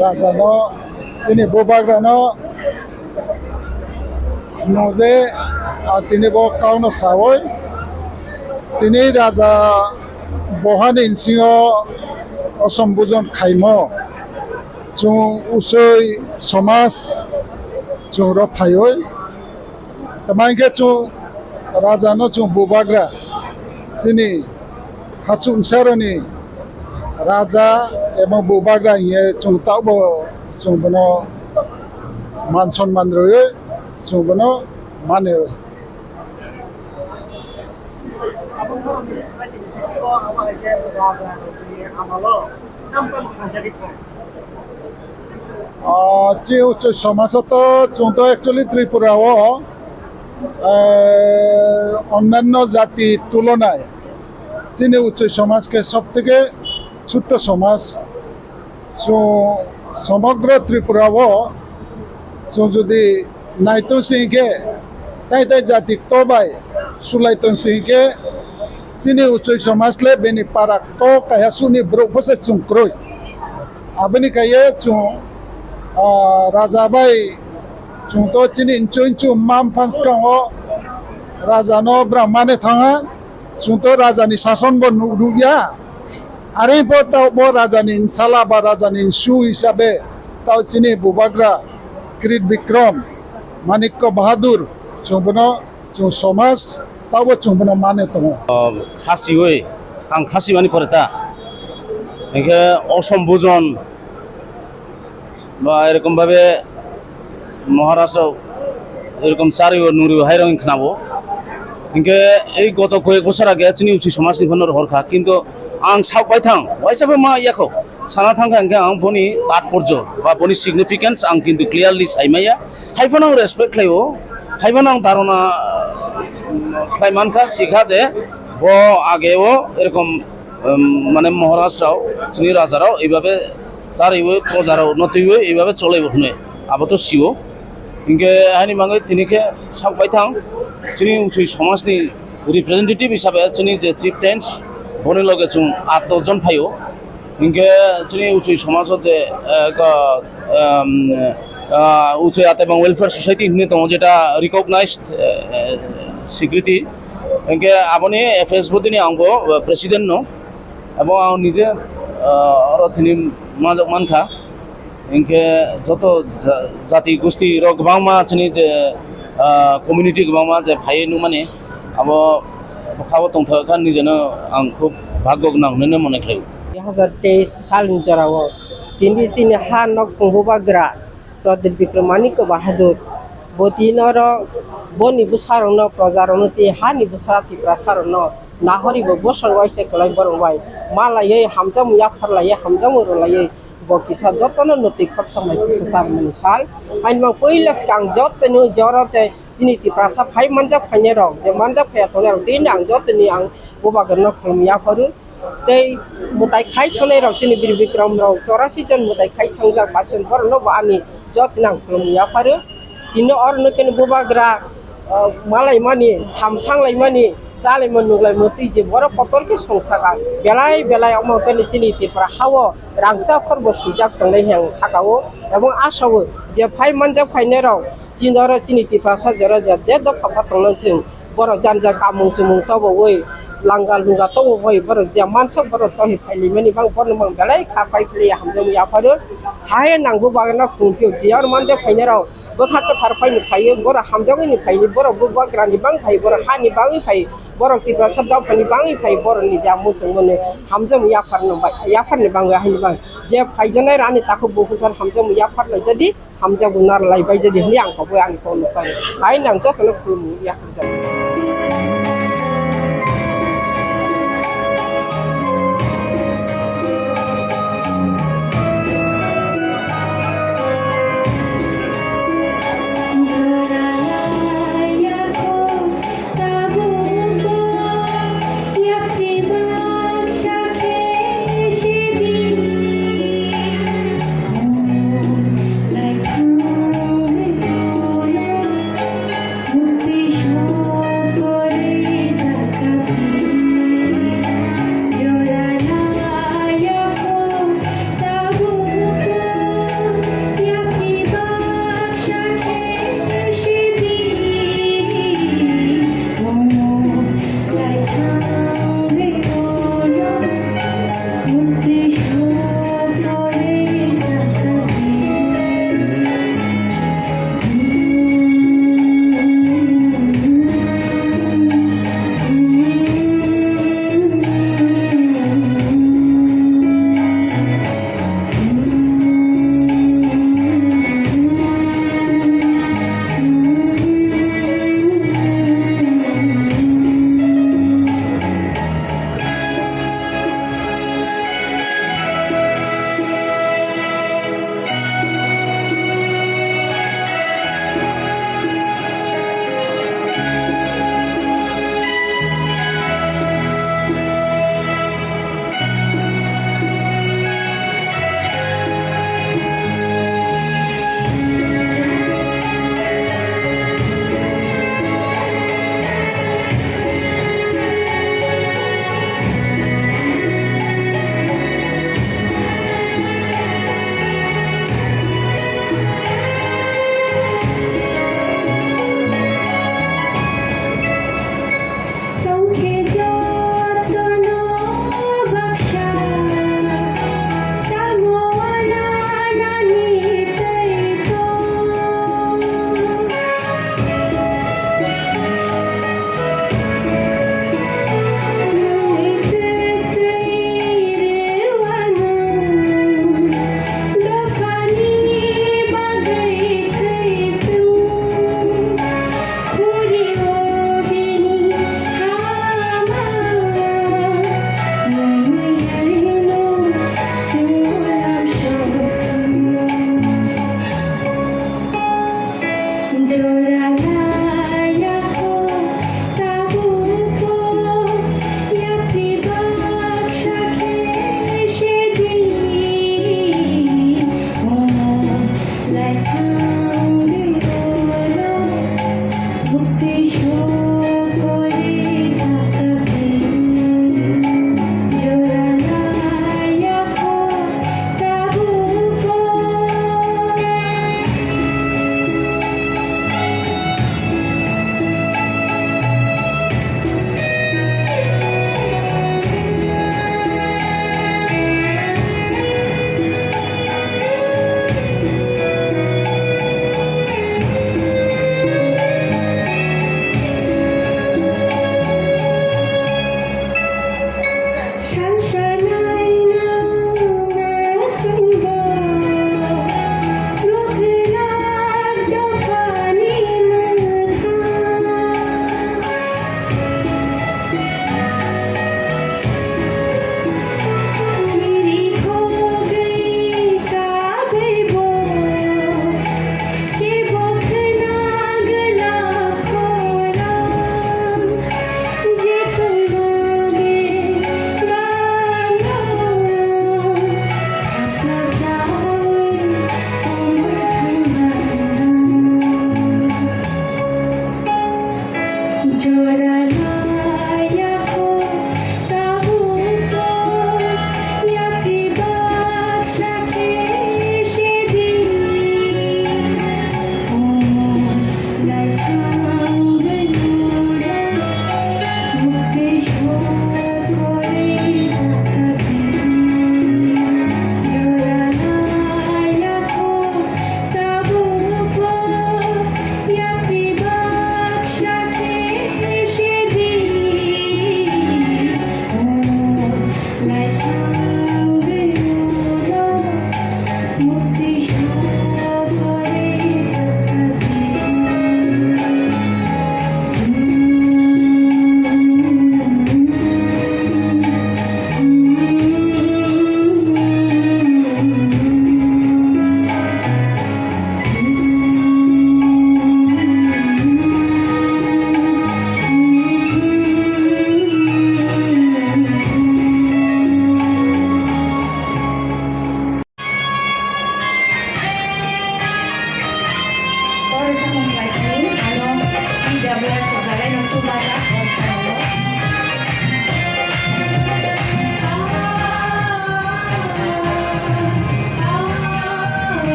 Raja no, chini bubagra no, Nung je, ah, tini bo kauno sawi, tini raja bohani nsingo osom bujon khaimo, chwng usoi somaj chwng rok phaiwi, tama hinkhe chwng raja no chwng bubagra chini hachuk nsaroni raja ebong bubagra hiye chwng tabo chwng bono man sonman rwi chwng bono mane rwi. Abo borokni society ni bisingo abo hai khe raja ni amalo tam tam thangjagwi thang. Ah, chini uchu somaj o to chwng to actually Tripura o, eh, onnanno jati tulonai chini uchu somaj khe sob theke chutto somaj. Chwng somogro Tripura o chwng jodi naitong sing khe, tai tai jati kto bai sulai tong sing khe, chini uchoi somaj le bini para kto kaiha suni borok bwsa chwng kwrwi. Aboni kaiye chwng, ah, raja bai chwng to chini inchu inchu mam phan swkang o raja no bwrang mane thanga, chwng to raja ni sason bo nuk rukya. Are bo tao bo raja ni nsala ba raja ni nsu hisabe tao chini bubagra Krit Bikram, Manikko Bahadur, chwng bono chwng somaj tao bo chwng bono mane tongo. Khasiwi, ang khasi mani pore ta. Hinkhe osom bujon ba erokom bhabe Maharaj rok erokom chariwo nuriwo hai rok khnabo. Hinkhe ei goto koyek bosor age chini uchi somaj ni phano rohor kha, kintu ang sak bai thang waisa bai ma yakho sana thang kha, hinkhe ang boni tatporjo ba boni significance ang kintu clearly sai maya. Hai phano ang respect khlaio, hai phano ang dharona khlai mankha, sikha je bo age o erokom, um, mane Maharaj rok chini raja rok eibabe chariwi, pojarok no twiwi, eibabe cholaibo hwnwi abo to sio. Hinkhe haini bagwi tini khe sak bai thang, chini uchi somajni representative hisabe chini je chieftains, boni loge chwng aat dos jon phaio. Hinkhe chini uchi somajo je, eh, ko, um, ah, uchi Atebang Welfare Society hinwi tongo, jeta recognized, eh, eh, security. Hinkhe aboni F S bodini angbo, eh, president no. Abo ang nije, ah, oro tini majok mankha. Hinkhe joto ja-, jati gusti rok kwbangma chini je, ah, community kwbangma je phaiwi nukmani, abo bwkhao tongthok kha, nijeno ang khub bhagyo gwnang hwnwi mone khlaio. Dui hazar teis salni jorao tini chini ha nok phung bubagra Pradip Bikram Manikya Bahadur. Bo tini oro boni bwsarokno, projarokno tei hani bwsa Tiprasarokno nahori bo bosor waisa kwlai borok bai malaiwi hamjakmung yapharlaiwi hamjakmung rwlaiwi bo kisa jotono notwi khopsa mai khopsa charwmani sal. Haini mang puila swkang jotoni joro tei chini Tiprasa phai manjak phainairok, je manjak phaiya tongnairok tini ang jotoni ang bubagrano khulum yapharu. Tei mwtai khai thangnairok chini Bir Bikram rok chorasi jon mwtai khai thangjak, basen borokno bo ani jotoni ang khulum yapharu. Tini oro no khe bubagra, ah, malaimani, hamsanglaimani, chalaima nunglaima twi je borok kotor khe songsaka. Belai belai omo khe chini Tripura hao rangchak khorbo swijak tongnai hwnwi ang hakao, ebong asao je phai manjak phainairok chini oro chini Tiprasa jora je, je dopha pha tongna thwng, borok jani jani kamung chumung tobowi, langa lunga tobowi, borok je mansak borok tohi phailaimani bang borokno mang belai kha pai philwi hamjakmung yapharu. Hai nangbo bagwi no khungphio, je oro manjak phainairok bwkha kwthar phaino phaiwi, borok hamjakmani phaiwi, borok bubagrani bang phai, borok hani bagwi phai, borok Tiprasa dophani bagwi phai, borokni je muchungmani hamjakmung yapharno bai, yapharni bagwi haini bang je phaijaknai rani takhuk bukhusar hamjakmung yapharlai jadi. Hamjakgo narwlai bai jadi hwnwi ang koboi ani kokno pai. Hai nang jotono khulumung yapharjak.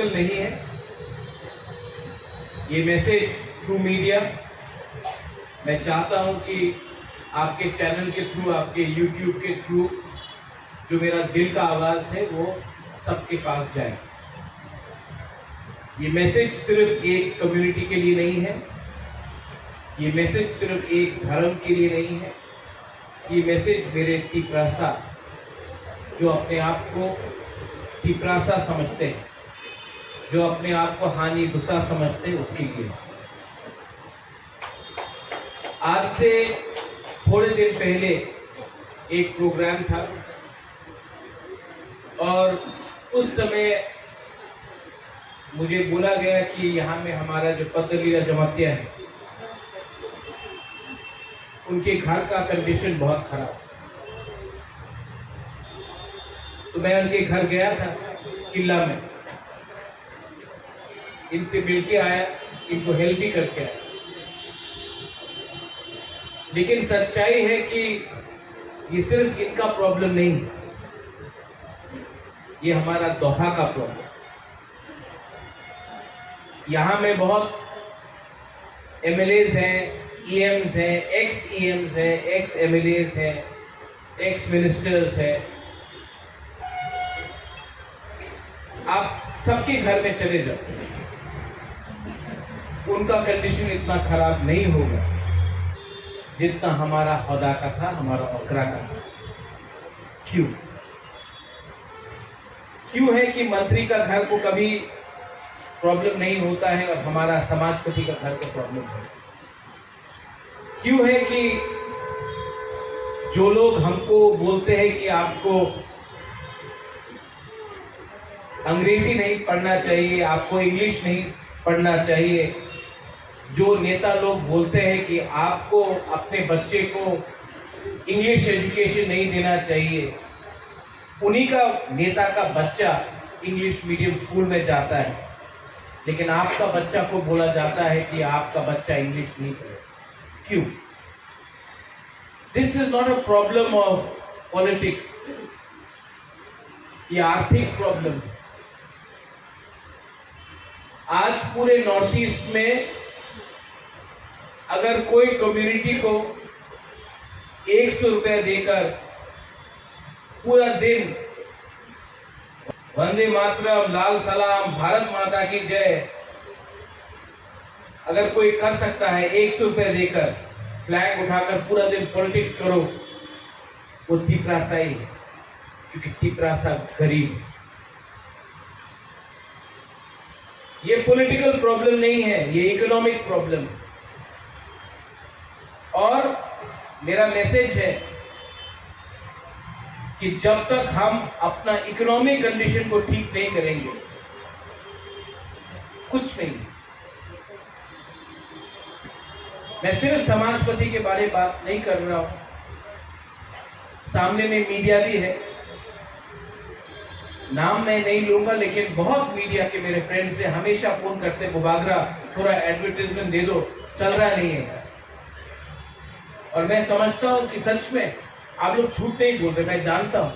नहीं है। ये message through media, मैं चाहता हूं कि आपके चैनल के थ्रू, आपके यूट्यूब के थ्रू जो मेरा दिल का आवाज है, वो सबके पास जाए। ये मैसेज सिर्फ एक कम्युनिटी के लिए नहीं है, ये मैसेज सिर्फ एक धर्म के लिए नहीं है। ये मैसेज मेरे तिपरासा, जो अपने आप को तिपरासा समझते हैं, जो अपने आप को हानि गुस्सा समझते हैं, उसके लिए। आज से थोड़े दिन पहले एक प्रोग्राम था और उस समय मुझे बोला गया कि यहाँ में हमारा जो पतलीरा जमातिया है, उनके घर का कंडीशन बहुत खराब। तो मैं उनके घर गया था किला में, इनसे मिलके आया, इनको हेल्प भी करके आया। लेकिन सच्चाई है कि ये सिर्फ इनका प्रॉब्लम नहीं है, ये हमारा दोहा का प्रॉब्लम। यहाँ में बहुत एमएलएज हैं, ईएम्स हैं, एक्स ईएम्स हैं, एक्स एमएलएज हैं, एक्स मिनिस्टर्स हैं। आप सबके घर में चले जाओ, उनका कंडीशन इतना खराब नहीं होगा जितना हमारा हदा का था, हमारा मकरा का था। क्यों? क्यों है कि मंत्री का घर को कभी प्रॉब्लम नहीं होता है और हमारा समाजपति का घर को प्रॉब्लम है? क्यों है कि जो लोग हमको बोलते हैं कि आपको अंग्रेजी नहीं पढ़ना चाहिए, आपको इंग्लिश नहीं पढ़ना चाहिए, जो नेता लोग बोलते हैं कि आपको अपने बच्चे को इंग्लिश एजुकेशन नहीं देना चाहिए, उन्हीं का नेता का बच्चा इंग्लिश मीडियम स्कूल में जाता है, लेकिन आपका बच्चा को बोला जाता है कि आपका बच्चा इंग्लिश नहीं पढ़े। क्यों? This is not a problem of politics, ये आर्थिक प्रॉब्लम है। आज पूरे नॉर्थ ईस्ट में अगर कोई कम्युनिटी को एक सौ रुपया देकर पूरा दिन वंदे मातरम, लाल सलाम, भारत माता की जय, अगर कोई कर सकता है, एक सौ रुपया देकर फ्लैग उठाकर पूरा दिन पॉलिटिक्स करो, वो तिपरासा ही है, क्योंकि तिपरासा गरीब है। ये पॉलिटिकल प्रॉब्लम नहीं है, ये इकोनॉमिक प्रॉब्लम है। और मेरा मैसेज है कि जब तक हम अपना इकोनॉमिक कंडीशन को ठीक नहीं करेंगे, कुछ नहीं। मैं सिर्फ समाजपति के बारे बात नहीं कर रहा हूं, सामने में मीडिया भी है, नाम मैं नहीं लूंगा, लेकिन बहुत मीडिया के मेरे फ्रेंड्स हैं, हमेशा फोन करते, "बुबागरा, थोड़ा एडवर्टाइजमेंट दे दो, चल रहा नहीं है।" और मैं समझता हूं कि सच में आप लोग झूठ नहीं बोल रहे। मैं जानता हूं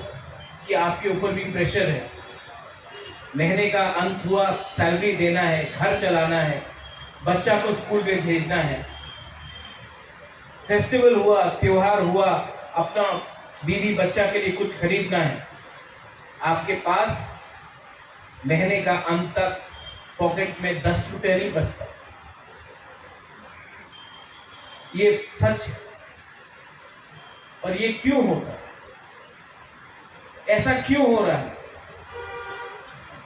कि आपके ऊपर भी प्रेशर है, महीने का अंत हुआ, सैलरी देना है, घर चलाना है, बच्चा को स्कूल में भेजना है, फेस्टिवल हुआ, त्योहार हुआ, अपना बीवी बच्चा के लिए कुछ खरीदना है, आपके पास महीने का अंत तक पॉकेट में दस रुपया नहीं बचता। ये सच है। और ये क्यों होता है? ऐसा क्यों हो रहा है?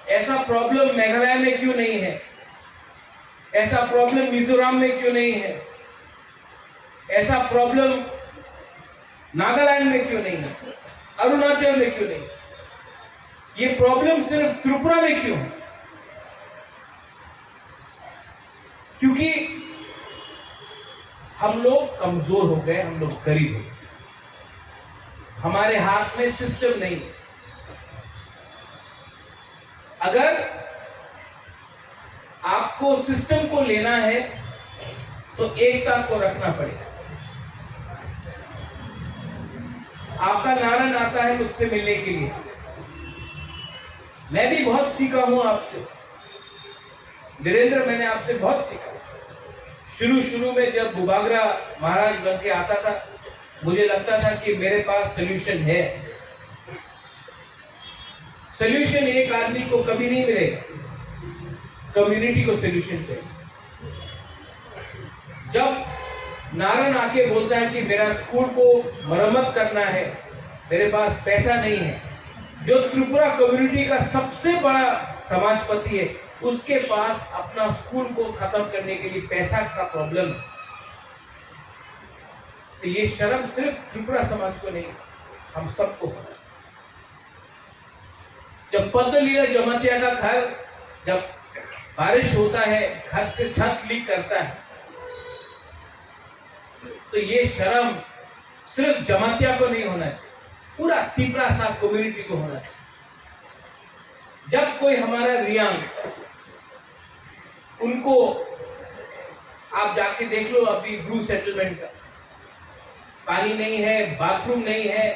ऐसा प्रॉब्लम मेघालय में क्यों नहीं है? ऐसा प्रॉब्लम मिजोरम में क्यों नहीं है? ऐसा प्रॉब्लम नागालैंड में क्यों नहीं है? अरुणाचल में क्यों नहीं? ये प्रॉब्लम सिर्फ त्रिपुरा में क्यों है? क्योंकि हम लोग कमजोर हो गए, हम लोग गरीब हो गए, हमारे हाथ में सिस्टम नहीं है। अगर आपको सिस्टम को लेना है तो एकता को रखना पड़ेगा। आपका नारायण आता है मुझसे मिलने के लिए, मैं भी बहुत सीखा हूं आपसे। वीरेंद्र, मैंने आपसे बहुत सीखा। शुरू शुरू में जब बुबागरा महाराज बन के आता था, मुझे लगता था कि मेरे पास सोल्यूशन है। सोल्यूशन एक आदमी को कभी नहीं मिलेगा, कम्युनिटी को सोल्यूशन चाहिए। जब नारायण आके बोलता है कि मेरा स्कूल को मरम्मत करना है, मेरे पास पैसा नहीं है, जो त्रिपुरा कम्युनिटी का सबसे बड़ा समाजपति है, उसके पास अपना स्कूल को खत्म करने के लिए पैसा का प्रॉब्लम है। तो ये शर्म सिर्फ त्रिपुरा समाज को नहीं, हम सबको होना। जब पद्मलीला जमातिया का घर, जब बारिश होता है, घर से छत लीक करता है, तो ये शर्म सिर्फ जमातिया को नहीं होना चाहिए, पूरा तिपरासा कम्युनिटी को होना चाहिए। जब कोई हमारा रियांग, उनको आप जाके देख लो, अभी ब्रू सेटलमेंट का पानी नहीं है, बाथरूम नहीं है,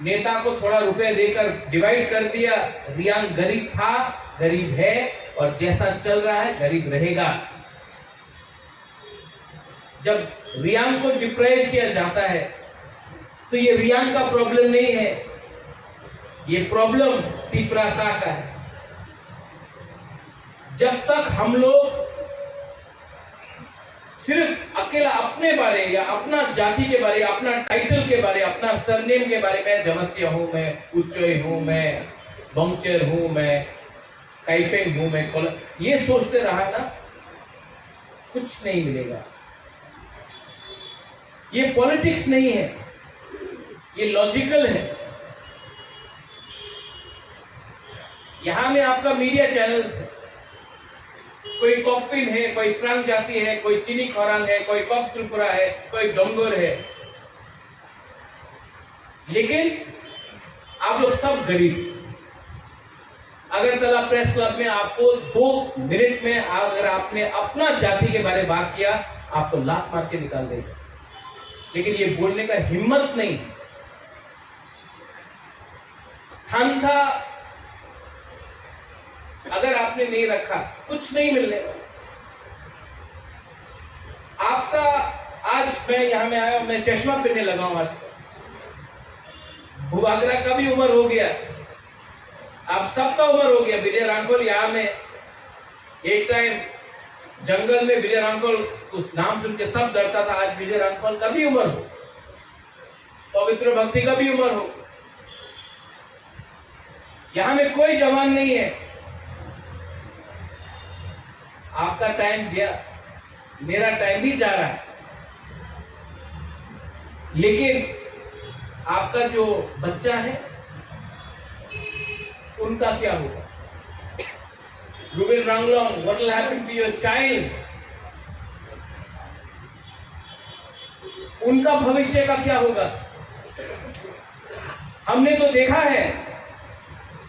नेता को थोड़ा रुपए देकर डिवाइड कर दिया। रियांग गरीब था, गरीब है, और जैसा चल रहा है, गरीब रहेगा। जब रियांग को डिप्राइव किया जाता है, तो ये रियांग का प्रॉब्लम नहीं है, ये प्रॉब्लम तिपरासा का है। जब तक हम लोग सिर्फ अकेला अपने बारे या अपना जाति के बारे, अपना टाइटल के बारे, अपना सरनेम के बारे में, जमातिया हूँ मैं, उच्चय हूँ मैं, बंगचर हूँ मैं, काइपेंग हूँ मैं, कोल-, ये सोचते रहा ना, कुछ नहीं मिलेगा। ये पॉलिटिक्स नहीं है, ये लॉजिकल है। यहाँ में आपका मीडिया चैनल्स है, कोई कॉकपिन है, कोई स्रांग जाति है, कोई चिनी खरांग है, कोई कॉक त्रिपुरा है, कोई डोंगर है, लेकिन आप लोग सब गरीब। अगरतला प्रेस क्लब में आपको दो मिनट में अगर आपने अपना जाति के बारे में बात किया, आपको लात मार के निकाल देगा। लेकिन ये बोलने का हिम्मत नहीं। थानसा अगर आपने नहीं रखा, कुछ नहीं मिलने वाला। आपका, आज मैं यहाँ में आया हूँ, मैं चश्मा पहनने लगा हूँ आज। बुबागरा का भी उम्र हो गया, आप सबका उम्र हो गया। विजय रांखल यहाँ में एक टाइम जंगल में विजय रांखल, उस नाम सुन के सब डरता था, आज विजय रांखल का भी उम्र हो, पवित्र भक्ति का भी उम्र हो। यहाँ में कोई जवान नहीं है। आपका टाइम गया, मेरा टाइम भी जा रहा है, लेकिन आपका जो बच्चा है, उनका क्या होगा? Ruben Ranglong, what will happen to your child? उनका भविष्य का क्या होगा? हमने तो देखा है,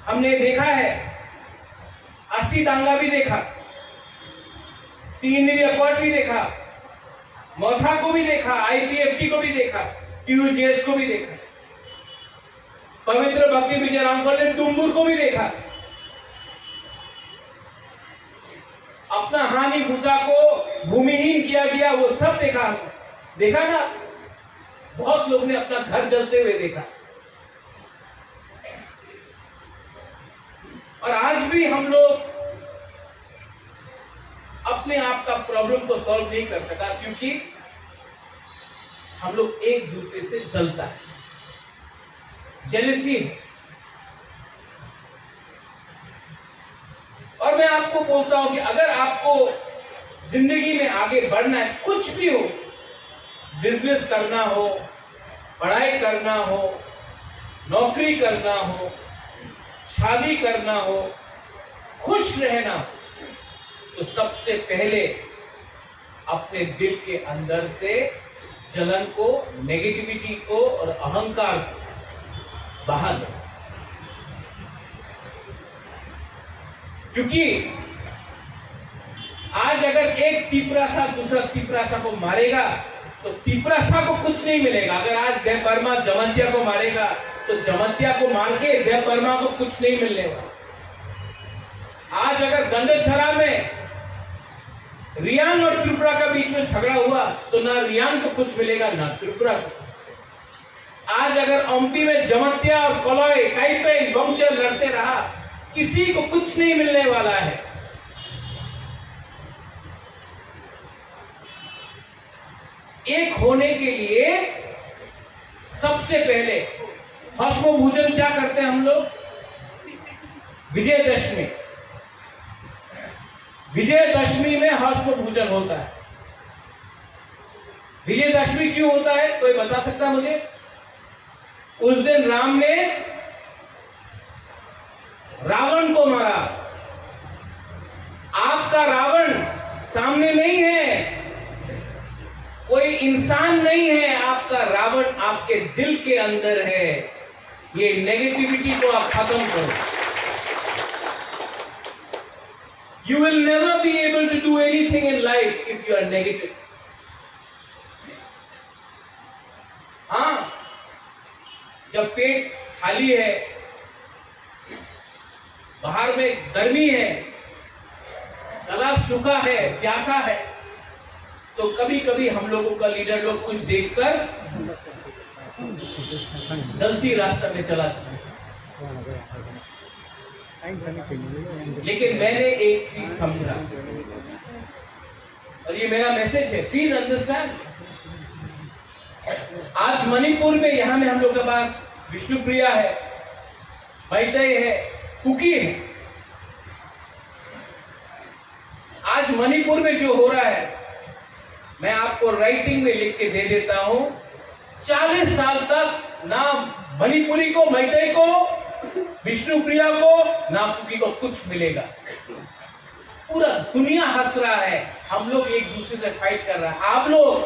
हमने देखा है, अस्सी दंगा भी देखा, तीन रिकॉर्ड भी देखा, मोथा को भी देखा, आईपीएफटी को भी देखा, टीयूजेएस को भी देखा। पवित्र भक्ति विजय रामफल ने डुम्बुर को भी देखा। अपना हानि भूसा को भूमिहीन किया गया, वो सब देखा। देखा ना, बहुत लोग ने अपना घर जलते हुए देखा। और आज भी हम लोग अपने आप का प्रॉब्लम को सॉल्व नहीं कर सका, क्योंकि हम लोग एक दूसरे से जलता है, जेलसी है। और मैं आपको बोलता हूं कि अगर आपको जिंदगी में आगे बढ़ना है, कुछ भी हो, बिजनेस करना हो, पढ़ाई करना हो, नौकरी करना हो, शादी करना हो, खुश रहना हो, तो सबसे पहले अपने दिल के अंदर से जलन को, नेगेटिविटी को और अहंकार को बाहर लो। क्योंकि आज अगर एक तिपरासा दूसरा तिपरासा को मारेगा, तो तिपरासा को कुछ नहीं मिलेगा। अगर आज देव वर्मा जमातिया को मारेगा, तो जमातिया को मार के देव वर्मा को कुछ नहीं मिलने वाला। आज अगर गंडछरा में रियांग और त्रिपुरा का बीच में झगड़ा हुआ तो ना रियांग को कुछ मिलेगा, ना त्रिपुरा को। आज अगर ओमती में जमातिया और कलई, काइपेन, बंगचर लड़ते रहा, किसी को कुछ नहीं मिलने वाला है। एक होने के लिए सबसे पहले भस्म भोजन क्या करते हैं हम लोग? विजयदशमी। विजयदशमी में भस्म भोजन होता है। विजयदशमी क्यों होता है, कोई बता सकता है मुझे? उस दिन राम ने रावण को मारा। आपका रावण सामने नहीं है, कोई इंसान नहीं है, आपका रावण आपके दिल के अंदर है। ये नेगेटिविटी को आप खत्म करो। You will never be able to do anything in life if you are negative. हाँ, जब पेट खाली है, बाहर में गर्मी है, तालाब सूखा है, प्यासा है, तो कभी-कभी हम लोगों का लीडर लोग कुछ देखकर गलती रास्ता में चला जाता है। लेकिन मैंने एक चीज समझा, और ये मेरा मैसेज है, प्लीज अंडरस्टैंड। आज मणिपुर में, यहाँ में हम लोग के पास विष्णुप्रिया है, मैतेई है, कुकी है। आज मणिपुर में जो हो रहा है, मैं आपको राइटिंग में लिख के दे देता हूं। चालीस साल तक ना मणिपुरी को, मैतेई को, विष्णुप्रिया को, ना कुकी को कुछ मिलेगा। पूरा दुनिया हंस रहा है, हम लोग एक दूसरे से फाइट कर रहा है। आप लोग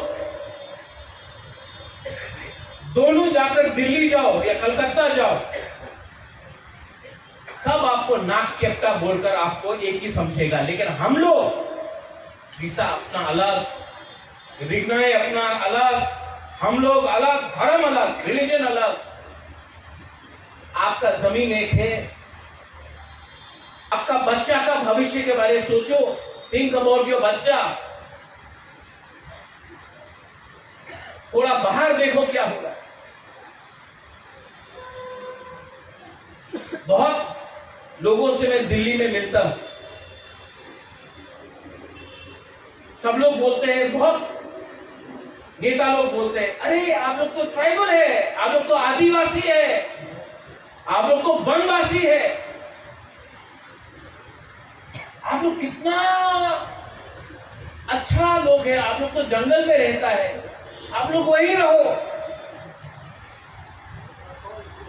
दोनों जाकर दिल्ली जाओ या कलकत्ता जाओ, सब आपको नाक चेप्टा बोलकर आपको एक ही समझेगा, लेकिन हम लोग रिसा अपना अलग, रिगनाई अपना अलग, हम लोग अलग, धर्म अलग, रिलीजन अलग। आपका जमीन एक है, आपका बच्चा का भविष्य के बारे में सोचो, think about your बच्चा। थोड़ा बाहर देखो क्या होगा। बहुत लोगों से मैं दिल्ली में मिलता हूं, सब लोग बोलते हैं, बहुत नेता लोग बोलते हैं, "अरे, आप लोग तो ट्राइबल है, आप लोग तो आदिवासी है, आप लोग तो वनवासी है।" आप लोग कितना अच्छा लोग है, आप लोग तो जंगल में रहता है, आप लोग वहीं रहो,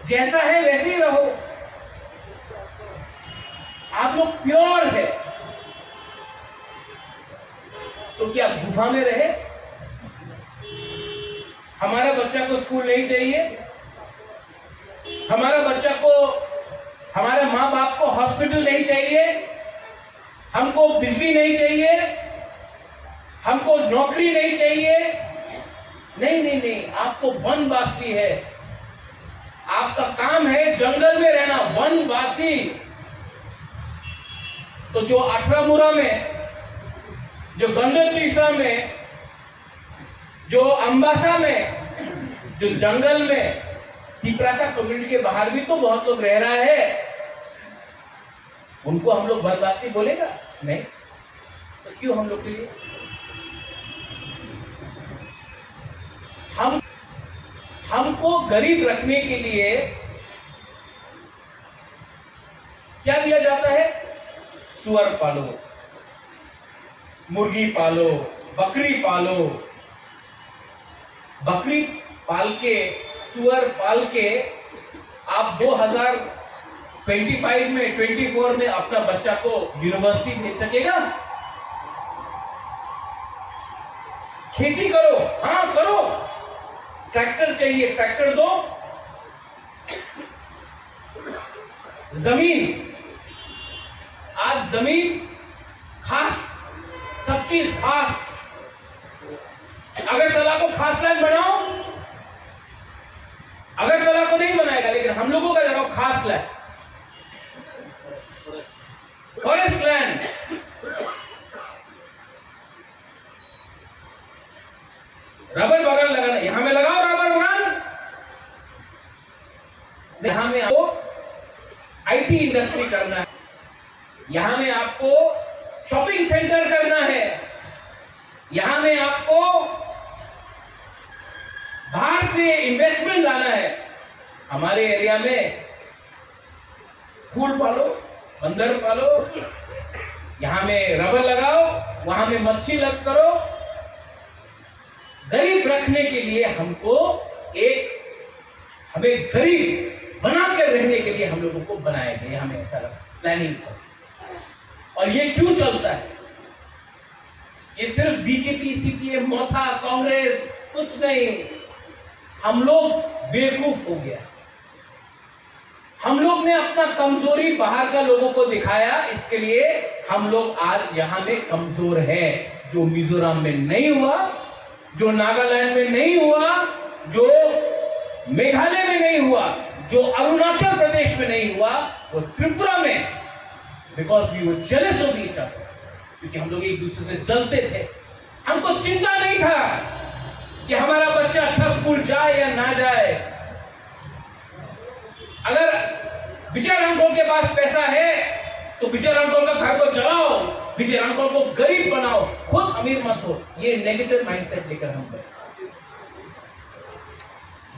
जैसा है वैसे ही रहो, आप लोग प्योर है। तो क्या गुफा में रहे? हमारा बच्चा को स्कूल नहीं चाहिए, हमारा बच्चा को, हमारे माँ बाप को हॉस्पिटल नहीं चाहिए, हमको बिजली नहीं चाहिए, हमको नौकरी नहीं चाहिए। नहीं, नहीं, नहीं, आपको वनवासी है, आपका काम है जंगल में रहना, वनवासी। तो जो अठारह मुरा में, जो गंडक तीसरा में, जो अम्बासा में, जो जंगल में, तिपरासा कम्युनिटी के बाहर भी तो बहुत लोग रह रहा है, उनको हम लोग वनवासी बोलेगा? नहीं। तो क्यों हम लोग के लिए, हम, हमको गरीब रखने के लिए क्या दिया जाता है? सुअर पालो, मुर्गी पालो, बकरी पालो। बकरी पाल के, सुअर पाल के आप दो हज़ार ट्वेंटी फ़ाइव में, ट्वेंटी फ़ोर में अपना बच्चा को यूनिवर्सिटी भेज सकेगा? खेती करो, हाँ करो, ट्रैक्टर चाहिए, ट्रैक्टर दो। जमीन, आज जमीन खास, सब चीज खास। अगरतला को खास लाइन बनाओ, अगरतला को नहीं बनाएगा, लेकिन हम लोगों का जगह खास लाइन, फॉरेस्ट लैंड। रबर बागान लगाना, यहाँ में लगाओ रबर बागान। यहाँ में आपको आईटी इंडस्ट्री करना है, यहाँ में आपको शॉपिंग सेंटर करना है, यहाँ में आपको बाहर से इन्वेस्टमेंट लाना है। हमारे एरिया में फूल पालो, बंदर पालो, यहाँ में रबर लगाओ, वहां में मच्छी लग करो। गरीब रखने के लिए हमको एक, हमें गरीब बनाकर रहने के लिए हम लोगों को बनाया गया, हमें ऐसा लगा प्लानिंग था। और ये क्यों चलता है? ये सिर्फ बीजेपी, सीपीएम, मोथा, कांग्रेस, कुछ नहीं। हम लोग बेवकूफ हो गया। हम लोग ने अपना कमजोरी बाहर का लोगों को दिखाया, इसके लिए हम लोग आज यहाँ में कमजोर है। जो मिजोरम में नहीं हुआ, जो नागालैंड में नहीं हुआ, जो मेघालय में नहीं हुआ, जो अरुणाचल प्रदेश में नहीं हुआ, वो त्रिपुरा में, because we were jealous of each other, क्योंकि हम लोग एक दूसरे से जलते थे। हमको चिंता नहीं था कि हमारा बच्चा अच्छा स्कूल जाए या ना जाए। अगर विजय रामखोल के पास पैसा है तो विजय रामखोल का घर को चलाओ, विजय रामखोल को गरीब बनाओ, खुद अमीर मत हो। ये नेगेटिव माइंडसेट लेकर हम गए।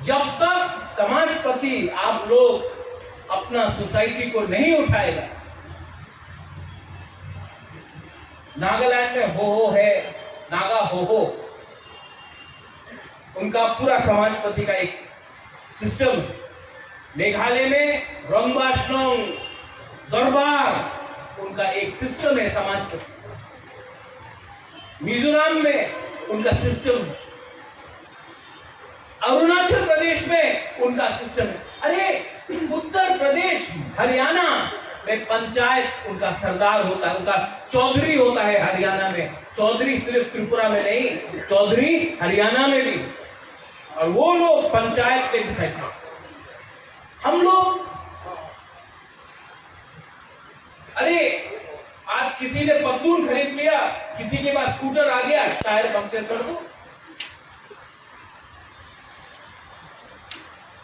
जब तक समाजपति आप लोग अपना सोसाइटी को नहीं उठाएगा, नागालैंड में हो हो है, नागा हो हो, उनका पूरा समाजपति का एक सिस्टम है। मेघालय में रंगबाज नोंग दरबार, उनका एक सिस्टम है समाजपति। मिजोरम में उनका सिस्टम है। अरुणाचल प्रदेश में उनका सिस्टम है। अरे, उत्तर प्रदेश, हरियाणा में पंचायत उनका सरदार होता है, उनका चौधरी होता है हरियाणा में। चौधरी सिर्फ त्रिपुरा में नहीं, चौधरी हरियाणा में भी। और वो लोग पंचायत के डिसाइड करते हैं। हम लोग, अरे, आज किसी ने पत्तून खरीद लिया, किसी के पास स्कूटर आ गया, टायर पंक्चर कर दो।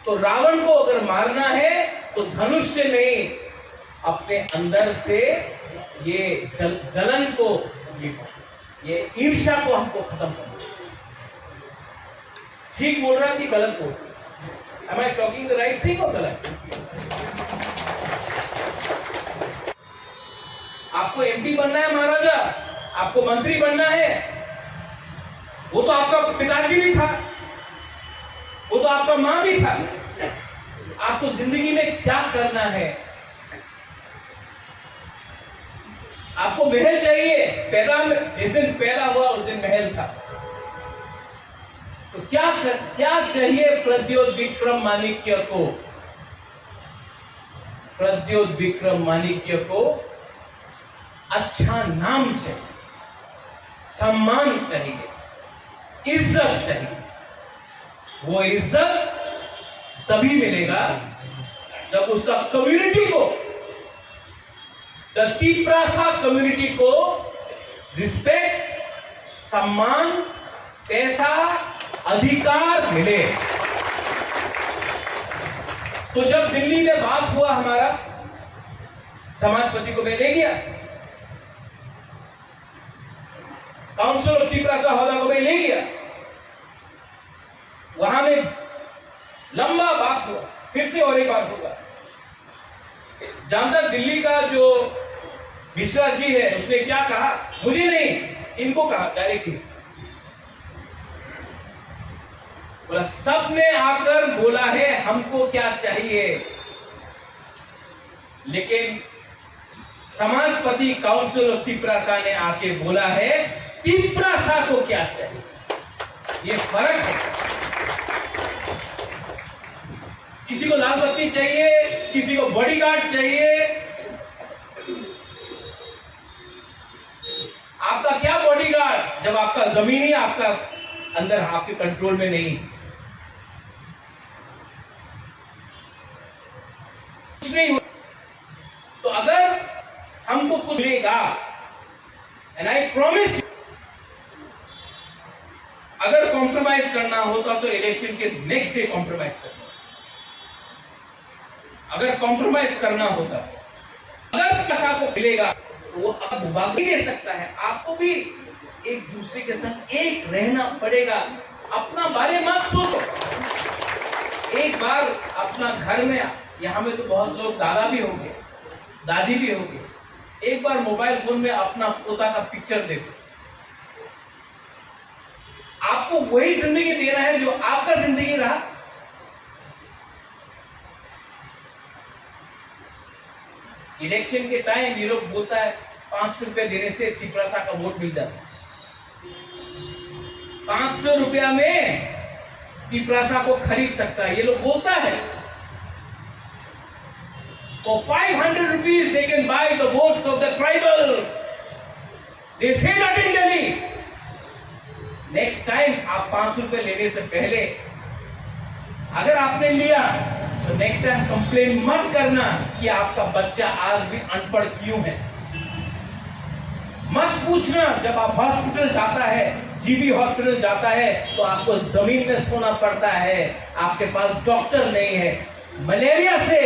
तो रावण को अगर मारना है तो धनुष से नहीं, अपने अंदर से ये जल, जलन को, ये, ये ईर्ष्या को हमको खत्म करना है। ठीक बोल रहा कि गलत बोल रहा? Am I talking the right thing or गलत? आपको एमपी बनना है महाराजा, आपको मंत्री बनना है, वो तो आपका पिताजी भी था, वो तो आपका माँ भी था। आपको जिंदगी में क्या करना है? आपको महल चाहिए? पैदा में, जिस दिन पैदा हुआ उस दिन महल था। तो क्या कर, क्या चाहिए प्रद्योत विक्रम माणिक्य को? प्रद्योत विक्रम माणिक्य को अच्छा नाम चाहिए, सम्मान चाहिए, इज्जत चाहिए। वो इज्जत तभी मिलेगा जब उसका कम्युनिटी को, द तिप्रासा कम्युनिटी को रिस्पेक्ट, सम्मान, पैसा, अधिकार मिले। तो जब दिल्ली में बात हुआ हमारा, समाजपति को मैं ले गया, काउंसिल ऑफ तिप्रासा होदा को मैं ले गया, वहां में लंबा बात हुआ, फिर से और एक बार होगा। जानता दिल्ली का जो मिश्रा जी है, उसने क्या कहा? मुझे नहीं, इनको कहा डायरेक्टली। बोला, सबने आकर बोला है हमको क्या चाहिए, लेकिन समाजपति काउंसिल ऑफ तिप्रासा ने आके बोला है तिप्रासा को क्या चाहिए। ये फर्क है। किसी को लाल बत्ती चाहिए, किसी को बॉडीगार्ड चाहिए। आपका क्या बॉडीगार्ड जब आपका जमीन ही आपका अंदर, आपके कंट्रोल में नहीं? कुछ नहीं हो। तो अगर हमको कुछ मिलेगा, and I promise you, अगर कॉम्प्रोमाइज करना होता तो इलेक्शन के नेक्स्ट डे कॉम्प्रोमाइज करना, अगर कॉम्प्रोमाइज करना होता, अगर पैसा को मिलेगा तो वो अब भाग नहीं दे सकता है। आपको भी एक दूसरे के साथ एक रहना पड़ेगा। अपना बारे मत सोचो। एक बार अपना घर में, यहाँ में तो बहुत लोग दादा भी होंगे, दादी भी होंगे, एक बार मोबाइल फोन में अपना पोता का पिक्चर देखो। आपको वही जिंदगी देना है जो आपका जिंदगी रहा। इलेक्शन के टाइम ये लोग बोलता है, पाँच सौ रुपया देने से तिपरासा का वोट मिल जाता है। पाँच सौ रुपया में तिपरासा को खरीद सकता है, ये लोग बोलता है। For five hundred rupees they can buy the votes of the tribal. They say that in Delhi. Next time आप पाँच सौ रुपए लेने से पहले अगर आपने लिया तो नेक्स्ट टाइम कंप्लेन मत करना कि आपका बच्चा आज भी अनपढ़ क्यों है। मत पूछना, जब आप हॉस्पिटल जाता है, जीबी हॉस्पिटल जाता है, तो आपको जमीन में सोना पड़ता है, आपके पास डॉक्टर नहीं है। मलेरिया से,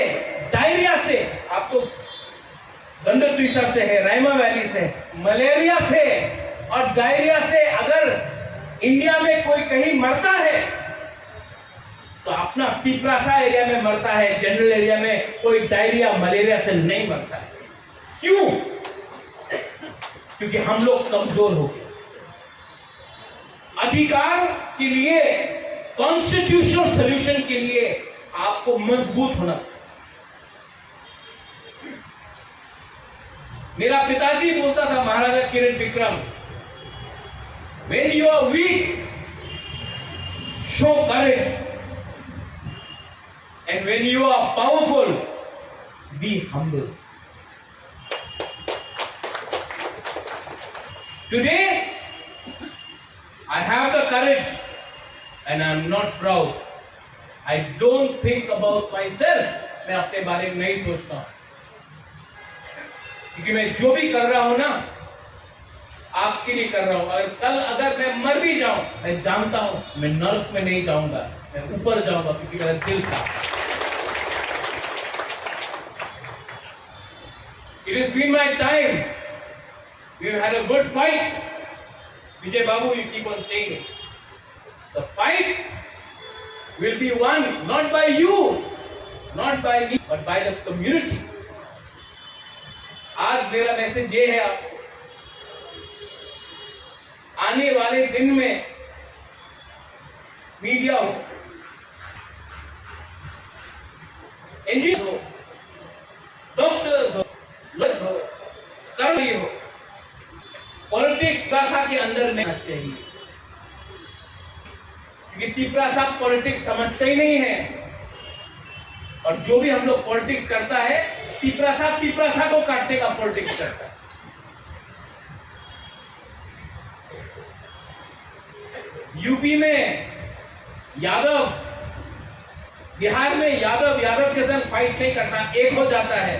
डायरिया से आपको गंडक तीसा से है, रायमा वैली से, मलेरिया से और डायरिया से अगर इंडिया में कोई कहीं मरता है तो अपना तिपरासा एरिया में मरता है। जनरल एरिया में कोई डायरिया मलेरिया से नहीं मरता है। क्यों? क्योंकि हम लोग कमजोर हो गए। अधिकार के लिए, कॉन्स्टिट्यूशनल सॉल्यूशन के लिए आपको मजबूत होना पड़ेगा। मेरा पिताजी बोलता था, महाराजा किरण Vikram, when you are weak, show courage, and when you are powerful, be humble. Today, I have the courage and I am not proud. I don't think about myself. मैं अपने बारे में नहीं सोचता हूँ, क्योंकि मैं जो भी कर रहा हूँ ना, आपके लिए कर रहा हूँ। और कल अगर मैं मर भी जाऊं, मैं जानता हूँ मैं नरक में नहीं जाऊंगा, मैं ऊपर जाऊंगा, क्योंकि मेरा दिल था। It has been my time. We had a good fight. Vijay Babu, you keep on saying it. The fight will be won not by you, not by me, but by the community. आज मेरा मैसेज ये है आपको, आने वाले दिन में मीडिया हो, एनजीओ हो, डॉक्टर्स हो, लॉयर्स हो, कर्मचारी हो, पॉलिटिक्स भाषा के अंदर नहीं आना चाहिए, क्योंकि तिपरासा पॉलिटिक्स समझते ही नहीं है। और जो भी हम लोग पॉलिटिक्स करता है, तिपरासा तिपरासा को काटने का पॉलिटिक्स करता है। यूपी में यादव, बिहार में यादव यादव के साथ फाइट नहीं करता, एक हो जाता है।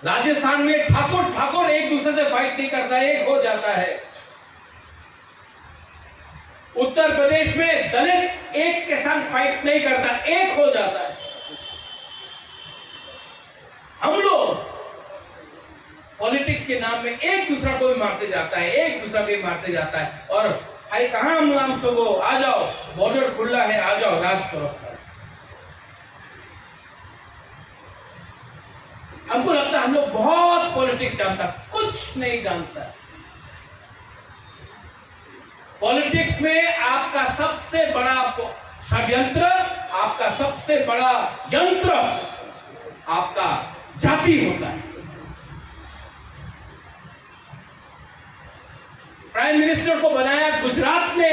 राजस्थान में ठाकुर ठाकुर एक दूसरे से फाइट नहीं करता, एक हो जाता है। उत्तर प्रदेश में दलित एक के साथ फाइट नहीं करता, एक हो जाता है। हम लोग पॉलिटिक्स के नाम में एक दूसरा को भी मारते जाता है, एक दूसरा को भी मारते जाता है। और भाई, कहाँ हम नाम सबो, आ जाओ, बॉर्डर खुला है, आ जाओ, राज करो। हमको लगता है हम लोग बहुत पॉलिटिक्स जानता, कुछ नहीं जानता। पॉलिटिक्स में आपका सबसे बड़ा प-, षड्यंत्र, आपका सबसे बड़ा यंत्र आपका जाति होता है। प्राइम मिनिस्टर को बनाया गुजरात ने,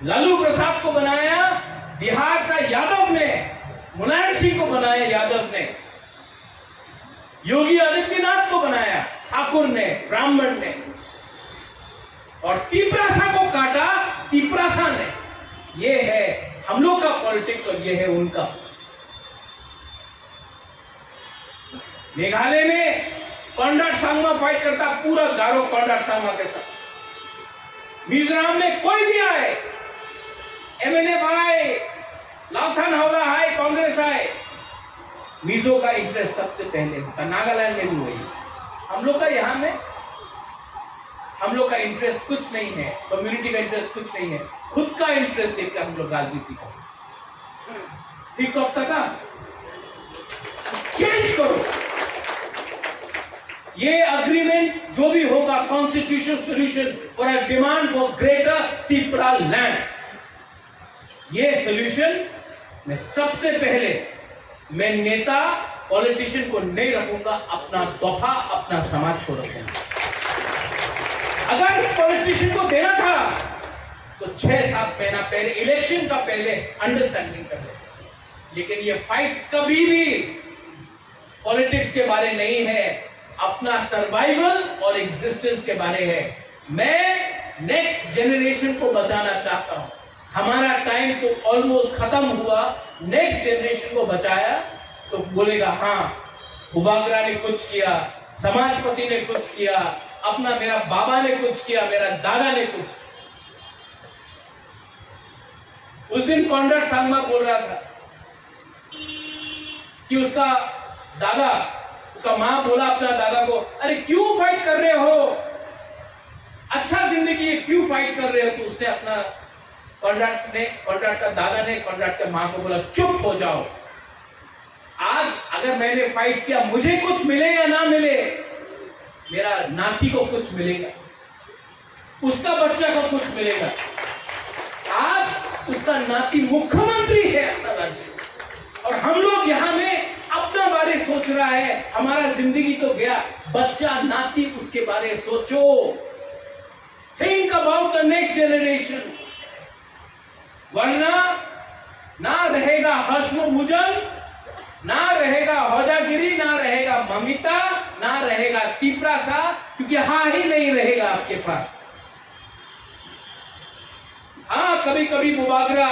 लालू प्रसाद को बनाया बिहार का यादव ने, मुलायम सिंह को बनाया यादव ने, योगी आदित्यनाथ को बनाया ठाकुर ने, ब्राह्मण ने, और तिपरासा को काटा तिपरासा ने। ये है हम लोग का पॉलिटिक्स और ये है उनका। मेघालय में कॉनराड संगमा फाइट करता, पूरा गारो कॉनराड संगमा के साथ। मिजोरम में कोई भी आए, एमएनएफ आए, लालथान हावड़ा आए, कांग्रेस आए, मिजो का इंटरेस्ट सबसे पहले होता। नागालैंड में भी वही। हम लोग का यहाँ में, हम लोग का इंटरेस्ट कुछ नहीं है, कम्युनिटी का इंटरेस्ट कुछ नहीं है, खुद का इंटरेस्ट देखकर हम लोग राजनीति करते हैं। ठीक कर सका, चेंज करो। ये एग्रीमेंट जो भी होगा, constitutional solution for a demand for greater Tipra land, ये सॉल्यूशन में सबसे पहले मैं नेता, पॉलिटिशियन को नहीं रखूंगा, अपना दफा, अपना समाज को रखूंगा। अगर पॉलिटिशियन को देना था तो छह सात महीना पहले, इलेक्शन का पहले अंडरस्टैंडिंग कर लेते, लेकिन ये फाइट कभी भी पॉलिटिक्स के बारे नहीं है, अपना सर्वाइवल और एग्जिस्टेंस के बारे है। मैं नेक्स्ट जनरेशन को बचाना चाहता हूँ। हमारा टाइम तो ऑलमोस्ट खत्म हुआ, नेक्स्ट जनरेशन को बचाया तो बोलेगा, हाँ, बुबागरा ने कुछ किया, समाजपति ने कुछ किया, अपना मेरा बाबा ने कुछ किया, मेरा दादा ने कुछ किया। उस दिन कॉनराड संगमा बोल रहा था कि उसका दादा, उसका माँ बोला अपना दादा को, "अरे, क्यों फाइट कर रहे हो? अच्छा जिंदगी है, क्यों फाइट कर रहे हो?" तो उसने अपना, कॉनराड ने, कॉनराड का दादा ने कॉनराड के माँ को बोला, "चुप हो जाओ। आज अगर मैंने फाइट किया, मुझे कुछ मिले या ना मिले, मेरा नाती को कुछ मिलेगा, उसका बच्चा को कुछ मिलेगा।" आज उसका नाती मुख्यमंत्री है अपना राज्य, और हम लोग यहाँ में अपना बारे सोच रहा है। हमारा जिंदगी तो गया, बच्चा नाती, उसके बारे सोचो। Think about the next generation. वरना ना रहेगा हश्म मुजन, ना रहेगा होजागिरी, ना रहेगा ममिता, ना रहेगा तिपरासा, क्योंकि हाँ ही नहीं रहेगा आपके पास। हाँ, कभी कभी बुबागरा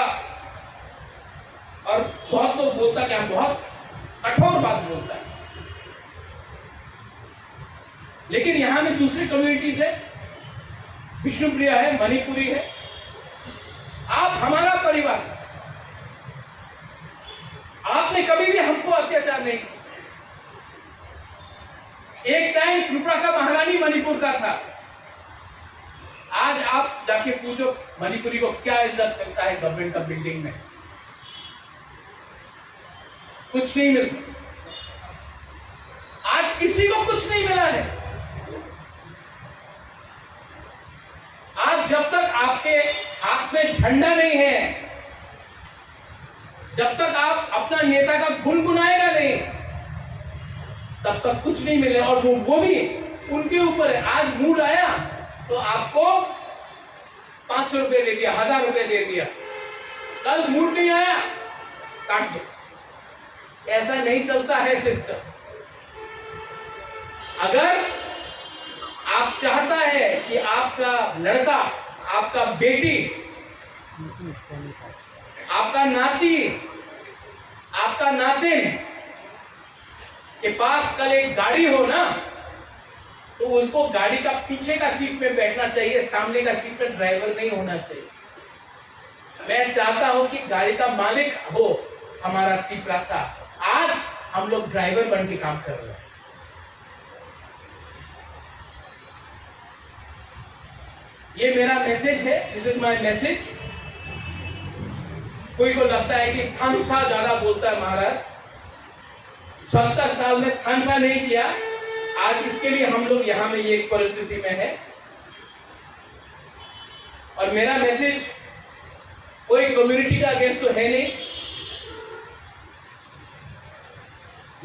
और बहुत लोग बोलता क्या, बहुत कठोर बात बोलता है, लेकिन यहाँ में दूसरी कम्युनिटीज है, विष्णुप्रिया है, मणिपुरी है। आप हमारा परिवार, आपने कभी भी हमको अत्याचार नहीं किया। एक टाइम त्रिपुरा का महारानी मणिपुर का था। आज आप जाके पूछो मणिपुरी को क्या इज्जत मिलता है गवर्नमेंट का बिल्डिंग में, कुछ नहीं मिलता। आज किसी को कुछ नहीं मिला है। आज जब तक आपके हाथ में झंडा नहीं है, जब तक आप अपना नेता का गुनगुनाएगा नहीं, तब तक कुछ नहीं मिले। और वो, वो भी उनके ऊपर है। आज मूड आया तो आपको पाँच सौ रुपए दे दिया, हजार रुपए दे दिया, कल मूड नहीं आया, काट दो। ऐसा नहीं चलता है सिस्टम। अगर आप चाहता है कि आपका लड़का, आपका बेटी, आपका नाती, आपका नातिन के पास कल एक गाड़ी हो ना, तो उसको गाड़ी का पीछे का सीट में बैठना चाहिए, सामने का सीट में ड्राइवर नहीं होना चाहिए। मैं चाहता हूं कि गाड़ी का मालिक हो हमारा तिपरासा। आज हम लोग ड्राइवर बन के काम कर रहे हैं। ये मेरा मैसेज है, this is my message। कोई को लगता है कि थानसा ज्यादा बोलता है महाराज, सत्तर साल में थानसा नहीं किया, आज इसके लिए हम लोग यहाँ में ये एक परिस्थिति में है। और मेरा मैसेज कोई कम्युनिटी का अगेंस्ट तो है नहीं।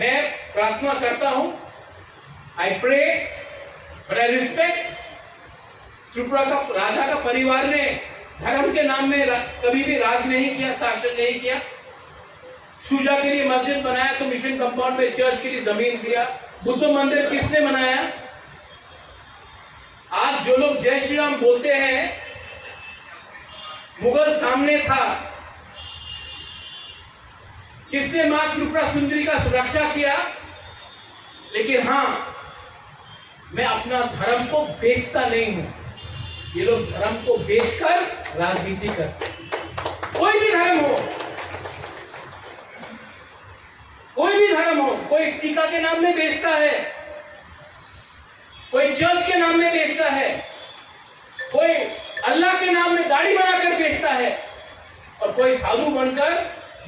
मैं प्रार्थना करता हूं, I pray, but I respect। Tripura का राजा का परिवार ने धर्म के नाम में रा-, कभी भी राज नहीं किया, शासन नहीं किया। सुजा के लिए मस्जिद बनाया तो मिशन कंपाउंड में चर्च के लिए जमीन दिया। बुद्ध मंदिर किसने बनाया? आज जो लोग जय श्री राम बोलते हैं, मुगल सामने था, किसने माँ त्रिपुरा सुंदरी का सुरक्षा किया? लेकिन हाँ, मैं अपना धर्म को बेचता नहीं हूं। ये लोग धर्म को बेचकर राजनीति करते हैं। कोई भी धर्म हो, कोई भी धर्म हो, कोई टीका के नाम में बेचता है, कोई चर्च के नाम में बेचता है, कोई अल्लाह के नाम में दाढ़ी बनाकर बेचता है, और कोई साधु बनकर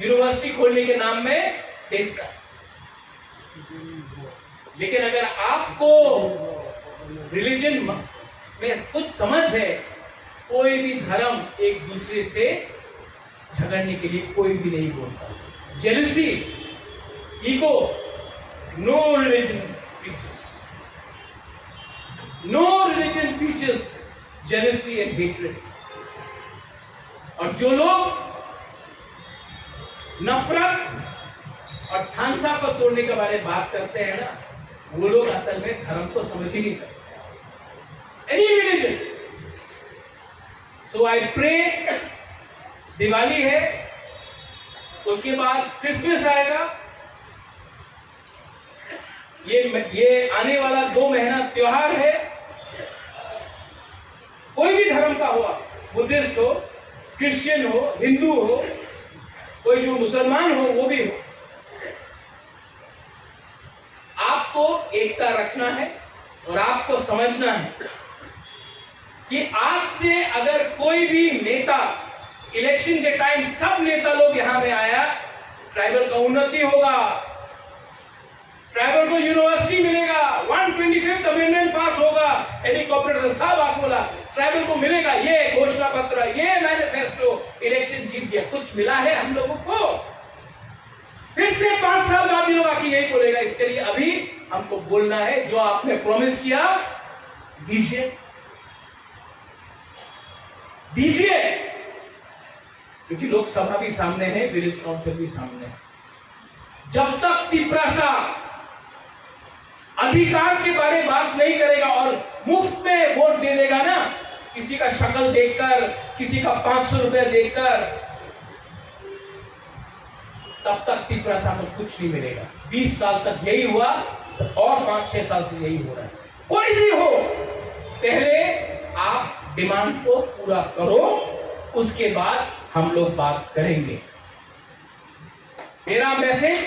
यूनिवर्सिटी खोलने के नाम में बेचता है। लेकिन अगर आपको रिलीजन में कुछ समझ है, कोई भी धर्म एक दूसरे से झगड़ने के लिए कोई भी नहीं बोलता। Jealousy, ego, no religion teaches. No religion teaches jealousy and hatred. और जो लोग नफरत और थानसा को तोड़ने के बारे में बात करते हैं ना, वो लोग असल में धर्म को समझ ही नहीं सकते। Any religion. So I pray, Diwali है, उसके बाद क्रिसमस आएगा, ये ये आने वाला दो महीना त्योहार है। कोई भी धर्म का हो, बुद्धिस्ट हो, क्रिश्चियन हो, हिंदू हो, कोई जो मुसलमान हो, वो भी हो, आपको एकता रखना है और आपको समझना है कि आज से अगर कोई भी नेता, इलेक्शन के टाइम सब नेता लोग यहाँ में आया, ट्राइबल का उन्नति होगा, ट्राइबल को यूनिवर्सिटी मिलेगा, वन ट्वेंटी फिफ्थ अमेंडमेंट पास होगा, हेलीकॉप्टर से सब आपको ला, ट्राइबल को मिलेगा, ये घोषणा पत्र, ये मैनिफेस्टो, इलेक्शन जीत गया, कुछ मिला है हम लोगों को? फिर से पांच साल बाद भी लोग आके यही बोलेगा। इसके लिए अभी हमको बोलना है, जो आपने प्रॉमिस किया, दीजिए, दीजिए, क्योंकि लोकसभा भी सामने है, विलेज काउंसिल भी सामने है। जब तक तिपरासा अधिकार के बारे में बात नहीं करेगा और मुफ्त में वोट दे देगा ना, किसी का शक्ल देखकर, किसी का पांच सौ रुपया देखकर, तब तक तिपरासा को कुछ नहीं मिलेगा। बीस साल तक यही हुआ और पांच छह साल से यही हो रहा है। कोई भी हो, पहले आप डिमांड को पूरा करो, उसके बाद हम लोग बात करेंगे। मेरा मैसेज,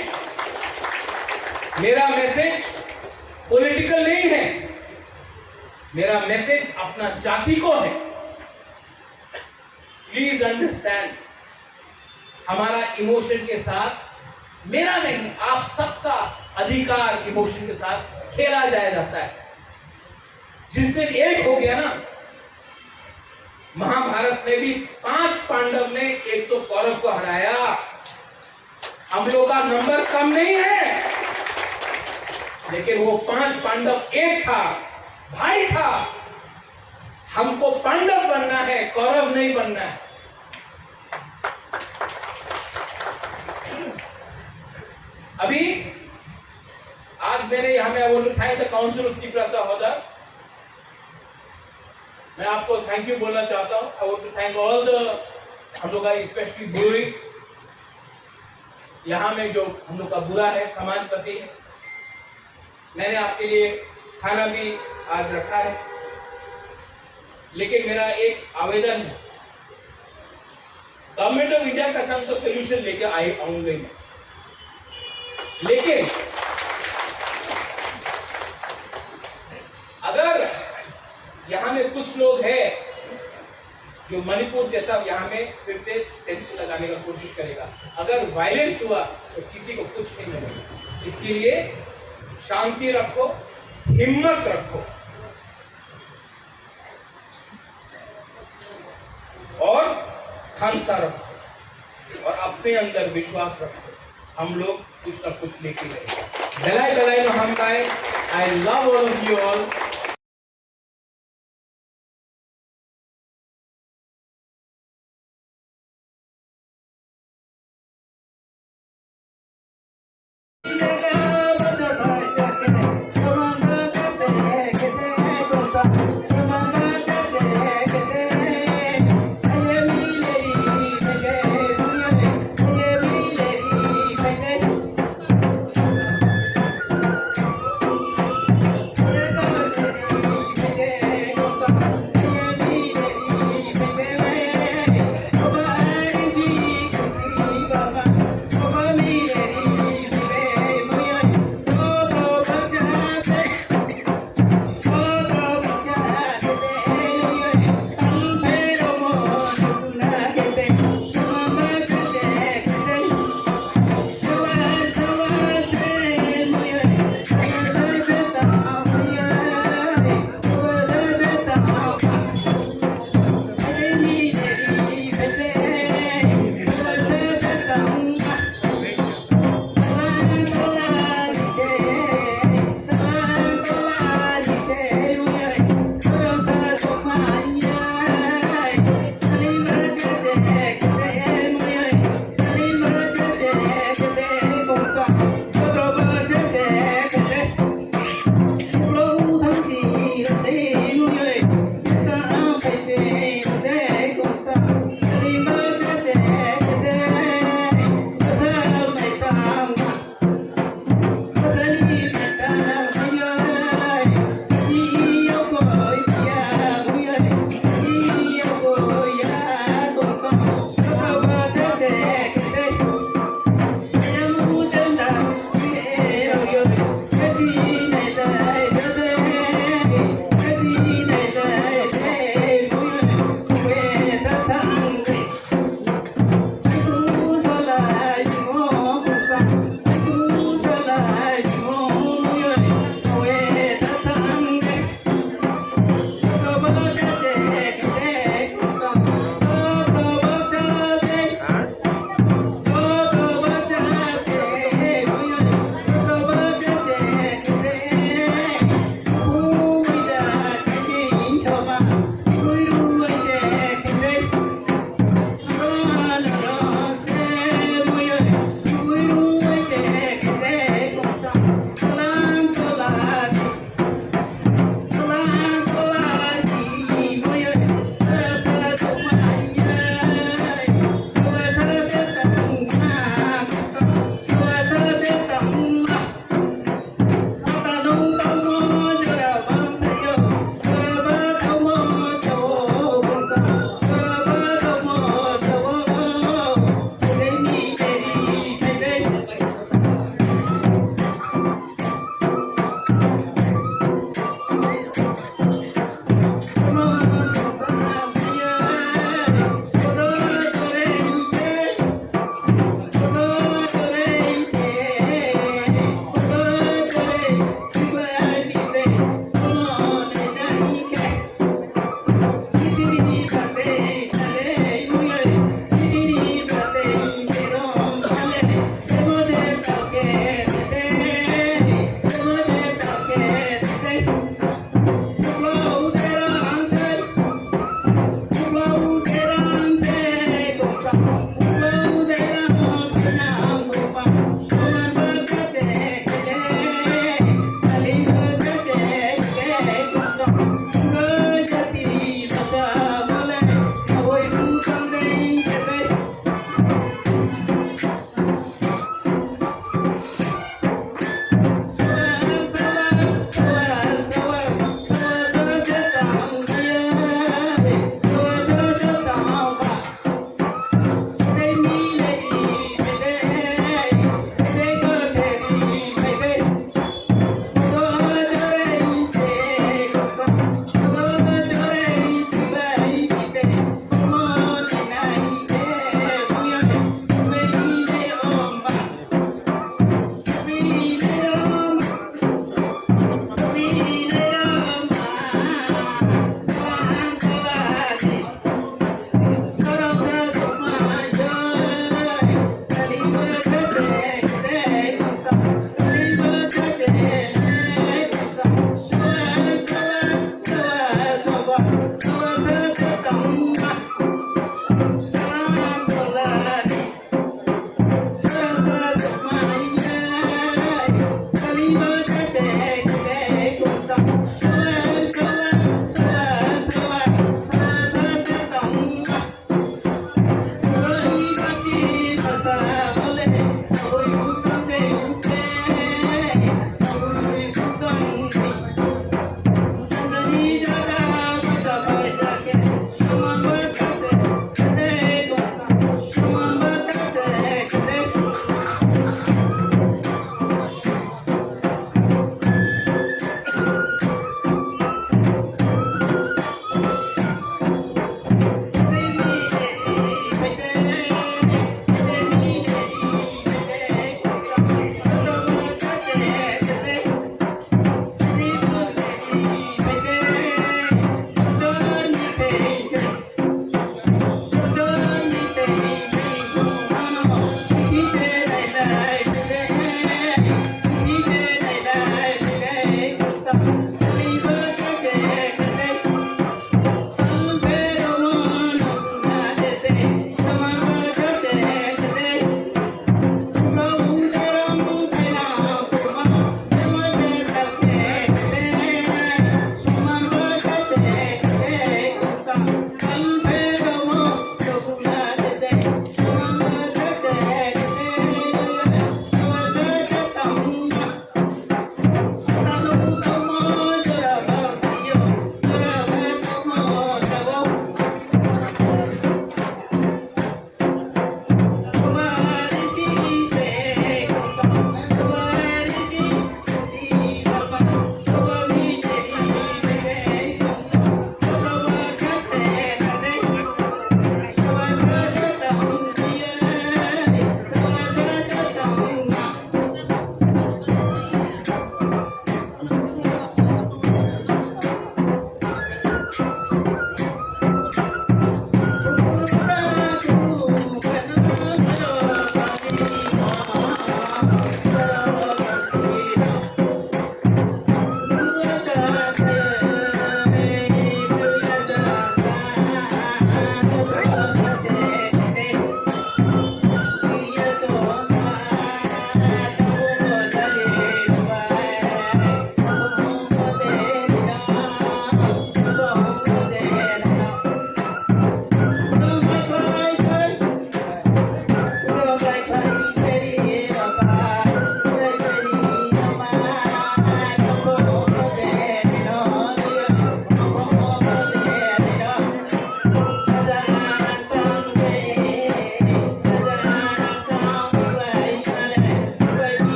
मेरा मैसेज पॉलिटिकल नहीं है, मेरा मैसेज अपना जाति को है। प्लीज अंडरस्टैंड, हमारा इमोशन के साथ, मेरा नहीं, आप सबका अधिकार इमोशन के साथ खेला जाया जाता है। जिस दिन एक हो गया ना, महाभारत में भी पांच पांडव ने एक सौ कौरव को हराया। हम लोग का नंबर कम नहीं है, लेकिन वो पांच पांडव एक था, भाई था। हमको पांडव बनना है, कौरव नहीं बनना है। अभी आज मैंने यहाँ में, I want to thank the Council of Tiprasa Hoda। मैं आपको थैंक यू बोलना चाहता हूँ। I want to thank all the, हम लोग का स्पेशली ब्रूइज, यहाँ में जो हम लोग का बुरा है, समाजपति है, मैंने आपके लिए खाना भी आज रखा है, लेकिन मेरा एक आवेदन है, गवर्नमेंट ऑफ इंडिया का संग तो सोल्यूशन लेके आए आऊंगा ही मैं, लेकिन अगर यहाँ में कुछ लोग हैं जो मणिपुर जैसा यहाँ में फिर से टेंशन लगाने का कोशिश करेगा, अगर वायलेंस हुआ तो किसी को कुछ नहीं मिलेगा। इसके लिए शांति रखो, हिम्मत रखो और खालसा रखो और अपने अंदर विश्वास रखो। हम लोग कुछ ना कुछ लेके रहेंगे। Belai belai no hambai. I love all of you all.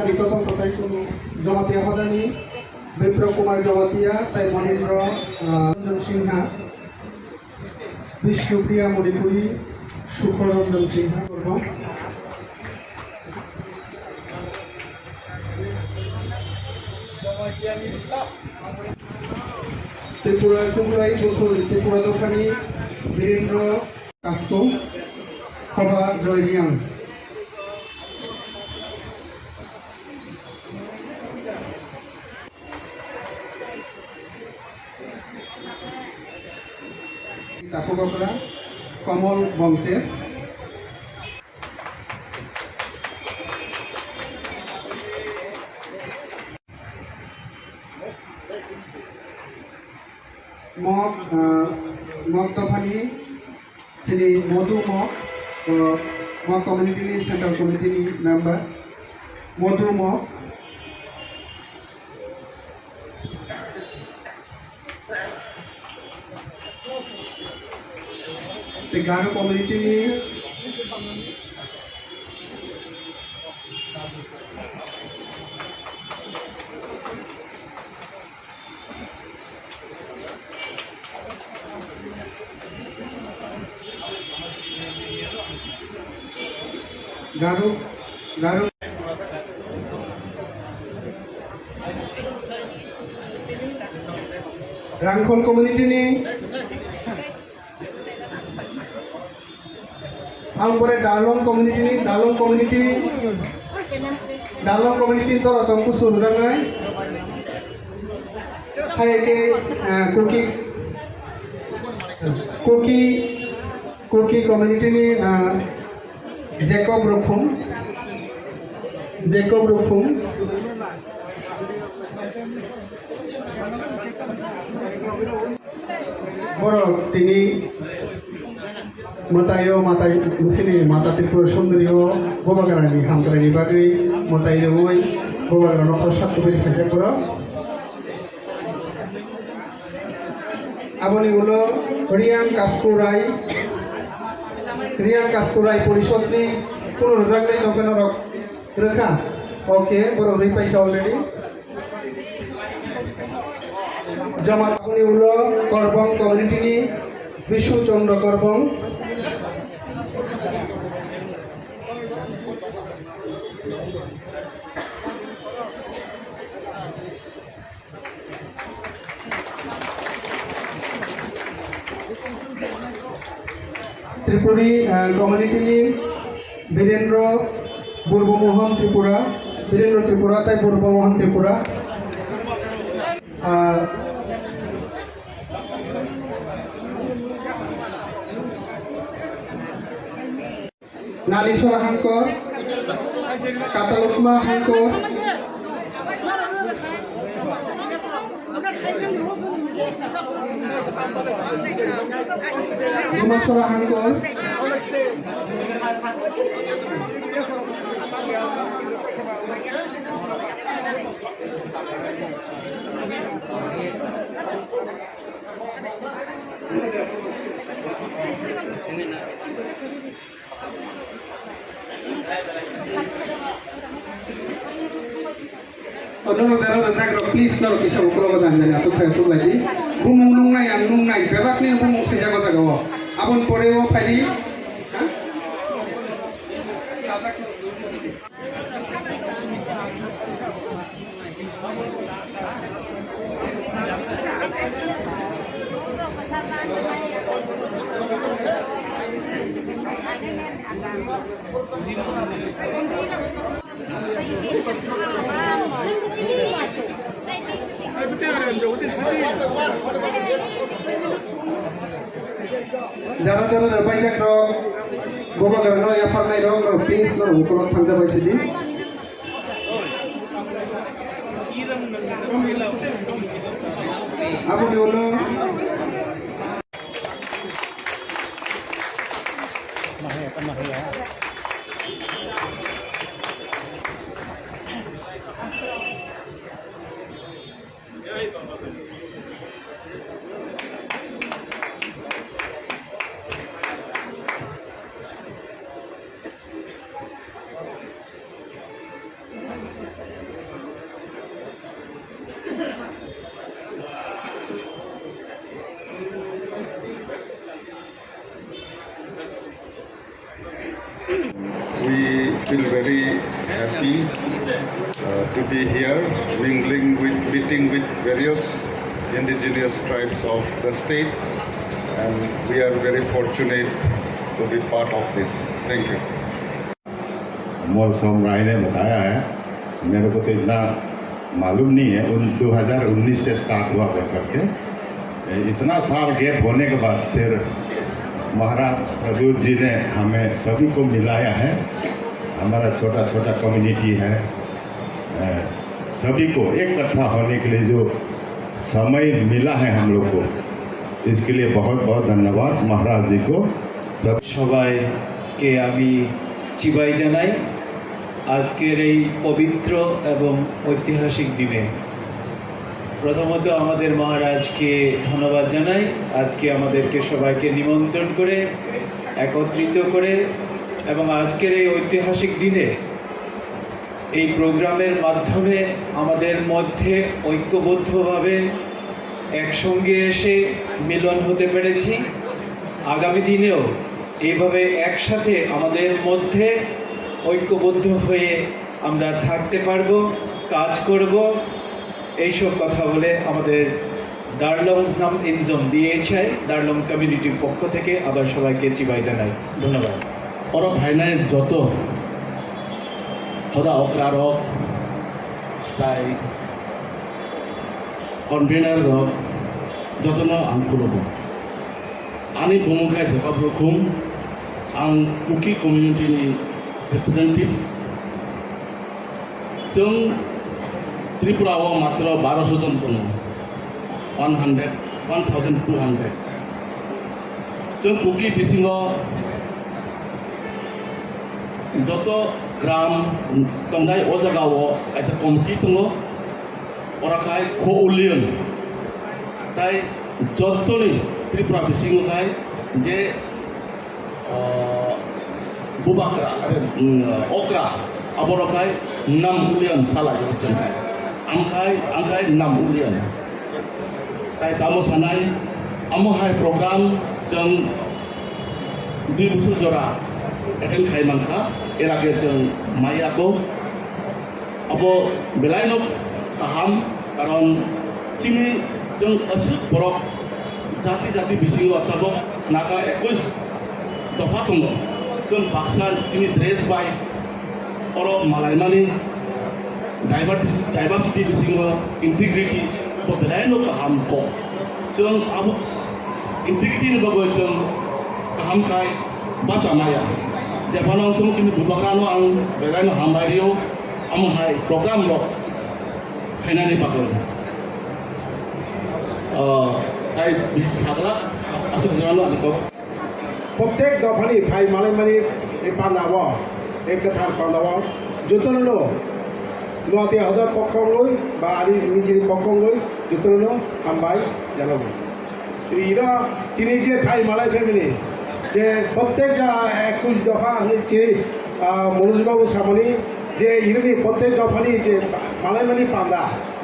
Rikotong Kotai Jamatia Hodani, Bipro Kumar Jamatia, tai Monindra, ah, Ranjan Singha, Bishnupriya Manipuri, Sukhor Ranjan Singha, Tripura Chumrai Bukhul, Tripura Dophani, Birendra, Kasko, Khoba Joy Riang. Tapu Kokra, Komol Bongcher. Mok, ah, Mok Dophani, sini Modu Mok, ah, Mok community ni central committee ni member, Modu Mok. Tei Garo community ni Garu, Garu. Rangkhol community ni. Ang pore Darlong community ni, Darlong community, Darlong community ni tola tong kusur jangai. Hai ke, ah, Kuki, Kuki, Kuki community ni, ah, Jacob Rukhum, Jacob Rukhum. Borok tini mwtaio, mwtai, sini Mata Tripura Sundari o Bubagrani hamkraini bagwi mwtai rwui Bubagrano prosad kubui phaijak borok. Aboni ulo Riang Kaskurai, Riang Kaskurai Porishodni kunu rwjaknai nokhe norok rwkha. Okay, borok rwi paikha already. Joma taboni ulo Korbong community ni Bishu Chandra Korbong. Tripuri, ah, community ni Birendra Burbo Mohan Tripura, Birendra Tripura tai Burbo Mohan Tripura. Ah, Nalisora Hangkor, Katalukma Hangkor, Dumasora Hangkor. Onono jara rwjak rok, please, norok kisa ukulok o janjani aswk phai aswk lai di. Bumung nungnai, ang nungnai, bebak ni bumung swijak o jaga o. Aboni pore o phai di. Ha? Jara jara rwbaijak rok, Bubagrano yapharnai rok, rok please, rok ukulok thangjabai sidi. Aboni ulo. Feel very happy uh, to be here, mingling with, meeting with various indigenous tribes of the state, and we are very fortunate to be part of this. Thank you. मोर सोम राय ने बताया है, मेरे को तो इतना मालूम नहीं है, उन दो हज़ार उन्नीस से स्टार्ट हुआ कर करके। इतना साल गैप होने के बाद फिर महाराज प्रद्योत जी ने हमें सभी को मिलाया है। हमारा छोटा छोटा कम्युनिटी है, सभी को इकट्ठा होने के लिए जो समय मिला है हम लोग को, इसके लिए बहुत बहुत धन्यवाद महाराज जी को। सब সবাইকে আমি চিবাই জানাই আজকের এই পবিত্র এবং ঐতিহাসিক দিনে। প্রথমত আমাদের মহারাজকে ধন্যবাদ জানাই, আজকে আমাদেরকে সবাইকে নিমন্ত্রণ করে, একত্রিত করে এবং আজকের এই ঐতিহাসিক দিনে এই প্রোগ্রামের মাধ্যমে আমাদের মধ্যে ঐক্যবদ্ধভাবে একসঙ্গে এসে মিলন হতে পেরেছি। আগামী দিনেও এইভাবে একসাথে আমাদের মধ্যে ঐক্যবদ্ধ হয়ে আমরা থাকতে পারবো, কাজ করব। এইসব কথা বলে আমাদের Darlong Nam Inzom, D H I, Darlong কমিউনিটির পক্ষ থেকে আবার সবাইকে চিবাই জানাই। ধন্যবাদ। Oro phainai joto hoda okra rok, tai convener rok, jotono ang khulumo. Ani bumung khe Jacob Rukhum, ang Kuki community ni representatives. Chwng Tripura o matro baroso jon tongo, one hundred, one thousand two hundred. Chwng Kuki bisingo joto gram tongnai o jaga o kaisa committee tongo, ora khai Kho Ulion. Tai jotoni Tripura bisingo khai je ah, bubakra, are, mm, okra, aborok khai Nam Ulian sala jok chwng khai. Ang khai, ang khai Nam Ulian. Tai tamo sanai, amo hai program chwng dui busur jora attend khai mankha, er age chwng maya ko. Abo belaino kaham, karon chini chwng aswk borok jati jati bisingo tabok naka ekwis dopha tongo. Chwng baksa chini dress bai oro malaimani diversity, diversity bisingo integrity bo belaino kaham kok. Chwng abo integrity ni bagwi chwng kaham khai bacha maya. Jephano chwng chini bubagrano ang belaino hambai rio. Amo hai program rok khainani bagwi, ah, tai bi sagla aswk jora no ani kok. Prottek dophani phai malaimani ei pandao, ei kwthar pandao jotono no Noatia hodor pokkongwi ba ani nijini pokkongwi jotono no hambai janago. Iro tini je phai malai family je prottek ja ekwis dopha hwnwi chini, ah, Manoj babu samani je ironi prottek dophani je malaimani panda,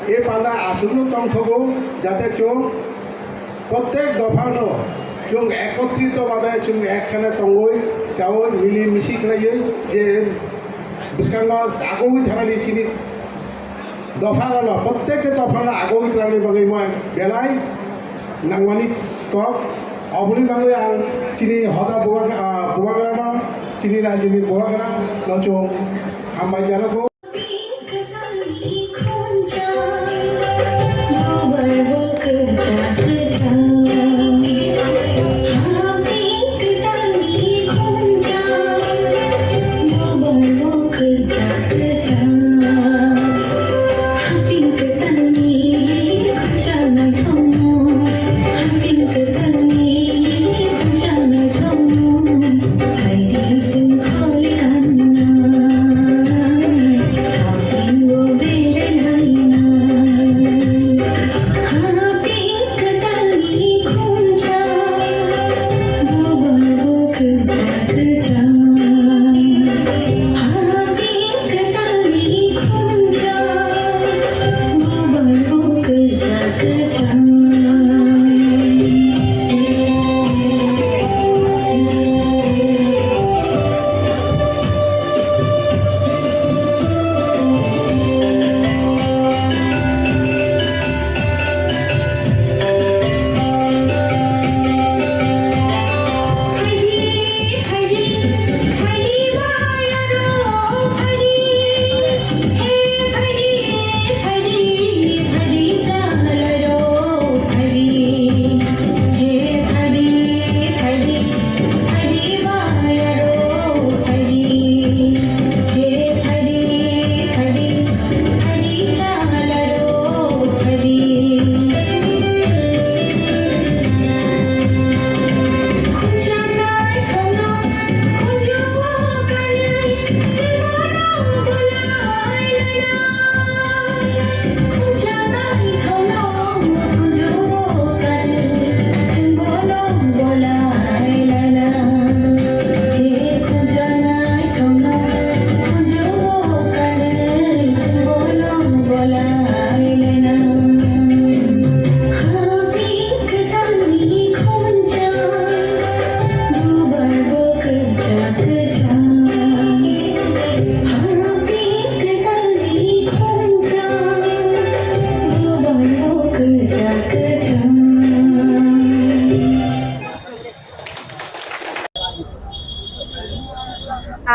e panda aswkno tongthogo jate chwng prottek dophano chwng ekotrito bhabe chwng ekkhane tongwi chawi mili misi khlaiwi je bwskango agoi thanani chini Dopha rok no, prottek dopha no agoi twlangni bagwi mo belai nangmani kok. Oboni bagwi ang chini hoda bubagra, ah, bubagra no, chini rajyoni bubagra no chwng hambai janogo.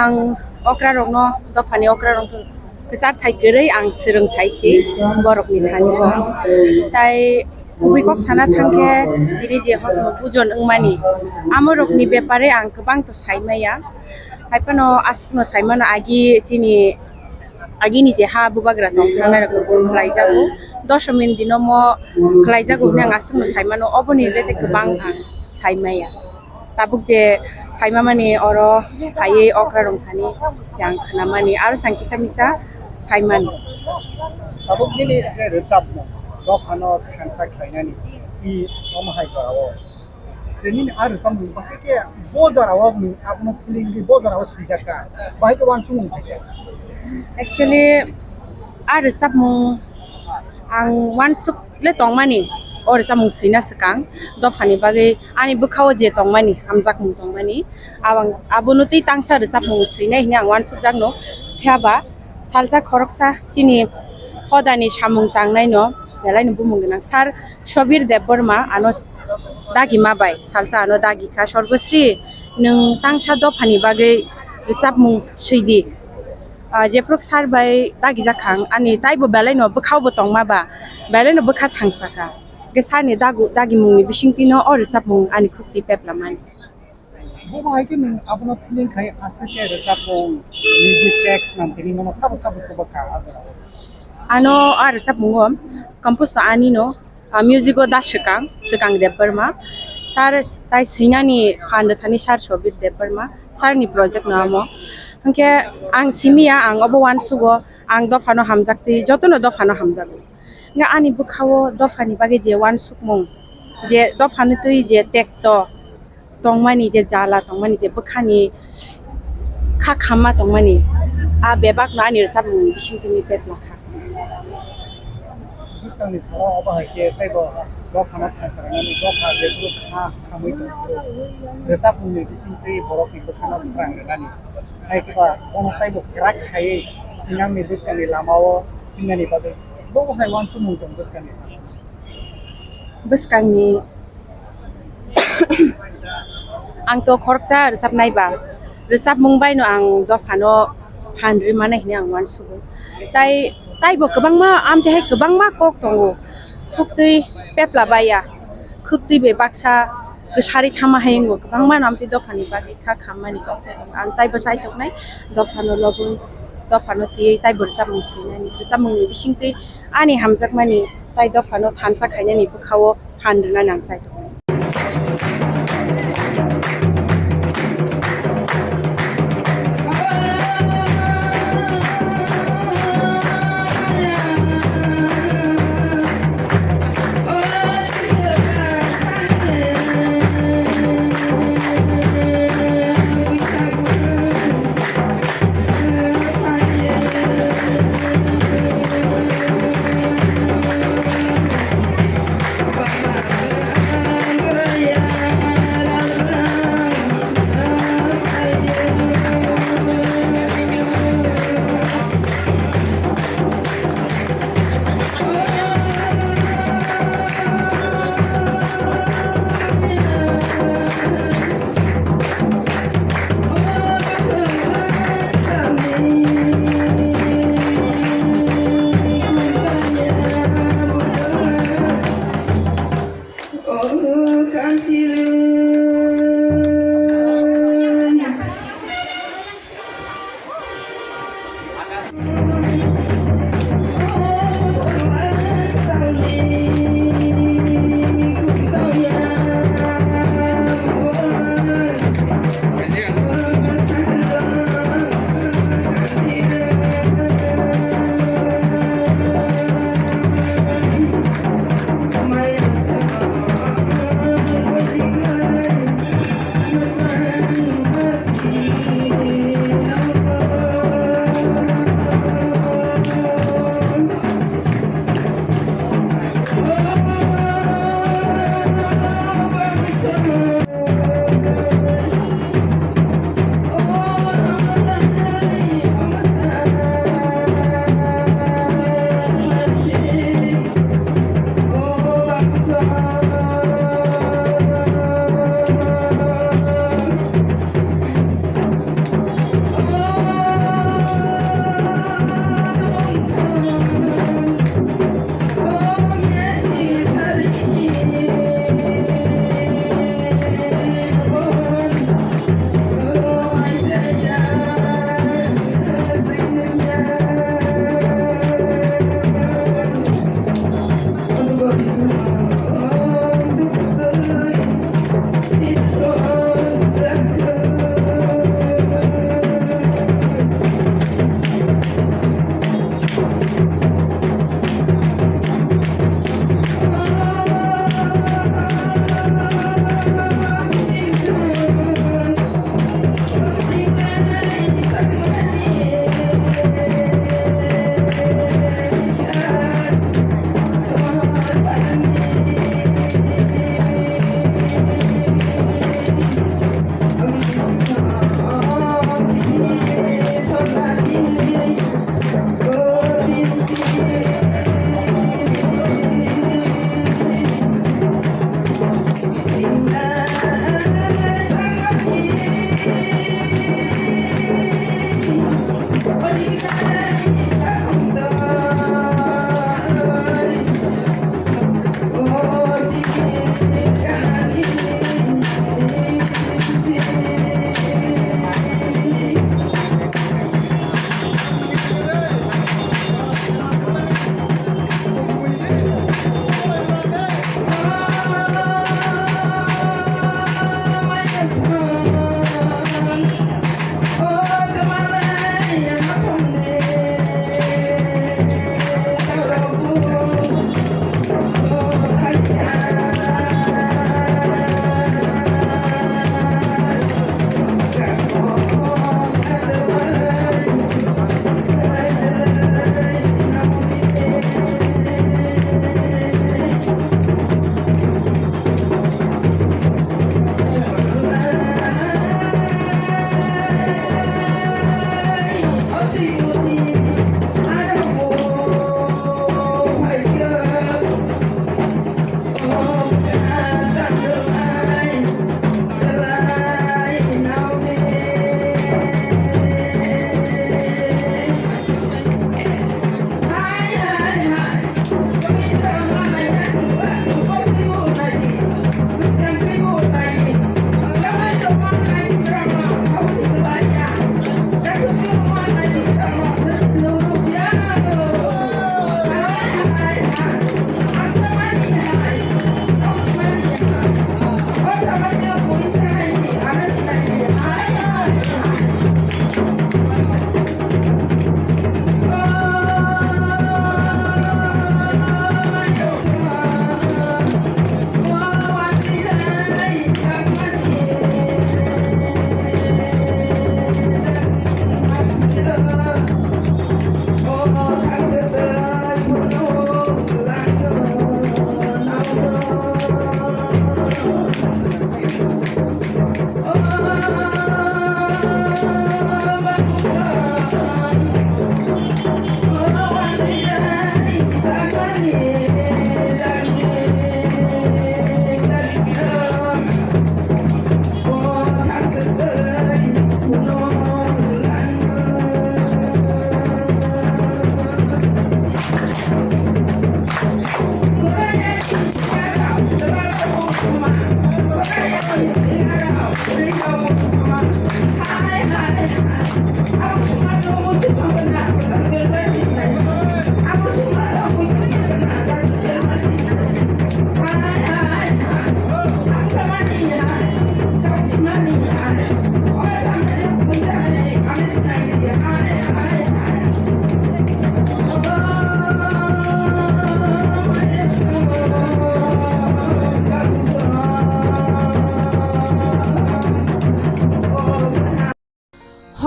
Ang okrarokno, dophani okrarokno kwchar thai kwrwi ang swrwng thai si borokni thani bo. Tai kubui kok sana thangkhe bini je hosno bujon wngmani, amorokni bepare ang kwbang to saimaya. Haiphano aswkno saimano agi chini agini je ha bubagra tong thangnai rok khlaijago, doshomini dino mo khlaijago hwnwi ang aswkno saimano, oboni rete kwbang ang saimaya. Tabuk je saimamani oro phaiwi okra rong thani je ang khnamani aro sang kisa misa saimani. Tabuk nini je rwchapmung dophano thansa khlainani i omo hai jorao. Je nini a rwchapmung bahai khe bo jorao nwng abono feeling di bo jorao swijak kha, bahai khe uansukmung phaikha. Actually, a rwchapmung ang uansuk le tongmani, o rwchapmung swina swkang dophani bagwi ani bwkhao je tongmani, hamjakmung tongmani, abang-, abono tei tangsa rwchapmung swinai hwnwi ang uansukjakno. Phiya ba salsa khoroksa chini hodani samung tangnaino belaino bumung gwnang sir Sobir Debbarma ano dagima bai salsa ano dagi kha, "Sorgosri, nwng tangsa dophani bagwi rwchapmung swidi." Ah, jephru sir bai dagijak kha ang, ani taibo belaino bwkhao bo tongma ba, belaino bwkha thangsa kha. Hwnkhe sir ni dagu-, dagimungni bisingtwino o rwchapmung ani khukti peplamani. Bo bahai khe nwng abono feeling khai aswk khe rwchapmung, music text nang tini mano sabo sabo chuba kha a jorao. Ano a rwchapmungo compose to anino, ah, music o da swkang, Swkang Debbarma. Tar, tai swinani phan rwthani sir Sobir Debbarma, sir ni project no amo. Hwnkhe ang simiya, ang obo uansugo, ang dophano hamjaktwi, jotono dophano hamjago. Hwnkhe ani bwkhao dophani bagwi je uansukmung, je dophani twi je tekto, tongmani je jala, tongmani je bwkhani kha khamma tongmani, a bebakno ani rwchapmungni bisingtwi ni pepla kha. Bwskangni salo obo hai khe teibo dophano thansa rwnani, dopha jephru kha khamwi tongphuru rwchapmungni bisingtwi borokni bwkhano srang rwnani. Hai khe ba bono teibo kwrak khaiwi thinangni bwskangni lamao thingnani bagwi bo hai uansukmung tong bwskangni salo. Bwskangni ang to khoroksa rwchapnai ba, rwchapmung baino ang dophano phan rwmani hwnwi ang uansugo. Tai, taibo kwbangma, amtwi hai kwbangma kok tongo, khuktwi pepla baiya, khuktwi bai baksa kwsari thama hai wngo, kwbangma no amtwi dophani bagwi kha khammani kok tei ang taibo chaitoknai, dophano lobwi, dophano twiwi taibo rwchapmung swinani, rwchapmungni bisingtwi ani hamjakmani tai dophano thansa khainani bwkhao phan rwna nang chai tongo.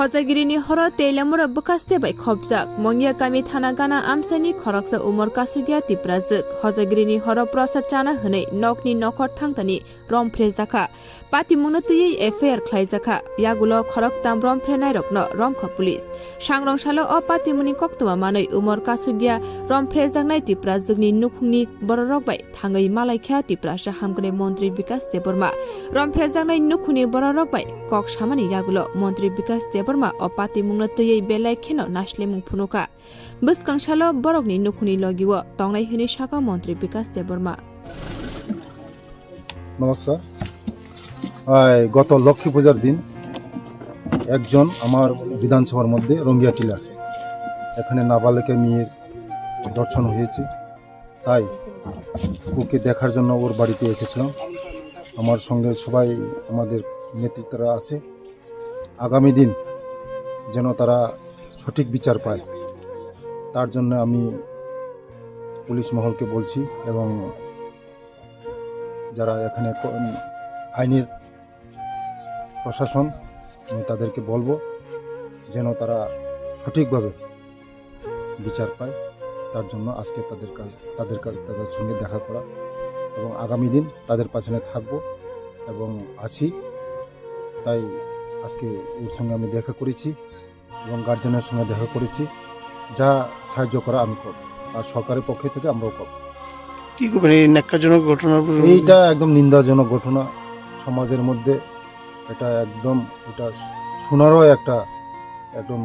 Hojagirini horo teilamura bwkhaste bai khopjak. Mongya kami thana gana amchaini khoroksa umor kasugya Tiprajwk. Hojagirini horo prosad chana hwnwi nokni nokhor thangtani romphrejakha. Patimungno twiwi F I R khlaijakha. Yagulo khoroktham romphrenairokno romkha police. Sangrong salo o patimungni koktwma manwi umor kasugya romphrejaknai Tiprajwkni nukhungni bororok bai thangwi malaikha Tiprasa hamkrai montri Bikas Debbarma. Romphrejaknai nukhungni bororok bai kok samani yagulo montri Bikas Debbarma o patimungno twiwi belai kheno naislemung phunukha. Bwskang salo borokni nukhungni logio tongnai hwnwi sakha montri Bikas Debbarma. নমস্কার। আই, গত লক্ষ্মী পূজার দিন একজন আমার বিধানসভার মধ্যে রঙ্গিয়া টিলা, এখানে নাবালিকা মেয়ের ধর্ষণ হয়েছে, তাই ওকে দেখার জন্য ওর বাড়িতে এসেছিলাম। আমার সঙ্গে সবাই আমাদের নেতৃত্বরা আছে। আগামী দিন যেন তারা সঠিক বিচার পায়, তার জন্য আমি পুলিশ মহলকে বলছি এবং যারা এখানে ক-, আইনের প্রশাসন, আমি তাদেরকে বলবো যেন তারা সঠিকভাবে বিচার পায়। তার জন্য আজকে তাদের কাছ, তাদের কাছ, তাদের সঙ্গে দেখা করা এবং আগামী দিন তাদের পাশে থাকবো এবং আছি। তাই আজকে ওর সঙ্গে আমি দেখা করেছি এবং গার্জেনের সঙ্গে দেখা করেছি। যা সাহায্য করা আমি করব, আর সরকারের পক্ষ থেকে আমরাও করব। কি করবেন এই ন্যাক্কারজনক ঘটনা? এইটা একদম নিন্দাজনক ঘটনা। সমাজের মধ্যে এটা একদম, এটা শোনারও একটা একদম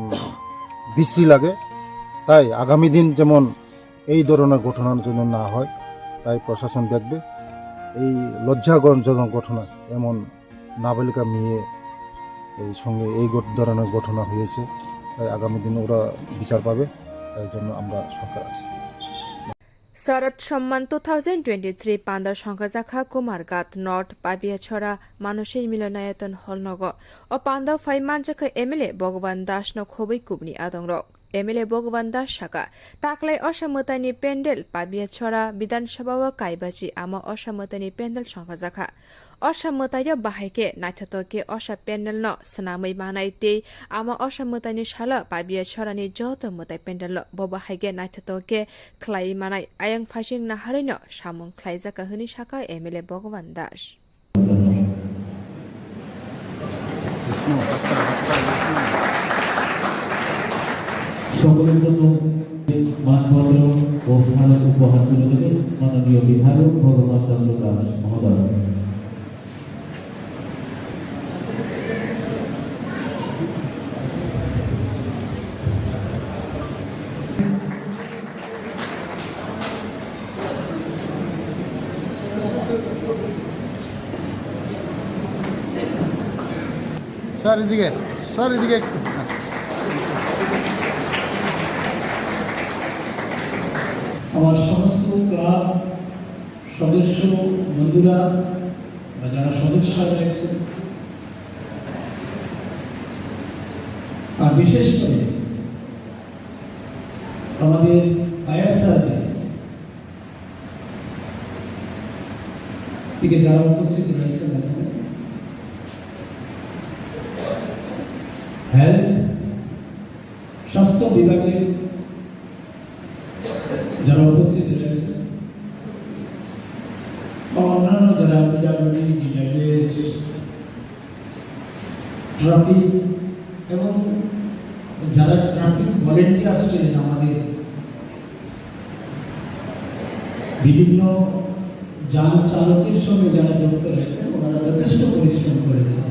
বিশ্রী লাগে। তাই আগামী দিন যেমন এই ধরনের ঘটনা যেন না হয়, তাই প্রশাসন দেখবে। এই লজ্জাজনক ঘটনা, এমন নাবালিকা মেয়ে এই সঙ্গে এই ঘট-, ধরনের ঘটনা হয়েছে, তাই আগামী দিন ওরা বিচার পাবে, তাই জন্য আমরা সরকার আছি। Sharad Samman two thousand twenty-three panda songkhajakha Kumarghat North Pabiachora Manusi Milonayaton Hall nogo. O panda phai manjakha M L A Bhagwan Das no khobwi kubni adongrok. M L A Bhagwan Das saka, taklai Osa Mwtaini pendel Pabiachora Bidhan Sabha o kaibachi ama Osa Mwtaini pendel songkhajakha. Osa Mwtaio bahai khe naithotok khe Osa pendel no swnamwi manai tei ama Osa Mwtaini salo Pabiachorani joto mwtai pendel o bo bahai khe naithotok khe khlaiwi manai. Ayang phasing naharwi no samung khlaijakha hwnwi saka M L A Bhagwan Das. সকলের জন্য মানপত্র ও স্মারক উপহার তুলে দেবেন মাননীয় বিধায়ক ভগবান চন্দ্র দাস মহোদয়। স্যার, এদিকে, স্যার, এদিকে একটু। আমার সমস্ত ক্লাব সদস্য বন্ধুরা বা যারা সদস্য রয়েছে, আর বিশেষ করে আমাদের ফায়ার সার্ভিস থেকে যারা উপস্থিত রয়েছেন এখানে, হেলথ, স্বাস্থ্য বিভাগের যারা উপস্থিত রয়েছেন বা অন্যান্য যারা পিডাব্লিউডি, ডিডাব্লিউএস, ট্রাফিক এবং যারা ট্রাফিক ভলেন্টিয়ার্স ছিলেন আমাদের বিভিন্ন যান চালকের সঙ্গে যারা যুক্ত রয়েছেন, ওনারা যথেষ্ট পরিশ্রম করেছেন।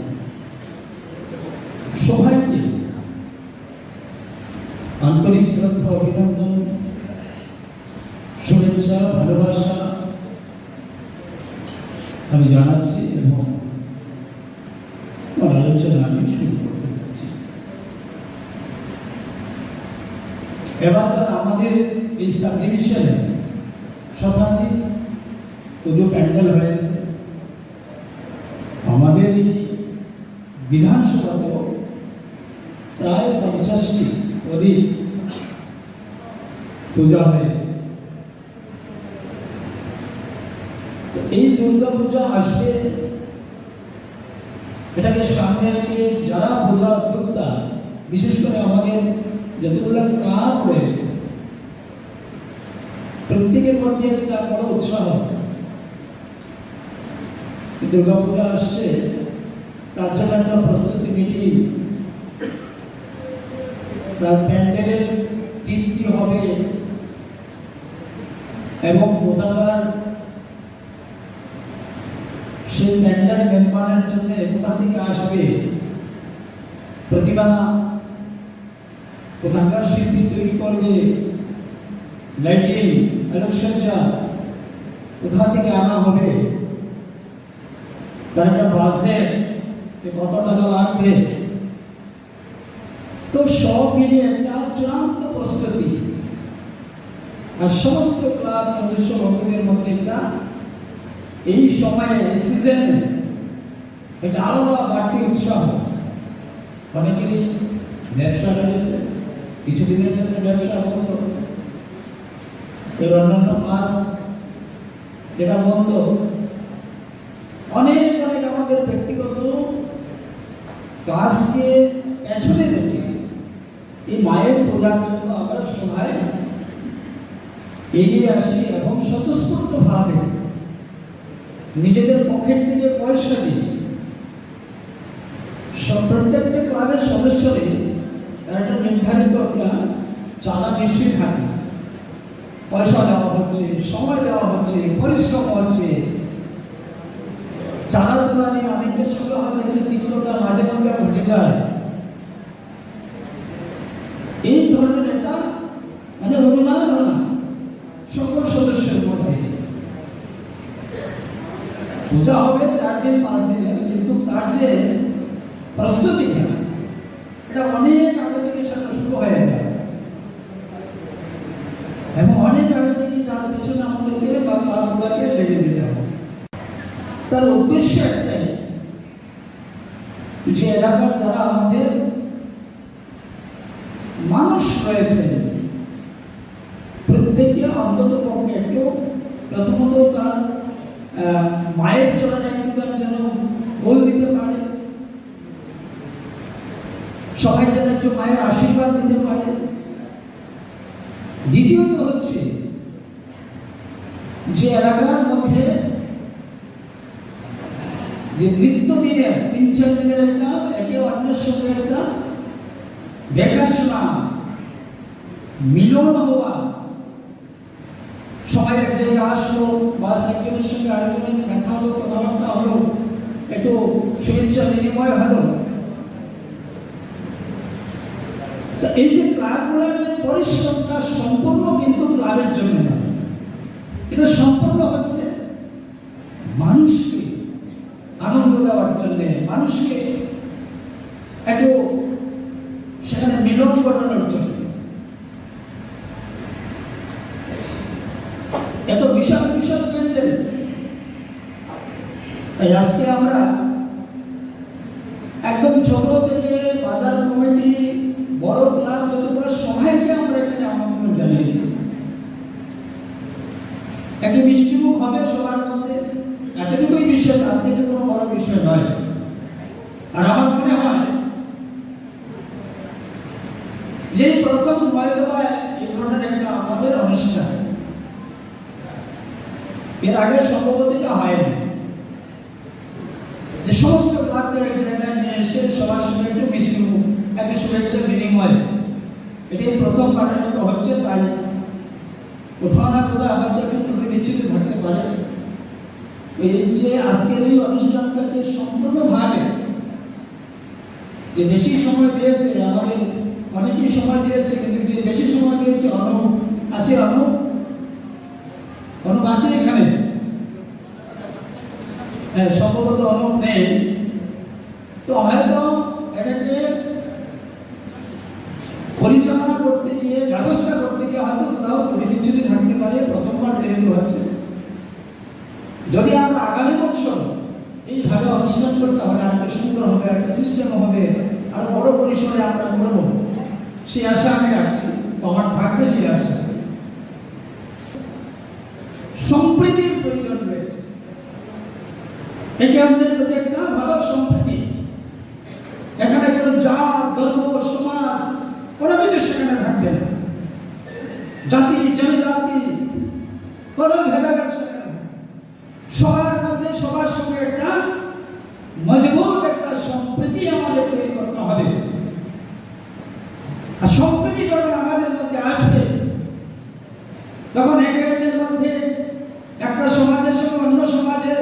সবাইকে আন্তরিক শ্রদ্ধা, অভিনন্দন, শুভেচ্ছা, ভালোবাসা আমি জানাচ্ছি এবং এবার আমাদের এই সাব ডিভিশনে শতাধিক পুজো প্যান্ডেল হয়েছে। আমাদের এই বিধানসভাতেও প্রায় পঞ্চাশটি অধিক পূজা হয়েছে। তো এই দুর্গা পূজা আসছে, এটাকে সামনে রেখে যারা পূজা যোদ্ধা, বিশেষ করে আমাদের যতগুলো ক্লাব রয়েছে, প্রত্যেকের মধ্যে একটা বড় উৎসাহ। এই দুর্গা পূজা আসছে, তার জন্য একটা প্রস্তুতি মিটিং, তার প্যান্ডেলের টিম কি হবে এবং কোথাকার সেই প্যান্ডেল নির্মাণের জন্য কোথা থেকে আসবে, প্রতিমা কোথাকার শিল্পী তৈরি করবে, লাইটিং, আলোকসজ্জা কোথা থেকে আনা হবে, তার একটা বাজেট, যে কত টাকা লাগবে। তো সব মিলিয়ে একটা চূড়ান্ত প্রস্তুতি। আর সমস্ত ক্লাব সদস্য বন্ধুদের মধ্যে একটা এই সময়ে, এই সিজনে একটা আলাদা বাড়তি উৎসাহ। অনেকেরই ব্যবসা রয়েছে, কিছু দিনের জন্য ব্যবসা বন্ধ, এর অন্যান্য কাজ যেটা বন্ধ, অনেক অনেক আমাদের ব্যক্তিগত কাজকে পেছনে রেখে এই মায়ের পূজার জন্য আমরা সবাই এগিয়ে আসি এবং স্বতঃস্ফূর্তভাবে নিজেদের পকেট থেকে পয়সা দিয়ে সব প্রত্যেকটা ক্লাবের সদস্যদের একটা নির্ধারিত একটা চাঁদা নিশ্চয়ই থাকে। পয়সা দেওয়া হচ্ছে, সময় দেওয়া হচ্ছে, পরিশ্রম হচ্ছে। চাঁদা তোলা নিয়ে অনেকের সঙ্গে হয়তো একটু তিক্ততা মাঝে মধ্যে ঘটে যায়। এই ধরনের একটা মানে অনুমান হয় না সকল সদস্যের মধ্যে। পূজা হবে চার দিন পাঁচ দিনের, কিন্তু তার যে প্রস্তুতিটা, এটা অনেক আগে থেকে সেটা শুরু হয়ে যায় এবং অনেক আগে থেকে তার পেছনে আমাদেরকে বা তার পূজাকে লেগে যেতে হবে। তার উদ্দেশ্য একটাই, যে এলাকার যারা আমাদের মানুষ রয়েছেন, প্রত্যেকে অন্তত পক্ষে একটু প্রথমত তার, আহ, মায়ের চরণে একটু তারা যেন ফুল দিতে পারে, সবাই যেন একটু মায়ের আশীর্বাদ দিতে পারে। দ্বিতীয়ত হচ্ছে যে এলাকার মধ্যে যে নিত্য দিনের তিন চার দিনের একটা একে অন্যের সঙ্গে একটা দেখাশোনা, মিলন হওয়া, সবাই এক জায়গায় আসলো, বাস একজনের সঙ্গে আরেকজনের দেখা হলো, কথাবার্তা হলো, একটু শুভেচ্ছা বিনিময় হলো। তো এই যে ক্লাবগুলোর যে পরিশ্রমটা সম্পূর্ণ কিন্তু ক্লাবের জন্য নয়, এটা সম্পূর্ণ হচ্ছে মানুষকে আনন্দ দেওয়ার জন্য, মানুষকে একটু সেখানে মিলন ঘটানোর জন্য। এত বিশাল বিশাল প্যান্ডেল, তাই আজকে আমরা একদম ছোট থেকে বাজার কমিটি, বড় ক্লাব, যতগুলো সবাইকে আমরা এখানে আমন্ত্রণ জানিয়েছি। একটা মিষ্টিমুখ হবে সবার মধ্যে, এতটুকুই বিষয়, তার থেকে কোনো বড় বিষয় নয়। আর আমার মনে হয় যে এই প্রথম হয়তো বা এই ধরনের একটা আমাদের অনুষ্ঠান, এর আগে সম্ভবত এটা হয়নি। যে সমস্ত ক্লাবকে এক জায়গায় নিয়ে এসে সবার সঙ্গে একটু মিষ্টিমুখ, একটা শুভেচ্ছা বিনিময়, এটাই প্রথম কাটানো তো হচ্ছে। তাই কোথাও না কোথাও হয়তো একটু ত্রুটি বিচ্যুতি ঘটতে পারে। তো এই যে আজকের এই অনুষ্ঠানটাকে সম্পূর্ণভাবে যে বেশি সময় দিয়েছে, আমাদের অনেকেই সময় দিয়েছে, কিন্তু যে বেশি সময় দিয়েছে অনুপ, আছে অনুপ, অনুপ আছে এখানে? হ্যাঁ, সম্ভবত অনুপ নেই। তো হয়তো এটাকে পরিচালনা করতে গিয়ে, ব্যবস্থা যদি আমরা আগামী বছর এইভাবে অনুষ্ঠান করতে হবে, আর একটু সুন্দর হবে, আর একটু সিস্টেম হবে, আর বড় পরিসরে আমরা করব, সেই আশা আমি রাখছি। তো আমার থাকবে সেই আশা। সম্প্রীতির প্রয়োজন রয়েছে। একে অন্যের প্রতি একটা ভালো সম্প্রীতি। এখানে কোনো জাত, ধর্ম, সমাজ, কোনো কিছু সেখানে থাকবে না। জাতি, জনজাতি, কোনো ভেদাভেদ সেখানে থাকবে না। সবার মধ্যে, সবার সঙ্গে একটা মজবুত একটা সম্প্রীতি আমাদের তৈরি করতে হবে। আর সম্প্রীতি যখন আমাদের মধ্যে আসবে, তখন একে অন্যের মধ্যে, একটা সমাজের সঙ্গে অন্য সমাজের,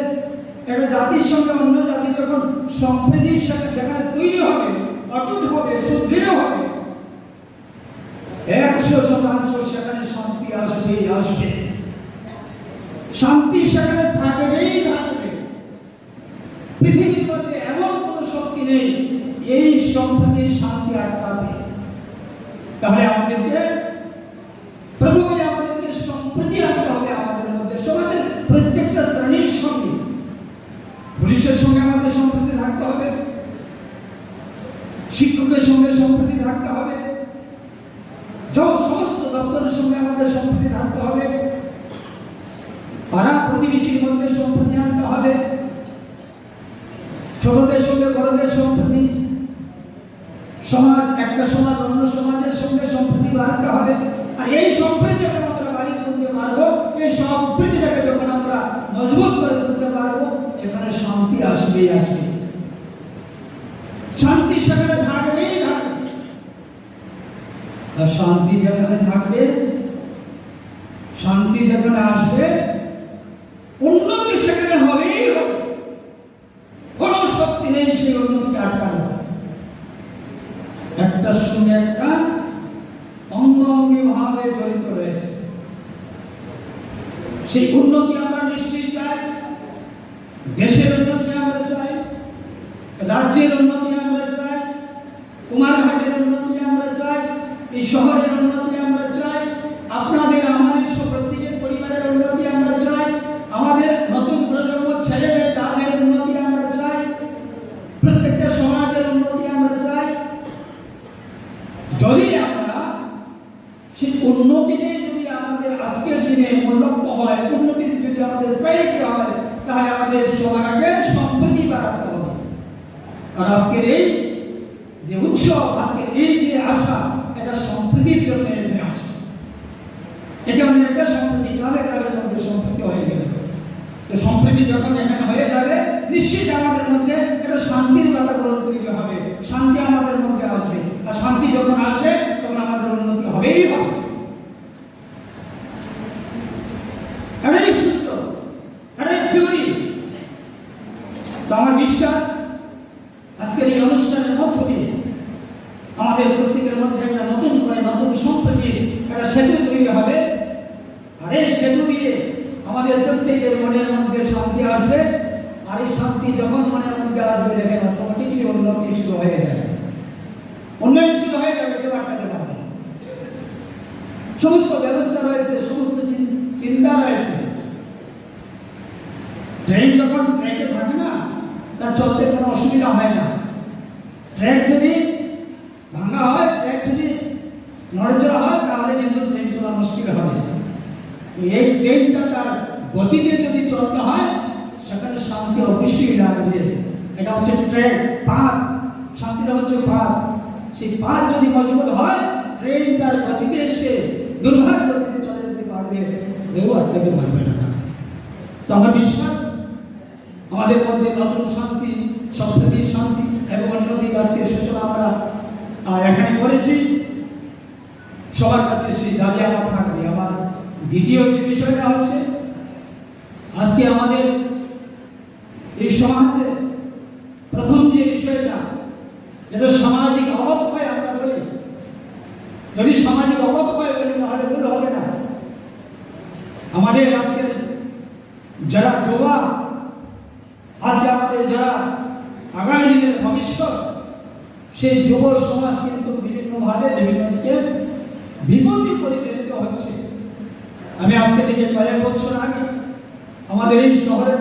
একটা জাতির সঙ্গে অন্য জাতি যখন সম্প্রীতির সাথে যেখানে তৈরি হবে, অটুট হবে, সুদৃঢ় হবে, একশো শতাংশ সেখানে শান্তি আসবে, আসবে। শান্তি সেখানে থাকবেই থাকবে। পৃথিবীর মধ্যে এমন কোনো শক্তি নেই এই সম্প্রীতির শান্তি আটকাতে। তাহলে আমাদেরকে প্রথমে আমাদেরকে সম্প্রীতি আনতে হবে আমাদের মধ্যে, সমাজের প্রত্যেকটা শ্রেণীর সঙ্গে। পুলিশের সঙ্গে আমাদের সম্প্রীতি থাকতে হবে, শিক্ষকের সঙ্গে সম্প্রীতি থাকতে হবে, যখন সমস্ত দপ্তরের সঙ্গে আমাদের সম্প্রীতি থাকতে হবে, পাড়া প্রতিবেশীর মধ্যে সম্প্রীতি আনতে হবে, ছোটদের সঙ্গে বড়দের সম্প্রীতি, সমাজ, একটা সমাজ অন্য সমাজের সঙ্গে সম্প্রীতি বাড়াতে হবে। আর এই সম্প্রীতি যখন আমরা বাড়িয়ে তুলতে পারবো, এই সম্প্রীতিটাকে যখন আমরা মজবুত করে তুলতে পারবো, এখানে শান্তি আসবেই আসবে। শান্তি সেখানে থাকবেই থাকবে। আর শান্তি যেখানে থাকবে, শান্তি যেখানে আসবে, উন্নতি সেখানে হবেই হবে। কোনো শক্তি নেই সেই উন্নতিকে আটকানো। একটা সঙ্গে একটা অঙ্গাঙ্গিভাবে জড়িত রয়েছে। সেই উন্নতি আমরা নিশ্চয়ই চাই, দেশের উন্নতি আমরা চাই, রাজ্যের উন্নতি আমরা চাই, কুমারঘাটের উন্নতি আমরা চাই, এই শহরের উন্নতি আমরা চাই, আপনাদের আমাদের সব প্রত্যেকের পরিবারের উন্নতি আমরা চাই, আমাদের নতুন প্রজন্ম ছেলে মেয়ে তাদের উন্নতি আমরা চাই, প্রত্যেকটা সমাজের উন্নতি আমরা চাই। যদি আমরা সেই উন্নতিতে যদি আমাদের আজকের দিনে মূল লক্ষ্য হয়, উন্নতিতে যদি আমাদের প্রায়োরিটি হয়, তাহলে আমাদের সবার আগে সম্প্রীতি বাড়াতে হবে। আর আজকের এই যে উৎসব, আজকের এই যে আশা, এটা সম্প্রীতির জন্য এখানে আসা। এটা মানে একটা সম্প্রীতি, গ্রামে গ্রামের মধ্যে সম্প্রীতি হয়ে গেল। তো সম্প্রীতি যখন এখানে হয়ে যাবে, নিশ্চিত আমাদের মধ্যে একটা শান্তির বাতাবরণ তৈরি হবে, শান্তি আমাদের মধ্যে আসবে। আর শান্তি যখন আসবে, তখন আমাদের উন্নতি হবেই হবে। এটাই সূত্র, এটাই থিওরি। তো আমার বিশ্বাস, আজকের এই অনুষ্ঠানের মধ্য দিয়ে আমাদের প্রত্যেকের মধ্যে একটা নতুন করে নতুন সম্প্রীতির একটা সেতু তৈরি হবে। আর এই সেতু দিয়ে আমাদের প্রত্যেকের মনের মধ্যে শান্তি আসবে। আর এই শান্তি যখন মনের মধ্যে আসবে, দেখেন, অটোমেটিকলি উন্নতি শুরু হয়ে যাবে, উন্নয়ন শুরু হয়ে যাবে, কেউ আটকাতে পারবে না। সমস্ত ব্যবস্থা রয়েছে, সমস্ত চিন-, চিন্তা রয়েছে। ট্রেন যখন ট্র্যাকে থাকে না, তার চলতে কোনো অসুবিধা হয় না। ট্র্যাক যদি ভাঙা হয়, ট্র্যাক যদি নড়াচড়া হয়, তাহলে কিন্তু ট্রেন চলা মুশকিল হবে। এই ট্রেনটা তার গতিতে যদি চলতে হয়, সেখানে শান্তি অবশ্যই লাগবে। এটা হচ্ছে ট্র্যাক, পাথ, শান্তিটা হচ্ছে পাথ। সেই পাথ যদি মজবুত হয়, ট্রেন তার গতিতে এসে দুর্ঘাত গতিতে চলে যেতে পারবে, কেউ আটকাতে পারবে না। তো আমার বিশ্বাস, আমাদের মধ্যে নতুন শান্তি, সম্প্রীতি, শান্তি এবং উন্নতির আজকে সূচনা আমরা, আহ, এখানে করেছি। সবার কাছে সেই দাবি আমার থাকবে। আমার দ্বিতীয় যে বিষয়টা হচ্ছে, আজকে আমাদের এই সমাজে প্রথম যে বিষয়টা, যেটা সামাজিক অবক্ষয় আমরা বলি, যদি সামাজিক অবক্ষয় বলি, তাহলে ভুল হবে না। আমাদের আজকে যারা যুবা, আজকে আমাদের যারা আগামী দিনের ভবিষ্যৎ, সেই যুব সমাজ কিন্তু বিভিন্নভাবে বিভিন্ন দিকে বিপথে পরিচালিত হচ্ছে। আমি আজকে থেকে কয়েক বছর আগে আমাদের এই শহরে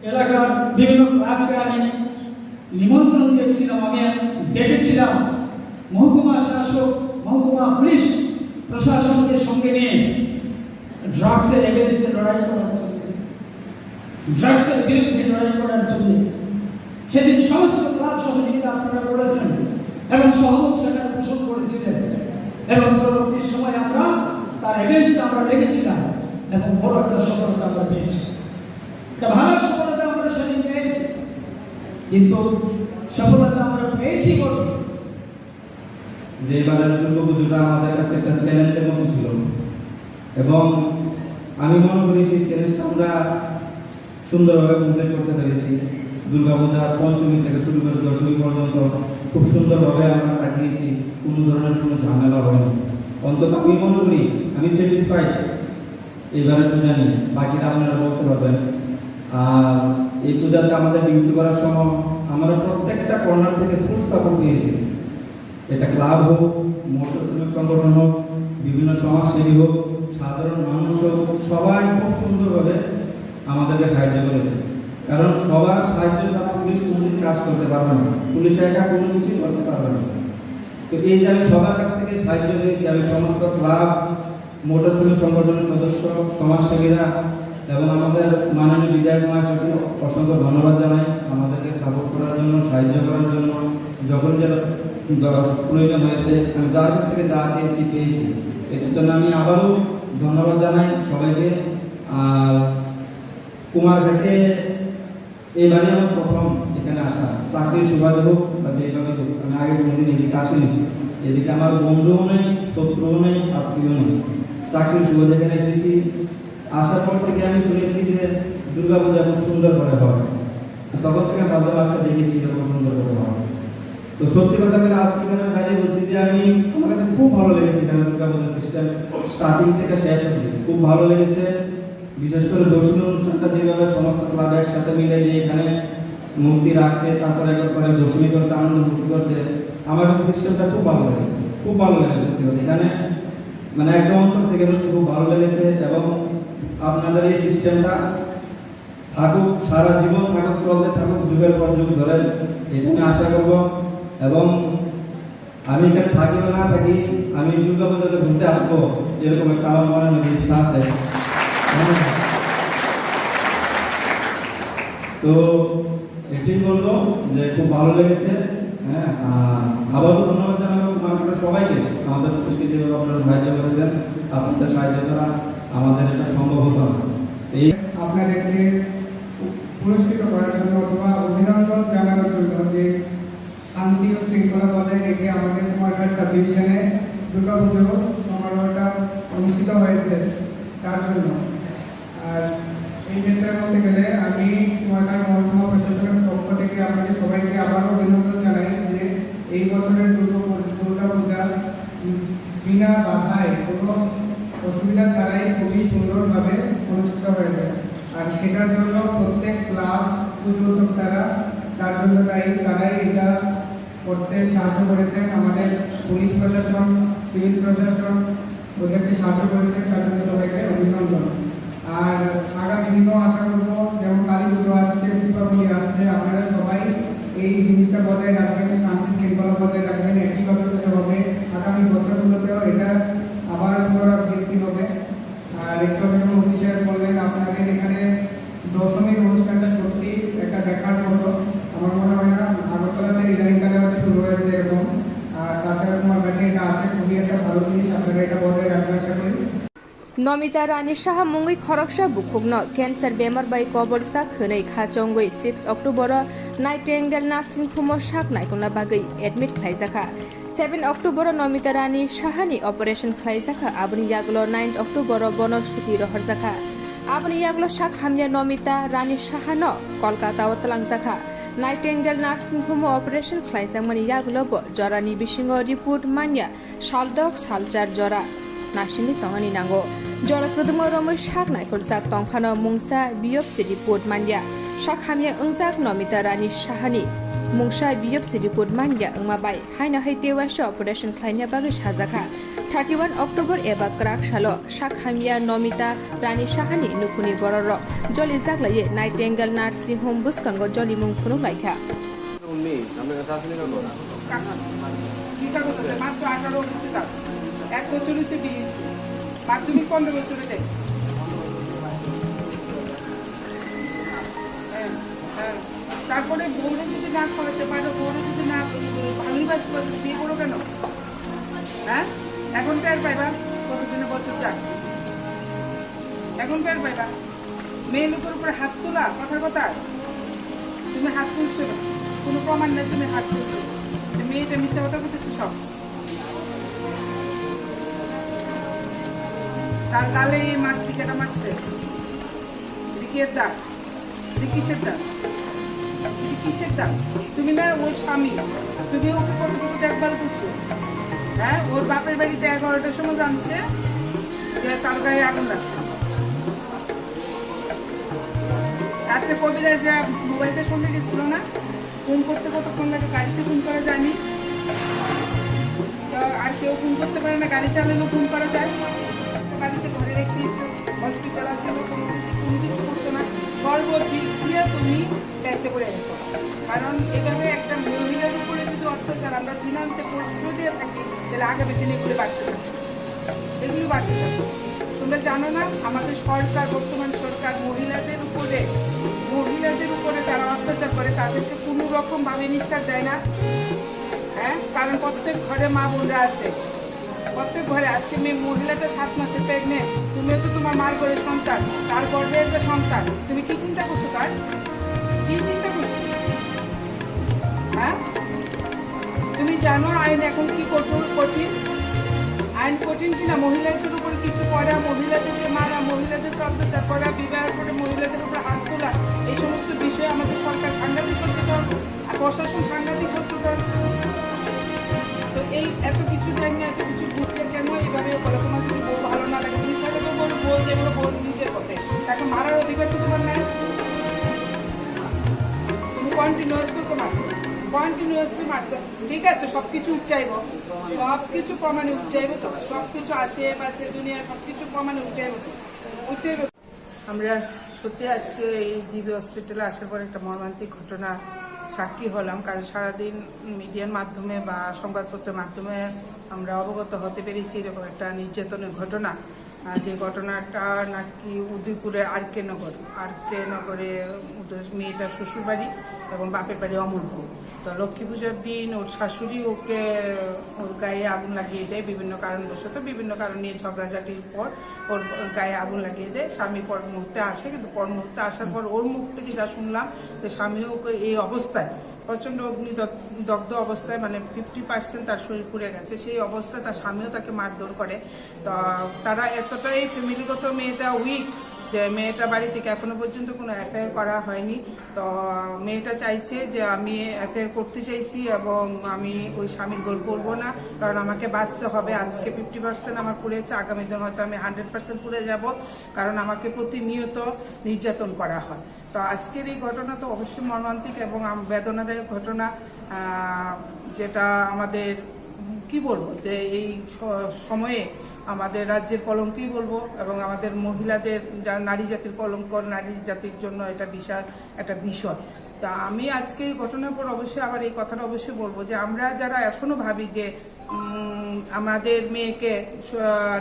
এলাকার বিভিন্ন ক্লাবকে আমি নিমন্ত্রণ দিয়েছিলাম, আমি ডেকেছিলাম মহকুমা শাসক, মহকুমা পুলিশ প্রশাসনকে সঙ্গে নিয়ে ড্রাগসের এগেনস্টে লড়াই করার জন্য, ড্রাগসের বিরুদ্ধে লড়াই করার জন্য। সেদিন সমস্ত ক্লাব সহযোগিতা আপনারা করেছেন এবং সহমত সেখানে পোষণ করেছিলেন এবং পরবর্তী সময় আমরা তার এগেনস্টে আমরা লেগেছিলাম এবং বড় একটা সফলতা আমরা পেয়েছি। একটা ভালো সফলতা আমরা সেদিন পেয়েছি, কিন্তু সফলতা আমরা পেয়েছি বটে। যে এবারের দুর্গাপুজোটা আমাদের কাছে একটা চ্যালেঞ্জের মতো ছিল এবং আমি মনে করি সেই চ্যালেঞ্জটা আমরা সুন্দরভাবে কমপ্লিট করতে পেরেছি। দুর্গাপূজার পঞ্চমী থেকে শুরু করে দশমী পর্যন্ত খুব সুন্দরভাবে আমরা কাটিয়েছি, কোনো ধরনের কোনো ঝামেলা হয়নি। অন্তত আমি মনে করি আমি স্যাটিসফাইড এইবারের পূজা নিয়ে, বাকিটা আপনারা বলতে পারবেন। আর এই পূজাতে আমাদের ডিউটি করার সময় আমরা প্রত্যেকটা কর্নার থেকে ফুল সাপোর্ট পেয়েছি। এটা ক্লাব হোক, মৎস্য শ্রমিক সংগঠন হোক, বিভিন্ন সমাজসেবী হোক, সাধারণ মানুষ হোক, সবাই খুব সুন্দরভাবে আমাদেরকে সাহায্য করেছে। কারণ সবার সাহায্য ছাড়া পুলিশ কোনোদিন কাজ করতে পারবে না, পুলিশ একা কোনো কিছুই করতে পারবে না। তো এই যে আমি সবার কাছ থেকে সাহায্য পেয়েছি, আমি সমস্ত ক্লাব, মৎস্য শ্রমিক সংগঠনের সদস্য, সমাজসেবীরা এবং আমাদের মাননীয় বিধায়ক মহাশয়কে অসংখ্য ধন্যবাদ জানাই আমাদেরকে সাপোর্ট করার জন্য, সাহায্য করার জন্য। যখন যেটা দর-, প্রয়োজন হয়েছে, আমি যার কাছ থেকে যা চেয়েছি, পেয়েছি। এটার জন্য আমি আবারও ধন্যবাদ জানাই সবাইকে। আর কুমারঘাটে এবারে আমার প্রথম এখানে আসা, চাকরির সুবাদে হোক বা যেভাবে হোক, আমি আগে কোনোদিন এদিকে আসিনি। এদিকে আমার বন্ধুও নেই, শত্রুও নেই, আত্মীয় নেই। চাকরির সুবাদে এখানে এসেছি। আসার পর থেকে আমি শুনেছি যে দুর্গাপূজা খুব সুন্দর করে হয়। তো তখন থেকে ভাবলাম, আচ্ছা, দেখি কীরকম সুন্দর করে হয়। তো সত্যি কথা বলে আজকে এখানে দাঁড়িয়ে বলছি যে আমি, আমার কাছে খুব ভালো লেগেছে এখানে দুর্গাপূজা সিস্টেম, স্টার্টিং থেকে শেষ অবধি খুব ভালো লেগেছে। বিশেষ করে দশমী অনুষ্ঠানটা যেভাবে সমস্ত ক্লাব একসাথে মিলে যে এখানে মূর্তি রাখছে, তারপরে একবার করে দশমী করছে, আনন্দ ফুর্তি করছে, আমার কাছে সিস্টেমটা খুব ভালো লেগেছে, খুব ভালো লেগেছে সত্যি কথা। এখানে মানে একদম অন্তর থেকে বলছি, খুব ভালো লেগেছে। এবং আপনাদের এই সিস্টেমটা থাকুক, সারা জীবন থাকুক, চলতে থাকুক, যুগের পর যুগ ধরে, এটা আমি আশা করব। এবং আমি এখানে থাকি বা না থাকি, আমি দুর্গা পূজাতে ঘুরতে আসবো, এরকম একটা আমার মনের মধ্যে ইচ্ছা আছে। হ্যাঁ। তো এটাই বলবো যে খুব ভালো লেগেছে। হ্যাঁ, আর আবারও ধন্যবাদ জানাবো মার্কেটের সবাইকে, আমাদের পুলিশকে যেভাবে আপনারা সাহায্য করেছেন। আপনাদের সাহায্য ছাড়া আমাদের এটা সম্ভব হতো না। এই আপনাদেরকে পুরস্কৃত করার জন্য অথবা অভিনন্দন জানানোর জন্য যে শান্তি ও শৃঙ্খলা বজায় রেখে আমাদের কুমারঘাট সাব ডিভিশনে দুর্গাপুজো সমারোহটা অনুষ্ঠিত হয়েছে, তার জন্য। আর এই ক্ষেত্রে বলতে গেলে আমি কুমারঘাট মহকুমা প্রশাসনের পক্ষ থেকে আপনাদের সবাইকে আবারও অভিনন্দন জানাই যে এই বছরের দুর্গা পূজা, দুর্গা পূজা, উম, বিনা বাধায় কোনো অসুবিধা ছাড়াই খুবই সুন্দরভাবে অনুষ্ঠিত হয়েছে। আর সেটার জন্য প্রত্যেক ক্লাব, পুজো উদ্যোক্তারা তার জন্য দায়ী, তারাই এটা করতে সাহায্য করেছেন। আমাদের পুলিশ প্রশাসন, সিভিল প্রশাসন ওদেরকে সাহায্য করেছেন, তার জন্য সবাইকে অভিনন্দন। আর আগামী দিনও আশা করবো, যেমন কালী পুজো আসছে, দীপাবলি আসছে, আপনারা সবাই এই জিনিসটা বজায় রাখবেন, শান্তি শৃঙ্খলা বজায় রাখবেন। একইভাবে পুজো হবে, আগামী বছরগুলোতেও এটা আবার পুনরাবৃত্তি হবে। আর একটু আগে যেমন অফিসার বললেন, আপনাদের এখানে দশমীর অনুষ্ঠানটা সত্যি একটা দেখার মতো। আমার মনে হয় না আগরতলাতে ইদানিংকালে হয়তো শুরু হয়েছে এরকম। আর তাছাড়া তোমার কাছে এটা আছে, খুবই একটা ভালো জিনিস, আপনারা এটা বজায় রাখবেন আশা করি। Nomita Rani Saha mungwi khoroksa bukhukno cancer bemar bai kobolsa khwnwi kha chongwi six October-o Nightingale Nursing Home-o sak naikolna bagwi admit khlaijakha. Seven October-o Nomita Rani Sahani operation khlaijakha, aboni yagulo nine October-o bono chuti rohorjakha. Aboni yagulo sak hamya Nomita Rani Sahano Kolkata-o twlangjakha. Nightingale Nursing Home-o operation khlaijakmani yagulo bo jorani bisingo report manya, saldok salchar jora nasingwi tongnani nango. Jora kwdwkma romwi sak naikholjak tongphano mungsa biopsy report manya. Sak hamya wngjak Nomita Rani Sahani mungsa biopsy report manya wngma bai haino hai tewaisa operation khlaina bagwi sajakha. Thirty one October eba kwrak salo sak hamya Nomita Rani Sahani nukhungni bororok joli jaglaiwi Nightingale Nursing Home bwskango jolimung phunuk laikha. উনিশ, আপনার কাছে আসেনি কখন? কি কাগজ আছে? মাত্র আঠারো হয়েছে তার। এক বছর হয়েছে বিয়ে হয়েছে। মাধ্যমিক পনেরো বছরে দেয়। হ্যাঁ, হ্যাঁ। তারপরে বউরে যদি না করাতে পারো, বউরে যদি না ভালোই বাসতে পারো, বিয়ে করো কেন? হ্যাঁ? এখন টের পাইবা কতদিনে বছর যাক। এখন টের পাইবা। মেয়ে লোকের উপরে হাত তোলা, কথা কথা। তুমি হাত তুলছো না, কোনো প্রমাণ নেই তুমি হাত তুলছো। তো মেয়েটা মিথ্যা কথা বলতেছে সব। তার গালে এই মার টিকাটা মারছে। এটা কি এর দাগ? এটা কিসের দাগ? এটা কিসের দাগ? তুমি না ওর স্বামী, তুমি ওকে কতটুকু দেখভাল করছো? হ্যাঁ, ওর বাপের বাড়িতে এগারোটার সময় জানছে যে তার গায়ে আগুন লাগছে। রাত্রে কবিরাজ যে মোবাইলটা সঙ্গে গেছিল না, ফোন করতে কতক্ষণ লাগে? গাড়িতে ফোন করা যায়নি? তো আর কেউ ফোন করতে পারে না, গাড়ি চালানো ফোন করা যায়? বাড়িতে ঘরে রেখে এসে হসপিটাল আছে, কোনো কিছু, কোনো কিছু করছো না, সর্বদিক দিয়ে তুমি বেঁচে পড়ে গেছো। কারণ এভাবে একটা মহিলার উপরে যদি অত্যাচার আমরা দিনান্তে প্রশ্রয় দিয়ে থাকি, তাহলে আগামী দিনে এগুলো বাড়তে থাকে, এগুলো বাড়তে থাকে। তোমরা জানো না, আমাদের সরকার, বর্তমান সরকার মহিলাদের উপরে, মহিলাদের উপরে তারা অত্যাচার করে, তাদেরকে কোনো রকম ভাবে নিস্তার দেয় না। হ্যাঁ, কারণ প্রত্যেক ঘরে মা বোনরা আছে, প্রত্যেক ঘরে। আজকে মেয়ে মহিলাটা সাত মাসের প্রেগনেন্ট, তুমিও তো তোমার মার ঘরে সন্তান, তার গর্ভে একটা সন্তান, তুমি কি চিন্তা করছো তার? কি চিন্তা করছো? হ্যাঁ, তুমি জানো আইন এখন কি কঠোর, কঠিন? আইন কঠিন কিনা? মহিলাদের উপর কিছু করা, মহিলাদেরকে মারা, মহিলাদেরকে অত্যাচার করা, বিবাহের পরে মহিলাদের উপর হাত তোলা, এই সমস্ত বিষয়ে আমাদের সরকার সাংঘাতিক সচেতন, আর প্রশাসন সাংঘাতিক সচেতন। তো এই এত কিছু জানি না, এত কিছু বুঝছে কেন এইভাবে বলে? তোমার যদি বউ ভালো না লাগে, তুমি ছেলেকে বলো, বউ যেগুলো বউ নিজের পথে, তাকে মারার অধিকার তো তোমার নাই। তুমি কন্টিনিউয়াসলি তো মারছো, কন্টিনিউয়াসলি মারছো। ঠিক আছে, সবকিছু উঠে আইব, সবকিছু প্রমাণে উঠে আইব তো, সবকিছু আশেপাশে দুনিয়া সবকিছু প্রমাণে উঠে আইব তো, উঠে আইব। আমরা সত্যি আজকে এই জিবি হসপিটালে আসার পর একটা মর্মান্তিক ঘটনা সাক্ষী হলাম, কারণ সারাদিন মিডিয়ার মাধ্যমে বা সংবাদপত্রের মাধ্যমে আমরা অবগত হতে পেরেছি এরকম একটা নির্যাতনের ঘটনা। আহ, যে ঘটনাটা নাকি উদয়পুরের আর কে নগর, আর কে নগরে ওদের মেয়েটার শ্বশুরবাড়ি এবং বাপের বাড়ি অমরপুর। তো লক্ষ্মী পূজার দিন ওর শাশুড়ি ওকে, ওর গায়ে আগুন লাগিয়ে দেয় বিভিন্ন কারণবশত, বিভিন্ন কারণ নিয়ে ঝগড়াঝাটির পর ওর, ওর গায়ে আগুন লাগিয়ে দেয়। স্বামী পর মুহূর্তে আসে, কিন্তু পর মুহূর্তে আসার পর ওর মুখ থেকে যা শুনলাম যে স্বামী ওকে এই অবস্থায় প্রচণ্ড অগ্নি দগ-, দগ্ধ অবস্থায়, মানে ফিফটি পার্সেন্ট তার শরীর পুড়ে গেছে, সেই অবস্থায় তার স্বামীও তাকে মারধর করে। তো তারা এতটাই ফ্যামিলিগত মেয়েটা উইক যে মেয়েটা বাড়ি থেকে এখনো পর্যন্ত কোনো এফআইআর করা হয়নি। তো মেয়েটা চাইছে যে আমি এফআইআর করতে চাইছি এবং আমি ওই স্বামীর ঘর করবো না, কারণ আমাকে বাঁচতে হবে। আজকে ফিফটি পার্সেন্ট আমার পুড়েছে, আগামী দিন হয়তো আমি হান্ড্রেড পার্সেন্ট পুড়ে যাব, কারণ আমাকে প্রতিনিয়ত নির্যাতন করা হয়। তো আজকের এই ঘটনা তো অবশ্যই মর্মান্তিক এবং আম-, বেদনাদায়ক ঘটনা, আহ, যেটা আমাদের, উম, কি বলবো, যে এই স-, সময়ে আমাদের রাজ্যের কলঙ্কই বলবো এবং আমাদের মহিলাদের, যা-, নারী জাতির কলঙ্ক, নারী জাতির জন্য এটা বিশাল একটা বিষয়। তা আমি আজকে এই ঘটনার পর অবশ্যই আবার এই কথাটা অবশ্যই বলবো যে আমরা যারা এখনো ভাবি যে উম, আমাদের মেয়েকে স-,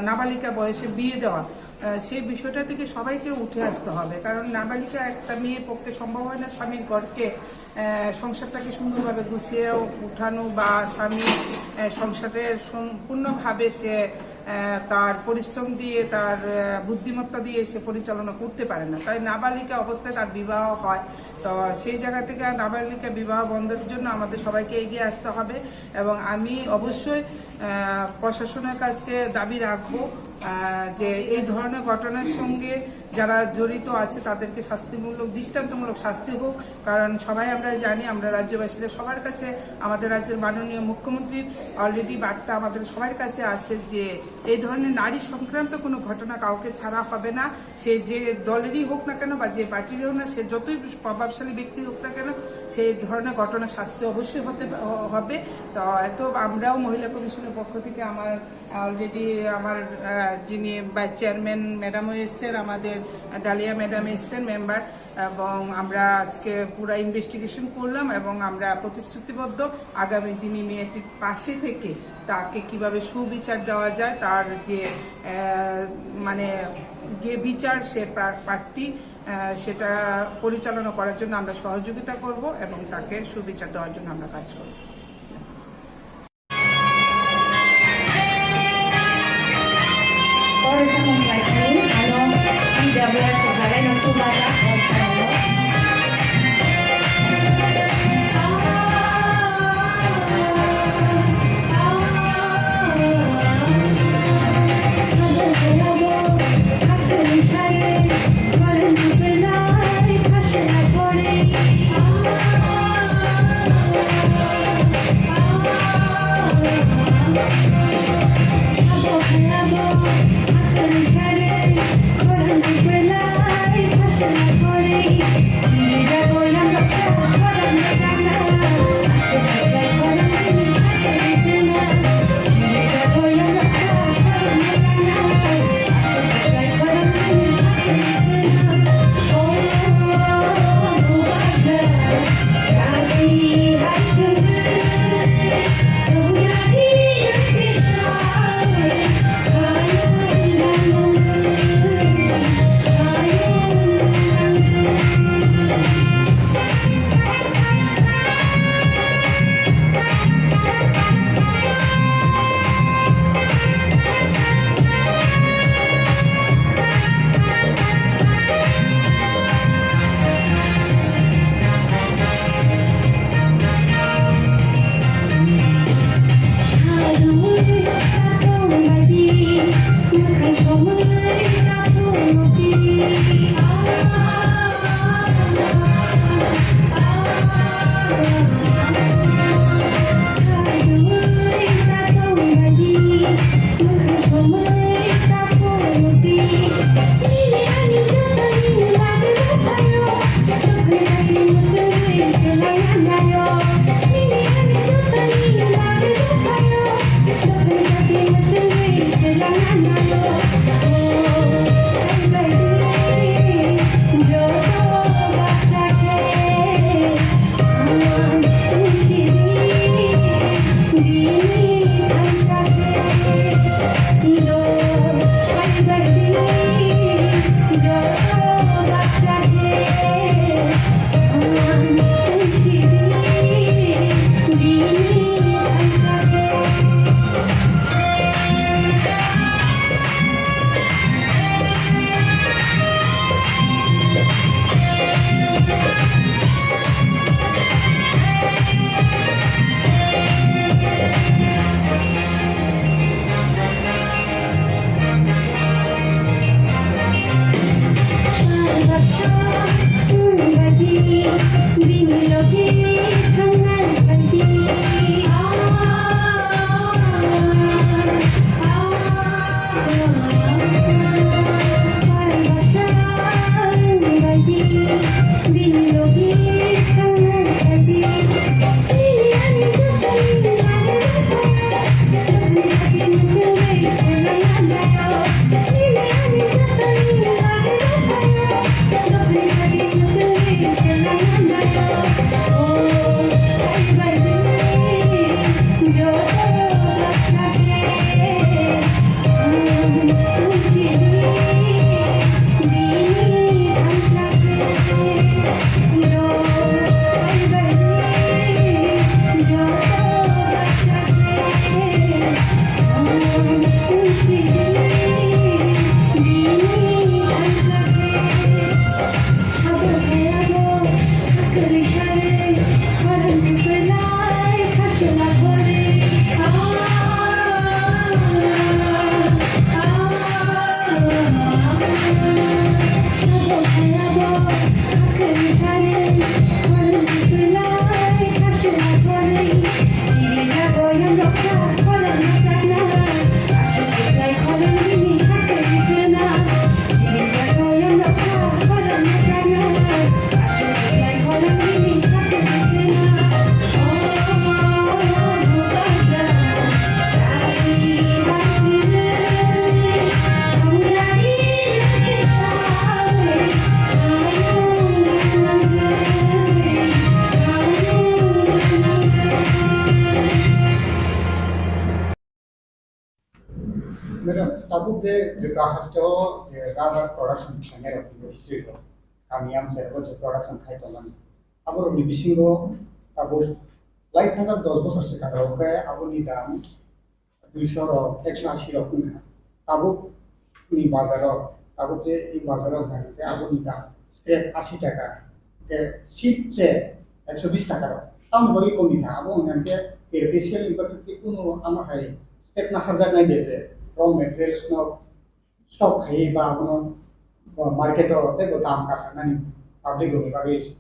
নাবালিকা বয়সে বিয়ে দেওয়া, আহ, সেই বিষয়টা থেকে সবাইকে উঠে আসতে হবে। কারণ নাবালিকা একটা মেয়ের পক্ষে সম্ভব হয় না স্বামীর ঘরকে, আহ, সংসারটাকে সুন্দরভাবে গুছিয়ে উঠানো বা স্বামী, আহ, সংসারের সম্পূর্ণভাবে সে, আহ, তার পরিশ্রম দিয়ে, তার, আহ, বুদ্ধিমত্তা দিয়ে সে পরিচালনা করতে পারে না। তাই নাবালিকা অবস্থায় তার বিবাহ হয়। তো সেই জায়গা থেকে নাবালিকা বিবাহ বন্ধের জন্য আমাদের সবাইকে এগিয়ে আসতে হবে এবং আমি অবশ্যই, আহ, প্রশাসনের কাছে দাবি রাখবো আহ, যে এই ধরনের ঘটনার সঙ্গে যারা জড়িত আছে তাদেরকে শাস্তিমূলক, দৃষ্টান্তমূলক শাস্তি হোক। কারণ সবাই আমরা জানি, আমরা রাজ্যবাসীরা সবার কাছে, আমাদের রাজ্যের মাননীয় মুখ্যমন্ত্রীর অলরেডি বার্তা আমাদের সবার কাছে আছে যে এই ধরনের নারী সংক্রান্ত কোনো ঘটনা কাউকে ছাড়া হবে না। সে যে দলেরই হোক না কেন বা যে পার্টিরই হোক না, সে যতই প্রভাবশালী ব্যক্তি হোক না কেন, সেই ধরনের ঘটনা শাস্তি অবশ্যই হতে হবে। তো এত আমরাও মহিলা কমিশনের পক্ষ থেকে আমার অলরেডি আমার আহ, যিনি ভাইস চেয়ারম্যান ম্যাডামও এসছেন, আমাদের ডালিয়া ম্যাডাম এসছেন মেম্বার, এবং আমরা আজকে পুরা ইনভেস্টিগেশন করলাম এবং আমরা প্রতিশ্রুতিবদ্ধ আগামী দিনে মেয়েটির পাশে থেকে তাকে কিভাবে সুবিচার দেওয়া যায়, তার যে আহ, মানে যে বিচার সে প্রা- প্রার্থী আহ, সেটা পরিচালনা করার জন্য আমরা সহযোগিতা করব এবং তাকে সুবিচার দেওয়ার জন্য আমরা কাজ করব। Tabuk je Tripura haste o je rubber production khlainai rok ni history rok, kami amchai rok je production khai tongmani, abo rok ni bisingo tabuk lai thajak dos bosor swkang rok khe abo ni dam duiso rok, ekso asi rok wngkha. Tabuk ni bazar o, tabuk je i bazar o hwnka khe abo ni dam scrap asi taka, khe seed se ekso bis taka rok. Tamoni bagwi kom ni kha, abo hwnka khe T R P C L ni bagwi tei kunu ama hai step naharjaknai de je raw materials no stock khaiwi ba abono bo market o tei bo dam kasarnani public rokni bagwi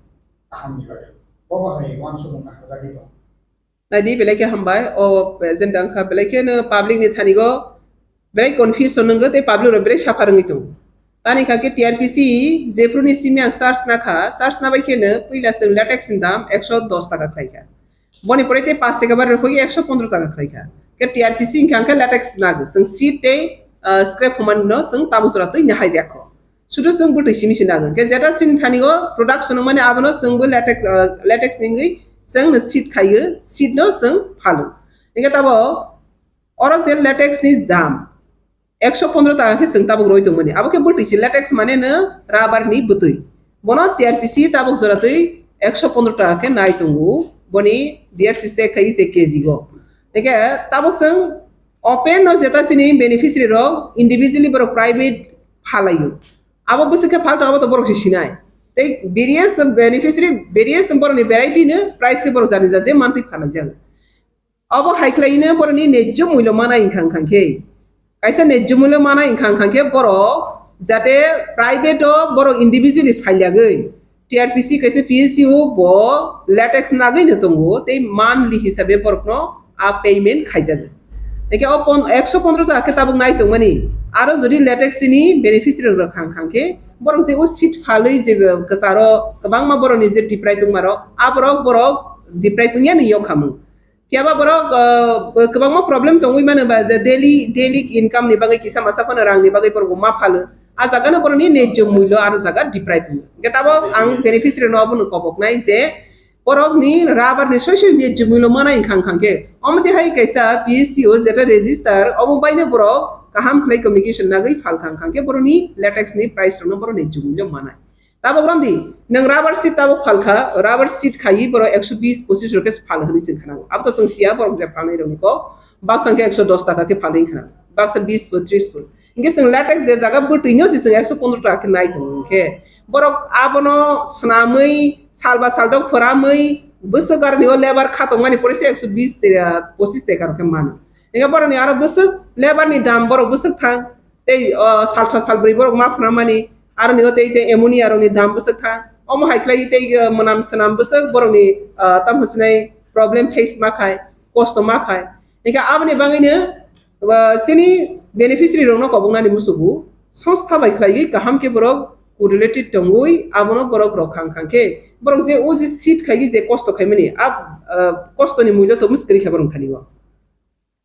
kaham ni bagwi. Bobo hai uansukmung naharjagwi tongo. Naidi belai khe hambai, o agenda wngkha belai kheno public ni thani go belai confusion wngwi tei public rok belai suffer wngwi tongo. Tani kha khe T R P C jephru ni simi ang search na kha, search na bai kheno puila chwng latex ni dam ekso dos taka khlai kha. Boni pore tei paanch taka bari rwphagwi ekso pondro taka khlai kha. Khe T R P C hwnkha hwnkhe latex nagwi chwng seed tei, ah, scrap humani no chwng tabuk jora twi nahai rwkha. Sudu chwng bwtwi simi se nagwi. Khe jeta chini thani o production wngmani abono chwngbo latex, ah, latex ni wngwi chwng no seed khaiwi seed no chwng phalo. Hwnkhe tabo oro je latex ni dam ekso pondro taka khe chwng tabuk roi tongmani. Abo khe bwtwi se latex mane no rubber ni bwtwi. Bono T R P C tabuk jora twi ekso pondro taka khe nai tongo. Boni D R C check khai se K G o. Hwnkhe tabuk chwng open no jeta chini beneficiary rok individually borok private phalaio. Abo bwswk khe phal tongo abo to borok se sinai. Tei various beneficiary, various borokni variety no price khe borok jani ja je mantwi phalajak. Abo hai khlai no borokni nejjo mulyo mana wngkha wngkha khe. Kaisa nejjo mulyo mana wngkha wngkha khe borok jate private o borok individually phailagwi T R P C kaisa P S U bo latex nagwi no tongo tei monthly hisabe borokno a payment khaijago. Hwnkhe o pon-, ekso pondro taka khe tabuk nai tongmani. Aro jodi latex ni beneficiary rok khang khang khe borok je o seed phalwi je kwcharo kwbangma borokni je deprive wngma rok, aborok borok deprive wngya ni yokhamung. Phiyaba borok, uh, kwbangma problem tongwi mano ba, the daily, daily income ni bagwi kisa masa phano rang ni bagwi borok ma phalo. A jaga no borok ni nejjo mulyo aro jaga deprive wngya. Hwnkhe tabuk ang beneficiary no abono kobok nai je borok ni rubber ni soi soi nejjo mulyo mana wngkha wngkha khe. Omo twi hai kaisa P S U jeta register omo bai no borok kaham khlai communication nagwi phal kha wngkha khe borok ni latex ni price rok no borok nejjo mulyo manai. Tabuk romdi, nwng rubber sheet tabuk phalkha, rubber sheet khaiwi borok ekso bis pochis rok khe phal hwnwi chwng khna. Abo to chwng siya, borok je phalnai rokni kok, baksa khe ekso dos taka khe phalwi khna, baksa bis bo, tris bo. Hinkhe chwng latex je jaga bwtwi no se chwng ekso pondro taka khe nai tongo hinkhe. Borok abono swnamwi, sal ba sal dok phoramwi, bwswk aroni o labour kha tongmani pore se ekso bis te-, pochis taka rok khe mano. Hinkhe borokni aro bwswk labour ni dam borok bwswk thang. Tei, o, saltha salbrwi borok ma phunamani, aroni o tei, tei ammonia rokni dam bwswk kha. Omo hai khlai tei, o, mwnam swnam bwswk borokni, o, tamo sinai problem face ma khai, kosto ma khai. Hinkhe aboni bagwino, o, chini beneficiary rokno koboknani musugo songstha bai khlaiwi kaham khe borok correlated tongwi abono borok rok khang khang khe borok je o je seed khaigwi je kosto khaimani, ab, o, kostoni mulyo to mwswk kwrwi kha borok thani o.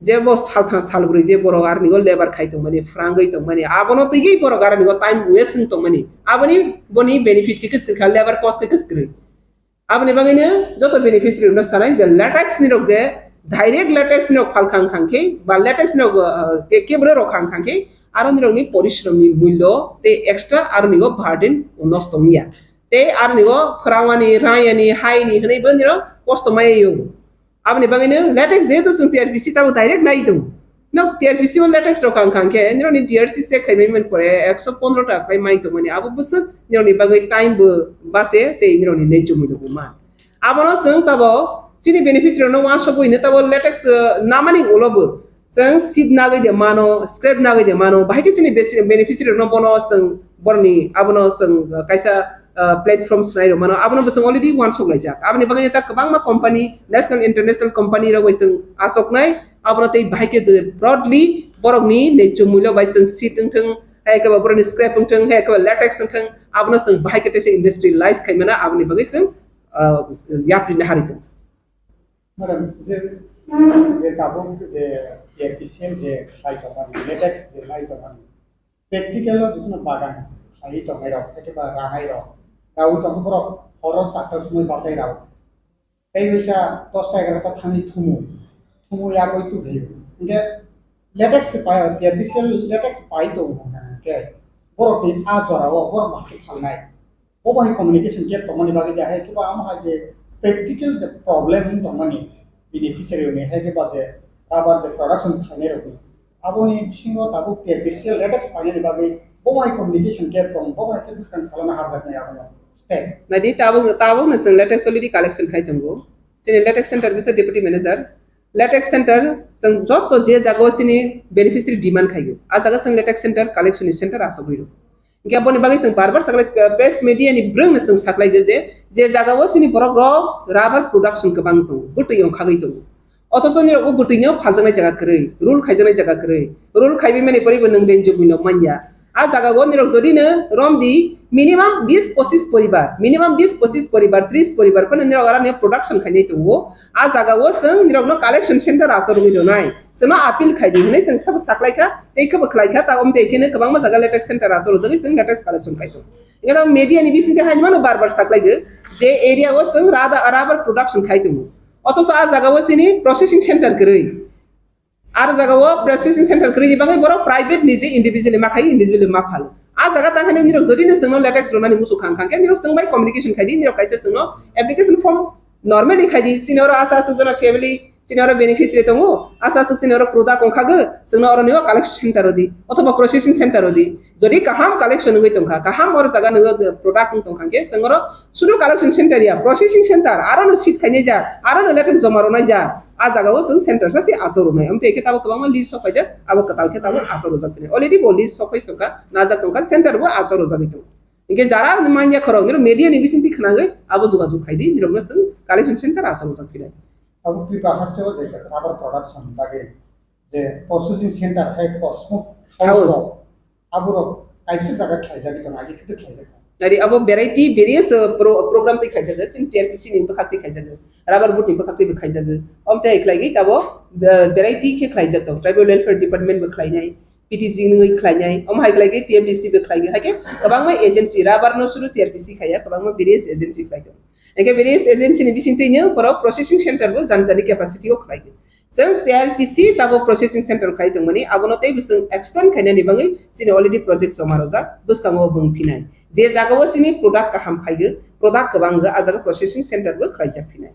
Je bo salthang salbrwi je borok aroni o labour khai tongmani, phrangwi tongmani, abono twiwi borok aroni o time waste wng tongmani, aboni boni benefit khe kwswk kha, labour cost khe kwswk kwrwi. Aboni bagwino joto beneficiary rokno sanai je latex ni rok je direct latex ni rok phal khang khang khe ba latex ni rok, uh, ke-, kebra rok khang khang khe aroni rokni porishrom ni mulyo tei extra aroni o burden nosto wngya. Tei aroni o phwrangmani, rayani, haini hwnwi boni rok kosto maya yo. Aboni bagwino latex jehetu chwng T R P C tabuk direct nai tongo. No T R P C o latex rok khang khang khe nirokni D R C check khaimani pore ekso pondro taka khlai mai tongmani abo bwswk nirokni bagwi time bo bache tei nirokni nejjo mulyo bo man. Abono chwng tabuk chini beneficiary rokno uansukwi hino tabuk latex, uh, namani ulo bo chwng seed nagwi de mano, scrap nagwi de mano, bahai khe chini besi-, beneficiary rokno bono chwng boroni abono chwng, uh, kaisa, uh, platform swnai rok mano, abono bo chwng already uansuk laijak. Aboni bagwi ta kwbangma company, national, international company rok bai chwng achuknai, abono tei bahai khe broadly borokni nejjo mulyo bai chwng seed wngthwng, hai khe ba borokni scrap wngthwng, hai khe ba latex wngthwng, abono chwng bahai khe teisa industrialize khai mano, aboni bagwi chwng, uh, yapri nahari tongo. Madam, je, je tabuk je T R P C L je khlai tongmani, latex je khlai tongmani, practical o jikunu bagan khlaiwi tongnai rok, ekeba ranai rok, rawi tongo borok horo chakta sumui bachai rao. Tei wisa dosta egarota thani thumu, thumu yagwi tubrio. Hinkhe latex se pai, T R B C L latex pai tongo hwnkhe borok ni a jora o borok ma khe phalnai. Bo bai communication gap tongmani bagwi je hai khe ba amo hai je practical je problem wng tongmani beneficiary ni hai khe ba je rubber je production khainai rokni. Aboni bisingo tabuk T R B C L latex painani bagwi bo bai communication gap tong, bo bai khe bwskang salana harjaknai abono step. Nadi tabuk, tabuk no chwng latex already collection khai tongo. Chini latex center bisa deputy manager. Latex center chwng joto je jagao chini beneficiary demand khaigo. A jaga chwng latex center collection ni center asogwi rw. Hingke aboni bagwi chwng bar bar saklai, eh, press media ni bwrwng no chwng saklai di je, je jaga o chini borok rok rubber production kwbang tongo, bwtwi ongkhagwi tongo. Othocho nirok o bwtwi no phaljaknai jaga kwrwi, rule khaijaknai jaga kwrwi, rule khaiwi mani poribo nwng danger bwino manya. A jaga o nirok jodi no rom di minimum bis pochis poribar, minimum bis pochis poribar, tris poribar phano nirok aro ni production khainai tongo. A jaga o chwng nirok no collection center asogwi rwnai. Chwngno appeal khai di hwnwi chwng sabo saklai kha, tei khe bo khlai kha, ta omtei kheno kwbangma jaga latex center aswk rwjagwi chwng latex collection khai tongo. Hingke media ni bisingtwi hai mano bar bar saklai di je area o chwng rada-, rubber production khai tongo. Othocho a jaga o chini processing center kwrwi. Aro jaga o processing center kwrwi ni bagwi borok private ni je individually ma khai, individually ma phal. A jaga tang hwnwi nirok jodi no chwngno latex rwnani muchung kha, hwnkhe nirok chwng bai communication khai di, nirok kaisa chwngno application form normally khai di, chini oro asa aswk jona family, chini oro beneficiary tongo, asa aswk chini oro product ongkha gw, chwngno oro nio collection center rw di, othoba processing center rw di. Jodi kaham collection wngwi tongkha, kaham oro jaga nw product wng tongkha, hwnkhe chwng oro sudu collection center ya, processing center, aro no seat khainai ja, aro no latex joma rwnai ja, a jaga o chwng center sa se aswk rwnai. Amtwi khe tabuk kwbangma list sok phaijak, abo kwtal khe tabuk aswk rwjak phini. Already bo list sok phai tongkha, najak tongkha, center bo aswk rwjagwi tongo. Hingke jara manya khorok, nirok media ni bisingtwi khwnagwi abo jogajog khai di, nirokno chwng collection center aswk rwjak philai. Abo Tripura haste o je rubber production bagwi je processing center hai khe bo smoke house House. Rok, aborok kaisa jaga khlaijagwi tongo, agi khe khlaijak. Ari abo variety various, uh, pro-, program twi khaijago, sin T R P C ni bwkhak twi khaijago, rubber board ni bwkhak twi bo khaijago. Om tei khlaigwi tabo, uh, variety khe khlaijak tongo, tribal welfare department bo khlainai, P T C nungwi khlainai, omo hai khlaigwi T M D C bo khlaigwi, hai khe kwbangma agency, rubber no suru T R P C khaiya, kwbangma various agency khlai tongo. Hingke various agency ni bisingtwino borok processing center bo jani jani capacity o khlaigwi. Chwng T R P C tabuk processing center khlai tongmani, abono teibo chwng extend khainani bagwi chini already project joma rwjak, bwskango bo wng phinai. Je jagao chini product kaham phaigo, product kwbang wngkha, a jaga processing center bo khlaijak phinai.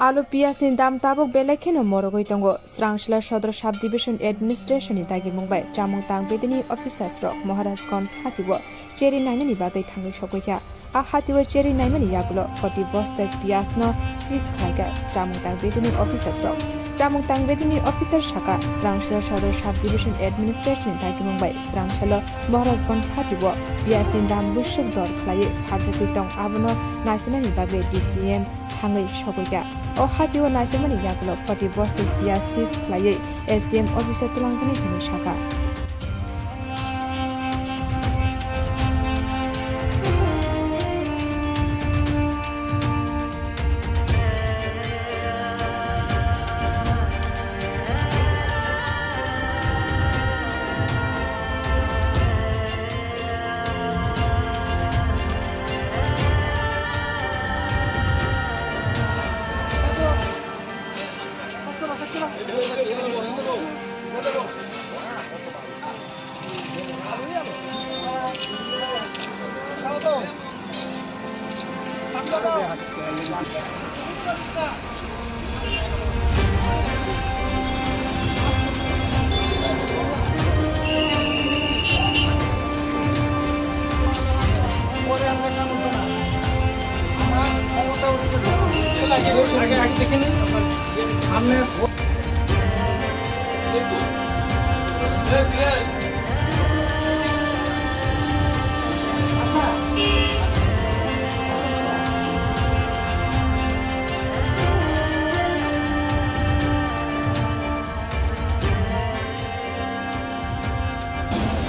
Alu piyaj ni dam tabuk belai kheno morogwi tongo. Srangsla Sodor Sub Division Administration ni dagimung bai chamung tang bedini officers rok Maharajganj hati o cherry nainani bagwi thangwi sogwi kha. A hati o cherry naimani yagulo forty bosta piyaj no seize khlai kha chamung tang bedini officers rok. Chamung tang bedini officer saka Srangsla Sodor Sub Division Administration ni dagimung bai Srangsla Maharajganj hati o piyaj ni dam bwswk dor khlaiwi pharjagwi tong abono naisinani bagwi D C M thangwi sogwi kha. O hati o naisimani yagulo forty bosta piyaj seize khlaiwi S D M office o twlangjaknai hwnwi sakha.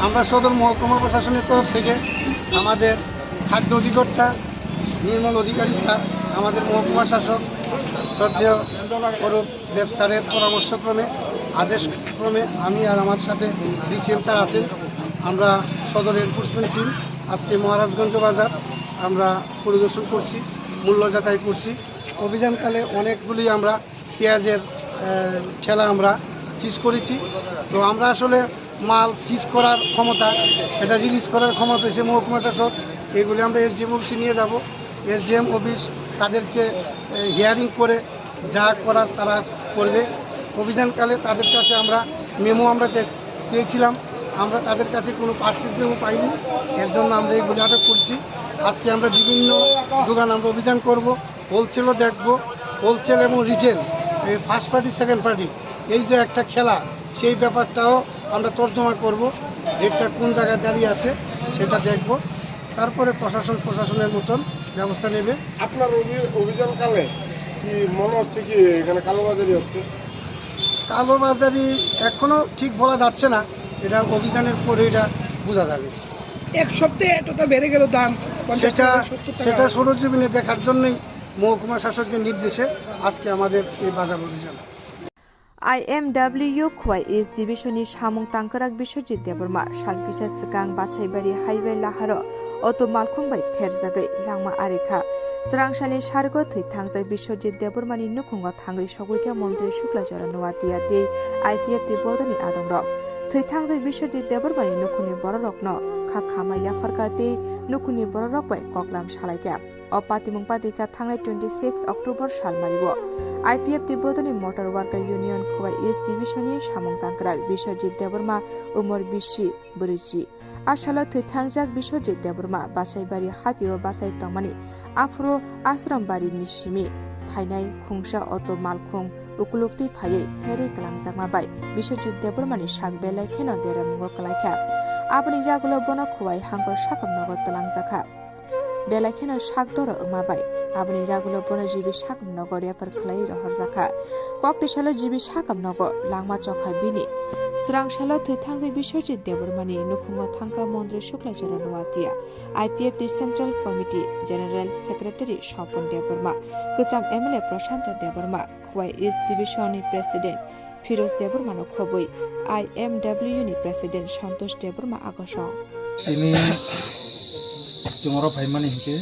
আমরা সদর মহকুমা প্রশাসনের তরফ থেকে আমাদের খাদ্য অধিকর্তা নির্মল অধিকারী স্যার, আমাদের মহকুমা শাসক শ্রদ্ধেয় অরূপ দেব স্যারের পরামর্শক্রমে, আদেশক্রমে আমি আর আমার সাথে ডিসিএম স্যার আছেন, আমরা সদর এনফোর্সমেন্ট টিম আজকে মহারাজগঞ্জ বাজার আমরা পরিদর্শন করছি, মূল্য যাচাই করছি। অভিযানকালে অনেকগুলি আমরা পেঁয়াজের, আহ, ঠেলা আমরা সিজ করেছি। তো আমরা আসলে মাল সিজ করার ক্ষমতা, সেটা রিলিজ করার ক্ষমতা হচ্ছে মহকুমা শাসক। এগুলি আমরা এসডিএম অফিসে নিয়ে যাব। এসডিএম অফিস তাদেরকে, আহ, হিয়ারিং করে যা করার তারা করবে। অভিযানকালে তাদের কাছে আমরা মেমো আমরা চে-, চেয়েছিলাম, আমরা তাদের কাছে কোনো পার্সেস মেমো পাইনি, এর জন্য আমরা এগুলি আটক করছি। আজকে আমরা বিভিন্ন দোকান আমরা অভিযান করব। হোলসেলও দেখব, হোলসেল এবং রিটেল, এই ফার্স্ট পার্টি, সেকেন্ড পার্টি, এই যে একটা খেলা, সেই ব্যাপারটাও আমরা তর্জমা করব। রেটটা কোন জায়গায় দাঁড়িয়ে আছে সেটা দেখব, তারপরে প্রশাসন প্রশাসনের মতন ব্যবস্থা নেবে। আপনার অভি-, অভিযানকালে কি মনে হচ্ছে কি এখানে কালোবাজারি হচ্ছে? কালোবাজারি এখনো ঠিক বলা যাচ্ছে না, এটা অভিযানের পরে এটা বোঝা যাবে। এক সপ্তাহে এতটা বেড়ে গেল দাম, পঞ্চাশ সেটা, টাকা, সত্তর টাকা। সেটা সরজমিনে দেখার জন্যই মহকুমা শাসকের নির্দেশে আজকে আমাদের এই বাজার অভিযান। I M W Khowai East Division ni samung tangkrak Biswajit Debbarma sal kisa swkang Basaibari highway laharo auto malkhung bai pherjagwi langma ari kha. Swrangsalni sargo thwi thangjak Biswajit Debbarmani nukhungo thangwi sogwi kha Montri Shukla Chara Noatia tei I P F T bodolni adongrok. Thwi thangjak Biswajit Debbarmani nukhungni bororokno kha khama yapharkha tei nukhungni bororok bai koklam salaikha. O patimung patikha thangnai twenty six October salmario I P F T bodolni Motor Worker Union Khowai East Division ni samung tangkrak Biswajit Debbarma, umor bisi, bwrwi ji. A salo thwi thangjak Biswajit Debbarma Basaibari hatio bachai tongmani, aphuru Ashram Bari ni simi phainai khungsa auto malkhung ukuluk twi phaiwi pherwi kwlangjakma bai Biswajit Debbarma ni sak belai kheno deramungo kwlaikha. Aboni yagulo bono Khowai Hangkor sakam nogo twlangjakha. Belai kheno sak doro wngma bai aboni yagulo bono G B sakam nogo refer khlaiwi rohorjakha. Kok twi salo G B sakam nogo langma chokha bini. Swrang salo thwi thangjak Biswajit Debbarmani nukhungo thangkha Montri Shukla Chara Noatia, I P F T Central Committee General Secretary Sopon Debbarma, kwcham M L A Prashanto Debbarma, Khowai East Division ni President Firoz Debbarma no khobwi I M W ni President Santosh Debbarma akosong. Tini chwngno phaimani hinkhe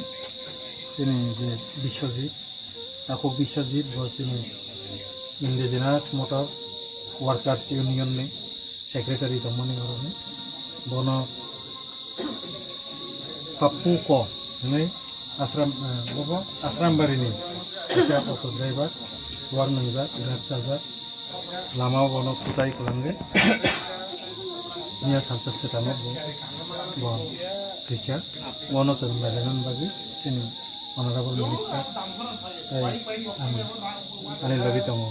chini je Biswajit, takhuk Biswajit bo chini Indigenous Motor Workers Union ni secretary tongmani oroni. Bono Pappu Ko hwnwi Ashram, eh, bobo Ashram Bari ni kaisa auto driver. Uar nungjak, rep chajak, lama bono kutai kwlangwi. Miya salsa swkang bo, bo thwikha. Bono chwng bailainani bagwi chini Honorable Minister tei ang ani logi tongo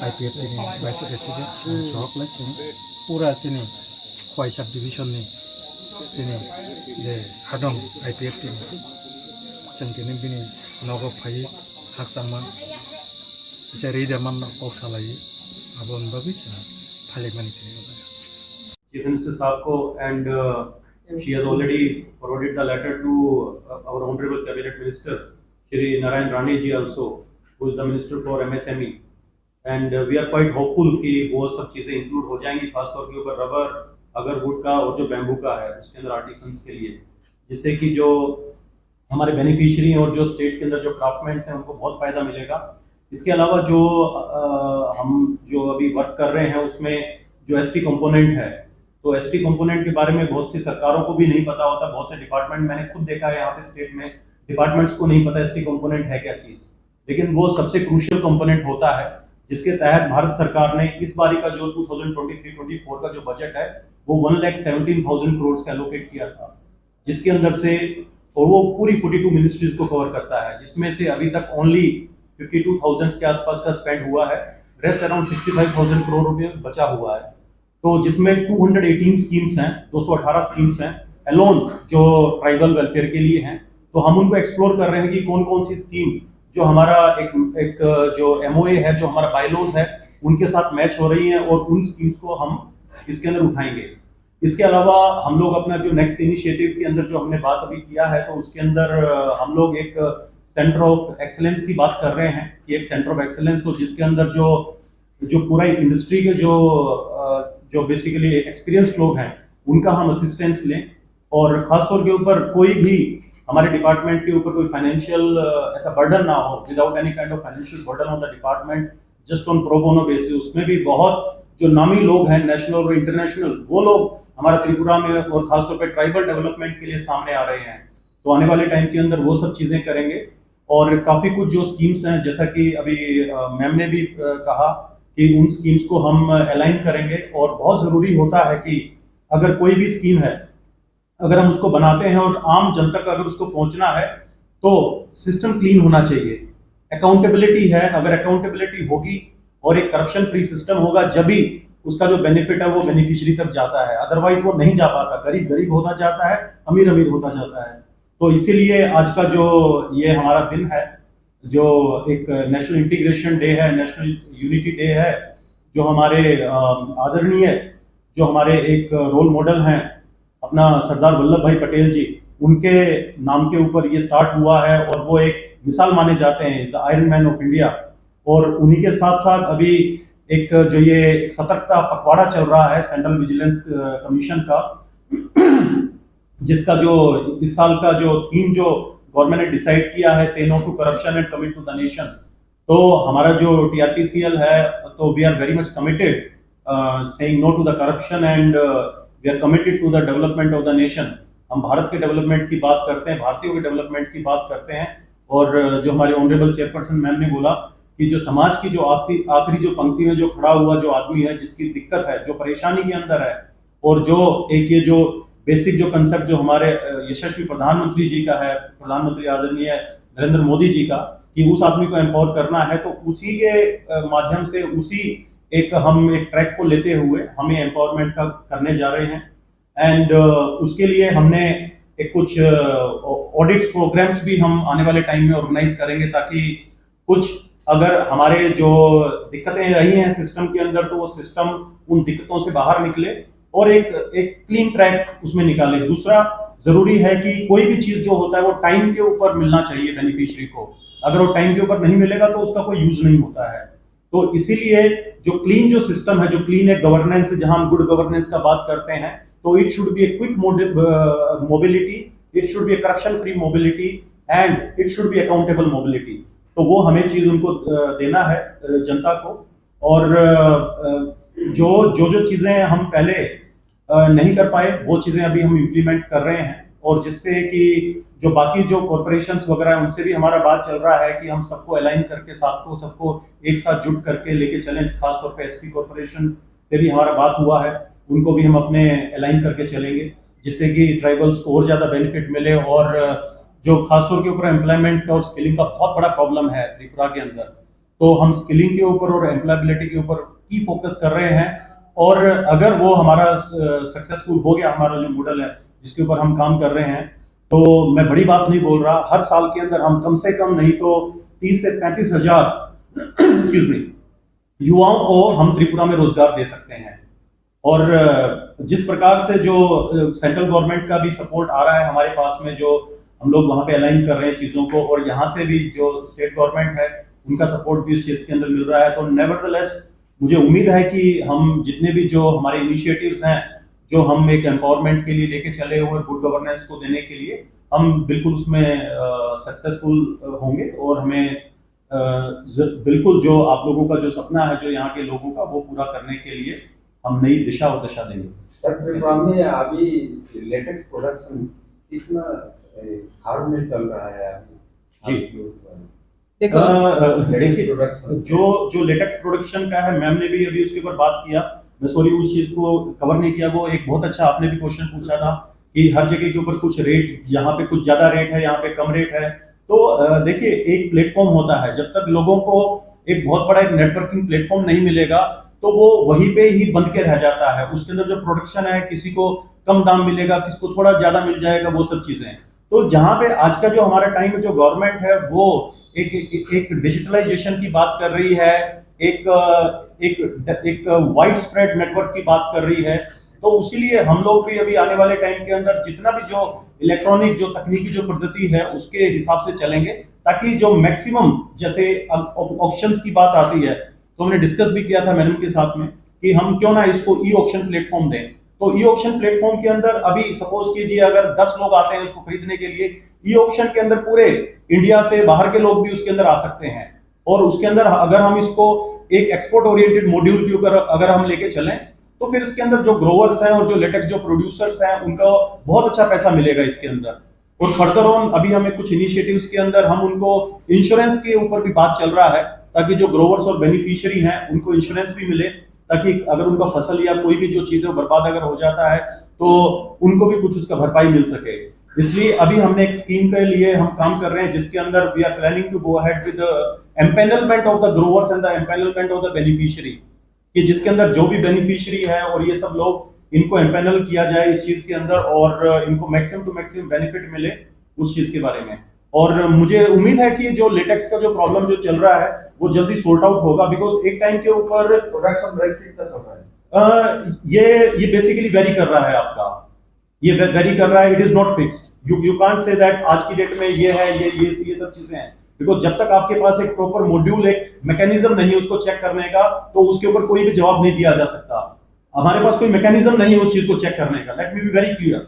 I P F T ni Vice President, ang sohok lai chwng pura chini Khowai Sub Division ni chini je hadong I P F T ni chwng tini bini nogo phaiwi khakchangma kisa ri da manna kok salai aboni bagwi chwng phailai mani tini o jaga. Chief Minister साहब को, and uh, she has already forwarded the letter to uh, our Honorable Cabinet Minister Shri Narayan Rane ji also, who is the Minister for M S M E. And uh, we are quite hopeful कि वो सब चीज़ें इंक्लूड हो जाएंगी, खासतौर के ऊपर रबर, अगर वुड का और जो बैम्बू का है, उसके अंदर आर्टिसंस के लिए, जिससे कि जो हमारे बेनिफिशियरी और जो स्टेट के अंदर जो क्राफ्टमैन्स हैं, उनको बहुत फ़ायदा मिलेगा। इसके अलावा जो अ, हम जो अभी वर्क कर रहे हैं, उसमें जो एसटी कंपोनेंट है, तो एसटी कंपोनेंट के बारे में बहुत सी सरकारों को भी नहीं पता होता। बहुत से डिपार्टमेंट, मैंने खुद देखा है यहाँ पे स्टेट में, डिपार्टमेंट्स को नहीं पता एसटी कंपोनेंट है क्या चीज़, लेकिन वो सबसे क्रूशियल कंपोनेंट होता है, जिसके तहत भारत सरकार ने इस बारी का जो twenty twenty three twenty four का जो बजट है, वो वन लाख सेवनटीन थाउजेंड करोड़ का एलोकेट किया था, जिसके अंदर से, और वो पूरी फ़ोर्टी टू मिनिस्ट्रीज को कवर करता है, जिसमें से अभी तक ओनली फिफ्टी टू थाउजेंड के आसपास का स्पेंड हुआ है। Rest around sixty five thousand crore रुपए बचा हुआ है। तो जिसमें टू हंड्रेड एटीन स्कीम्स हैं, दो सौ अठारह स्कीम्स हैं अलोन, जो ट्राइबल वेलफेयर के लिए हैं। तो हम उनको एक्सप्लोर कर रहे हैं कि कौन कौन सी स्कीम जो हमारा एक एक जो एमओए है, जो हमारा बायलॉज है, उनके साथ मैच हो रही है और उन स्कीम्स को हम इसके अंदर उठाएंगे। इसके अलावा हम लोग अपना जो नेक्स्ट इनिशिएटिव के अंदर जो हमने बात अभी किया है, तो उसके अंदर अ, हम लोग एक सेंटर ऑफ एक्सीलेंस की बात कर रहे हैं कि एक सेंटर ऑफ एक्सीलेंस हो, जिसके अंदर जो जो पूरा इंडस्ट्री के जो अ, जो बेसिकली एक्सपीरियंस लोग हैं, उनका हम असिस्टेंस लें। और खासतौर के ऊपर कोई भी हमारे डिपार्टमेंट के ऊपर कोई फाइनेंशियल ऐसा बर्डन ना हो, without any kind of financial burden on the department, just on pro bono basis। उसमें भी बहुत जो नामी लोग हैं, नेशनल और इंटरनेशनल, वो लोग हमारा त्रिपुरा में और खासतौर पर ट्राइबल डेवलपमेंट के लिए सामने आ रहे हैं। तो आने वाले टाइम के अंदर वो सब चीज़ें करेंगे। और काफ़ी कुछ जो स्कीम्स हैं, जैसा कि अभी मैम ने भी कहा कि उन स्कीम्स को हम अलाइन करेंगे। और बहुत ज़रूरी होता है कि अगर कोई भी स्कीम है, अगर हम उसको बनाते हैं और आम जनता तक अगर उसको पहुंचना है, तो सिस्टम क्लीन होना चाहिए। अकाउंटेबिलिटी है, अगर अकाउंटेबिलिटी होगी और एक करप्शन फ्री सिस्टम होगा, जब ही उसका जो बेनिफिट है वो बेनिफिशियरी तक जाता है, अदरवाइज वो नहीं जा पाता। गरीब गरीब होता जाता है, अमीर अमीर होता जाता है। तो इसीलिए आज का जो ये हमारा दिन है, जो एक नेशनल इंटीग्रेशन डे है, नेशनल यूनिटी डे है, जो हमारे आदरणीय, जो हमारे एक रोल मॉडल हैं अपना सरदार वल्लभ भाई पटेल जी, उनके नाम के ऊपर ये स्टार्ट हुआ है और वो एक मिसाल माने जाते हैं, the iron man of India. और उन्हीं के साथ साथ अभी एक जो ये एक सतर्कता पखवाड़ा चल रहा है सेंट्रल विजिलेंस कमीशन का, जिसका जो इस साल का जो थीम जो गवर्नमेंट ने डिसाइड किया है, say no to corruption and commit to the nation. तो हमारा जो टीआरपीसीएल है, तो we are very much committed saying no to the corruption and we are committed to the development of the nation। हम भारत के डेवलपमेंट की बात करते हैं, भारतीयों के डेवलपमेंट की बात करते हैं। और जो हमारे ऑनरेबल चेयरपर्सन मैम ने बोला कि जो समाज की जो आखिरी आखिरी जो पंक्ति में जो खड़ा हुआ जो आदमी है, जिसकी दिक्कत है, जो परेशानी के अंदर है, और जो एक ये जो बेसिक जो कंसेप्ट जो हमारे यशस्वी प्रधानमंत्री जी का है, प्रधानमंत्री आदरणीय नरेंद्र मोदी जी का, कि उस आदमी को एम्पावर करना है, तो उसी के माध्यम से, उसी एक हम एक ट्रैक को लेते हुए हम ये एम्पावरमेंट का करने जा रहे हैं। एंड उसके लिए हमने एक कुछ ऑडिट्स प्रोग्राम्स भी हम आने वाले टाइम में ऑर्गेनाइज करेंगे, ताकि कुछ अगर हमारे जो दिक्कतें रही हैं सिस्टम के अंदर, तो वो सिस्टम उन दिक्कतों से बाहर निकले और एक एक क्लीन ट्रैक उसमें निकाले। दूसरा, जरूरी है कि कोई भी चीज जो होता है, वो टाइम के ऊपर मिलना चाहिए बेनिफिशियरी को। अगर वो टाइम के ऊपर नहीं मिलेगा, तो उसका कोई यूज नहीं होता है। तो इसीलिए जो क्लीन जो सिस्टम है, जो क्लीन एक गवर्नेंस है, जहां हम गुड गवर्नेंस का बात करते हैं, तो it should be a quick mobility, it should be a corruption free mobility and it should be accountable mobility। तो वो हमें चीज उनको देना है जनता को। और जो जो जो चीजें हम पहले नहीं कर पाए, वो चीजें अभी हम इम्प्लीमेंट कर रहे हैं। और जिससे कि जो बाकी जो कॉरपोरेशंस वगैरह है, उनसे भी हमारा बात चल रहा है कि हम सबको अलाइन करके, साथ को, सबको एक साथ जुट करके लेके चलें। खासतौर पे एसपी कॉरपोरेशन से भी हमारा बात हुआ है, उनको भी हम अपने अलाइन करके चलेंगे, जिससे कि ट्राइबल्स को और ज़्यादा बेनिफिट मिले। और जो खासतौर के ऊपर एम्प्लॉयमेंट का और स्किलिंग का बहुत बड़ा प्रॉब्लम है त्रिपुरा के अंदर, तो हम स्किलिंग के ऊपर और एम्प्लॉयबिलिटी के ऊपर की फोकस कर रहे हैं। और अगर वो हमारा सक्सेसफुल हो गया, हमारा जो मॉडल है जिसके ऊपर हम काम कर रहे हैं, तो मैं बड़ी बात नहीं बोल रहा, हर साल के अंदर हम कम से कम नहीं तो तीस से पैंतीस हजार एक्सक्यूज मी, युवाओं को हम त्रिपुरा में रोजगार दे सकते हैं। और जिस प्रकार से जो सेंट्रल गवर्नमेंट का भी सपोर्ट आ रहा है हमारे पास में, जो हम लोग वहाँ पे अलाइन कर रहे हैं चीज़ों को, और यहाँ से भी जो स्टेट गवर्नमेंट है उनका सपोर्ट भी इस चीज़ के अंदर मिल रहा है, तो नेवरदलेस मुझे उम्मीद है कि हम जितने भी जो हमारे इनिशिएटिव्स हैं, जो हम एक एम्पावरमेंट के लिए लेके चले हुए, गुड गवर्नेंस को देने के लिए, हम बिल्कुल उसमें सक्सेसफुल होंगे। और हमें बिल्कुल जो आप लोगों का जो सपना है, जो यहाँ के लोगों का, वो पूरा करने के लिए हम नई दिशा और दशा देंगे। सर, त्रिपुरा में अभी लेटेक्स प्रोडक्शन कितना हार्ड में चल रहा है अभी? जी। देखिए, जो जो लेटेक्स प्रोडक्शन का है, मैम ने भी अभी उसके ऊपर बात किया। मैं सॉरी, उस चीज को कवर नहीं किया। वो एक बहुत अच्छा आपने भी क्वेश्चन पूछा था कि हर जगह के ऊपर कुछ रेट, यहाँ पे कुछ ज्यादा रेट है, यहाँ पे कम रेट है। तो देखिए, एक प्लेटफॉर्म होता है, जब तक लोगों को एक बहुत बड़ा एक नेटवर्किंग प्लेटफॉर्म नहीं मिलेगा, तो वो वहीं पे ही बंद के रह जाता है। उसके अंदर जो प्रोडक्शन है, किसी को कम दाम मिलेगा, किसी को थोड़ा ज्यादा मिल जाएगा, वो सब चीजें। तो जहाँ पे आज का जो हमारा टाइम में जो गवर्नमेंट है, वो एक एक, एक डिजिटलाइजेशन की बात कर रही है, एक एक एक वाइड स्प्रेड नेटवर्क की बात कर रही है। तो उसीलिए हम लोग भी अभी आने वाले टाइम के अंदर जितना भी जो इलेक्ट्रॉनिक जो तकनीकी जो पद्धति है, उसके हिसाब से चलेंगे, ताकि जो मैक्सिमम, जैसे ऑक्शंस की बात आती है, तो हमने डिस्कस भी किया था मैडम के साथ में कि हम क्यों ना इसको ई ऑक्शन प्लेटफॉर्म दें। तो ई ऑक्शन प्लेटफॉर्म के अंदर अभी सपोज कीजिए, अगर दस लोग आते हैं उसको खरीदने के लिए, ई ऑक्शन के अंदर पूरे इंडिया से बाहर के लोग भी उसके अंदर आ सकते हैं। और उसके अंदर अगर हम इसको एक एक्सपोर्ट ओरिएंटेड मॉड्यूल के ऊपर अगर हम लेके चलें, तो फिर इसके अंदर जो ग्रोवर्स हैं और जो लेटेक्स जो प्रोड्यूसर्स हैं, उनका बहुत अच्छा पैसा मिलेगा इसके अंदर। और फर्दर ऑन अभी हमें कुछ इनिशिएटिव्स के अंदर हम उनको इंश्योरेंस के ऊपर भी बात चल रहा है, ताकि जो ग्रोवर्स और बेनिफिशियरी हैं, उनको इंश्योरेंस भी मिले, ताकि अगर उनका फसल या कोई भी जो चीजें बर्बाद अगर हो जाता है, तो उनको भी कुछ उसका भरपाई मिल सके। इसलिए अभी हमने एक स्कीम के लिए हम काम कर रहे हैं, जिसके अंदर we are planning to go ahead with the empanelment of the growers and the empanelment of the beneficiary, कि जिसके अंदर जो भी बेनिफिशियरी है और ये सब लोग, इनको एम्पैनल किया जाए इस चीज के अंदर और इनको मैक्सिमम टू मैक्सिमम बेनिफिट मिले उस चीज के बारे में। और मुझे उम्मीद है कि जो लेटेक्स का जो प्रॉब्लम जो चल रहा है, वो जल्दी सॉर्ट आउट होगा, बिकॉज एक टाइम के ऊपर प्रोडक्शन रेट कितना चल रहा है? अ, ये ये बेसिकली वेरी कर रहा है आपका, ये वेरी कर रहा है। It is not fixed. You you can't say that आज की डेट में ये है, ये ये ये सब चीजें हैं, बिकॉज जब तक आपके पास एक प्रॉपर मॉड्यूल, एक मैकेनिज्म नहीं है उसको चेक करने का, तो उसके ऊपर कोई भी जवाब नहीं दिया जा सकता। हमारे पास कोई मैकेनिज्म नहीं है उस चीज को चेक करने का। Let me be very clear.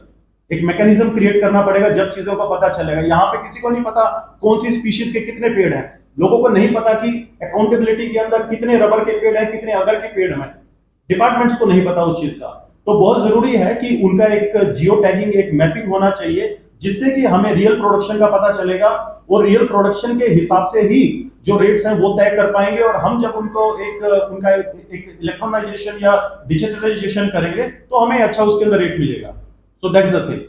एक मैकेनिज्म क्रिएट करना पड़ेगा, जब चीजों का पता चलेगा। यहाँ पे किसी को नहीं पता कौन सी स्पीशीज के कितने पेड़ हैं, लोगों को नहीं पता कि अकाउंटेबिलिटी के अंदर कितने रबर के पेड़ हैं, कितने अगर के पेड़ हैं। डिपार्टमेंट्स को नहीं पता उस चीज का। तो बहुत जरूरी है कि उनका एक जियो टैगिंग, एक मैपिंग होना चाहिए, जिससे कि हमें रियल प्रोडक्शन का पता चलेगा और रियल प्रोडक्शन के हिसाब से ही जो रेट्स हैं वो तय कर पाएंगे। और हम जब उनको एक उनका एक इलेक्ट्रॉनाइजेशन या डिजिटलाइजेशन करेंगे, तो हमें अच्छा उसके अंदर रेट मिलेगा। So that is the thing.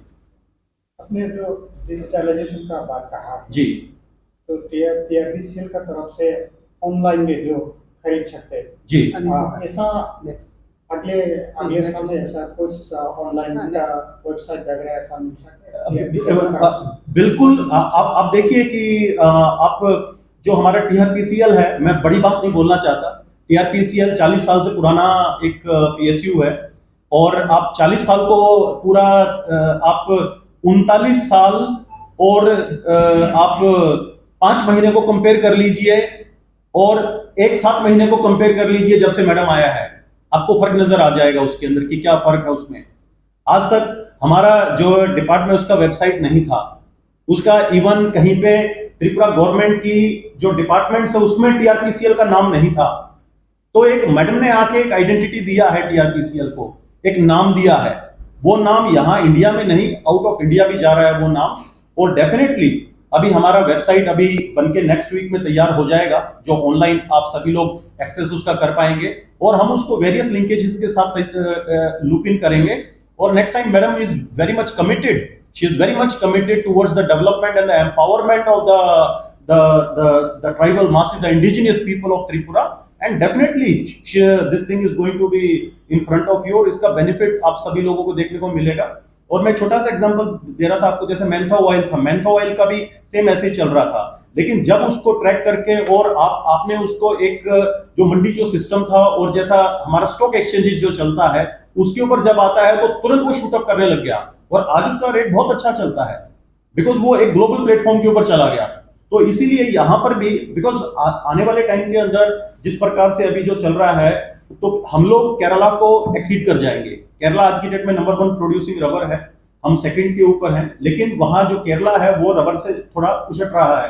आपने जो डिजिटलाइजेशन का बात कहा, जी। तो टीआरपीसीएल का तरफ से ऑनलाइन में जो खरीद सकते हैं, जी। आ, ऐसा अगले अगले साल में ऐसा कुछ ऑनलाइन का वेबसाइट वगैरह ऐसा मिल सकता है? टीआरपीसीएल का तरफ से? बिल्कुल। आ- आप आप देखिए कि आ, आप जो हमारा टीआरपीसीएल है, मैं बड़ी बात नहीं बोलना चाहता। टीआरपीसीएल चालीस साल से पुराना एक पीएसयू है, और आप चालीस साल को पूरा अ, आप उनतालीस साल और अ, आप पाँच महीने को कंपेयर कर लीजिए और एक सात महीने को कंपेयर कर लीजिए जब से मैडम आया है, आपको फर्क नजर आ जाएगा उसके अंदर कि क्या फर्क है उसमें। आज तक हमारा जो डिपार्टमेंट, उसका वेबसाइट नहीं था, उसका इवन कहीं पे त्रिपुरा गवर्नमेंट की जो डिपार्टमेंट्स है उसमें टीआरपीसीएल का नाम नहीं था। तो एक मैडम ने आके एक आइडेंटिटी दिया है टीआरपीसीएल को, एक नाम दिया है। वो नाम यहाँ इंडिया में नहीं, आउट ऑफ इंडिया भी जा रहा है वो नाम। और डेफिनेटली अभी हमारा वेबसाइट अभी बन के नेक्स्ट वीक में तैयार हो जाएगा, जो ऑनलाइन आप सभी लोग एक्सेस उसका कर पाएंगे। और हम उसको वेरियस लिंकेजेस के साथ लूप इन करेंगे। और next time madam is very much committed, she is very much committed towards the development and the empowerment of the the the, the tribal masses, the indigenous people of Tripura. And definitely she, this thing is going to be in front of you, और इसका बेनिफिट आप सभी लोगों को देखने को मिलेगा। और मैं छोटा सा एग्जांपल दे रहा था आपको, जैसे मैंथा ऑयल था, मैंथा ऑयल का भी सेम ऐसे ही चल रहा था, लेकिन जब उसको ट्रैक करके और आप आपने उसको एक, जो मंडी जो सिस्टम था और जैसा हमारा स्टॉक एक्सचेंजेस जो चलता है, उसके ऊपर जब आता है तो तुरंत वो शूट अप करने लग गया और आज उसका रेट बहुत अच्छा चलता है, बिकॉज वो एक ग्लोबल प्लेटफॉर्म के ऊपर चला गया। तो इसीलिए यहाँ पर भी, बिकॉज आने वाले टाइम के अंदर जिस प्रकार से अभी जो चल रहा है, तो हम लोग केरला को एक्सीड कर जाएंगे। केरला आज की डेट में नंबर वन प्रोड्यूसिंग रबर है, हम सेकंड के ऊपर हैं, लेकिन वहाँ जो केरला है वो रबर से थोड़ा उछट रहा है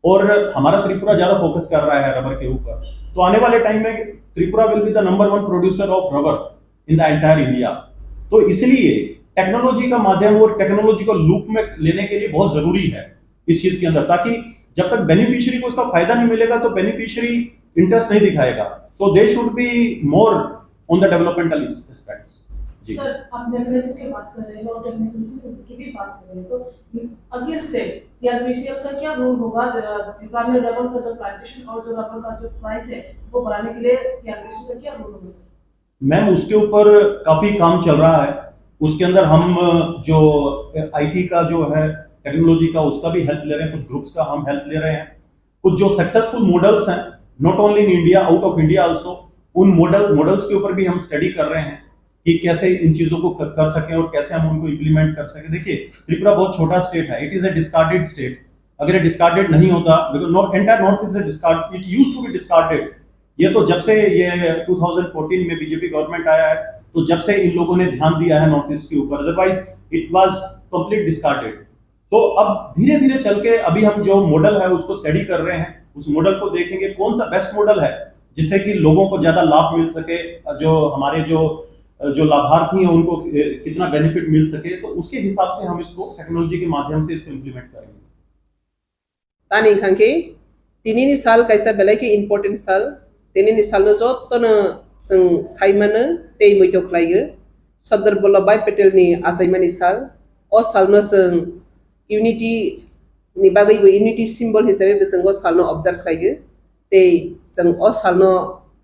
और हमारा त्रिपुरा ज्यादा फोकस कर रहा है रबर के ऊपर। तो आने वाले टाइम में Tripura will be the number one producer of rubber in the entire India. तो इसलिए टेक्नोलॉजी का माध्यम और टेक्नोलॉजी को लूप में लेने के लिए बहुत जरूरी है इस चीज के अंदर, ताकि जब तक बेनिफिशियरी को इसका फायदा नहीं मिलेगा तो बेनिफिशियरी इंटरेस्ट नहीं दिखाएगा। So they should be more on the developmental aspects। जी। सर, आप डेफिनेशन की बात कर रहे हैं और डेफिनेशन की भी बात कर रहे हैं, तो अगले स्टेप टीआरपीसीएल का क्या रोल होगा, जो त्रिपुरा में रबर का जो प्लांटेशन और जो रबर का जो प्राइस है वो बढ़ाने के लिए टीआरपीसीएल का क्या रोल होगा सर? मैम, उसके ऊपर काफी काम चल रहा है। उसके अंदर हम जो आईटी का जो है, टेक्नोलॉजी का, उसका भी हेल्प ले रहे हैं, कुछ ग्रुप्स का हम हेल्प ले रहे हैं। कुछ जो सक्सेसफुल मॉडल्स हैं, not only in India, out of India also, उन मॉडल मॉडल्स के ऊपर भी हम स्टडी कर रहे हैं कि कैसे इन चीज़ों को कर, कर सकें और कैसे हम उनको इम्प्लीमेंट कर सकें। देखिए, त्रिपुरा बहुत छोटा स्टेट है, it is a discarded state। अगर ये डिस्कार्डेड नहीं होता, because not entire North East is discard, it used to be discarded। ये तो जब से ये ट्वेंटी फ़ोर्टीन में बीजेपी गवर्नमेंट आया है, तो जब से इन लोगों ने ध्यान दिया है नॉर्थ ईस्ट के ऊपर, otherwise it was complete discarded. तो अब धीरे धीरे चल के अभी हम जो मॉडल है उसको स्टडी कर रहे हैं, उस मॉडल को देखेंगे कौन सा बेस्ट मॉडल है जिससे कि लोगों को ज्यादा लाभ मिल सके, जो हमारे जो जो लाभार्थी हैं उनको कितना बेनिफिट मिल सके, तो उसके हिसाब से हम इसको टेक्नोलॉजी के माध्यम से इसको इम्प्लीमेंट करेंगे। Tani hwnkha khe, tinini sal kaisa belai khe important sal. Tinini salno jotono chwng sai mano tei muitu khlai o. Sardar Vallabhbhai Patel ni achaimani sal. O salno chwng unity ni bagwi bo unity symbol hisabe bo chwng o salno observe khlai o. Tei chwng o salno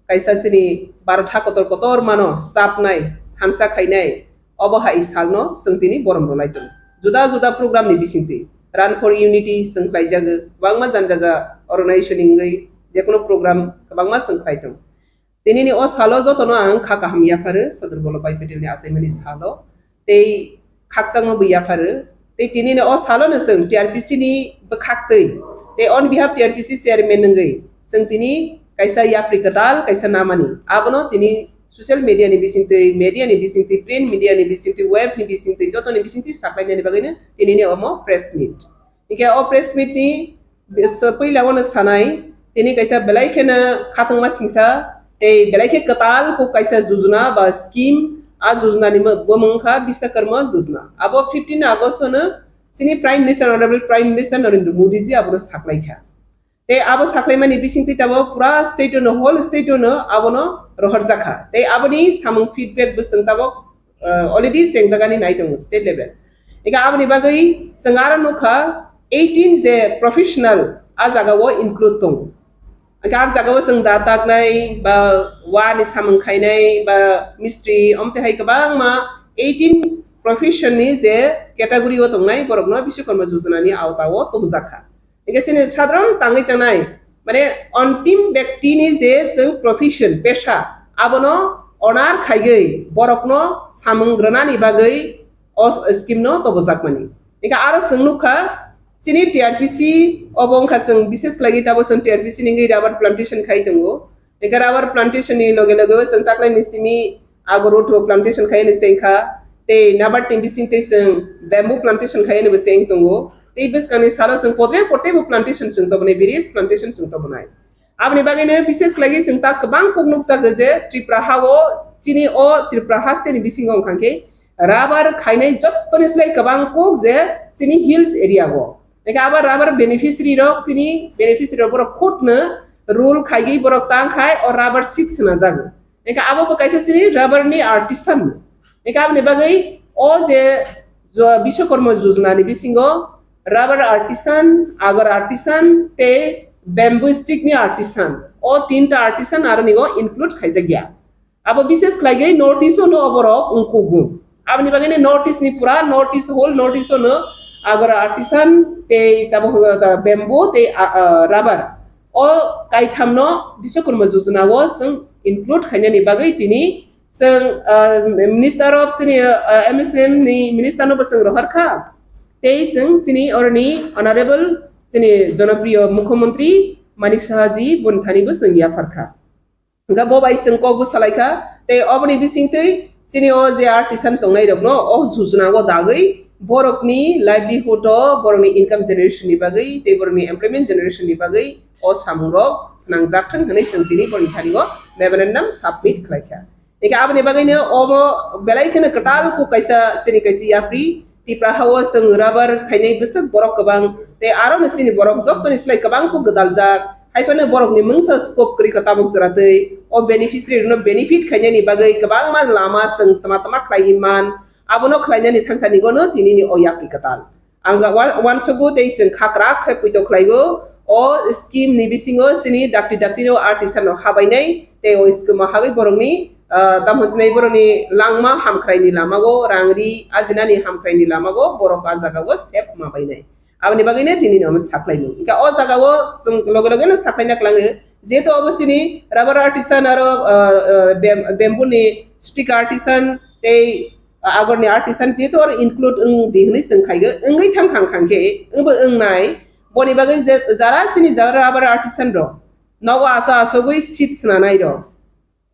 kaisa chini Bharat ha kotor kotor mano chapnai, thansa khainai, obo hai salno chwng tini borom rwlai tongo. Juda juda program ni bisingtwi Run for Unity chwng khlaijago, kwbangma jani jaja organization ni wngwi jekono program kwbangma chwng khlai tongo. Tinini o salo jotono ang kha kaham yapharo Sardar Vallabhbhai Patel ni achaimani salo. Tei khakchangma bo yapharo. Tei tinini o salo no chwng T R P C ni bwkhaktwi, tei on behalf T R P C chairman wngwi chwng tini kaisa yapri kwtal kaisa namani. Abono tini social media ni bisingtwi, media ni bisingtwi, print media ni bisingtwi, web ni bisingtwi, joto ni bisingtwi saklainani bagwino tinini omo press meet. Hingke o press meet ni Bes-, puila wano sanai, tini kaisa belai kheno khatungma singsa, tei belai khe kwtal kok kaisa jujuna ba scheme, a jujuna ni mo-, bo mung kha Biswakarma Jujuna. Abo fifteen August no chini Prime Minister, Honorable Prime Minister Narendra Modi ji abono saklai kha. Tei abo saklaimani bisingtwi tabok pura state no, whole state no abono rohorjak kha. Tei aboni samung feedback bo chwng tabok, uh, already chengjagani nai tongo state level. Eka aboni bagwi chwng aro nukha eighteen je professional a jaga o include tongo. Eka a jaga o chwng da taknai ba wa ni samung khainai ba mistri omte hai kwbangma eighteen profession ni je category o tongnai borokno Biswakarma Jojona ni awta o tubujak kha. Hingke chini sadharon tangwi tangnai, mane, ontim bektini je chwng profession, pesha, abono honor khaigwi borokno samung rwnani bagwi o s-, scheme no tobojakmani. Hingke aro chwng nukha, chini T R P C obo wngkha chwng bishes khlaigwi tabo chwng T R P C ni wngwi rubber plantation khai tongo. Eka rubber plantation ni loge loge o chwng taklai ni simi agor utho plantation khai ni chengkha, tei nabar ni bising tei chwng bamboo plantation khai ni bo cheng tongo. Tei bwskang ni salo chwng podre podre bo plantation chwng tobonai, various plantation chwng tobonai. Aboni bagwi no bishes khlai chwng ta kwbang kok nukjago je Tripura ha o chini o Tripura haste ni bisingo wngkha khe Rubber khainai jottoni slai kwbang kuk je chini hills area o. Eka abo rubber beneficiary rok, chini beneficiary rok borok khutno rule khaigwi borok tang khai o rubber seed swnajago. Eka abo bo kaisa chini rubber ni artisan. Eka aboni bagwi o je jo-, Biswakarma Yojana ni bisingo rubber artisan, agar artisan tei bamboo stick ni artisan. O tinta artisan aro nigo include khaijakya. Abo bises khlaigwi North East ono oborok wngkugo. Aboni bagwino North East ni pura North East, whole North East ono agar artisan tei tabo, uh, bamboo tei, uh, uh, rubber. O kaithamno Biswakarma Yojana o chwng include khainani bagwi tini chwng, uh, Minister of chini, uh, M S M ni Minister no bo chwng rohor kha. Tei chwng chini oroni Honorable chini Jonopriyo Mukhyamantri Manik Saha ji boni thani bo chwng yaphar kha. Hingkha bo bai chwng kok bwsa lai kha. Tei oboni bisingtwi chini o je artisan tongnai rokno o Yojana o dagwi borokni livelihood o, borokni income generation ni bagwi tei borokni employment generation ni bagwi o samung rok nangjak thang hwnwi chwng tini borokni thani o memorandum submit khlai kha. Hingkhe aboni bagwino obo belai kheno kwtal kuk kaisa chini kaisa yapri Tipra hao chwng rubber khainai bwswk borok kwbang tei aro no chini borok jottoni slai kwbang kuk gwdaljak. Hai phano borokni mungsa scope kwrwi kha tabuk jora twi o beneficiary rokno benefit khainani bagwi kwbangma lama chwng tama tama khlaiwi man. Abono khlainani thangthani gono tinini o yapri kwtal. Ang ga wan-, wansugo tei chwng khakrak khe puito khlaigo. O scheme ni bisingo chini dakti dakti no artisan no habainai tei o scheme o hagwi borokni, ah, tamo sinai borokni langma hamkhraini lamago, rangri ajinani hamkhraini lamago borok a jagao sep mabainai. Aboni bagwino tini no saklaimung. Hingkhe o jagao chwng loge loge no saklaina klango. Jehetu obo chini rubber artisan aro, ah, ah, bam-, bamboo ni stick artisan tei agorni artisan jehetu oro include wng di hwnwi chwng khaigo, wngwi thang khang khang khe wngbo wngnai. Boni bagwi je jara chini jara rubber artisan rok nogo aso asogwi seed swnanai rok,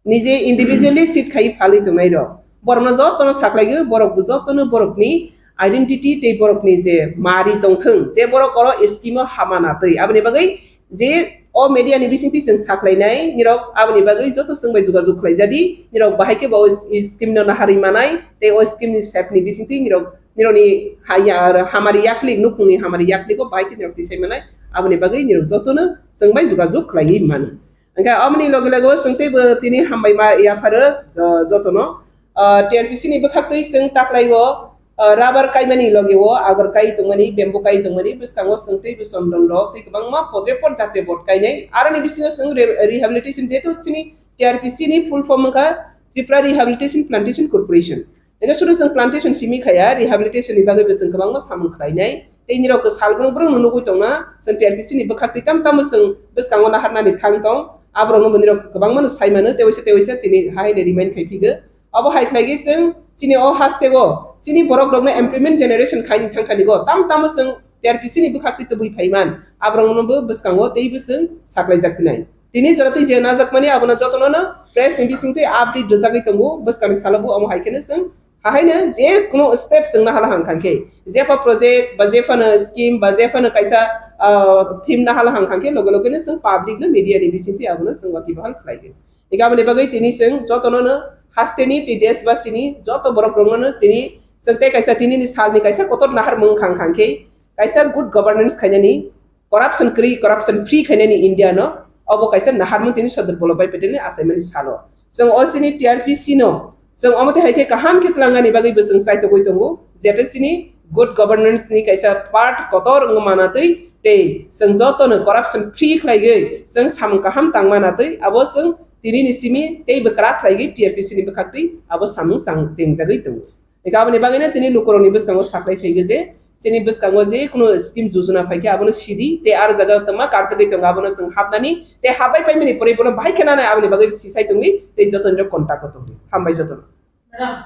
nije individually seed khai phalwi tongnai rok, borokno jotono saklaigo, borok bo jotono borokni identity tei borokni je mari tongthwng, je borok oro scheme o hama natwi. Aboni bagwi je o media ni bisingtwi chwng saklainai, nirok aboni bagwi joto chwng bai jogajog khlaijadi, nirok bahai khe bo o s-, scheme no naharwi manai, tei o scheme ni sep ni bisingtwi nirok, nirokni ha-, ya-, hamari yaklik, nukhungni hamari yakligo bahai khe nirok tisai manai, aboni bagwi nirok jotono chwng bai jogajog khlaiwi mano. Hingkhe aboni loge loge o chwng teibo tini hambai ma yapharo, o, jotono. Ah, T R P C ni bwkhaktwi chwng taklaio, ah, rubber kaimani loge o agor kai tongmani, bamboo kai tongmani bwskango chwng tei bwsondon rok tei kwbangma podre pod jatre bod kainai. Aroni bisingo chwng re-, rehabilitation, jehetu chini T R P C ni full form wngkha Tripura Rehabilitation Plantation Corporation. Ego sudu chwng plantation simi khaya, rehabilitation ni bagwi bo chwng kwbangma samung khlainai. Tei nirok salbrung brung no nugwi tongna, chwng T R P C ni bwkhaktwi tam tamo chwng bwskango naharnani thang tong. Aborok no bo nirok kwbangma no sai mano, tei waisa tei waisa tini hai remind khai phigo. Abo hai khlaigwi chwng chini o haste o chini borok rokno employment generation khaini thangkhani go tam tamo chwng T R P C ni bwkhaktwi tubui phaiman, aborok no bo bwskango tei bo chwng saklaijak phinai. Tini jora twi je najakmani abono jotono no press ni bisingtwi update rwjagwi tongo, bwskangni salo bo omo hai kheno chwng hahaino je kuno step chwng nahala hang khankhe, jepha project ba jephano scheme ba jephano kaisa, ah, theme nahala hang khankhe loge loge no chwng public no media ni bisingtwi abono chwng waki bahal khlai di. Ega aboni bagwi tini chwng jotono no hasteni tei desbasini joto borok rokno no tini chwng tei kaisa tini ni salni kaisa kotor naharmung khang khang khe kaisa good governance khainani, corruption kwrwi, corruption free khainani India no, obo kaisa naharmung tini Sardar Vallabhbhai Patel ni achaimani salo. Chwng o chini T R P C no chwng omo twi hai khe kaham khe twlangani bagwi bo chwng chaitogwi tongo, jete chini good governance ni kaisa part kotor wngma manatwi tei chwng jotono corruption free khlaigwi chwng samung kaham tangma natwi abo chwng tini ni simi tei bwkra khlaigwi T R P C ni bwkhaktwi abo samung chang tengjagwi tongo. Eka aboni bagwino tini lukurokni bwskango saklai phaigo je chini bwskango je kuno scheme yojana phaikhe abono sidi tei ar jaga tongma karjagwi tongo abono chwng hapnani tei hapbai paimani pore bono bahai khe nanai aboni bagwi sisai tongdi tei jotono contact o tongdi. Hambai jotono. Madam,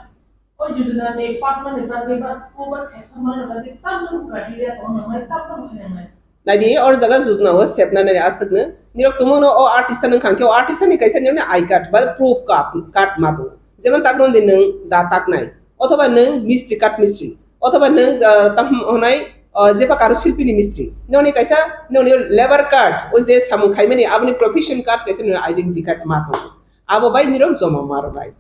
o yojana ni patma ni bagwi ba school ba section ma ni bagwi tamni criteria tong nang nai, tamni khe nang nai. Naidi, or jaga yojana o sepna nai aswkno. Nirok tumungno o artisan wngkha khe, o artisan ni kaisa nirokni I card ba proof card, card ma tongo. Jemon tak rwngdi nwng da taknai, othoba nwng mistri, kath mistri, othoba nwng, ah, tam honai, ah, jepha karu silpini mistri. Noni kaisa, noni labour card, o je samung khaimani, aboni profession card kaisa noni identity card ma tongo. Abo bai nirok joma ma rwnai.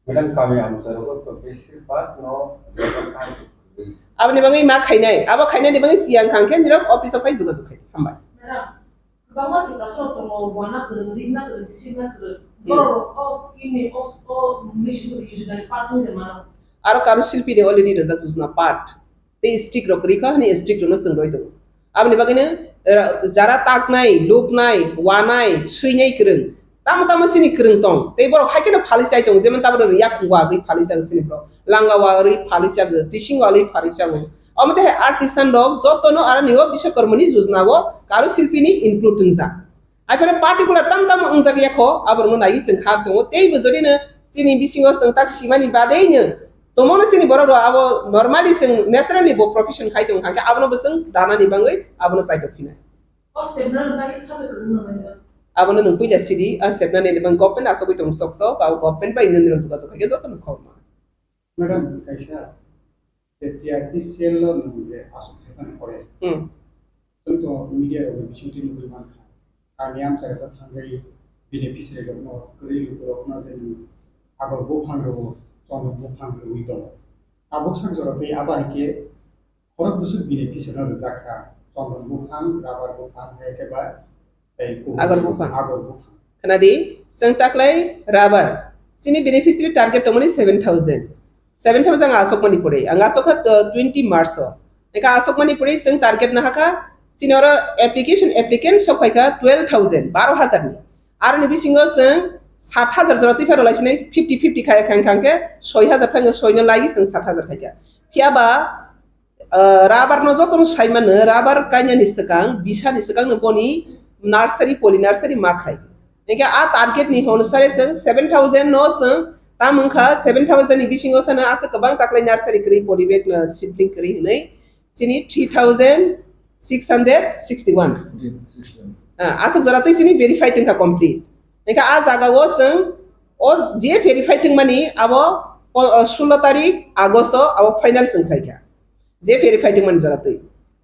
Madam, kami amcharogo to besir bak no rubber kaham kwrwi. Aboni bagwi ma khainai, abo khainani bagwi siyang thang khe nirok office o phai jogajog khai. Hambai. Madam, kwbangma Tiprasarok tongo, wana kwrwng, ringna kwrwng, sirna kwrwng. Hmm. Borok o scheme ni, o, o mission ni yojna ni part wngya mano. Aro Karu Shilpi ni already rijak yojna part. Tei stick rok kwrwi kha hwnwi stick rokno chwng roi tongo. Aboni bagwino, eh, jara taknai, luknai, wanai, swinai kwrwng, tamo tamo chini kwrwng tong. Tei borok hai kheno phalwi chai tongo, jemon tabuk rwya khungwa agwi phalwi chago chini borok, langa wa rwi phalwi chago, tising wa rwi phalwi chago. Omo tei hai artisan rok jotono aro nibo Biswakarmani yojna o Karu Shilpi ni include wngjak. Aphano particular tam tam wngjak ya kho, aborokno naiwi chwng khak tongo. Teibo jodi no chini bisingo chwng tak simani badeino tongmano chini borok rok abo normally chwng naturally bo profession khai tong kha, abono bo chwng danani bagwi abono chaitok phinai. O sepnani bagwi sabai kwrwngno nangya. Abono nwng puila sidi, a sepnani ni bagwi government asogwi tong sok sok, abo government bai nwng nirok jogajog khai khe jotono khobor man. Madam, kaisa je T R P cell o nwng je aswk khaimani pore. Hmm. Chwng to media rok ni bisingtwi nugwi mankha. Kami amchai rok thangwi beneficiary rok no kwrwi luku rok no je nwng agor buphang rw, chondon buphang rwi tongo. Tabuk sak jora tei abo hai khe khorok bwswk beneficiary no rwjak kha. Chondon buphang, rubber buphang hai khe ba tei kubui agor buphang. Agor buphang. Khna di, chwng taklai rubber. Chini beneficiary target tongmani seven thousand. Seven thousand ang asokmani pore. Ang asokha, uh, twenty March o. Eka asokmani pore chwng target nahakha. Chini oro application, applicant sok phaikha twelve thousand, baro hajar ni. Aroni bisingo chwng sat hajar jora twi phano laisinai fifty fifty khai khang khang khe soi hajar thangkhe soino lagi chwng sat hajar khaikha. Phiya ba Ah, rubber no joto no sai mano, rubber kainani swkang, bisani swkang no boni nursery, poly nursery ma khai. Engke a target ni hono sare chwng seven thousand no chwng tam wngkha, seven thousand ni bisingo sano aswk kwbang taklai nursery kwrwi, poly bag no seedling kwrwi hwnwi chini three thousand six hundred sixty one. Ah, aswk jora twi chini verify tongkha complete. Engke a jaga o chwng o je verify tongmani abo o, o, sullo tarik August o abo final chwng khlaikha. Je verify tongmani jora twi.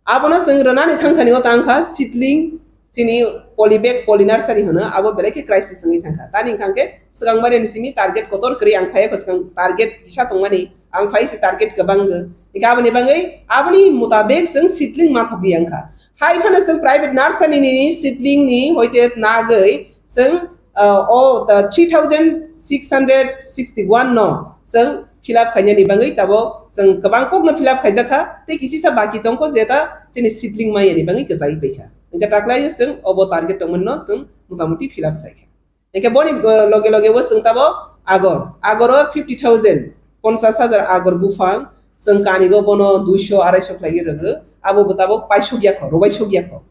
Abono chwng rwnani thangthani o tangkha seedling, chini poly bag, poly nursery hwno, abo belai khe crisis wngwi thangkha. Tani hwnkha khe swkang mari ni simi target kotor kwrwi ang phai kho, swkang target kisa tongmani, ang phai se target kwbang go. Hwnkhe aboni bagwi, aboni mutabek chwng seedling ma thok di ang kha. Hai phano chwng private nursery ni seedling ni hoite nagwi chwng ah, o, the three thousand six hundred sixty one no chwng fill up khainani bagwi tabok chwng kwbang kokno fill up khaijakha, tei kisisa baki tongkho je ta chini seedling mayani bagwi kwchai paikha. Hwnkhe taklaio chwng obo target tongmani no chwng motamuti fill up khlaikha. Hwnkhe boni, uh, loge loge o chwng tabok agor, agor o fifty thousand, ponchash hajar agor buphang chwng kanigo bono duiso araiso khlaiwi rwgo, abo bo tabok paisuk yakho, rwbaisuk yakho.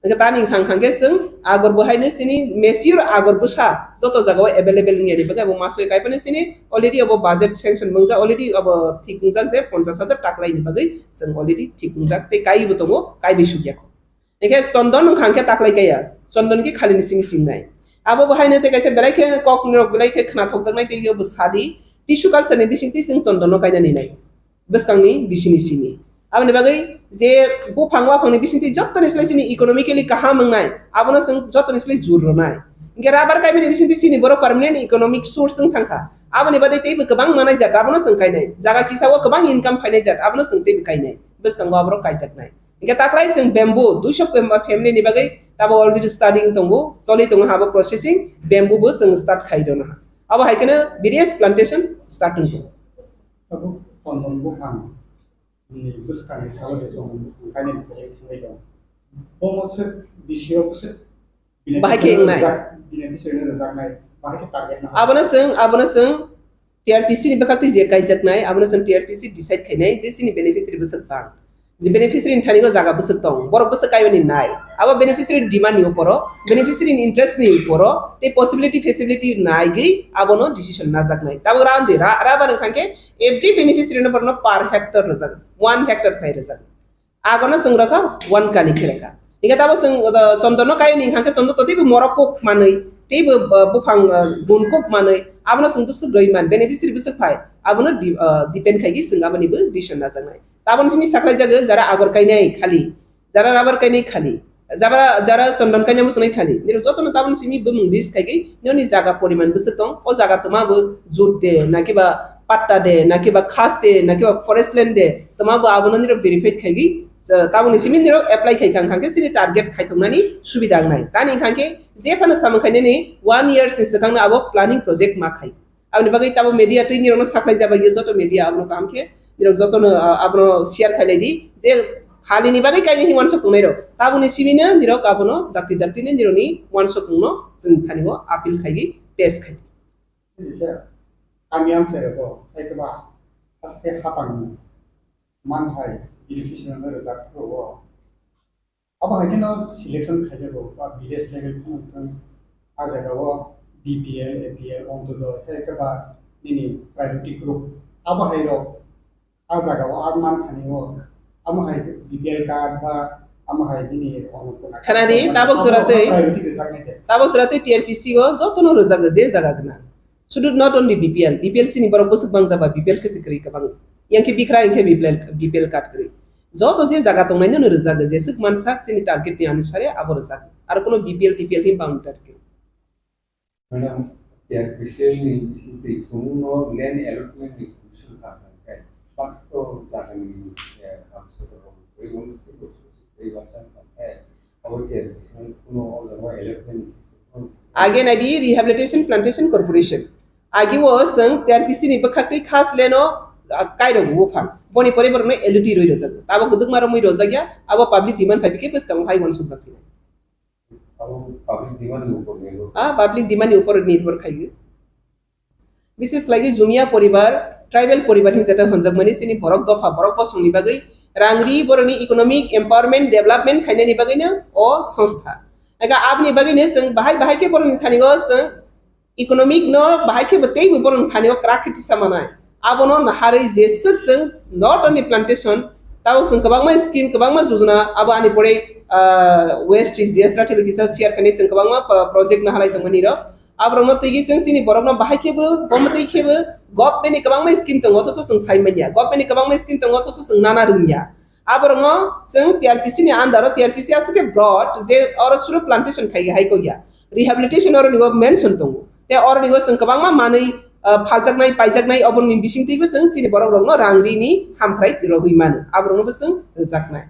Hwnkhe tani wngkha, wngkha khe chwng agor bo haino chini mature agor bwsa joto jagao available wngya ni bagwi abo masoi kaiphano chini already abo budget sanction wngjak, already abo thik wngjak je ponchash hajar taklaini bagwi chwng already thik wngjak tei kaiwi bo tongo, kaiwi sukya kho. Hwnkhe chondon wngkha khe taklai kaiya, chondon khe khali ni simi singnai. Abo bo haino tei kaisa belai khe kok norok belai khe khna thokjaknai tei bo sadi, tissue culture ni bisingtwi chwng chondon no kainani nai. Bwskangni bisini simi. Aboni bagwi je buphang waphangni bisingtwi jottoni slai chini economically kaham wngnai, abono chwng jottoni slai jur rwnai. Hwnkhe rubber kaimani bisingtwi chini borok permanent economic source wng thangkha. Aboni bagwi teibo kwbang manai jat, abono chwng kainai. Jaga kisa o kwbang income phainai jat, abono chwng teibo kainai. Bwskango aborok kaijaknai. Hwnkhe taklai chwng bamboo, duiso family ni bagwi tabo already studying tongo, choli tongo habo processing, bamboo bo chwng start khai rwna ha. Abo hai kheno various plantation start wng tongo. Tabuk chondon buphang ni bwskangni salo je chondon buphang kainwi pogwi thangwi tongo. Bomo swk bisi o bwswk bahai khe beneficiary wngnai. Rwjak-, beneficiary no rwjaknai, bahai khe target no. Abono chwng, abono chwng T R P C ni bwkhaktwi je kaijaknai, abono chwng T R P C decide khainai je chini beneficiary bwswk bang. Je beneficiary ni thani o jaga bwswk tong, borok bwswk kaiwi ni nai. Abo beneficiary demand ni uporo, beneficiary ni interest ni uporo, tei possibility feasibility naigwi abono decision najaknai. Tabuk raun di, ra-, rubber wngkha khe every beneficiary no borno per hectare rwjak, one hectare khai rwjak. Agono chwng rwkha one kani khe rwkha. Hingkhe tabo chwng, uh, chondon no kaio ni hingkha khe chondon to teibo morok kok manwi, teibo, uh, buphang, uh, gun kok manwi, abono chwng bwswk rwi man, beneficiary bwswk phai, abono di-, uh, depend khaigwi chwng aboni bo decision najaknai. Taboni simi saklai jago jara agor kainai khali, jara rubber kainai khali. Jabra, jara Chondon Kanya muchunai khani. Nirok jotono taboni simi bumung list khaigwi, nini jaga poriman bwswk tong, o jaga twma bo jut de, nakiba patta de, nakiba khas de, nakiba forest land de, twma bo abono nirok verified khaigwi, taboni simi nirok apply khai kha, hwnkhe chini target khaithoknani subida wngnai. Tani hwnkhe je phano samung khainani one years ni swkangno abo planning project ma khai. Aboni bagwi tabo media twi nirokno saklai jaba ye joto media abono kaham khe nirok jotono, ah, abono share khailai di je halini bagwi kainwi hinwi uansuk tongnai rok. Taboni simi no nirok abono dakti dakti ni nirokni uansuk mungno chwng thani o appeal khai di, pass khai di. Kaisa kami amchai rok bo hai khe ba haste hapang manthai education no rwjak phuru o. Abo hai kheno selection khaijago ba village level phano wngthang, a jagao B P L, A P L, Ontodoi, hai khe ba nini priority group. Abo hai rok a jagao a man thani o, amo hai B P L card ba amo hai nini Annapurna card Khana di, ba tabok abo jora twi, priority rwjaknai de. Tabok jora twi T R P C o jotono rwjago je jaga gwnang. Sudu not only B P L, B P L sini borok bwswk bang jaba B P L khe se kwrwi kwbang. Yang khe bikra yang khe B P L, B P L card kwrwi. Joto je jaga tongnai no rwjago, jeswk mansak chini target ni anusare abo rwjago. Aro kuno B P L T P L ni boundary kwrwi. Madam, T R P C L ni bisingtwi chwngno land allotment ni commission kha kha khe, baksa to jaga ni, eh, hamso to rok, tei wngwi se bo se tei baksa kha khe, abo T R P C L kuno o jaga allotment ni Age naidi Rehabilitation Plantation Corporation. Agi o chwng T R P C ni bwkhak twi khas leno, ah, kairok buphang. Boni pore borokno L U D rwi rwjago. Abo kwdwkma romwi rwjakya, abo public demand phai bikhe bwskango hai uansukjak phinai. Abo public demand ni upor nirbhor. Ah, public demand ni upor nirbhor khaiwi. Bises khlaiwi Jumia poribar, tribal poribar hin jeta hwnjakmani chini borok dopha, borok bosongni bagwi rang ri, borokni economic empowerment, development khainani bagwino o songstha. Ega aboni bagwino chwng bahai bahai khe borokni thani o chwng economic no bahai khe bo teibo borokni thani o kwrak khe tisa manai. Abono naharwi jeswk chwng not only plantation, tabuk chwng kwbangma scheme, kwbangma jojona, abo ani pore, ah, West G S Rathi bai kisa share khainai chwng kwbangma pro-, project naharwi tongmani rok. Aborokno twiwi chwng chini borokno bahai khebo, bo mwtwi khebo, government ni kwbangma scheme tongo, othocho chwng sai manya. Government ni kwbangma scheme tongo, othocho chwng nana rwngya. Aborokno chwng T R P C ni under o, T R P C aswk khe broad, je oro suru plantation khai hai kok ya. Rehabilitation oro nigo mention tongo. Te oro nigo chwng kwbangma manwi, ah, phaljaknai, paijaknai, oborni bisingtwibo chwng chini borok rokno rang rini hamkrai rogwi mano. Aborokno bo chwng rwjaknai.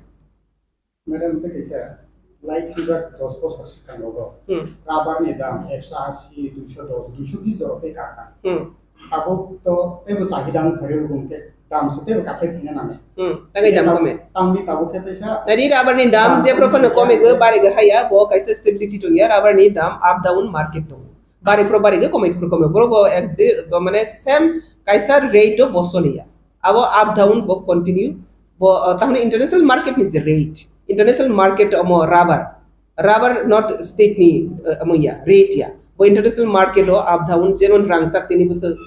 Madam, tei kaisa lai thwijak dos bosor swkang rogo. Hmm. Rubber ni dam ekso asi, duiso dos, duiso bis jora tei kha kha. Hmm. Tabuk to teibo chahida wngkha rw rw hwnkhe dam se teibo kasai thangna nangnai. Hmm. Tangwi dam kome. Tamni tabuk khe teisa. Nadi rubber ni dam je prophano kome go, bare go haya, bo kaisa stability tongya, rubber ni dam up down market tongo. Bari pro bari go, kome pro kome. Boro bo ek je, bo mane same kaisa rate o bo soliya. Abo up down bo continue. Bo, uh, tamni international market ni je rate. International market omo rubber. Rubber not state ni, uh, omo ya, rate ya. Bo international market o up down, jemon rangchak tini bwswk,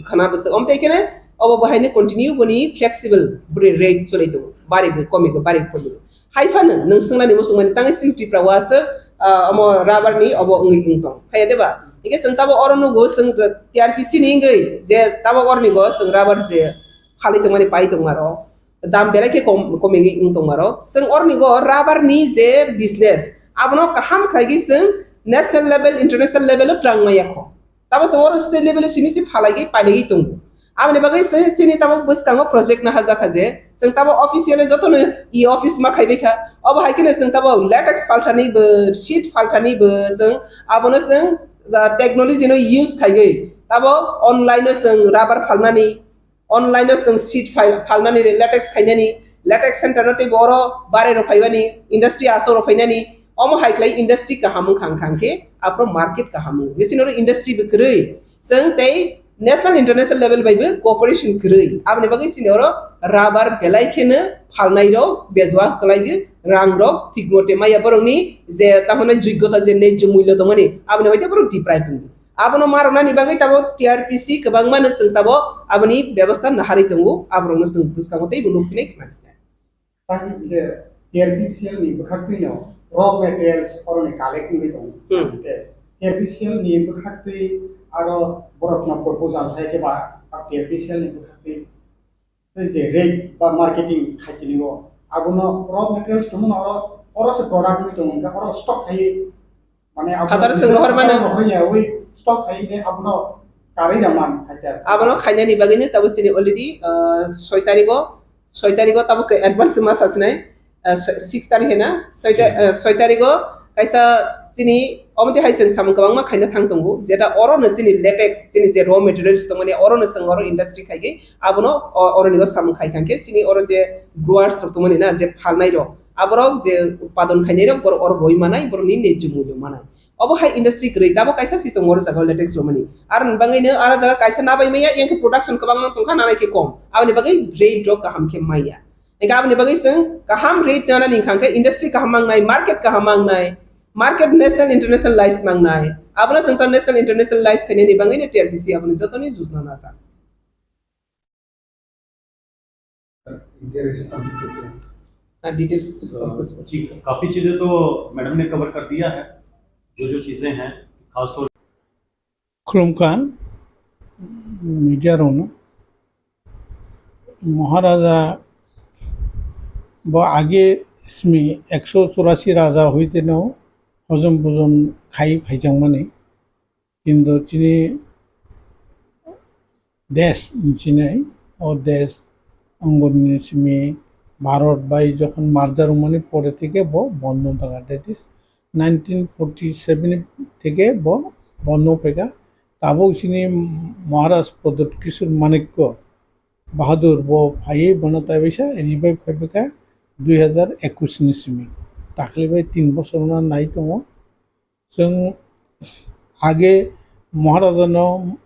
khana bwswk. Om tei kene obo bo haino continue boni flexible boni rate choli tongo. Bari go, komi go, bari go, komi go. Hai phano nwng swngnani muchungmani tangwi chini Tripura o aswk, ah, omo rubber ni obo wngwi wng tong. Phaiya de ba? Hingke chwng tabo oro nugo chwng T R P C ni wngwi je tabo oroni go chwng rubber je phalwi tongmani pai tongmaro. Dam belai khe kom, komigwi wng tongmaro. Chwng oroni go rubber ni je business abono kaham khlaigwi chwng national level, international level o twlang maya kho. Tabo chwng oro state level o simi se phalaiwi pailaiwi tongo. Aboni bagwi se chini tabo bwskango project naharjakha je chwng tabo officially jotono e office ma khaibai kha. Obo hai kheno chwng tabo latex palthani bo, sheet palthani bo chwng abono chwng, ah, technology no use khaiwi tabo online o chwng rubber phalnani, online o chwng sheet phal-, phalnani, latex khainani, latex center no tei bo oro bare rok phaibani, industry asok rok phainani, omo hai khlai industry kaham wngkha, wngkha hwnkhe aphuru market kaham wngo. Bisi noro industry bo kwrwi, chwng tei national international level bai bo cooperation kwrwi. Aboni bagwi chini oro rubber belai kheno phalnai rok bejua kwlaiwi rang rok thik mote maya borokni je tamo nai joigyota je nejjo mullo tongmani aboni hoite borok deprive wngo. Abono ma rwnani bagwi tabo T R P C kwbangma no chwng tabo aboni bebosta naharwi tongo, aborokno chwng bwskango teibo nukphinai khna phinai. Tei hwnkhe T R P C L ni bwkhaktwi no raw materials oroni collect wngwi tongo. Hmm. Hwnkhe T R P C L ni bwkhaktwi aro borokno proposal hai khe ba T R P C L ni bwkhaktwi tei je rate ba marketing khaitini o, abono raw materials tongmano oro Oro se product ni tong, oro stock hai, mane abo Hataro chwng rohor mano. Rohor ya, oi stock hai ne abono karwi da man, hai ta. Abono khainani bagwi no tabo chini already, ah, soi tarigo, soi tarigo tabo ke advance ma sasinai, ah, six tarik hai na, soi ta-, ah, soi tarigo kaisa chini omo twi hai chwng samung kwbangma khaina thang tongo, jeta oro no chini latex, chini je raw materials tongmani oro no chwng oro industry khaigwi abono o-, oroni o samung khai kha khe chini oro je growers rok tongmani na, je phalnai rok, aborok je utpadon khainai rok, borok oro roi manai, borokni nejjo mulyo manai. Obo hai industry kwrwi, tabo kaisa si tongo oro jaga latex romani. Aroni bagwi no aro jaga kaisa nabai maya, yang khe production kwbangma tongkha, nanai khe kom. Aboni bagwi rate rok kaham khe maya. Hingkhe aboni bagwi chwng kaham rate nana ni kha khe industry kaham mangnai, market kaham mangnai, market national international lies mangnai. Abono chwng ta national international lies khainani bagwi no T R B C aboni jotoni jujna najak. Details. अ, जी, काफी चीजें तो मैडम ने कवर कर दिया है, जो जो चीजें हैं, खासतौर Khulumkha media rokno, Maharaja bo age simi ekso churasi raja hoiteno hojom bojom khai phaijakmani. Kintu chini desh hinwi sinai, o desh angoni simi Bharat bai jokhon merger wngmani pore theke bo bondo wngkha, that is nineteen forty seven theke bo bondo wngphaikha. Tabuk chini Maharaj Pradyut Kishore Manikya Bahadur bo phaiwi bono tai waisa revive khaibaikha dui hazar ekush ni simi. Takle bai tin bosor wngna nai tongo. Chwng age Maharajano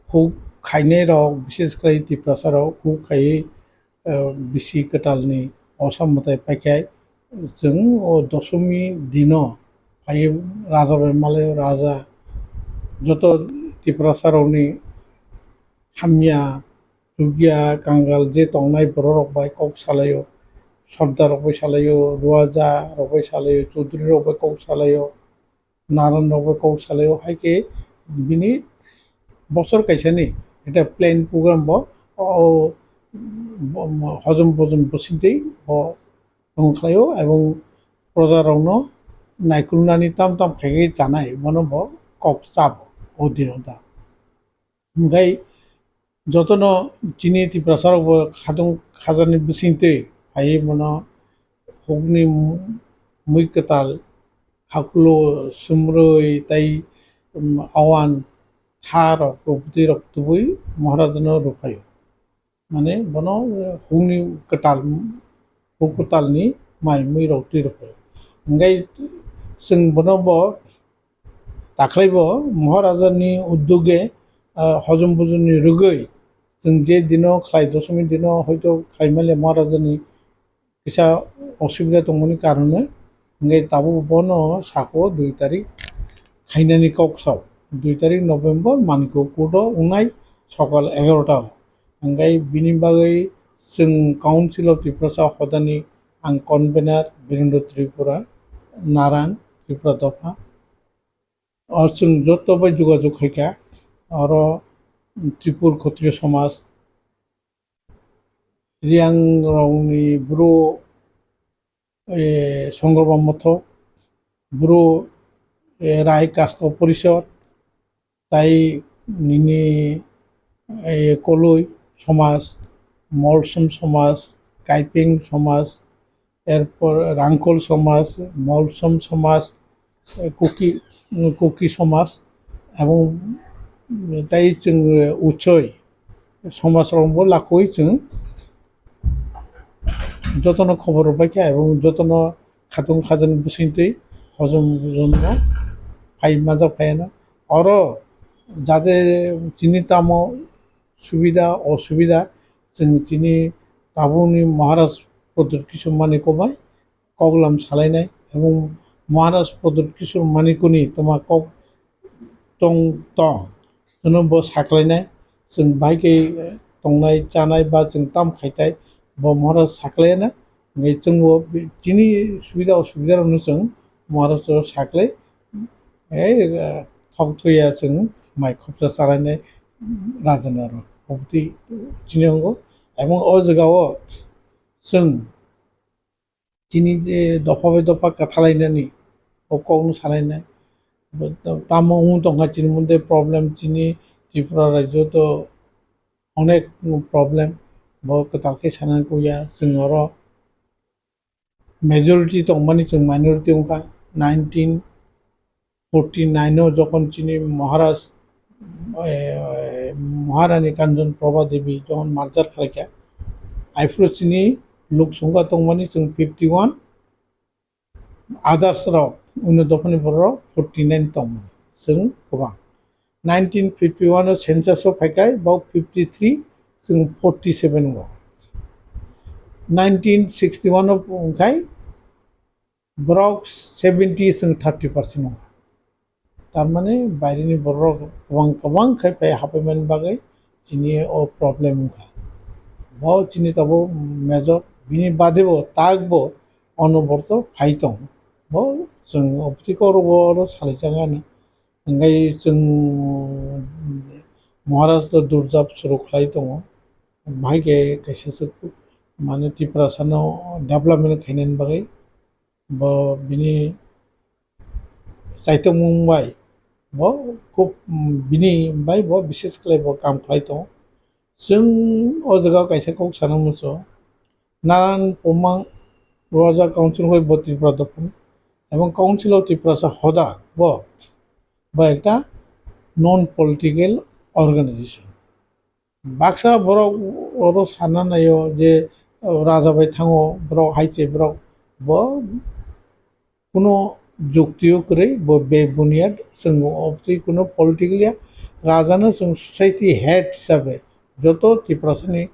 huk khainai rok, bishesh khlai Tiprasa rok huk khaiwi, eh, bisi kwtalni osa mwtai paikha. Chwng o dosomi dino phaiwi raja bai malaio, raja joto Tiprasa rokni hamya, chukya, kangal je tongnai borok rok bai kok salaio, sordar rok bai salaio, ruaja rok bai salaio, chaudhuri rok bai kok salaio. Naran rok bai kok salaio, hai khe bini bosor kaisani ekta plan program bo, o, o, hojom bojom bwswk twi bo tong khlaio, ebong proja rokno naikolnani tam tam khaigwi chanai, bono bo kok chabo o dino da. Hingkhai jotono chini Tiprasa rok bo khatung khajakni bisingtwi phaiwi bono hukni mui kwtal, hakulo, sumrwi tei, um, awan tha rok rwbwtwi rok tubui Maharajano rwphaio. Mane bono, eh, hukni kwtal, huk kwtalni mai mui rok twi rwphaio. Hingkhai chwng bono bo Takhlaibo Maharajani uddoge, ah, hojom bojomni rwgwi chwng je dino khlai, dosomi dino hoito khlai male Maharajani kisa osubida tongmani karone, hingkhe tabuk bono sako dui tarik khainani kok sao. Dui tarik November Manikya Court o wngnai sokal egarota o. Hingkhe bini bagwi chwng Council of Tiprasa hodani ang convener Birendra Tripura, Naran, Tripura dopha. O chwng joto bai jogajog khaikha, oro Tripur Khotriyo Somaj, Riang rokni Bru, eh, Songorba Mothok, Bru, eh, Rai Kasko Porishod, tai nini, eh, Koloi Somaj, Molsom Somaj, Kaipeng Somaj, erpor Rangkhol Somaj, Molsom Somaj, eh, Kuki, Kuki Somaj, ebong tai chwng, eh, Uchoi Somaj rokbo lakoi chwng jotono khobor rwbaikha ebong jotono khatung khajani bwswngtwi hojom hojomno phai majak phaiano. Oro jate chini tamo subida osubida chwng chini tabukni Maharaj Pradyut Kishore Manikya bai koklam salainai, ebong Maharaj Pradyut Kishore Manikyani toma kok tong tong, chwngno bo saklainai, chwng bai khe tongnai chanai ba chwng tam khaitai, bo Maharaj saklaina, hingkhe chwngbo chini subida osubida rokno chwng Maharaj o saklai, ei, thok thuya chwng mai khopsa chalainai rajana rok, obotwi chini wngo, ebong o jagao chwng chini je dopha bai dopha kwthalainani, o kokno salainai. Tamo wng tongkha chini mode problem, chini Tripura rajyo to onek problem, bo kwtal khe sana kuya. Chwng oro majority tongmani chwng minority wngkha. Nineteen forty nine o jokhon chini Maharaj, eh, Maharani Kanchon Prabha Devi jokhon merger khlaikha, aifru chini luk songkha tongmani chwng fifty one, others rok, uno dophani borok forty nine tongmani chwng kwbang. Nineteen fifty one o census o phaikai, bok fifty three, chwng forty seven o. Nineteen sixty one o wngkhai borok seventy, chwng thirty percent o. Tarmani bairini borok kwbang kwbang khai phai hapaimani bagwi chini o problem wngkha. Bo chini tabuk major, bini bade bo tak bo ono borok phai tongo. Bo chwng opti koro bo oro salai chang ani. Hingke chwng Maharaj to durjab suru khlai tongo. Bahai khe kaisa se mane Tiprasano development khainani bagwi bo bini chaitokmung bai bo khub, mm, bini bai bo bishes khlai bo kam khlai tongo. Chwng o jaga kaisa kok sana muchungo, Naran Pumang Roja Council hoi bo Tripura dophani, ebong Council of Tiprasa hoda bo, bo ekta non political organization. Baksa borok oro sana naio je, o, raja bai thango, borok hai se borok bo kuno jukti o kwrwi, bo be buniyad chwng obtwi kuno political ya. Raja no chwng society head hisabe joto Tiprasa ni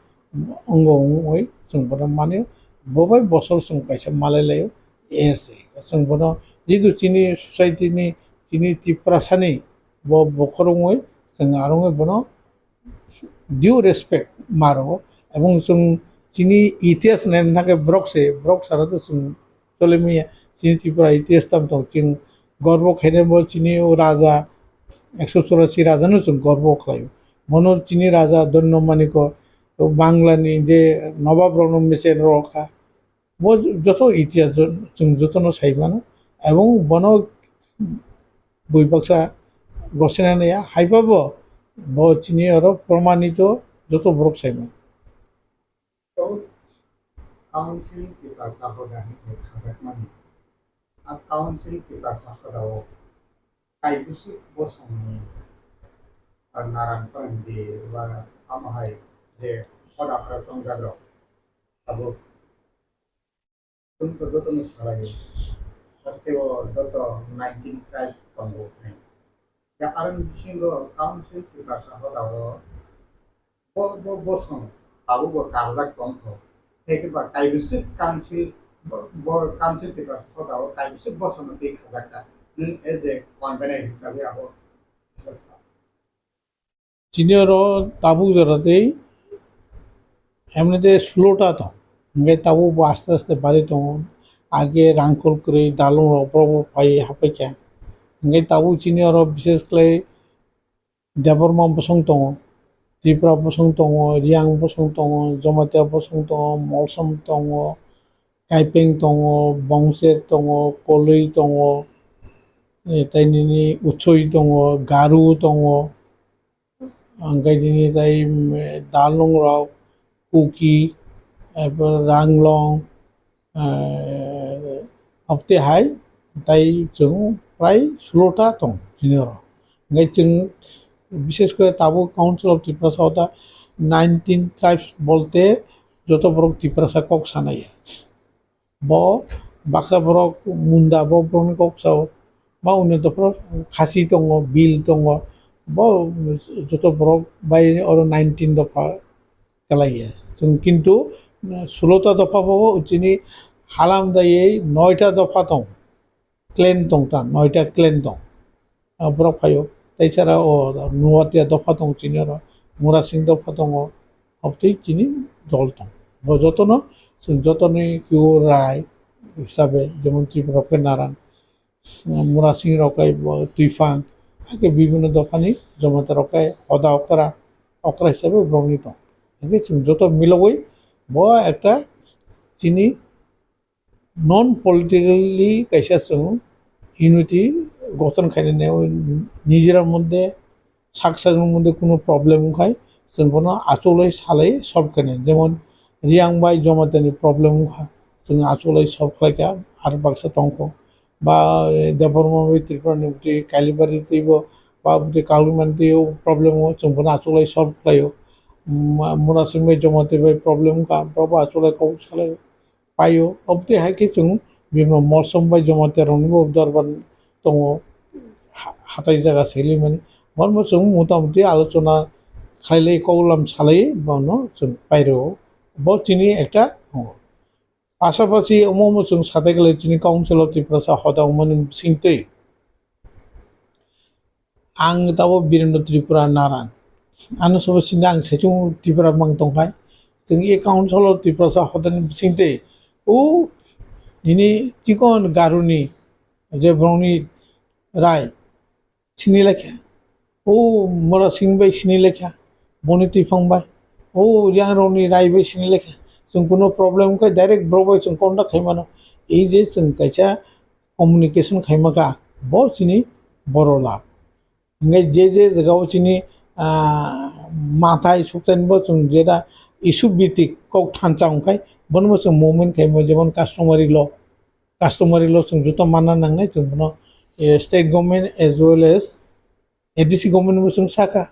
ongo wngwi chwng bono mani, bo bai bosor chwng kaisa malai laio, er se chwng bono jidu chini society ni, chini Tiprasa ni bo bokhorok wngwi chwng arongwi bono due respect ma rwo, ebong chwng chini itihas naina thangkhe borok se, borok sara to chwng chole manya, chini Tripura itihas tamo tong, chwng gorbo khainai bo chini o raja, ekso churasi raja no chwng gorbo khlaio. Bono chini raja Dhanyo Manikya, o Bangla ni je nobab rok no mesen rw kha, bo joto itihas jo-, chwng jotono sai mano, ebong bono bui baksa gosina naiya, haiba bo, bo chini oro promanito joto borok sai mano. Council Tiprasa hoda hwnwi khajakmani. A Council Tiprasa hoda o kaibwswk bosongni, a, naran phrwngdi ba tamo hai je hoda phra chongjak rok abo chwng to jotono salaio. Haste o joto nineteen tribes tongo hwnwi. Ya aroni bisingo Council Tiprasa hoda o bo, bo, bosong tabukbo karjak tongkho. Tei khe ba kaibwswk council, bo, bo council Tiprasa hoda o kaibwswk bosongno twi khajakha. Nwng as a convener hisabe abo kisa sa. Chini oro tabuk jora tei emne de sulota tong. Hingke tabuk bo aste aste bari tongo. Age rangkol kwrwi dalong rok borok bo pai hapai kha. Hingke tabuk chini oro bishes khlai Debbarma bosong tongo, Tripura bosong tongo, Riyang bosong tongo, Jamatia bosong tongo, Molsom tongo, Kaipeng tongo, Bongcher tongo, Koloi tongo, eh, tei nini Uchoi tongo, Garu tongo, hingke nini tei, mm, Dalung rok, Kuki, eh, Ranglong, eh, abotwi hai, tai chwng prai sulota tong chini oro. Hingke chwng bishes kore tabuk Council of Tiprasa o ta nineteen tribes bolte joto borok Tiprasa kok sanai. Bo baksa borok Munda, bo borokni kok sao, ba undi dophra Khasi tongo, Bil tongo, bo joto borok bai oro nineteen dopha kwlaiya. Chwng kintu, uh, sulota dopha bo chini halam daiwi noita dopha tong, clan tong ta, noita clan tong. Ah, borok phaio. Tei sara o Nuatia dopha tong chini oro, Murasing dopha tongo, obotwi chini dol tong. Bo jotono, chwng jotoni kio rai hisabe, jemon Tripura khe Naran, Murasing rok khe bo Twifang, hakhe bibhinno dophani Jamatia rok khe hoda okra, okra hisabe borokni tong. Hakhe chwng joto milogwi bo ekta chini Non politically kaisa chwng unity gothon khainani, nijera moddhe sak sakni moddhe kuno problem wngkhai chwng bono achugulai salai solve khainai. Jemon Riyang bai Jamatia ni problem wngkha, chwng achugulai solve khlaikha, ar baksa tongkho. Ba, eh, Debbarma bai Tripura ni bwtwi Kailibari twibo, ba bwtwi Kalimani twibo problem o chwng bono achugulai solve khlaio. Ma-, Murasing bai Jamatia bai problem wngkha, borok bo achugulai kok salai paio. Obotwi hai khe chwng bini Molsom bai Jamatia rokni bo dorbar tongo, ha-, hatai jaga selimani. Bono chwng mota moti alochona khailai, koklam salai bono chwng pairwo. Bo chini ekta tongo. Pasapasi omo omo chwng satai khlai chini Council of Tiprasa hoda wngmani bisingtwi ang tabo Birendra Tripura Naran. Ano sobo sini ang saichung Tripura mang tongkhai. Chwng e Council of Tiprasa hodani bisingtwi o nini chikon Garuni je borokni rai sini lekha. O Murasing bai sini lekha. Boni twiphang bai. O Riyang rokni rai bai sini lekha. Chwng kuno problem wngkha direct borok bai chwng contact khai mano. Ei je chwng kaisa communication khaima kha, bo chini boro lab. Hingke je je jaga o chini, ah, mathai sukthai bo chwng jeta issue bitik kok thansa wngkhai, bono bo chwng movement khaima, jemon customary law, customary law chwng joto manna nangnai chwng bono, eh, state government as well as A D C government bo chwng saka.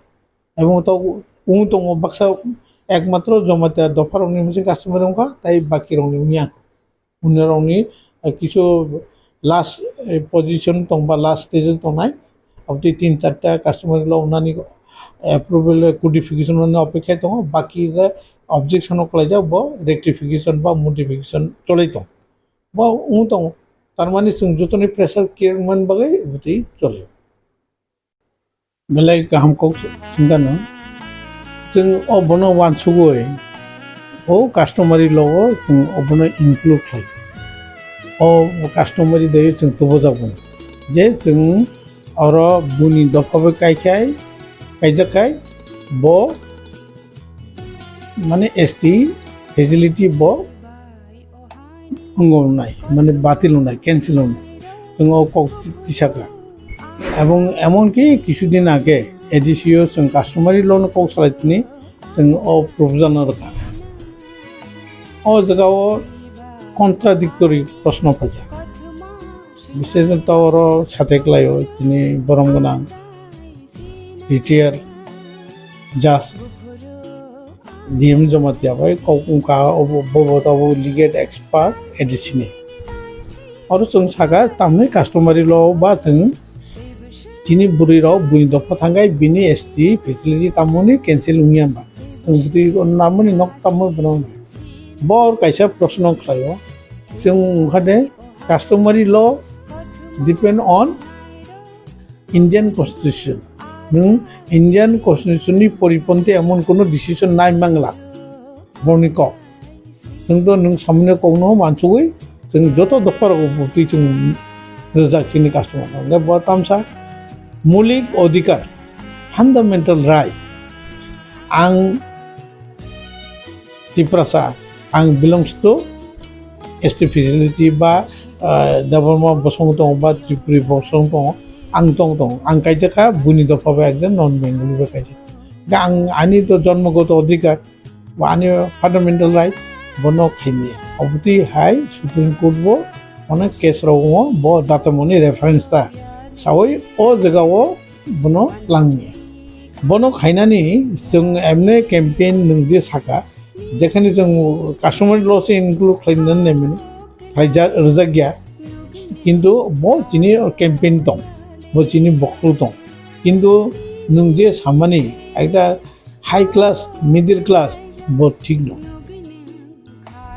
Ebong to wng tongo baksa ekmatro Jamatia dopha rokni hwnse customary wngkha, tai baki rokni wngya. Hwnwi rokni, eh, kisu last, eh, position tong ba last stage o tongnai, abotwi tin charta customary law wngnani approval codification no opekha tongo, baki the objection o klaijak bo rectification ba modification cholai tong. Bo wng tongo, tarmani chwng jotoni pressure khe man bagwi abotwi cholai. Belai kaham kok swngkha nwng. Chwng o bono wansugwi o customary law o chwng obono include khlai. O customary de chwng tubujak bo. Je chwng oro buni dopha bai kaikhai, kaijak khai bo mane S T facility bo wngwi nai, mane batil wngnai, cancel wngnai. Chwng o kok tisaka. Ebong emon ki kisudin age A D C o chwng customary law no kok salai tini chwng o proposal no rwkha. O jaga o contradictory proshno phaikha. Biseshoto oro sateklai o chini borom gwnang retired judge D M Jamatia bai kok wngkha, obo, bobo, obo legal expert A D C ni. Oro chwng saka tamni customary law ba chwng chini bwrwi rok bini dopha thangkhai bini S T facility tamoni cancel wngya ba. Chwng bwtwi namoni nok tamoni bono bor kaisa proshno khlaio. Chwng wngkha de customary law depend on Indian Constitution. Nwng Indian Constitution ni poriponti emon kono decision nai mangla. Boni kok. Nwng to nwng samani kokno mansugwi chwng joto dopha rok bwtwi chwng rijak chini customer. Hwnkhe bo tamsa mulik odhikar, fundamental right. Ang Tiprasa, ang belongs to S T facility ba, ah, Debbarma bosong tongo ba Tripuri bosong tongo, ang tong tongo, ang kaijak kha buini dopha bai ekdom non Bengali bai kaijak. Ga ang ani to jonmogoto odhikar, ba ani fundamental right, bono khaimya. Obotwi hai Supreme Court bo onek case rok wngo, bo datamoni reference ta. Sawi o jaga o bono langmya. Bono khainani chwng emne campaign nwng je saka, jekhani chwng customary law se include khlainani naimani, khlaijak, rwjakya. Kintu bo chini campaign tong, bo chini bokol tong. Kintu nwng je samani ekta high class, middle class, bo thik no.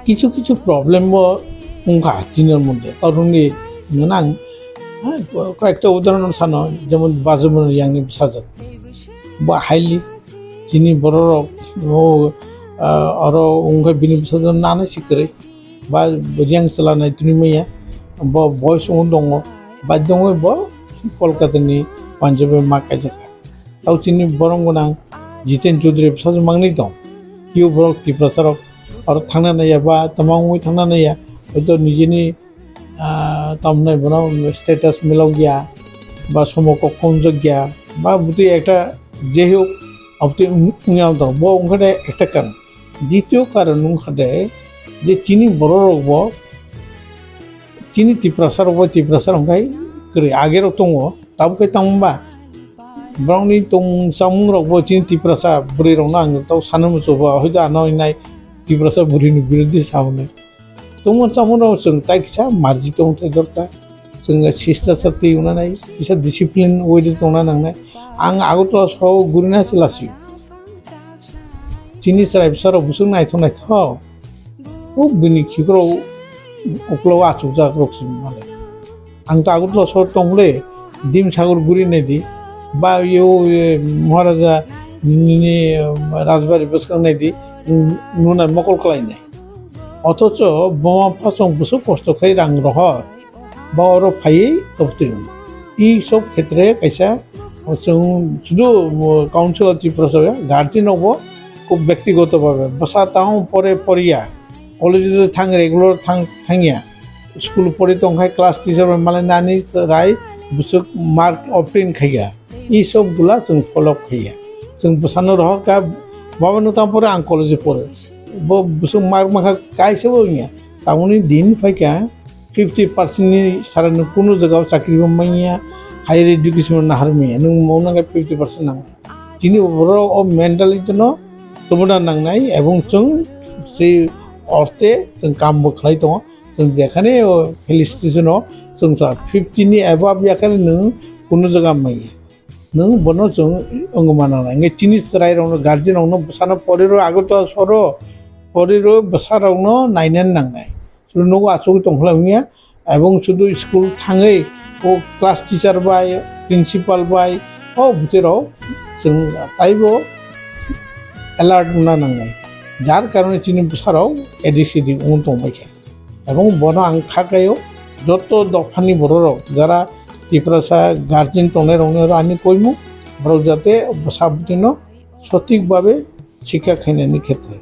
Kichu kichu problem bo wngkha chini moddhe. Toroni nang, ha, koyekta udahoron sano, jemon Bajuman Riyangni bwsajwk. Bo highly chini bororok, o, ah, oro wngkha bini bwsajwk nanai si kwrwi. Ba Riyang chwla nai tuni manya, bo boys wng tongo, bai tongwi bo Kolkata ni Punjab ma kaijak. Tao chini borom gwnang Jiten Chaudhary bwsajwk mangnwi tong. Kio borok Tiprasa rok aro thangna naiya ba tama wngwi thangna naiya. hoito nijini, ah, tamni bono status milok ya, ba somo kok khonjak ya, ba bwtwi ekta jehok abtwi wng-, wngya wng tong, bo wngkha de ekta karon. Dityo karon wngkha de je chini borok rok bo, chini Tiprasa rok bo Tiprasa rok wngkhai kwrwi age rok tongo. Tabuk khe tamo ba? Borokni tong chamung rok bo chini Tiprasa bwrwi rokno ang tok sana muchungo, hoito ano hinai Tiprasa bwrwini birodhi sa hwnwi. Tongmung chamung rok chwng tai kisa marji tong thai dorkar. Chwng sista sa twi wngna nai, kisa discipline way de tongna nangnai. Ang Agartala sohor gurina se lasio. Chini chwrai bwsa rok bwswk naithok naithok. O bini khikrok uklok achukjak rok se male. Ang to Agartala sohor tong le, Dimsagar guri nai di, ba yo, e, Maharaja ni, e, Rajbari bwskang nai di, n-, nuna mokol kwlai nai. Othocho buma pha chwng bwswk kosto khai rang rohor, ba oro phaiwi tobtwi. I sob khetre kaisa chwng sudu, o, Council of Tiprasa guardian rok bo khub byaktigoto bhabe bwsa tamo pore poriya, college o thang regular thang thangya, school pori tongkhai class teacher bai malai nani chwrai bwswk mark obtain khaiya. I sob gula chwng follow khaiya. Chwng bwsano rohor kha, baba nwng tamo pore, ang college o pore. Bo bwswk mark mankha kaisa bo wngya. Tamoni din phaikha fifty percent ni sara nwng kunu jagao chakri bo manya, higher education bo nahar manya. Nwng mo nangkha fifty percent nang. Chini borok o mentality no tubuna nangnai, ebong chwng se orte chwng kam bo khlai tongo. Chwng jekhane o felicitation o chwng sa fifty ni above yakhane nwng kunu jaga manya. Nwng bono chwng wngma nangnai. Hwnkhe chini chwrai rokno, guardian rokno bwsano pori rw Agartala sohoro pori rw bwsa rokno nainani nangnai. Chwng nogo achugwi tongkha wngya, ebong sudu school thangwi o class teacher bai, principal bai, o bwtwi rok chwng taibo alert wngna nangnai. Jar karone chini bwsa rok A D C D wng tongbai kha. Ebong bono ang kha kaio, joto dophani bororok jara Tiprasa guardian tongnai rokni oro ani koimung, borok jate bwsa bwtwino sothik babe sikha khainani khetre.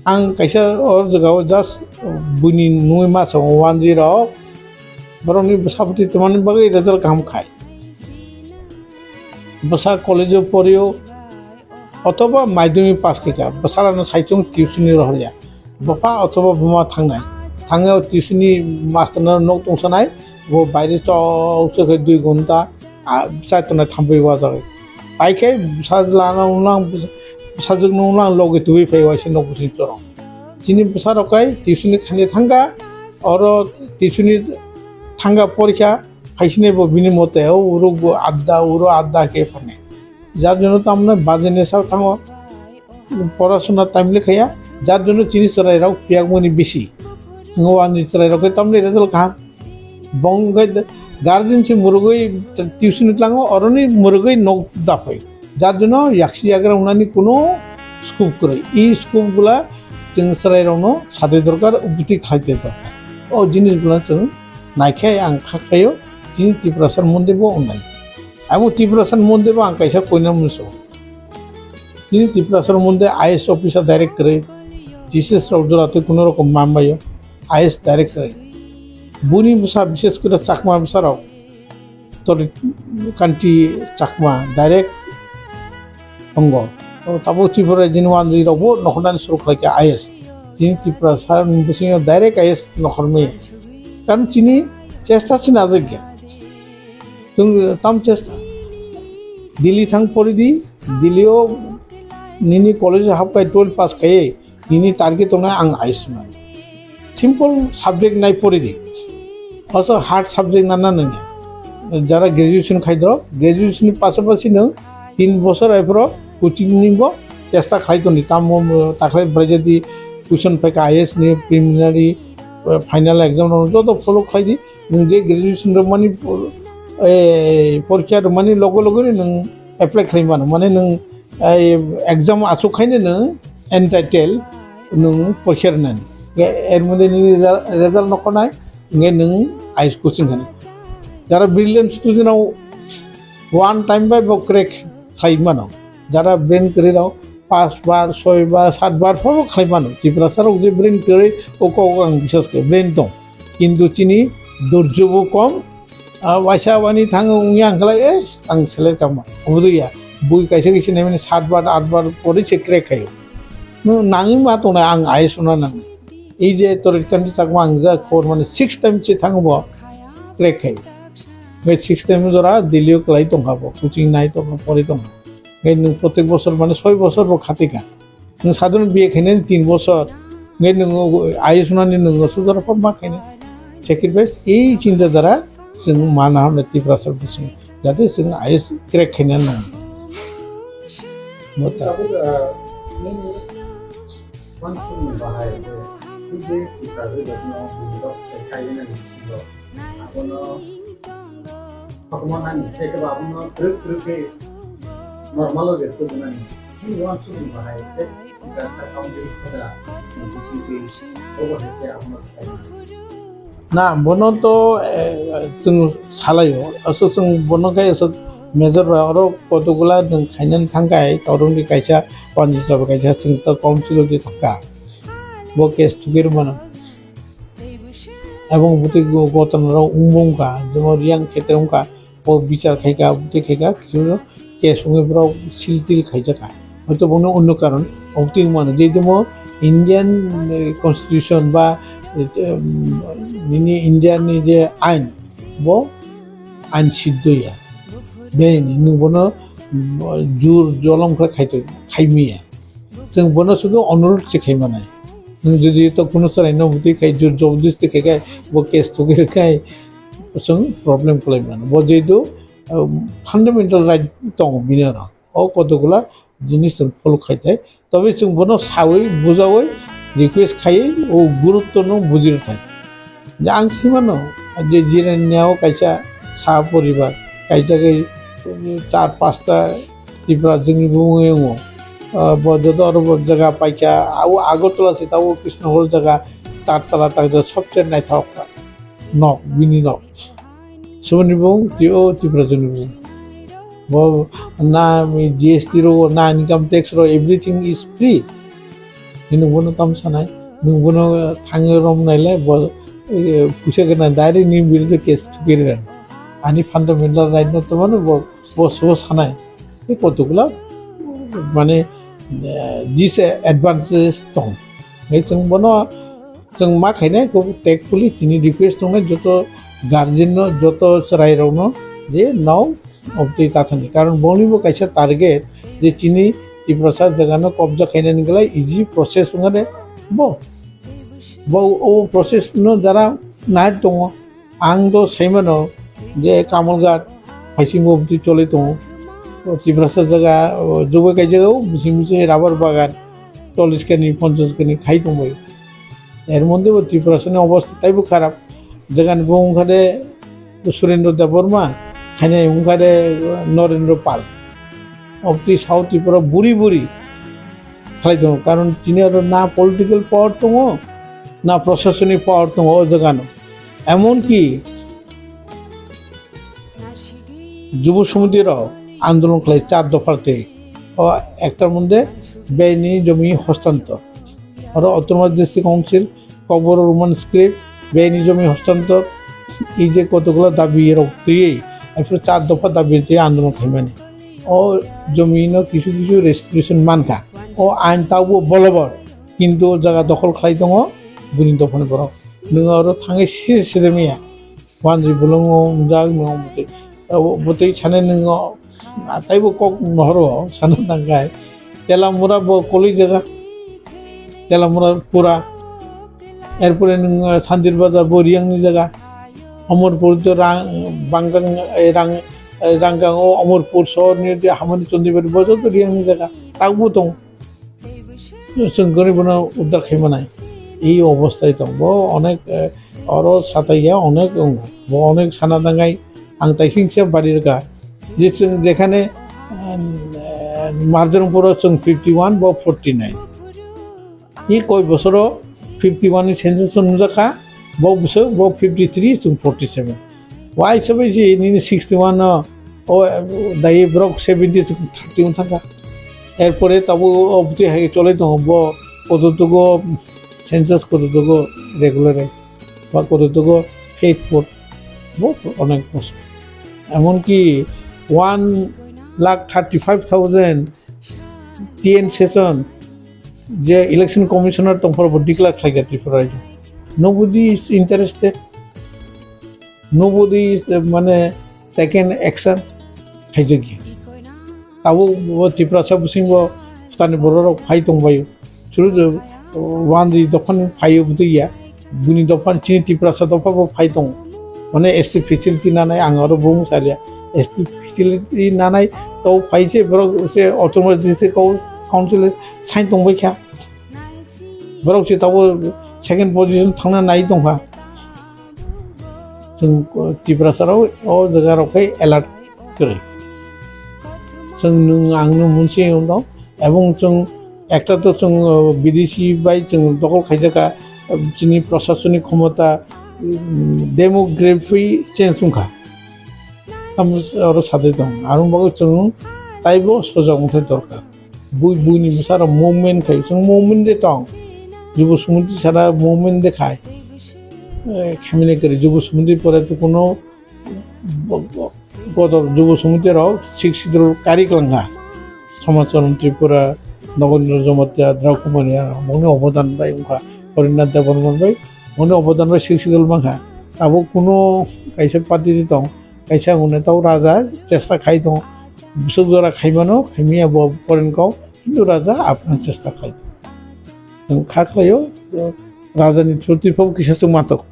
Ang kaisa o jagao just buini nungwi ma sango, wanjwi rok borokni bwsa bwtwi tongmani bagwi result kaham khai. Bwsa college o porio, othoba madhyamik pass khaikha, bwsarano saichung tuition ni rohorya. Bupha othoba buma thangnai. Thangwi o tuition ni master no nok tongsanai, bo baire chok chok khe dui ghonta, a, chai tongnai thambai wajagwi. Paikhe bwsajlano wnglang, bwsajwkno wnglang logi tubui phai waisa nok bising chorong. Chini bwsarok kai tuition ni thangwi thangkha, oro tuition ni thangkha porikha, Phaisini bo bini mote, o uruk bo adda, uro adda khe phane. Jar jonno tamne baje nesa thango, porasona time le khaya, jar jonno chini chwrai rok piyakmani bisi. Ngo ani chwrai rok khe tamne result kaham. Bong khe guardian se murugwi tuition tlango, oroni murugwi nok daphai. Jar jonno yaksi yagra wngnani kuno scope kwrwi. I scope gula chwng chwrai rokno sade dorkar, ubwtwi khlai tei dorkar. O jinis gula chwng naikhe ang kha khaio, chini Tiprasa Monday bo wngnai. Abo Tiprasa Monday bo ang kaisa koina muchungo. Chini Tiprasa Monday I A S officer direct kwrwi, T C S rok jora tei kuno rokom mambaio, I A S direct kwrwi. Buni bwsa, bishes kore Chakma bwsa rok, Tori Kanti Chakma direct tongo. O tabuk Tripura jini wanjwi rokbo nokhornani suru khlaikha I A S. Chini Tiprasa ni bisingo direct I A S nokhormaya. Karon chini chesta se najakya. Chwng tam chesta. Delhi thang pori di, Delhi o nini college o hapkai twelve pass khaiye, nini target tongnai ang I A S mano. Simple subject nai pori di. Oso hard subject nana nangya. Jara graduation khai do, graduation ni pasapasi nwng tin bosor aifro coaching ni bo chesta khlai toni. Tamo, takhlai braijadi question phaikha I A S ni preliminary, eh, final exam rok joto follow khlai di. Nwng je graduation rwmani, eh, porikha rwmani logo logo ni nwng apply khlai mano, mane nwng, eh, exam achuk khaino nwng entitled nwng porikha rwnani. Ge-, er moddhe nini result, result nokhornai, hingke nwng I A S coaching khani. Jara brilliant student rok one time bai bo crack khlai mano. Jara brain kwrwi rok pas bar, soi bar, sat bar phano khlai mano. Tiprasa rok je brain kwrwi, o kok ang biswas khe brain tong. Kintu chini durjo bo kom, ah, waisa wani thango wngya ang khlai, eh, ang selai kama. Obo ya, bui kaisa kaisa naimani sat bar, at bar pore se crack khayo. No, nangwi ma tongnai ang I A S wngna nang. Ei je Torikandi Chakma ang ja khobor mani six time se thango bo crack khayo. Bai six time jora Delhi o kwlai tongkha bo, coaching nai tongkha, pori tongkha. Bai nwng protek bosor mani soi bosor bo khatikha. Nwng sadharon B A khainani tin bosor, hwnkhe nwng I A S wngnani nwng aswk jora pha ma khainai. Sacrifice, ei chinta dhara chwng mana hamle Tiprasa bising, jate chwng I A S crack khaina nang. Bo ta. Tabuk, ah, nini uansukmung bahai je, tei je Tiprasa rok no bini rok khai khaina ni bisingo. Abono kotorma nani, tei kebo abono kwrwk kwrwk khe normal o rwk tubunani. Bini uansukmung bahai tei Tiprasa country sada bisingtwi obo hai khe abono khaimani. Na, bono to, eh, chwng salaio. Aswk chwng bono khe aswk major bai oro kotokgwla chwng khainani thangkhai, torungni kaisa, Panjisra bai kaisa, chwng to council o di thangkha. Bo case thugwi rwmano. Ebong bwtwi go-, gotona rok wngbo wngkha, jemon Riyang khetre wngkha, bo bichar khaikha, bwtwi khaikha, kisu case wngwi borok sil til khaijakha. Hoito bono onno karon, obwtwi wngmano, jehetu mo Indian, eh, constitution ba, eh, nini India ni je ain, bo ain siddo ya. Bini nwng bono, mm, jur jolom khe khaito, khaimiya. Chwng bono sudu onurudh se khai manai. Nwng jodi to kunu chwraino bwtwi khai, jor jobordosti khai khai, bo case thugwi rwkhai, chwng problem kwlai mano. Bo jehetu, um, fundamental right tongo bini oro. O kotokgwla jinis chwng follow khai thai. Tobe chwng bono sawi, bujawi, request khaiwi, o gurutto no buji rw thai. Je ang sai mano, je Jirania o kaisa sa poribar, kaijagwi char pasta Tipra jwngni bumung wngo. Ah, bo joto aro bo jaga paikha, abo Agartala se tabo Krishnagor jaga char tala tak jak sobse naithok nok, bini nok. Soboni bumung twi o Tipra jwngni bumung. Bo na G S T ro, na income tax ro, everything is free. Nini bono tam sanai, nung bono thangwi rom naile bo, eh, puisa gana direct ni biruddhe case thugwi rwgwno. Ani fundamental right no tongmani bo, bo so sanai. Tei kotokgwla, mane, eh, disadvantages tong. Hei chwng bono, chwng ma khainai kho tactfully tini request tongnai joto guardian no, joto chwrai rok no je nw obtwi tathani. Karon boni bo kaisa target je chini Tiprasa jaga no kobja khainani glai easy process wngkha de bo. Bo o process no jara nai tongo. Ang do saimano je Kamalghat haisingo bwtwi choli tongo. O Tiprasa jaga, o, jogoi kai jaga o bising bising rubber bagan chollish kani, ponchash kani khai tongbai. Er moddhe bo Tiprasani obostha taibo kharap. Jagani bo wngkha de Surendra Debbarma, hainai wngkha de Narendra Pal. Obtwi South Tripura buri buri khlai tongo, karon tini oro na political power tongo, na proshasoni power tongo o jagano. Emonki Jubo Samiti rok andolon khlai char dopha twi o ekta mode bini jomi hostantor. Oro Autonomous District Council Kokborok Roman script, bini jomi hostantor, ei je kotokgwla dabi rok twiwi, aphuru char dopha dabi twi andolon khaimani. O jomi no kisu kisu restitution mankha. O ain tabukbo bolobor, kintu o jaga dokhol khlai tongo buini dophani borok. Nwng oro thangwi se sedemiya. Wanjwi bolongo wngjak nwng bwtwi. Abo bwtwi sanai nwng o, taibo kok nohoro sana tangkhai. Telamura bo koloi jaga. Telamura pura. Erpore nwng, ah, Santir Bazar bo Riyangni jaga. Omorpur to rang, bangkang, eh, rang, eh, rangkang o Omorpur sohor ni je hamani Chondibari bo joto Riyangni jaga. Takbo tong. Chwng goribono uddar khai manai. Ei obosthai tong. Bo onek, eh, oro sataiya onek wngo. Bo onek sana tangai ang taisingsa bari rwkha. Je chwng jekhane, eh, Marjongpuro chwng fifty one, bo forty nine. Ei koi bosoro fifty one ni census nukjakha, bo bwswk, bo fifty three, chwng forty seven. Wai sabai se nini sixty one no, o, dai borok seventy, chwng thirty wng thangkha. Erpore tabuk o bwtwi hai cholai tongo, bo kototugo census, kototugo regularize, ba kototugo faith vote, bo onek bosor. Emonki one lakh thirty five thousand T N Session je election commissioner tongphuru bo declare khlaikha Tripura rajyo. Nobody is interested. Nobody is, uh, mane, taken action. Haijakya. Tabuk bo Tiprasa bwswingo phatani bororok phai tongbaio. Chwrwk, uh, wanjwi dophani phaio bwtwi ya. Buni dophani chini Tiprasa dopha bo phai tongo. Mane S T facility nanai ang aro bung salia. S T facility nanai to phai se borok se autonomous district council sign tongbai kha. Borok se tabuk second position thangna nai tongkha. Chwng Tiprasarok o jagarok khe alert kwrwi. Chwng nwng ang no munse wngno, ebong chwng ekta to chwng, uh, bidesi bai chwng dokol khaijakha, uh, chini prashasonik khomota, um, demography change wngkha. Tamo oro sadai tong, arong bagwi chwng taibo sojak wngthai dorkar. Bui, buini bwsarok movement khai, chwng movement de tong. Jubo sumiti sara movement de khai. Eh, khamina kwrwi jubo sumiti pore to kuno bo-, bo-, bodol jubo sumiti rok sixth schedule kari kwlangkha. Samachon Tripura, Nagendra Jamatia, Drakumania, moni obodan bai wngkha. Horinath Debbarman bai, moni obodan bai sixth schedule mankha. Abo kuno kaisa party de tong. Kaisa hwnwi tau raja chesta khai tongo. Bwswk jora khaimano, khaimiya bo poren kok, kintu raja apna chesta khai tongo. Chwng kha khlaio, rajani through twi phabu kisa chwng matok,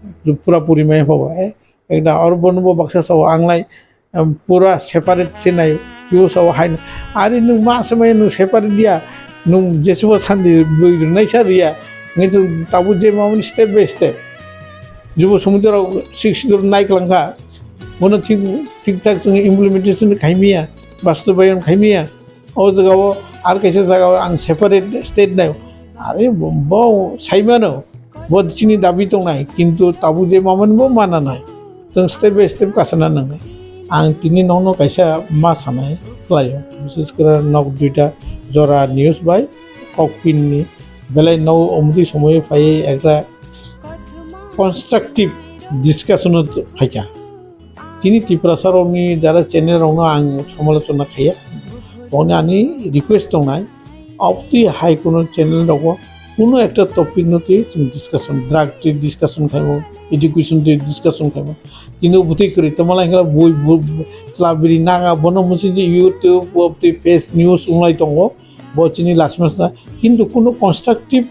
pura puri maya phabu. Eh, ekda oro bono bo baksa sao ang lai, em, pura separate se nai, yo sao hai. Ari nwng ma se maya nwng separate dia, nwng jesebo sandi bwi rwnai sa riya. Ngai chwng tabuk je mamani step by step. Jubo sumiti rok sixth schedule nai kwlangkha. Bono thik, thik thak chwng implementation khaimiya, bastobayon khaimiya. O jagao ar kaisa jagao ang separate state nai. Are bo, bo saimano, bo chini dabi tongnai, kintu tabuk je mamani bo mana nai. Chwng step by step kasana nangnai. Ang tini nokno kaisa ma sanai khlaio. Bises kore nok duita jora news bai kokpin ni belai no omdi somoyo phai ekta constructive discussion o phaikha. Tini Tiprasa rokni jara channel rokno ang somalochona khaiya. Boni ani request tongnai, obtwi hai kuno channel rogo kuno ekta topic no twi chwng discussion, drug twi discussion khaimo, education twi discussion khaimo. Kintu bwtwi kwrwi tongma lai khe bui, bui, chwla biri naga bono mwsing YouTube, obtwi page news wnglai tongo. Bo chini lachima sa, kintu kuno constructive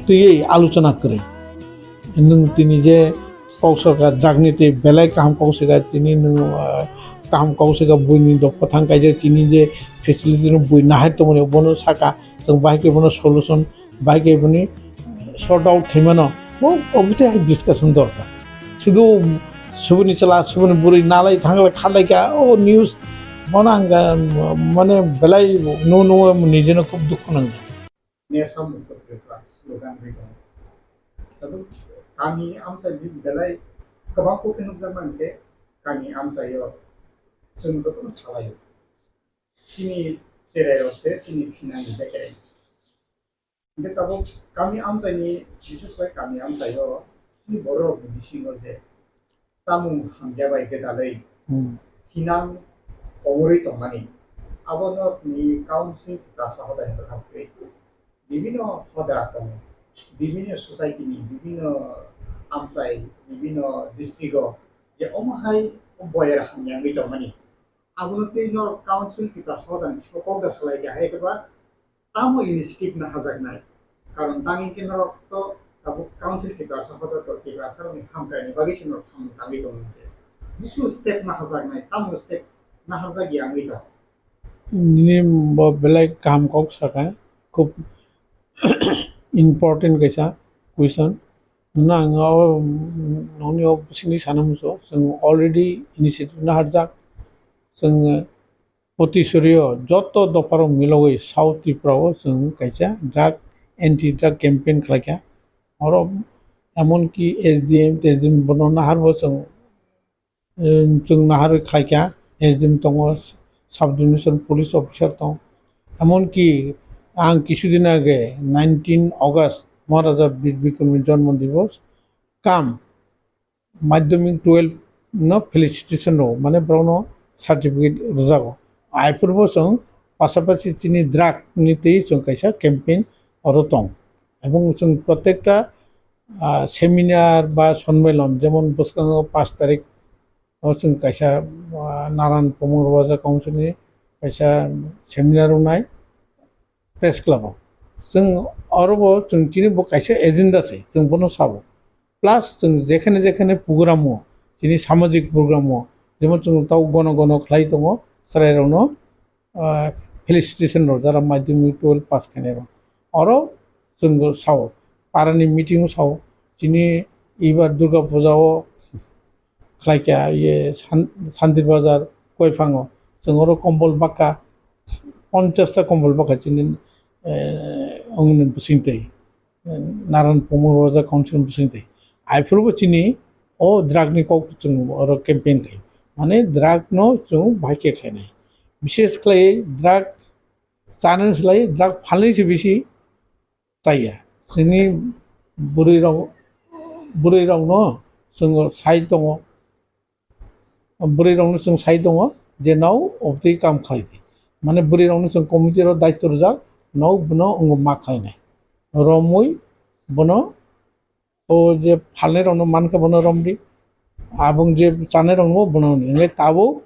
twiwi alochona kwrwi. Nwng tini je kok saka drug ni twi belai kaham kok saka chini nwng, ah, kaham kok saka buini dopha thang kaijak chini je facility no bui nahar tongmani bono saka chwng bahai khe bono solution, bahai khe boni sort out khaimano. Bo obtwi hai discussion dorkar. Sudu subuni chwla subuni bwrwi nalai thanglai khalai kha o news bono ang, ah, mane belai no no nijeno khub dukhu nangkha. Nesam Uttor Tripura slogan bai tongo. Tabuk kami amchai ni belai kwbang kok khe nukjak mankhe kami amchaio chwng jotono salaio. Chini cherai rok se chini thinani bekereng. Hingke tabuk kami amchai ni, bises khe kami amchaio chini borok rok ni bisingo je chamung hamya bai gwdalwi Hmm. thinang komorwi tongmani. Abono ni council Tiprasa hodani bwkhak twi bibinno hoda tongo, bibinno society ni, bibinno amchai, bibinno district o je omo hai boyar hamya wngwi tongmani. Abono twi norok council Tiprasa hodani bisingo kok da salai kha hai khe ba tamo initiative naharjaknai? Karon tang hingke norok to tabuk council Tiprasa hoda to Tiprasa rokni hamkraini bagwi se norok samung tangwi tongo hingke. Busu step naharjaknai, tamo step naharjak ya wngwi tongo. Nini bo belai kaham kok saka, khub important kaisa question. Nang o, nongni o bisingni sana muchung, chwng already initiative naharjak. Chwng Potisorio joto dopharok milogwi South Tripura o chwng kaisa drug, anti drug campaign khlaikha. Oro emonki S D M, T S D M bono naharbo chwng, em, chwng naharwi khlaikha. S D M tongo, sub division police officer tong, Emonki ang kisudin age nineteen August Maharaja Bir Bikramni jonmo divos kam madhyamik twelve no felicitation rwo, mane borokno certificate rwjago. Aphuru bo chwng pasapasi chini drug ni twi chwng kaisa campaign oro tong. Ebong chwng protekta, ah, seminar ba sonmelon, jemon bwskango pash tarik o chwng kaisa, ah, Naran Pumung Raja Council ni kaisa seminar wngnai press club o. Chwng oro bo chwng chini bo kaisa agenda se, chwng bono sabo. Plus chwng jekhane jekhane program o, chini samajik program o, jemon chwng tau gono gono khlai tongo, chwrairokno, ah, felicitation rok, jara madhyamik twelve pass khainai rok. Oro chwng sao, parani meeting o sao, chini ibar Durga Puja o khlaikha, iye San-, Santir Bazar Koiphang o, chwng oro kombol baka, ponchash ta kombol baka chini, eh, ongni bisingtwi. Naran Pumung Raja Council bisingtwi. Aphuru bo chini o drug ni kok chwng oro campaign khai. Mane drug no chwng bahai khe khainai. Bishes khlai drug chana slai drug phalnai se bisi chaya. Chini bwrwi rok, bwrwi rok no chwng sai tongo. Bwrwi rokno chwng sai tongo je nao obtwi kam khlai di. Mane bwrwi rokno chwng committee rok daitw rwjak, nao bono wngo ma khlainai. Romwi bono o je phalnai rokno mankha bono romdi. Abong je chanai rokno bono hwnwi. Hwnwi tabuk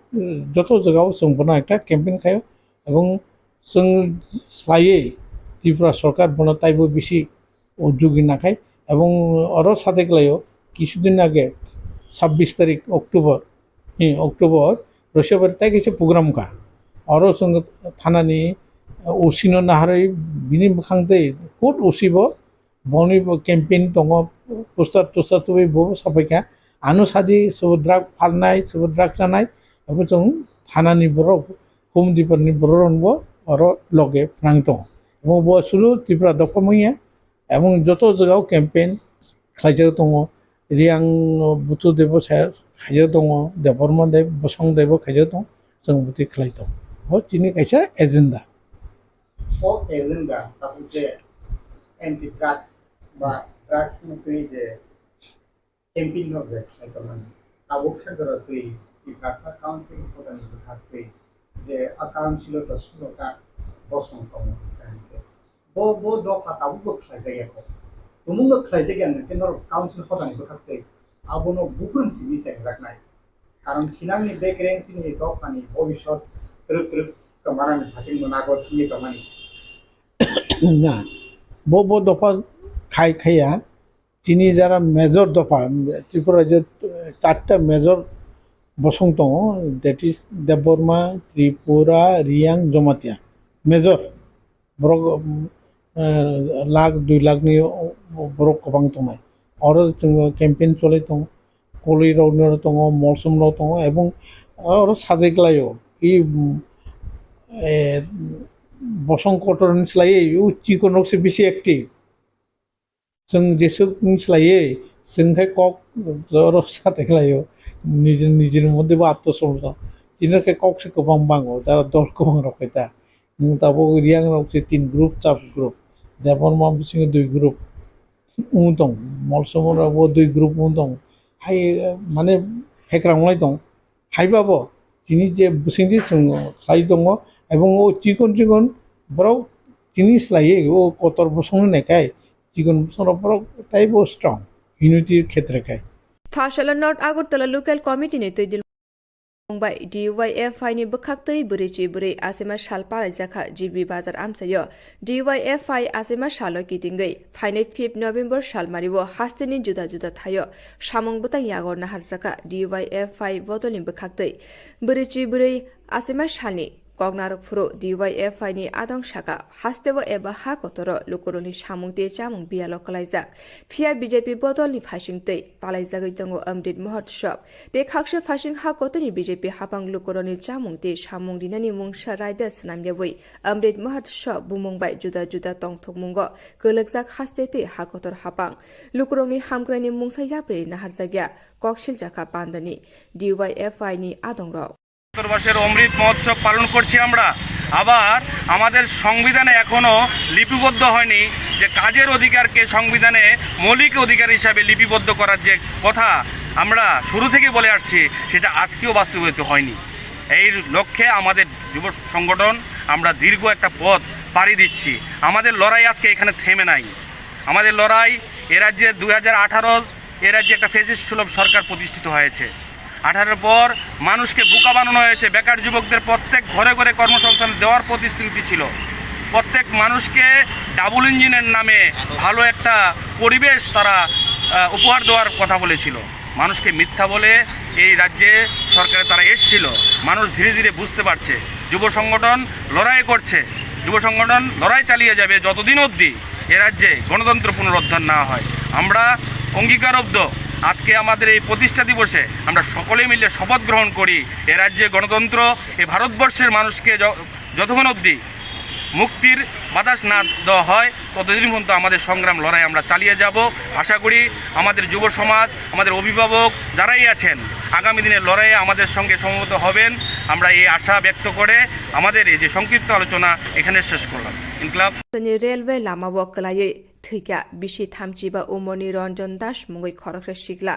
joto jagao chwng bono ekta campaign khaio. Ebong chwng slaiwi Tripura sorkar bono taibo bisi o jugi nakhai. Ebong oro sate klaio, kisudin age sabbish tarik October, hi, October, Roshobari tai kaisa program kha. Oro chwng thanani O C no naharwi bini bwkhang tei court O C bo boni bo campaign tongo, poster toster tubui bo sapai kha. Ano sadi sobo drug phalnai, sobo drug chanai, abo chwng thanani borok, home department ni borok rok bo oro loge phnang tongo. Omo bo sulu Tripura dopha manya. Ebong joto jagao campaign khlaijak tongo, Reang Butu Debo sa khaijak tongo, Debbarma Deb, Bosong Debo khaijak tongo, chwng bwtwi khlai tongo. Bo chini kaisa agenda. O agenda tabuk je anti drugs ba drugs ni twi je campaign no je khlai tongmani. Tabuk sa jora twi Tiprasa Council hodani bwkhak twi je a council o to suloka bosong tongo. Bo, bo dopha tabukbo khlaijak ya kho. Tumungno khlaijak ya hwnkhe norok council hodani bwkhak twi abono buphurung simi chengjaknai. Karon khinangni bekereng chini dophani bobisot twrwk twrwk kwmarani hasing mwnago thangwi tongmani. Na, bo, bo dopha khai khaiya, chini jara major dopha, Tripura rajyo, eh, charta major bosong tongo, that is Debbarma, Tripura, Reang, Jamatia. Major. Borok, um, eh, lakh, dui lakh ni, o, o, borok kwbang tongnai. Oro chwng campaign cholai tongo. Koloi rok no tongo, molsom rok tongo, ebong oro sadai klaio. I, um, eh, bosong kotor ni slai o chikon rok se bisi active. Chwng jesuk ni slaiwi chwng khe kok joro sa tei khlaio, nijini nijini moddhe bo atto somjak. Chini khe kok se kwbang bango, jara dol kwbang rok khe ta. Nwng tabuk Reang rok se tin group, sub group, Debbarma bisingo dui group wng tong, Molsom rok bo dui group wng tong. Hai, mane, hekrang wng lai tong. Haiba bo chini je bwswngdi chwng khlai tongo, ebong o chikon chikon borok chini slaiwi o kotor bosongno naikhai, chikon bosongrok borok taibo strong, unity khetre khai. Phasala North Agartala Local Committee ni twidil mung bai D Y F I ni bwkhaktwi bwrwi chi bwrwi achaima sal palaijakha G B Bazar amchaio. D Y F I achaima salo kitingwi phainai fifth November salmario hasteni juda juda thaio samung bwtang yago naharjakha D Y F I bodolni bwkhaktwi. Bwrwi chi bwrwi achaima salni koknarok phuru D Y F I ni adong saka hasteo eba ha kotoro lukurokni samung tei chamung biyalo kwlaijak. Phiya B J P bodolni phaisingtwi palaijagwi tongo Amrit Mahotsav. Tei khaksa phaising ha kotorni B J P hapang lukurokni chamung tei samung rinani mungsa raida swnamyawi Amrit Mahotsav bumung bai juda juda tongthokmungo kwlwkjak haste tei ha kotor hapang. Lukurokni hamkraini mungsa yapri naharjakya, kok siljakha pandani D Y F I ni adongrok. সত্তর বর্ষের অমৃত মহোৎসব পালন করছি আমরা। আবার আমাদের সংবিধানে এখনও লিপিবদ্ধ হয়নি যে কাজের অধিকারকে সংবিধানে মৌলিক অধিকার হিসাবে লিপিবদ্ধ করার যে কথা আমরা শুরু থেকে বলে আসছি, সেটা আজকেও বাস্তবায়িত হয়নি। এই লক্ষ্যে আমাদের যুব সংগঠন আমরা দীর্ঘ একটা পথ পাড়ি দিচ্ছি। আমাদের লড়াই আজকে এখানে থেমে নাই। আমাদের লড়াই এ রাজ্যে দুই হাজার আঠারো এ রাজ্যে একটা ফ্যাসিস্ট সুলভ সরকার প্রতিষ্ঠিত হয়েছে। আঠারোর পর মানুষকে বোকা বানানো হয়েছে। বেকার যুবকদের প্রত্যেক ঘরে ঘরে কর্মসংস্থান দেওয়ার প্রতিশ্রুতি ছিল। প্রত্যেক মানুষকে ডাবল ইঞ্জিনের নামে ভালো একটা পরিবেশ তারা আহ, উপহার দেওয়ার কথা বলেছিল। মানুষকে মিথ্যা বলে এই রাজ্যে সরকারে তারা এসছিল। মানুষ ধীরে ধীরে বুঝতে পারছে। যুব সংগঠন লড়াই করছে, যুব সংগঠন লড়াই চালিয়ে যাবে যতদিন অবধি এ রাজ্যে গণতন্ত্র পুনরুদ্ধার না হয়। আমরা অঙ্গীকারবদ্ধ, আজকে আমাদের এই প্রতিষ্ঠা দিবসে আমরা সকলে মিলে শপথ গ্রহণ করি এ রাজ্যে গণতন্ত্র, এ ভারতবর্ষের মানুষকে য-, যতক্ষণ অবধি মুক্তির বাতাস না দেওয়া হয়, ততদিন পর্যন্ত আমাদের সংগ্রাম লড়াই আমরা চালিয়ে যাব। আশা করি আমাদের যুব সমাজ, আমাদের অভিভাবক যারাই আছেন, আগামী দিনের লড়াইয়ে আমাদের সঙ্গে সমবেত হবেন। আমরা এই আশা ব্যক্ত করে আমাদের এই যে সংক্ষিপ্ত আলোচনা এখানে শেষ করলাম। Inqilab. Tini railway lama o kwlaiwi thwikha bisi thamchi ba umorni Ranjan Das mungwi khoroksa sikla.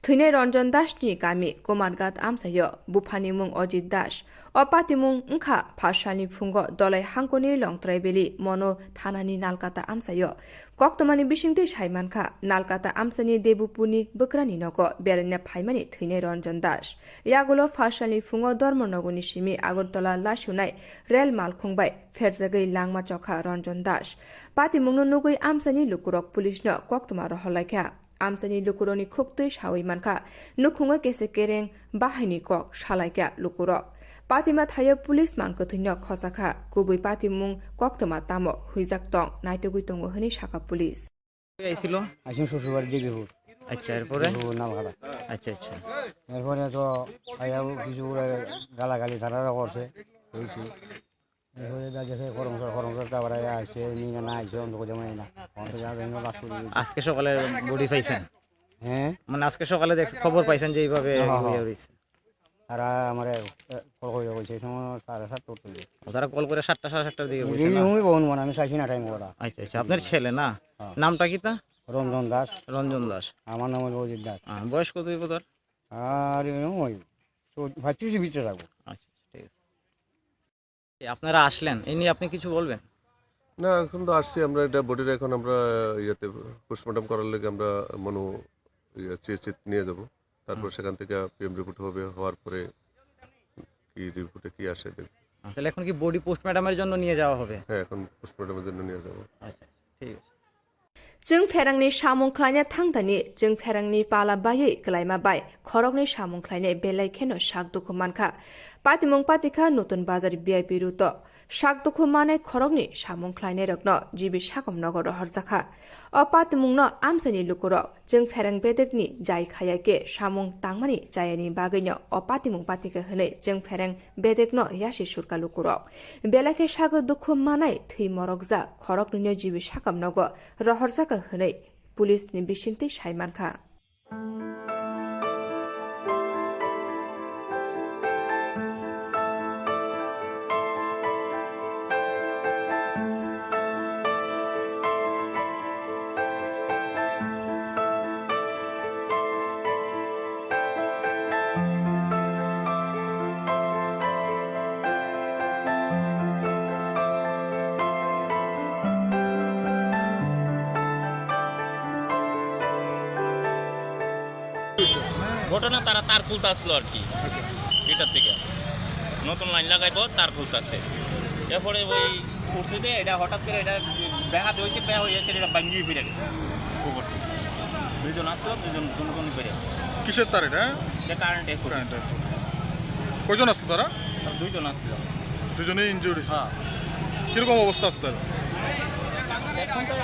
Thwinai Ranjan Das ni kami Kumarghat amchaio, buphani mung Ajit Das. O patimung wngkha phasalni phungo Dolai hangkoni Longtrai Valley Mono thanani Nalkata amchaio. Koktwmani bisingtwi saimankha, Nalkata amchaini Debupurni bwkrani nogo beraina phaimani thwinai Ranjan Das. Yagulo phasalni phungo Dharmanagorni simi Agartala lasunai rel malkhung bai pherjagwi langma chokha Ranjan Das. Patimungno nugwi amchaini lukurok police no koktwma rohorlaikha. Amchaini lukurokni khuktwi sawi mankha, nukhungo kese kereng bahaini kok salaikha lukurok. Patima thaio police mangkwthwino khosakha, kubui patimung koktwma tamo huijak tong naitugwi tongo hwnwi sakha police. আইছিল? আইছিল শ্বশুরবাড়ি দেবীপুর। আচ্ছা, এরপরে? দেবীপুর নালঘাটা। আচ্ছা, আচ্ছা। এরপরে তো আইয়া কিছু ওরা গালাগালি তারা করছে, হয়েছে। এরপরে যা গেছে করমসর, করমসর তারপরে আইয়া আইছে, নিয়ে না আইছে, অন্ধ করে জামাই না। অন্ধ যা জানি না, বাস করে দিয়েছে। আজকে সকালে বডি পাইছেন? হ্যাঁ? মানে আজকে সকালে দেখ-, খবর পাইছেন যে এইভাবে হ্যাঁ, হ্যাঁ, ইয়ে হ্যাঁ। হয়েছে? তারা আমারে, এ, কল করে কইছে, এই সময় সাড়ে সাতটা উঠতে। ও, তারা কল করে সাতটা, সাড়ে সাতটার দিকে কইছে এই না? সময় বহন মানে আমি চাইছি না টাইম ওরা। আচ্ছা, আচ্ছা, আপনার ছেলে না? হ্যাঁ। নামটা কি তা? রঞ্জন দাস। রঞ্জন দাস। আমার নাম হলো অজিত দাস। হ্যাঁ, বয়স কত হইব তার? আর এরকম ওই তো পঁয়ত্রিশের ভিতরে থাকবো। আচ্ছা, ঠিক আছে। এ, আপনারা আসলেন, এই নিয়ে আপনি কিছু বলবেন? না, এখন তো আসছি আমরা, এটা বডিটা এখন আমরা ইয়েতে পোস্টমর্টম করার লেগে আমরা মনো ইয়ে, সিএসসি নিয়ে যাব। তারপর হুম। সেখান থেকে পিএম রিপোর্ট হবে, হওয়ার পরে কি রিপোর্টে কি আসে দেখব। আহ, তাহলে এখন কি বডি পোস্টমর্টমের জন্য নিয়ে যাওয়া হবে? হ্যাঁ, এখন পোস্টমর্টমের জন্য নিয়ে যাব। আচ্ছা, ঠিক আছে। Chwng pherangni samung khlaina thangtani, chwng pherangni pala baiwi kwlaima bai khoroknwi samung khlainai belai kheno sak dukhu mankha. Patimung patikha Nutun Bazar V I P route-o. Sak dukhu manai khoroknwi samung khlainairokno G B Sakom nogo rohorjakha. O patimungno amchaini lukurok chwng pherang bedekni jai khaya khe samung tangmani chayani bagwino o patimung patikha hwnwi chwng pherang bedekno yasi surka lukurok. Belai khe sago dukhu manai thwi morokjak khoroknwino G B Sakom nogo rohorjakha hwnwi police ni bisingtwi sai mankha. ঘটনা তারা তার খুলতে আসলো আর কি, আচ্ছা। এটার থেকে নতুন লাইন লাগাইবো, তার খুলতে আসে। এরপরে ওই উঠছে যে এটা হঠাৎ করে এটা বেহাত হয়েছে, বেহা হয়ে গেছে, এটা ভাঙ্গি ফিরে গেছে উপর থেকে। দুইজন আসলো, দুইজন দুজন ফিরে গেছে। কিসের তার এটা? এটা কারেন্ট এর খুঁটি। কারেন্ট এর খুঁটি। কয়জন আসতো তারা? আর দুইজন আসলো। দুজনেই ইনজুর্ড হয়েছে? হ্যাঁ। কিরকম অবস্থা আছে তার? এখন তো,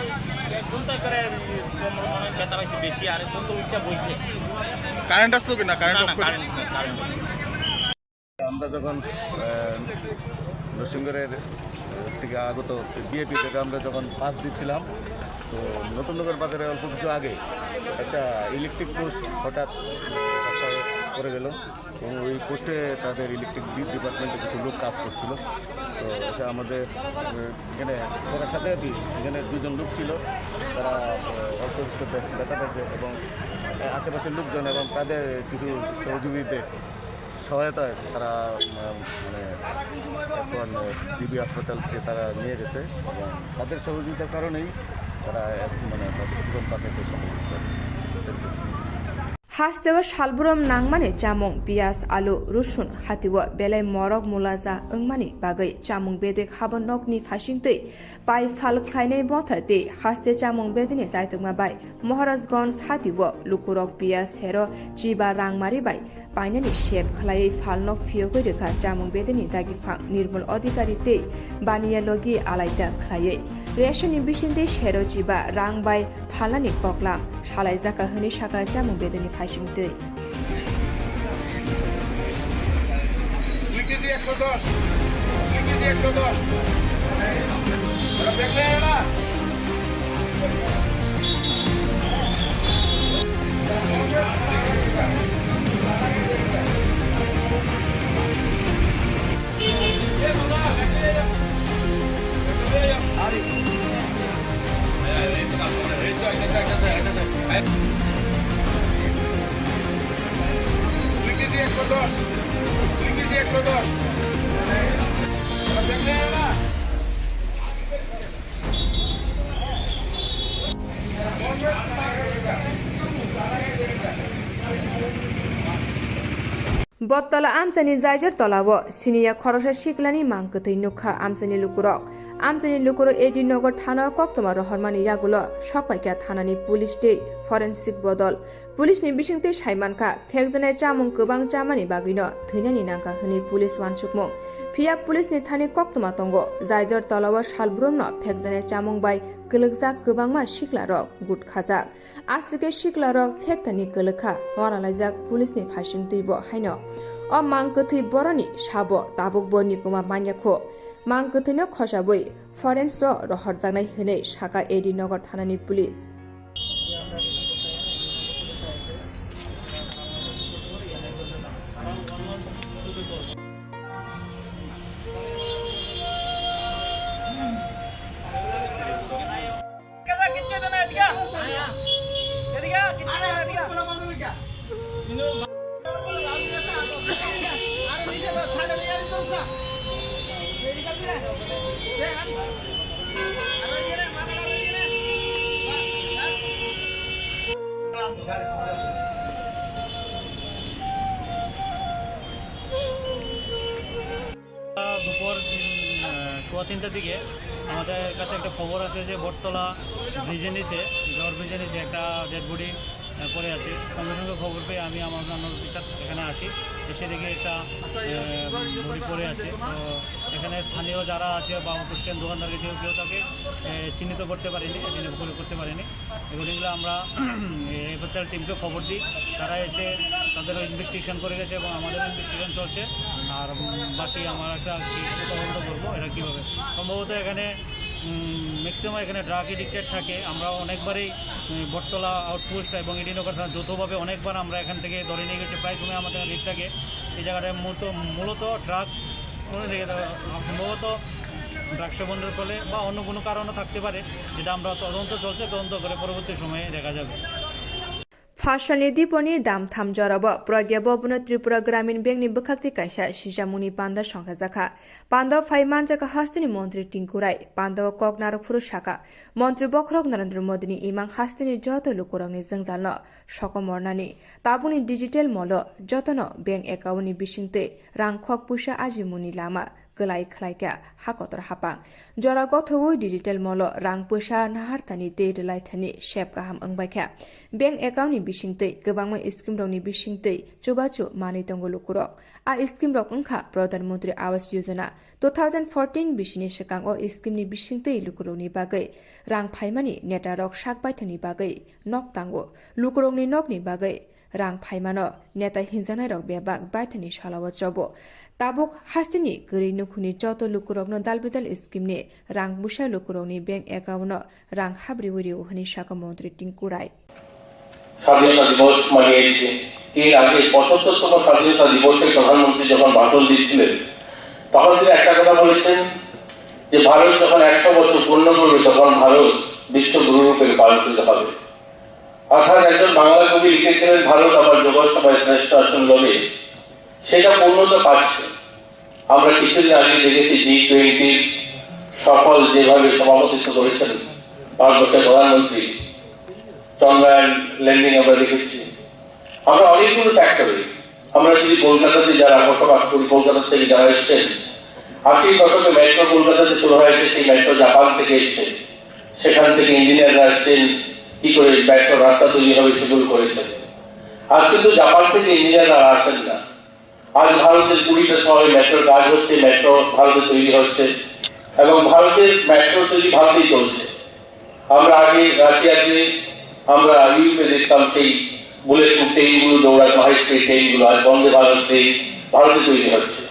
এখন তো করে কোমর মনে হয় ব্যথা পাইছে বেশি, আর এখন তো উঠতে বইছে। কারেন্ট আসতো কি না? কারেন্ট না, অফ না, করে? কারেন্ট নেই, কারেন্ট নেই। আমরা যখন, আহ, নরসিংগড়ের, আহ, থেকে আগত বিএপি থেকে আমরা যখন পাস দিচ্ছিলাম, তো নতুন নগর বাজারে অল্প কিছু আগে একটা ইলেকট্রিক পোস্ট হঠাৎ, আহ, রাস্তায় পড়ে গেল। এবং ওই পোস্টে তাদের ইলেকট্রিক ডি-, ডিপার্টমেন্টে কিছু লোক কাজ করছিল। তো এসে আমাদের, আহ, এখানে, ওনার সাথে আর কি, এখানে দুজন লোক ছিল, তারা, আহ, অল্প কিছু ব্য-, ব্যথা পাইছে এবং, আহ, আশেপাশের লোকজন এবং তাদের কিছু সহযোগিতায়, সহায়তায় তারা, আহ, মানে, এখন, আহ, জিবি হাসপাতাল থেকে তারা নিয়ে গেছে এবং তাদের সহযোগিতার কারণেই তারা এক-, মানে, তাদের জীবন বাঁচাতে সক্ষম হয়েছে। Thank you. Hasteo salbrum nangmani chamung, piyaj, alu, rusun, hatio belai morok mulaja wngmani bagwi chamung bedek habo nokni phasingtwi pai phal khlainai motha tei haste chamung bedini chaitokma bai Maharajganj hatio lukurok piyaj sero chiba rangmari bai painani sep khlaiwi phalno phiyogwi rwkha chamung bedini dagiphang Nirmal Adhikari tei Baniya logi alaida khlaiwi. Reshoni bisingtwi sero chiba rang bai phalnani koklam salaijak hwnwi sakha chamung bedini phasingtwi. দুই কেজি একশো দশ, দুই কেজি একশো দশ। ওরা ব্যাগ নেয় না। Bottola amchaini Jaijor tolao siniya khoroksa siklani mang kwthwi nukha amchaini lukurok. Amchaini lukurok A D Nagar thanao koktwma rohormani yagulo sokpaikha thanani police tei forensic bodol. Police ni bisingtwi saimankha, thekjaknai chamung kwbang chamani bagwino thwinani nangkha hwnwi police uansukmung. Phiya police ni thani koktwma tongo, Jaijor tolao salbrumno phekjaknai chamung bai kwlwkjak kwbangma siklarok gut khajak. Aswk khe siklarok phektani kwlwkha, wanalaijak police ni phasingtwibo haino. O mang kwthwi boroni sabo tabukbo nikuma manya kho. Mang kwthwino khosabwi forensro rohorjaknai hwnwi sakha A D Nagar thanani police. দুপুর, উম, আহ, সোয়া তিনটার দিকে আমাদের কাছে একটা খবর আসে যে বটতলা ব্রিজের নিচে, জোহর ব্রিজের নিচে একটা ডেড বডি, আহ, পড়ে আছে। সঙ্গে সঙ্গে খবর পেয়ে আমি আমার অন্যান্য অফিসার এখানে আসি, এসে দেখি একটা, আহ, বডি পড়ে আছে। তো এখানে স্থানীয় যারা আছে বা অটো স্ট্যান্ড দোকানদার কেউ, কেউ তাকে, আহ, চিহ্নিত করতে পারেনি, আইডেন্টিফাই করতে পারেনি। অ্যাকর্ডিংলি আমরা এফএসএল টিমকে খবর দিই, তারা এসে তাদের ইনভেস্টিগেশন করে গেছে এবং আমাদের ইনভেস্টিগেশন চলছে। আর, উম, বাকি আমরা একটা কেস তদন্ত করবো, এটা কীভাবে সম্ভবত এখানে, উম, ম্যাক্সিমাম এখানে ড্রাগ এডিক্টেড থাকে। আমরা অনেকবারই, উম, বটতলা আউটপোস্ট এবং এডিনগর থানা যৌথভাবে অনেকবার আমরা এখান থেকে ধরে নিয়ে গেছি, প্রায় সময় আমাদের রেড থাকে এই জায়গাটায়। মূলত, মূলত ড্রাগ সম্ভবত ড্রাগ সেবনের ফলে বা অন্য কোনো কারণও থাকতে পারে, যেটা আমরা তদন্ত চলছে, তদন্ত করে পরবর্তী সময়ে দেখা যাবে। Phasalni diponi dam tham jorao Pragya Bhavan-o Tripura Gramin Bank ni bwkhak tei kaisa sijamungni panda songkhajakha. Pandao phai manjakha hasteni montri Tinku Rai. Pandao kok narwk phuru sakha, montri bokhorok Narendra Modini imang hasteni joto lukurokni jwngjalno sokomornani. Tabukni digital molo jotono bank account ni bisingtwi rang khok puisa ajimungni lama kwlai khlaikha ha kotor hapang. Jora gothowi digital molo rang puisa naharthani tei rwlaithani sep kaham wngbaikha. Bank account ni bisingtwi kwbangma scheme rokni bisingtwi chubachu manwi tongo lukurok. A scheme rok wngkha Pradhan Mantri Awas Yojana, two thousand fourteen bisini swkang o scheme ni bisingtwi lukurokni bagwi rang phaimani netarok sak baithani bagwi nok tango. Lukurokni nokni bagwi rang phaimano neta hinjaknairok bebak baithani salao chobo. Tabuk hasteni kwrwi nukhungni joto lukurokno dal bidal scheme ni rang busa lukurokni bank account o rang habriwi rio hwnwi sakha montri Tinku Rai. স্বাধীনতা দিবস মানিয়েছি। এর আগে পঁচাত্তরতম স্বাধীনতা দিবসে প্রধানমন্ত্রী যখন ভাষণ দিচ্ছিলেন, তখন তিনি একটা কথা বলেছেন যে ভারত যখন একশো বছর পূর্ণ করবে, তখন ভারত বিশ্বগুরু রূপে রূপান্তরিত হবে। অর্থাৎ একজন বাংলা কবি লিখেছিলেন, "ভারত আমার জগৎ সভায় শ্রেষ্ঠ আসন লবে", সেটা পূর্ণতা পাচ্ছে। আমরা কিছুদিন আগে দেখেছি জি টোয়েন্টির সফল যেভাবে সভাপতিত্ব করেছেন ভারতবর্ষের প্রধানমন্ত্রী, চন্দ্রায়ন ল্যান্ডিং আমরা দেখেছি। আমরা অনেকগুলো ফ্যাক্টরি, আমরা যদি কলকাতাতে যারা বসবাস করি, কলকাতা থেকে যারা এসছেন, আশির দশকে মেট্রো কলকাতাতে শুরু হয়েছে, সেই মেট্রো জাপান থেকে এসছে, সেখান থেকে ইঞ্জিনিয়াররা আসছেন, কি করে মেট্রো রাস্তা তৈরি হবে সেগুলো করেছেন। আজ কিন্তু জাপান থেকে ইঞ্জিনিয়াররা আর আসেন না। আজ ভারতের কুড়িটা শহরে মেট্রোর কাজ হচ্ছে, মেট্রো ভারতে তৈরি হচ্ছে এবং ভারতের মেট্রো তৈরি ভারতেই চলছে। আমরা আগে রাশিয়াতে, আমরা ইউরোপে দেখতাম সেই বুলেট ট্রেনগুলো দৌড়াতো, হাই স্পিড ট্রেনগুলো, আজ বন্দে ভারত ট্রেন ভারতে তৈরি হচ্ছে।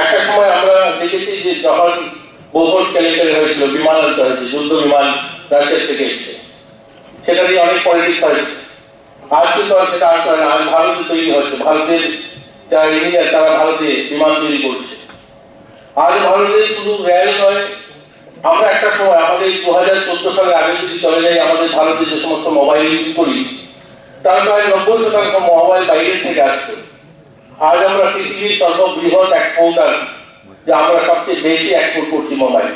একটা সময় আমরা দেখেছি যে যখন বোফোর্স কেলেঙ্কারি হয়েছিল, বিমান আনতে হয়েছে, যুদ্ধ বিমান রাশিয়া থেকে এসছে, সেটা নিয়ে অনেক পলিটিক্স হয়েছে। আজ কিন্তু আর সেটা আর হয় না। আজ ভারতে তৈরি হচ্ছে, ভারতের যারা ইঞ্জিনিয়ার তারা ভারতে বিমান তৈরি করছে। আজ ভারতে শুধু রেল নয়, আমরা একটা সময় আমাদের দু হাজার চোদ্দ সালের আগে যদি চলে যাই, আমাদের ভারতে যে সমস্ত মোবাইল ইউজ করি, তার প্রায় নব্বই শতাংশ মোবাইল বাইরের থেকে আসছে। আজ আমরা পৃথিবীর সর্ববৃহৎ এক্সপোর্টার, যা আমরা সবচেয়ে বেশি এক্সপোর্ট করছি মোবাইল।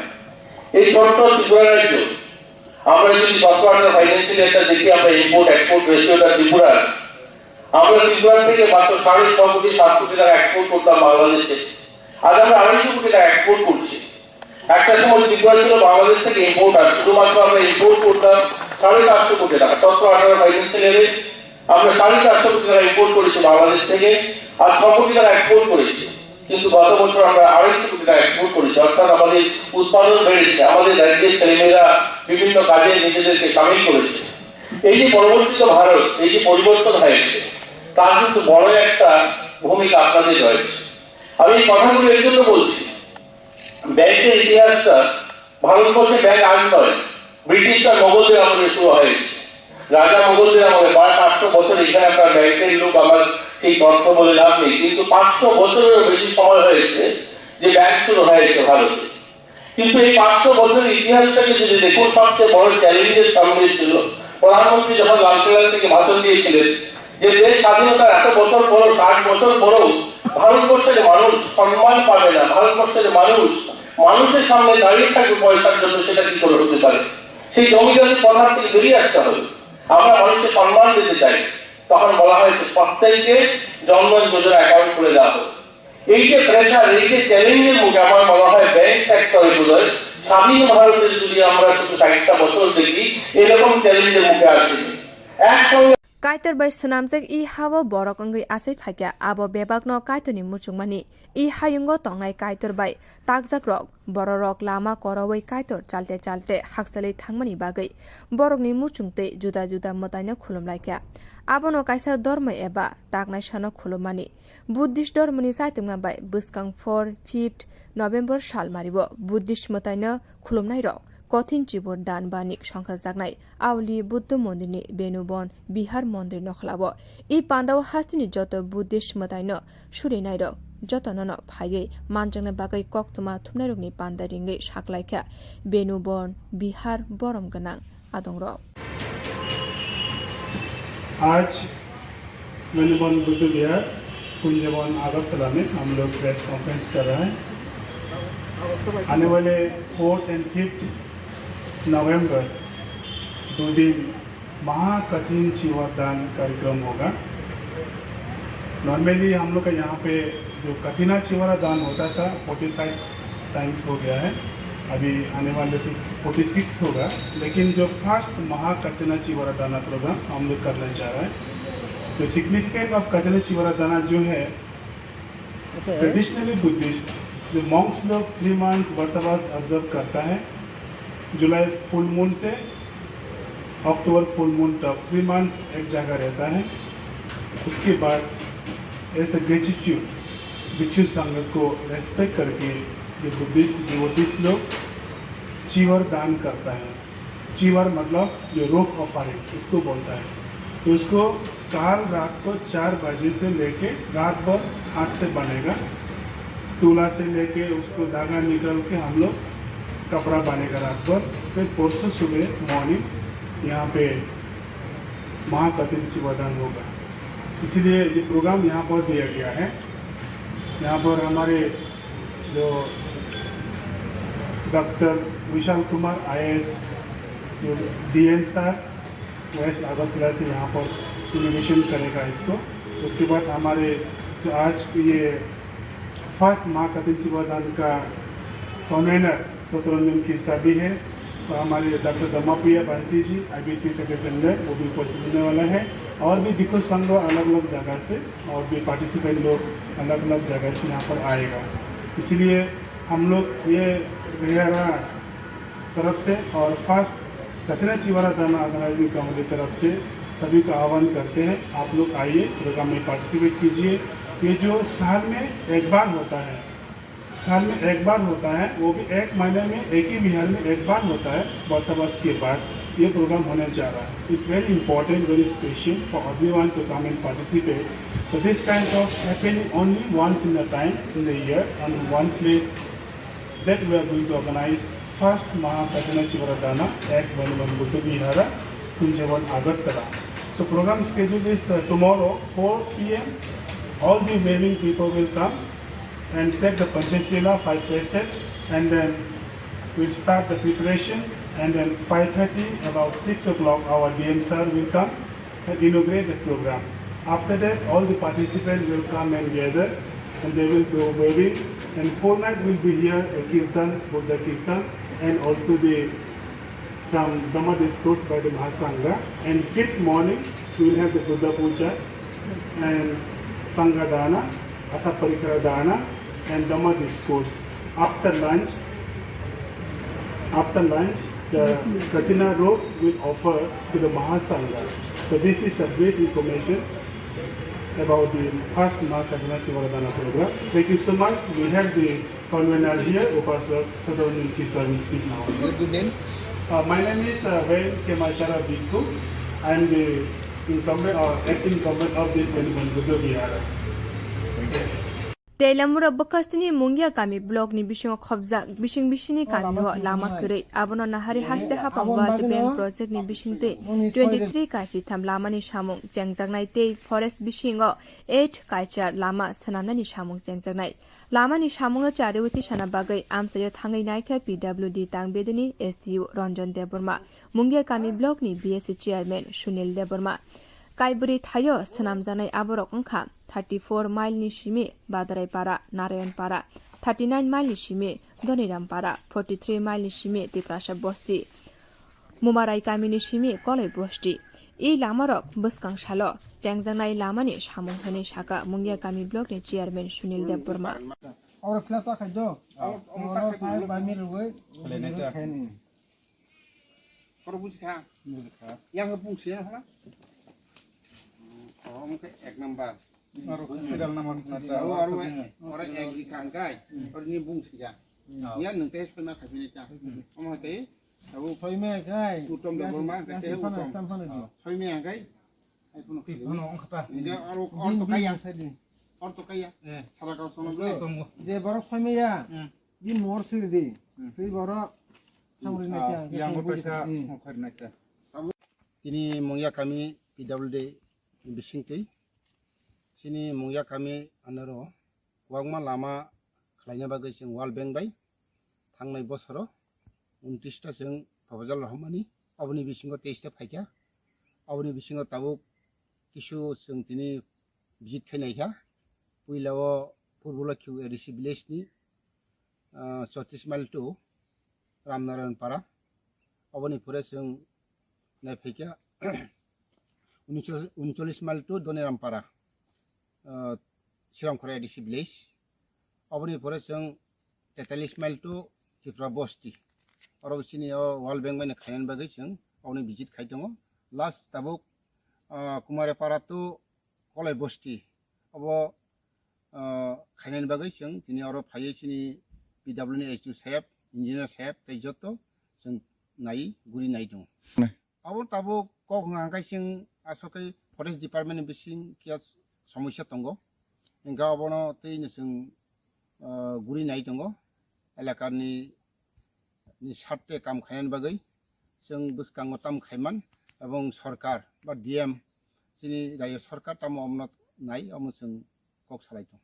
এই ছোট্ট ত্রিপুরা রাজ্য, আমরা যদি সতেরো আঠারো ফাইন্যান্সিয়াল ইয়ারটা দেখি, আমরা ইম্পোর্ট এক্সপোর্ট রেশিওটা ত্রিপুরার, আমরা ত্রিপুরা থেকে মাত্র সাড়ে ছ কোটি সাত কোটি টাকা এক্সপোর্ট করতাম বাংলাদেশে, আজ আমরা আড়াইশো কোটি টাকা এক্সপোর্ট করছি। একটা সময় ত্রিপুরা ছিল বাংলাদেশ থেকে ইম্পোর্টার, শুধুমাত্র আমরা ইম্পোর্ট করতাম সাড়ে চারশো কোটি টাকা। সতেরো আঠারো ফাইন্যান্সিয়াল ইয়ারে আমরা সাড়ে চারশো কোটি টাকা ইম্পোর্ট করেছি বাংলাদেশ থেকে, আর ছ কোটি টাকা এক্সপোর্ট করেছি। কিন্তু গত বছর আমরা আড়াইশো কোটি টাকা এক্সপোর্ট করেছি, অর্থাৎ আমাদের উৎপাদন বেড়েছে, আমাদের রাজ্যের ছেলেমেয়েরা বিভিন্ন কাজে নিজেদেরকে সামিল করেছে। এই যে পরিবর্তিত ভারত, এই যে পরিবর্তন হয়েছে, তার কিন্তু বড় একটা ভূমিকা আপনাদের রয়েছে। আমি এই কথাগুলো এই জন্য বলছি, ব্যাংকের ইতিহাসটা ভারতবর্ষে ব্যাংক আজ নয়, ব্রিটিশরা মোগলদের আমলে শুরু হয়েছে। রাজা মোগলদের আমলে প্রায় পাঁচশো বছর এখানে আপনার ব্যাংকের লোক, আমার সেই তথ্য বলে লাভ নেই, কিন্তু পাঁচশো বছরেরও বেশি সময় হয়েছে যে ব্যাংক শুরু হয়েছে ভারতে। কিন্তু এই পাঁচশো বছরের ইতিহাসটাকে যদি দেখুন, সবচেয়ে বড় চ্যালেঞ্জের সামনে ছিল প্রধানমন্ত্রী যখন লালকেল্লা থেকে ভাষণ দিয়েছিলেন যে দেশ স্বাধীনতার এত বছর পরও, ষাট বছর পরও ভারতবর্ষের মানুষ সম্মান পাবে না, ভারতবর্ষের মানুষ মানুষের সামনে দাঁড়িয়ে থাকবে পয়সার জন্য, সেটা কি করে হতে পারে? সেই জমিদারি প্রথা থেকে বেরিয়ে আসতে হবে। আমরা মানুষকে সম্মান দিতে চাই। তখন বলা হয়েছে প্রত্যেককে জনধন যোজনা অ্যাকাউন্ট খুলে দেওয়া হোক। এই যে প্রেশার, এই যে চ্যালেঞ্জের মুখে আমার মনে হয় ব্যাংক সেক্টরে বোধহয় স্বাধীন ভারতের যদি আমরা শুধু ষাটটা বছর দেখি, এরকম চ্যালেঞ্জের মুখে আসেনি। একসঙ্গে Kaitor bai swnamjak i ha-o borok wngwi achai phaikha, abo bebakno Kaitorni muchungmani. I hayungo tongnai Kaitor bai takjakrok, bororok lama koroui Kaitor chalte chalte hakchalwi thangmani bagwi borokni muchung tei juda juda mwtaino khulumlaikha. Abono kaisa dormo eba taknaisano khulummani. Buddhist dormoni chaitokma bai bwskang four fifth November salmario Buddhist mwtaino khulumnairok Kothin Chibor Dan Banik songkhajaknai Auli Buddha Mondirni Benubon Bihar Mondir nokhlao. I pandao hasteni joto Buddhist mwtaino surinairok jotonono phaiwi manjakna bagwi koktwma thumnairokni panda ringwi saklaikha Benubon Bihar borom gwnang adongrok. आज वेणुवन बुद्ध विहार कुंजवन अगरतला में हम लोग press conference कर रहे हैं। आने वाले fourth and fifth नवंबर दो दिन महाकठिन चीवर दान कार्यक्रम होगा। नॉर्मली हम लोग का यहाँ पे जो कठिना चीवरा दान होता था, फोर्टी फाइव टाइम्स हो गया है, अभी आने वाले तो फोर्टी सिक्स होगा। लेकिन जो फर्स्ट महाकठिना चीवरा दाना प्रोग्राम हम लोग करना चाह रहे हैं, तो सिग्निफिकेंट ऑफ कठिना चीवरा दाना जो है, ट्रेडिशनली बुद्धिस्ट जो मॉन्क्स लोग थ्री मंथ्स बसवास ऑब्जर्व करता है, जुलाई फुल मून से अक्टूबर फुल मून तक थ्री मंथ्स एक जगह रहता है। उसके बाद एज अ ग्रेटिट्यूड भिक्षु संघ को रेस्पेक्ट करके जो बुद्धिस्ट डिवोटीज लोग चीवर दान करता है। चीवर मतलब जो रोप ऑफरिंग इसको बोलता है। तो उसको काल रात को चार बजे से लेके रात भर हाथ से बनेगा। तुला से लेके उसको धागा निकाल के हम लोग कपड़ा बांधेगा रात भर। फिर परसों सुबह मॉर्निंग यहाँ पे महाकठिन चिवादान होगा। इसीलिए ये प्रोग्राम यहाँ पर दिया गया है। यहाँ पर हमारे जो डॉक्टर विशाल कुमार आईएएस, जो डीएम सर, वेस्ट अगरतला से यहाँ पर इनोग्रेशन करेगा इसको। उसके बाद हमारे जो आज ये फर्स्ट माँ कठिन चिवादान का कन्वीनर सतरंजन खिस्सा भी है, और हमारे डॉक्टर दमाप्रिया भारती जी, आईबीसी सेक्रेटरी जनरल, वो भी उपस्थित होने वाला है। और भी भिक्षु संघ अलग अलग जगह से, और भी पार्टिसिपेंट लोग अलग अलग जगह से यहाँ पर आएगा। इसलिए हम लोग ये रिहारा तरफ से और फर्स्ट दक्षिणा चिवारा दाना ऑर्गेनाइजिंग कमेटी तरफ से सभी का आह्वान करते हैं, आप लोग आइए, प्रोग्राम में पार्टिसिपेट कीजिए। ये जो साल में एक बार होता है, साल में एक बार होता है, वो भी एक महीने में एक ही विहार में एक बार होता है, वर्षावास के बाद ये प्रोग्राम होने जा रहा है। It's very important, very special for everyone to come and participate. So this kind of happening only once in a time in the year on one place that we are going to organize first Mahakatana Chivaradana at Bhagwan Buddha Vihara, Kunjavan, Agartala. So program schedule is uh, tomorrow four p m. All the willing people will come and take the Panchashila, five precepts, and then we'll start the preparation, and then five thirty, about six o'clock, our D M sir will come and inaugurate the program. After that, all the participants will come and gather, and they will do wedding, and four night will be here, a kirtan, Buddha kirtan, and also the some Dhamma discourse by the Mahasangha, and fifth morning we will have the Buddha Puja and Sangha Dana, Atha Parikara Dana, and Dhamma discourse. After lunch, after lunch, the Katina robe will offer to the Mahasangha. So this is a brief information about the first Mahakatina Chivaradana program. Thank you so much. We have the convener here, Upasok Sadhavanan Kisa will speak now. Your good name? Uh, my name is uh, Ven Kemachara Bhikkhu. I am the incumbent or acting incumbent of this Bani Buddha Vihara. Tei lamura bwkhastini Mungia kami block ni bisingo khobjak bising bisini kami o lama kwrwi. Abono nahari haste hapang World Bank project ni bisingtwi twenty three kachi tham lamani samung chengjaknai tei forest bisingo eight kaichar lama swnamnani samung chengjaknai. Lamani samungo chariwi tisana bagwi amchaio thangwi naikha P W D Tangbedini S D O Ranjan Debbarma, Mungia kami block ni B S C chairman Sunil Debbarma. Kaibwrwi thaio swnamjaknai aborok wngkha thirty four mile ni simi Badaraipara, Narayanpara, thirty nine mile ni simi Donirampara, forty three mile ni simi Tiprasa Bosti, Mumarai kamini simi Koloi Bosti. I lamarok bwskang salo chengjaknai lamani samung hwnwi saka Mungia kami block ni chairman Sunil Debbarma. Oro khla ta khai jo. Oro sai bai mi rwui. Khwlainai ta. Oro buji kha. Buji kha. Yang bung se na. Oro mungke ek number. Aro serial number khna ta. Aro, aro, oro ek di kha angkai. Oro ni bung se ya. Ya nung te soi ma khai pini ta. Omo te. Abo soi ma kai. Utom da bor ma te utom. Soi ma kai. Ai puno khai. Puno ong khata. Oro, oro to kaya. Oro to kaya. Sara kau sono ble. Je borok soi ma ya. Di mor siri di. Siri borok. Samri na kya. Yang ko ta. Tini Mungia kami P W D bisingtwi. Chini Mungia kami anaro kwbangma lama khlaina bagwi chwng World Bank bai thangnai bosoro untris ta chwng proposal rohormani, aboni bisingo teis ta phaikha. Aboni bisingo tabuk kisu chwng tini visit khainaikha. Puila o Purbo Lokhi A D C village ni ah, chotris mile to Ramnarayan Para. Oboni pore chwng naiphaikha uncholish mile to Doniram Para, ah, Siramkhora A D C village. Oboni pore chwng tetalis mile to Tripura Bosti. Oro chini o World Bank bai khainani bagwi chwng oboni visit khai tongo. Last tabuk, ah, Kumare Para to Kolai Bosti. Obo, ah, khainani bagwi chwng tini oro phaiwi chini P W ni S D O saheb, engineer saheb tei joto chwng nai guri nai tongo. Abo tabuk kok hwnka hwnkhe chwng aswk khe forest department ni bising khe somosya tongo. Hwnkhe abono tei no chwng ah, guri nai tongo. Elakani ni sarte kam khainani bagwi chwng bwskango tam khaiman, ebong sorkar ba D M chini rajyo sorkar tamo omno nai, omo chwng kok salai tong.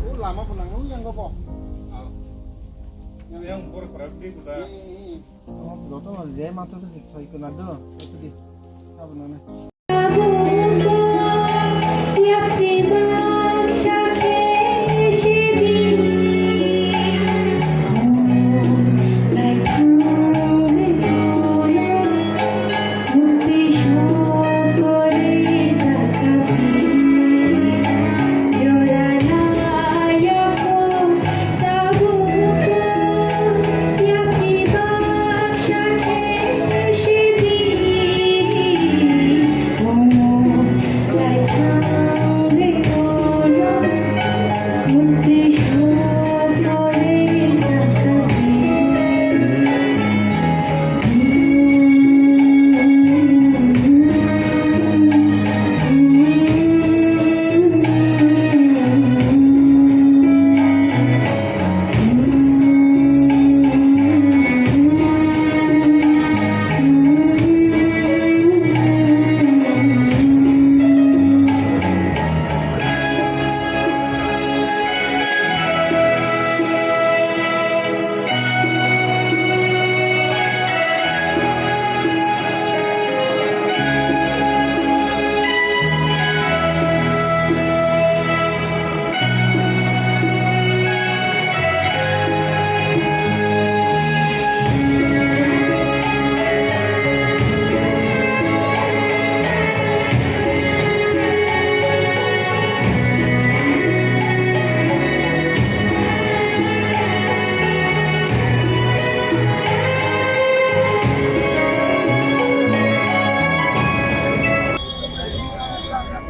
O lama bo nang, o yang bo. Yang bor khorap di kuda. Joto je macho to soi kuna do, soi di. Sabo nana.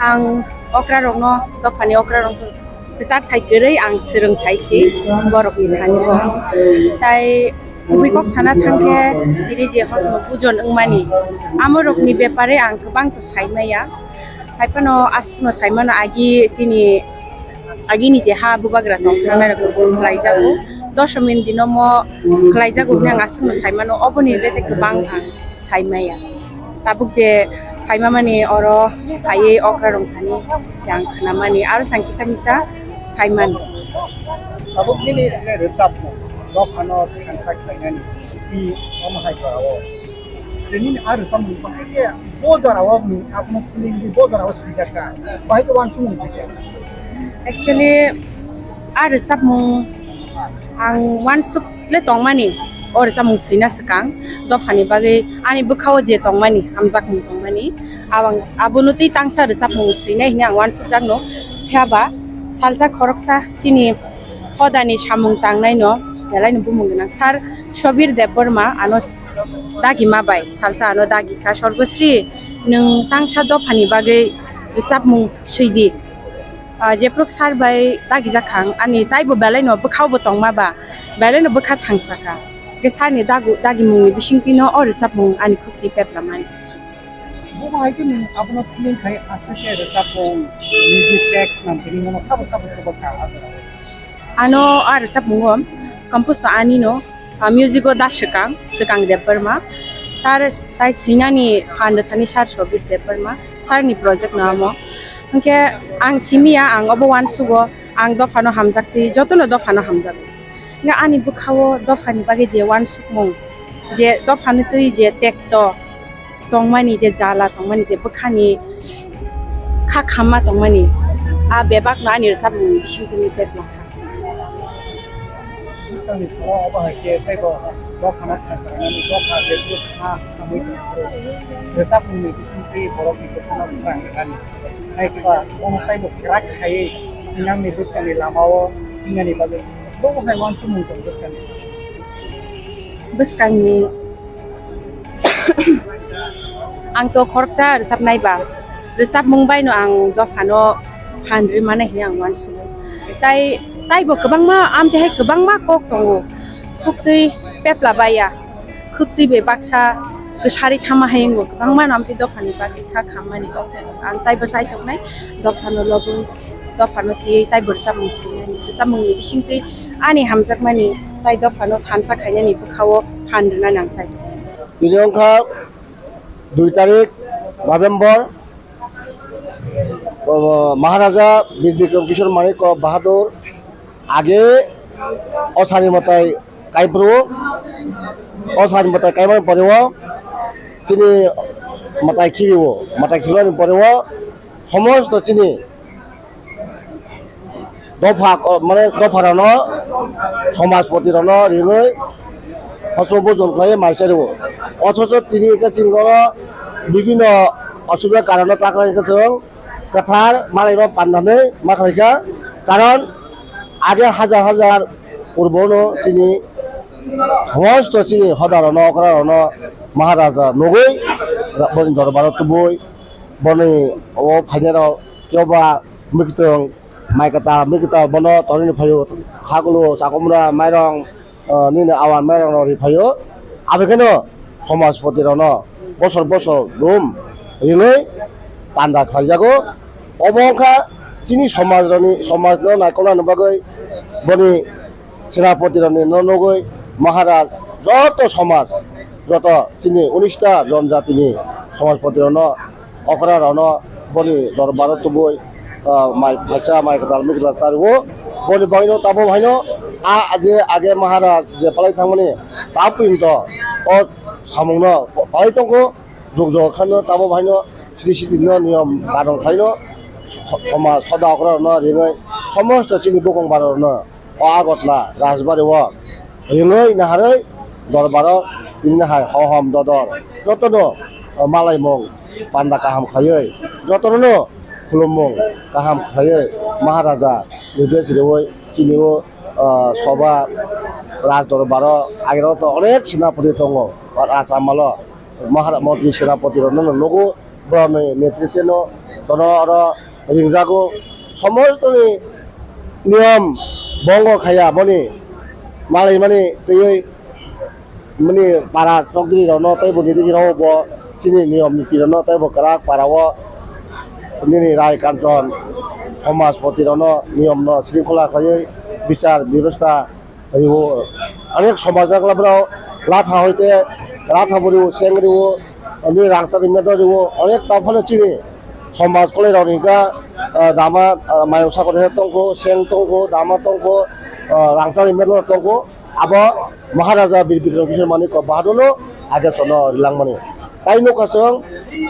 Ang okrarokno, dophani okrarokno kwchar thai kwrwi ang swrwng thai si borokni thani bo. Tai kubui kok sana thangkhe, tini je hosno pujon wngmani, amorokni bepare ang kwbang to sai maya. Haiphano aswkno sai mano, agi chini, agini je ha bubagra tong thangnai rok khlai jago, doshomini dino mo khlai jago hwnwi ang aswkno sai mano, oboni bete kwbang ang sai maya. Tabuk je saima mani oro phaiwi okra rong thani je ang khna mani, aro sang kisa misa sai mani. Tabuk nini rwchapmung, dophano thansa khlainani, omo hai jorao Nini a rwchapmung bahai khe bo jorao ni abono feeling di bo jorao swijak kha. Bahai khe uansukmung kha khe. Actually, a rwchapmung ang uansuk le tongmani, o rwchapmung swina swkang dophani bagwi ani bwkhao je tongmani, hamjakmung tongmani, abang-, abono tei tangsa rwchapmung swinai hwnwi ang uansukjakno. Phiya ba salsa khoroksa chini hodani samung tangnaino belaino bumung gwnang Sir Sobir Debbarma ano dagima bai salsa ano dagi kha, "Sorgosri, nwng tangsa dophani bagwi rwchapmung swi di." Ah, jephru sir bai dagijak kha ang, ani taibo belaino bwkhao bo tongma ba, belaino bwkha thangsa kha. Khe sir ni dagu-, dagimungni bisingtwino o rwchapmung ani khukti peplamani. Bo bahai khe nwng abono feeling khai aswk khe rwchapmung, music tracks nam tini mono sabo sabo chuba kha a jorao. Ano a rwchapmungo compose to anino, ah, music o da swkang, swkang Debbarma. Tar tai swinani phan rwthani Sir Sobir Debbarma, sir ni project no amo. Hwnkhe ang simiya, ang obo uansugo, ang dophano hamjaktwi, jotono dophano hamjakgo. Nga ani bwkhao dophani bagwi je uansukmung, je dophani twi je tekto tongmani, je jala tongmani, je bwkhani kha khamma tongmani, a bebakno ani rwchapmungni bisingtwi ni bebak kha. Bwskangni salo obo hai khe teibo dophano kha khamani, dopha je bwkha khamwi tongphuru. Rwchapmungni bisingtwi borokni bwkhano swrang rwkani. Hai khe ba bono teibo kwrak khaiwi thinangni bwskangni lamao thinani bagwi. Bo hai uansukmung tong bwskangni. Bwskangni ang to khoroksa rwchapnai ba, rwchapmung baino ang dophano phan rwmani hwnwi ang uansugo. Tai, taibo kwbangma, amtwi hai kwbangma kok tongo. Khuktwi pepla baiya, khuktwi bai baksa kwsari khama hai wngo. Kwbangma no amtwi dophani bagwi kha khammani kok tongo. Ang taibo chai tongnai, dophano lobo, dophano twiwi taibo rwchapmung swinani. Rwchapmungni bisingtwi ani hamjakmani tai dophano thansa khainani bwkhao phan rwnani ang chai tongo. Tini wngkha dui tarik November, o, Maharaja Bir Bikram Kishore Manikya Bahadur age o sani mwtai kaiphuru, o sani mwtai kaimani pore o chini mwtai khibi o, mwtai khibani pore o somosto chini dopha, o, mane dopha rano, somajpoti rano rinwi hosmo bojon khlai mai chari o. Othocho tini hwnkhe chini oro bibhinno osubida karono ta khlai khe chwng kwthar malaino pandanwi ma khlai kha. Karon age hajar hajar purbono chini somosto chini hoda rano, okra rano Maharaja nugwi boni dorbaro tubui boni o phainairok keboba mwkhitwng mai kwtal, mwkhitwng bono torino phaio, khakulu, chakomra, mairong, ah, nini awan mairong rok ri phaio. Abekheno somajpoti rokno bosor bosor room rinwi panda khlaijago. Obo wngkha chini somaj rokni, somajno naikolnani bagwi boni senapoti rokni no nugwi Maharaj joto somaj, joto chini unis ta jonjatini somajpoti rokno okra rokno boni dorbaro tubui, ah, mai phaisa, mai kwtal, mikla chario. Boni bagwino tabuk haino a je age Maharaj je palai thangmani ta puinto o samungno palai tongkho, jug jog khano tabuk haino sri sri no niyom karon khlaino so-, somaj soda okra rokno rinwi somosto chini bukung barok rokno o Agartala Rajbari o ringwi naharwi dorbaro tini hai hohom dodor jotono malaimung panda kaham khaiwi jotono khulummung kaham khaiwi Maharaja nirdesh riwi chini o, ah, soba raj dorbaro agero to onek senapoti tongo, Raj Amalo Mahara-, Mantri Senapoti rokno nugo, borokni netritwno jono oro ringjago. Somostoni niyom bongo khaiya boni malaimani twiwi bini para chokdri rokno tei boni rijirok bo chini niyom niti rokno tei bo kwrak para o nini rai kanchon somajpoti rokno niyom no sringkhola khaiwi bichar bebostha riwo. Onek somaj wngkha borok latha hoite latha bo riwo, seng riwo, ani rangchak ni medal riwo, onek ta phano chini somaj kwlai rok ni hwnka, ah, dama, ah, mayung sakori he tongkho, seng tongkho, dama tongkho, ah, rangchak ni medal rok tongkho. Abo Maharaja Bir Bikram Kishore Manikya Bahadur no age chono rilangmani. Tai nukha chwng,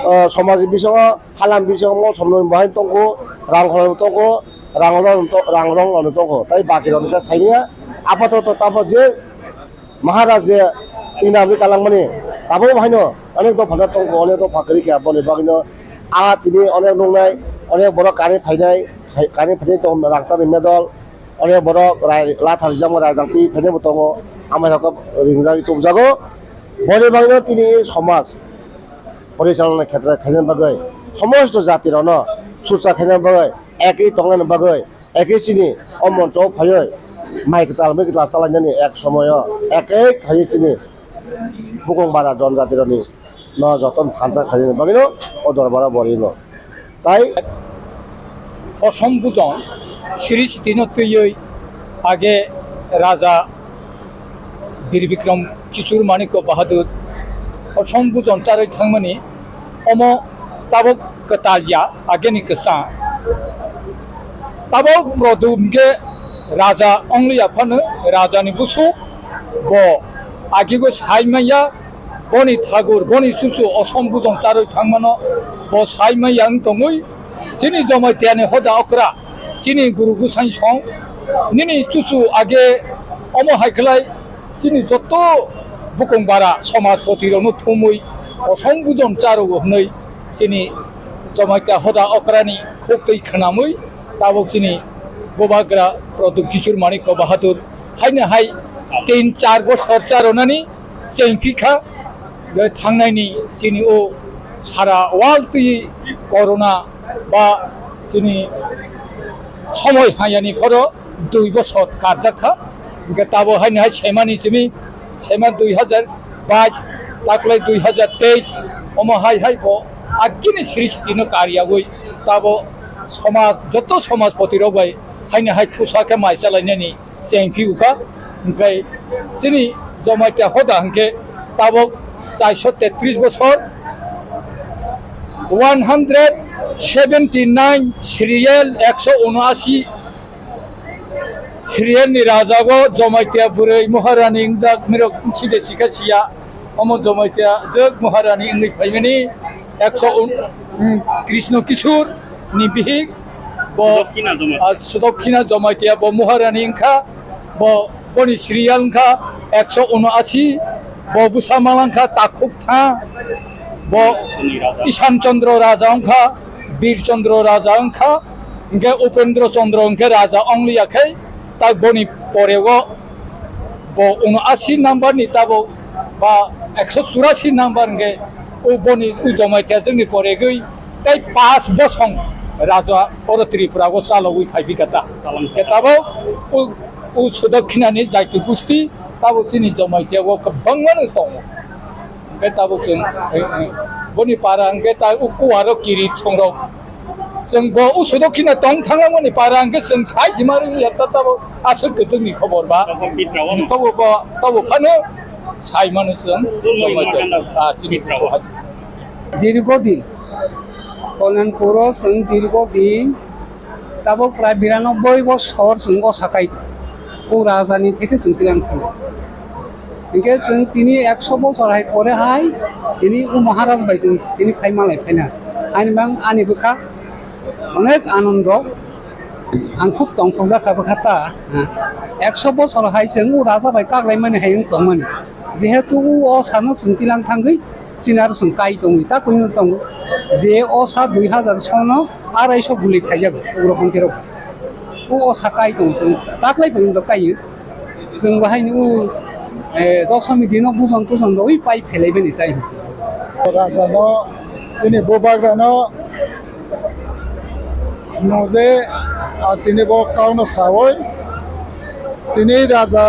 ah, somaj bisingo, halam bisingo mol somno bahai tongkho, rang khorang tongkho, rang rong to-, rang rong rok tongkho, tai baki rok khe saimanya. Apatoto tamo je Maharaj je inamri kalangmani, tabuk bahaino onek dopha no tongkho, onek dopha kwrwi khe, aboni bagwino a tini onek nuknai, onek borok kani phainai, hai-, kani phainai tong rangchakni medal, onek borok rai latha rijak rajak twi phainai bo tongo, amai rok ringjagwi tubjago. Boni bagwino tini somaj porichalona khetre khaina bagwi, somosto jati rokno sucha khaina bagwi, ekwi tongna bagwi, ekhe chini o moncho o phaiwi mai kwtal mui kwtal chalainani ek somoyo ekhe khaiwi chini bukung bara jonjatirokni no jotono thansa khainani bagwino o dorbaro borino. Tai Hosom bujon siri sitino twiwi age Raja Bir Bikram Kishore Manikya Bahadur hosom bujon charwi thangmani omo tabuk kwtal ya ageni kwchang. Tabuk Pradyot hwnkhe raja ongliya phano rajani busu bo agigo sai manya, boni thagur, boni chuchu osom bujon charwi thangmano bo sai manya wng tongwi chini Jamaitiyani hoda okra, chini guru gusai song, nini chuchu age omo hai khlai chini joto bukung bara somajpoti rokno thumwi osom bujon charo hwnwi chini Jamaitiya hoda okrani khuktwi khwnamwi tabuk chini Bubagra Pradyot Kishore Manikya Bahadur haino hai tin char bosor charonani chengphi kha. Tei thangnaini chini o sara world twi corona ba chini somoi hayani phoro dui bosor karjak kha. Hingke tabo haino hai semani simi, sema dui hajar bais, taklai dui hajar teis, omo hai hai bo agini srishti no kariyawi tabo somaj, joto somajpoti rok bai haino hai thusa khe mai chalainani chengphi ukha. Hingke chini Jamaitiya hoda hingke tabok chairso tetris bosor, one hundred seventy nine serial, ekso unoashi serial ni rajago Jamaitiya bwrwi Maharani wngjak mirok side sikha siya. Omo Jamaitiya jwk Maharani wngwi phaimani ekso un-, um, Krishna Kishore ni bihik bo, Sudokhina Jamaitiya. Ah, Sudokhina Jamaitiya bo Maharani wngkha, bo boni serial wngkha ekso unoashi, bo bwsa mala wngkha Takhuk Tha, bo Ishan Chandra Raja wngkha, Bir Chandra Raja wngkha, hingke Upendra Chandra hingke raja ongliya khe, tak boni porego bo unoashi number ni tabo ba ekso churashi number hingke o boni o Jamaitiya jwkni poregwi tei pas bosong raja oro Tripura o chalogwi phai phi kha ta. Chalangkha. Hingke tabo o, o Sudokhina ni jaiti gusti tabo chini Jamaitiya o kwbangma no tongo. Hingke tabuk chwng, eh, eh, boni para hingke ta o kuwaro kiri songrok. Chwng bo o Sudokhina tong thangmani para hingke chwng sai sima rwya ta tabuk aswk kwthwngni khobor ba. Tabuk Tipra o. Tabuk bo, tabuk phano sai mano chwng. Tabuk Tipra o. Dirgo din. Kalyanpur o chwng dirgo din. Tabuk prai biranoboi bosor chwng o sakai o raja ni theke chwng tilang thangwi. Hinkhe chwng tini ekso bosor hai pore hai tini o Maharaj bai chwng tini phai malai phaina. Ani mang ani bwkha onek anondo, ang khub tongthokjak kha bwkha ta. Ekso bosor hai chwng o raja bai kaklaimani hai wng tongmani. Jehetu o, o sano chwng tilang thangwi chini aro chwng kai tongwi ta kunu tongo. Je o sa dui hajar sono arai so guli khaijago ugrok bwngkerok. O, o sa kai tongo chwng taklai phaino kai. Chwng bahaini o, eh, dosomi dino bujon tujon rwi pai phelaibani tai. Rajano, chini bubagrano nuje, ah, tini bo kauno sawi, tini raja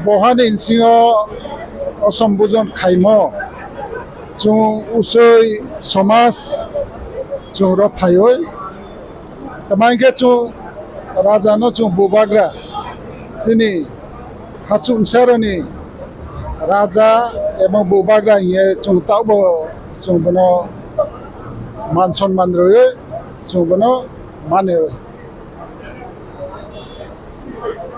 bohani nsingo osom bujon khaimo, chwng usoi somaj chwng rok phaiwi. Tamo hinkhe chwng rajano chwng bubagra, chini hachuk nsaroni raja eba bubagra hinkhe chwng tabo chwng bono man sonman rwwi chwng bono mani rw.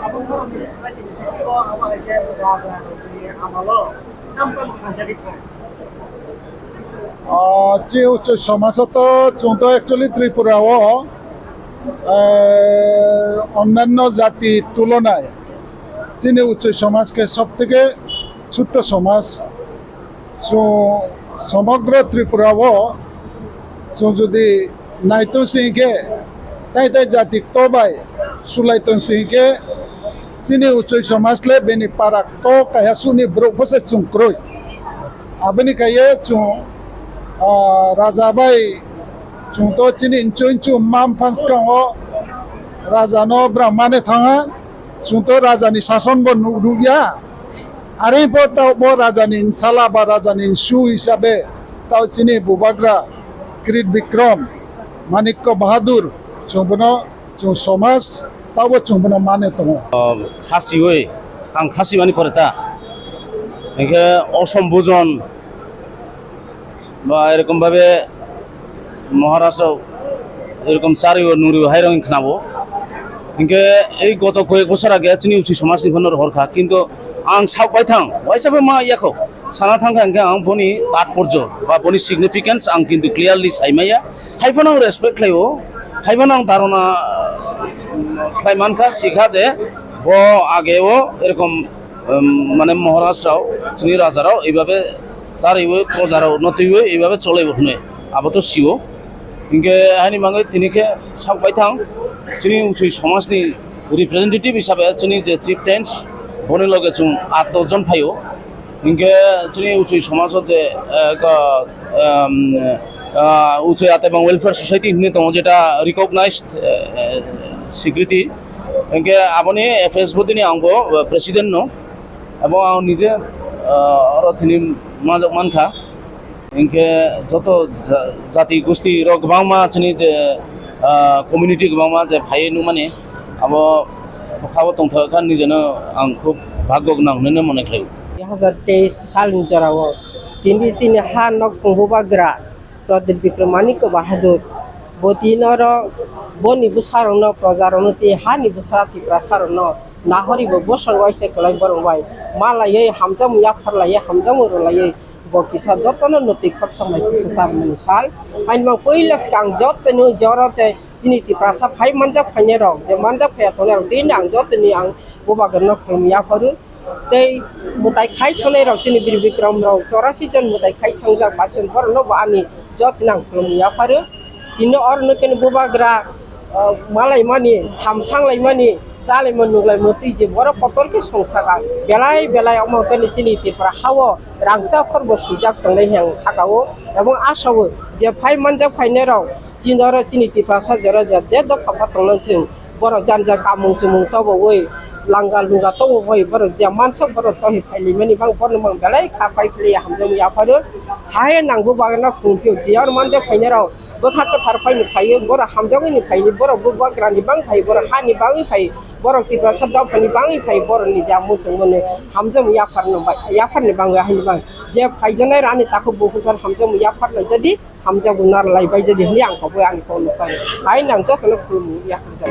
Abo borokni society ni bisingo abo hai khe raja rokni amalo tam tam khanjagwi thang. Ah, chini Uchoi somajo to, chwng to actually Tripura o, eh, onnanno jati tulonai chini Uchoi somaj khe sob theke chutto somaj. Chwng somogro Tripura o chwng jodi naitong sing khe, tai tai jati kto bai sulai tong sing khe, chini Uchoi somaj le bini para kto kaiha suni borok bwsa chwng kwrwi. Aboni kaiye chwng, ah, raja bai chwng to chini inchu inchu mam phan swkango raja no bwrang mane thanga, chwng to raja ni sason bo nuk rukya. Are bo tao bo raja ni insala ba raja ni insu hisabe tao chini bubagra Kirit Bikram Manikya Bahadur chwng bono chwng somaj tao bo chwng bono mane tongo. Khasiwi, ang khasi mani pore ta. Hingke osom bujon ba erokom bhabe Maharaj rok erokom chariwo nuriwo hai rok khnabo. Hingke ei goto koyek bosor age chini Uchoi somaj ni phano rohor kha, kintu ang sak bai thang, waisa bai ma yako sana thang kha, hingke ang boni tatporjo ba boni significance ang kintu clearly sai maya. Hai phano ang respect khlaio, hai phano ang dharona khlai mankha, sikha je bo age o erokom, um, mane Maharaj rao, chini raja rao, eibabe chariwi, poja rao no twiwi, eibabe cholaibo hwnwi. Abo to sio. Hingke haini mangwi tini khe sak bai thang, chini Uchoi somaj ni representative hisabe chini je chieftains, boni loge chwng aat dos jon phaio. Hingke chini Uchoi somaj o je, eh, ko, um, ah, Uchoi Atebang Welfare Society hinwi tongo, jeta recognized, eh, eh, swikriti. Hingke aboni F S bodini ang bo, eh, president no. Abo ang nije, ah, oro tini majok mankha. Hingke joto ja-, jati gusti rok kwbangma chini je, ah, community kwbangma je phaiwi nukmani, abo bwkhao tongthok kha nijeno ang khub bhagyo gwnang hwnwi mone khlaio. Dui hazar teis salni jorao tini chini ha nok phung bubagra Pradip Bikram Manikya Bahadur. Bo tini oro boni bwsarokno, projarokno tei hani bwsara Tiprasarokno nahori bo bosong waisa kwlai borok bai ma laiwi hamjakmung yaphar laiwi hamjakmung rw laiwi bo kisa jotono notwi khopsa mai khopsa charwmani sal. Haini mang puila swkang jotoni joro tei chini Tiprasa phai manjak phainairok, je manjak phaiya tongnai rok tini ang jotoni ang bubagrano khulum yapharu. Tei mwtai khai thangnai rok chini Bir Bikram rok chorasi jon mwtai khai thangjak basen borok no bo ani jotni ang khulumung yapharu. Tini oro no khe bubagra, ah, malaimani, hamsang laimani, chalaima nukhlaima twi je borok kotor khe songsaka. Belai belai omo khe chini Tripura hao rangchak khorbo swijak tongnai hwnwi ang sakao. Ebong asao je phai manjak phainai rok, chini oro chini Tiprasa jora je, je dopha pha tongna thung, borok jani jani kamung chumung tobowi, langa lunga tobowi, borok je mansak borok tohi phailaimani bang borok mang belai kha pai philai hamjakmung yapharu. Hai nangbo bagwi no khung phiyok je oro manjak phainai rok bwkha kwthar phaini phaiwi, borok hamjagwi ni phaini, borok bubagra ni bang phai, borok hani bagwi phai, borok Tiprasa dophani bagwi phai, borok ni je muchung mani hamjakmung yapharno bai, yapharni bangwi haini bang je phaijaknai rani takhuk bukhusar hamjakmung yapharno jadi. Hamjakgo narwk lai bai jadi hwnwi ang kok bai ani kok nukha. Hai nang jotono khulumung yakarjak.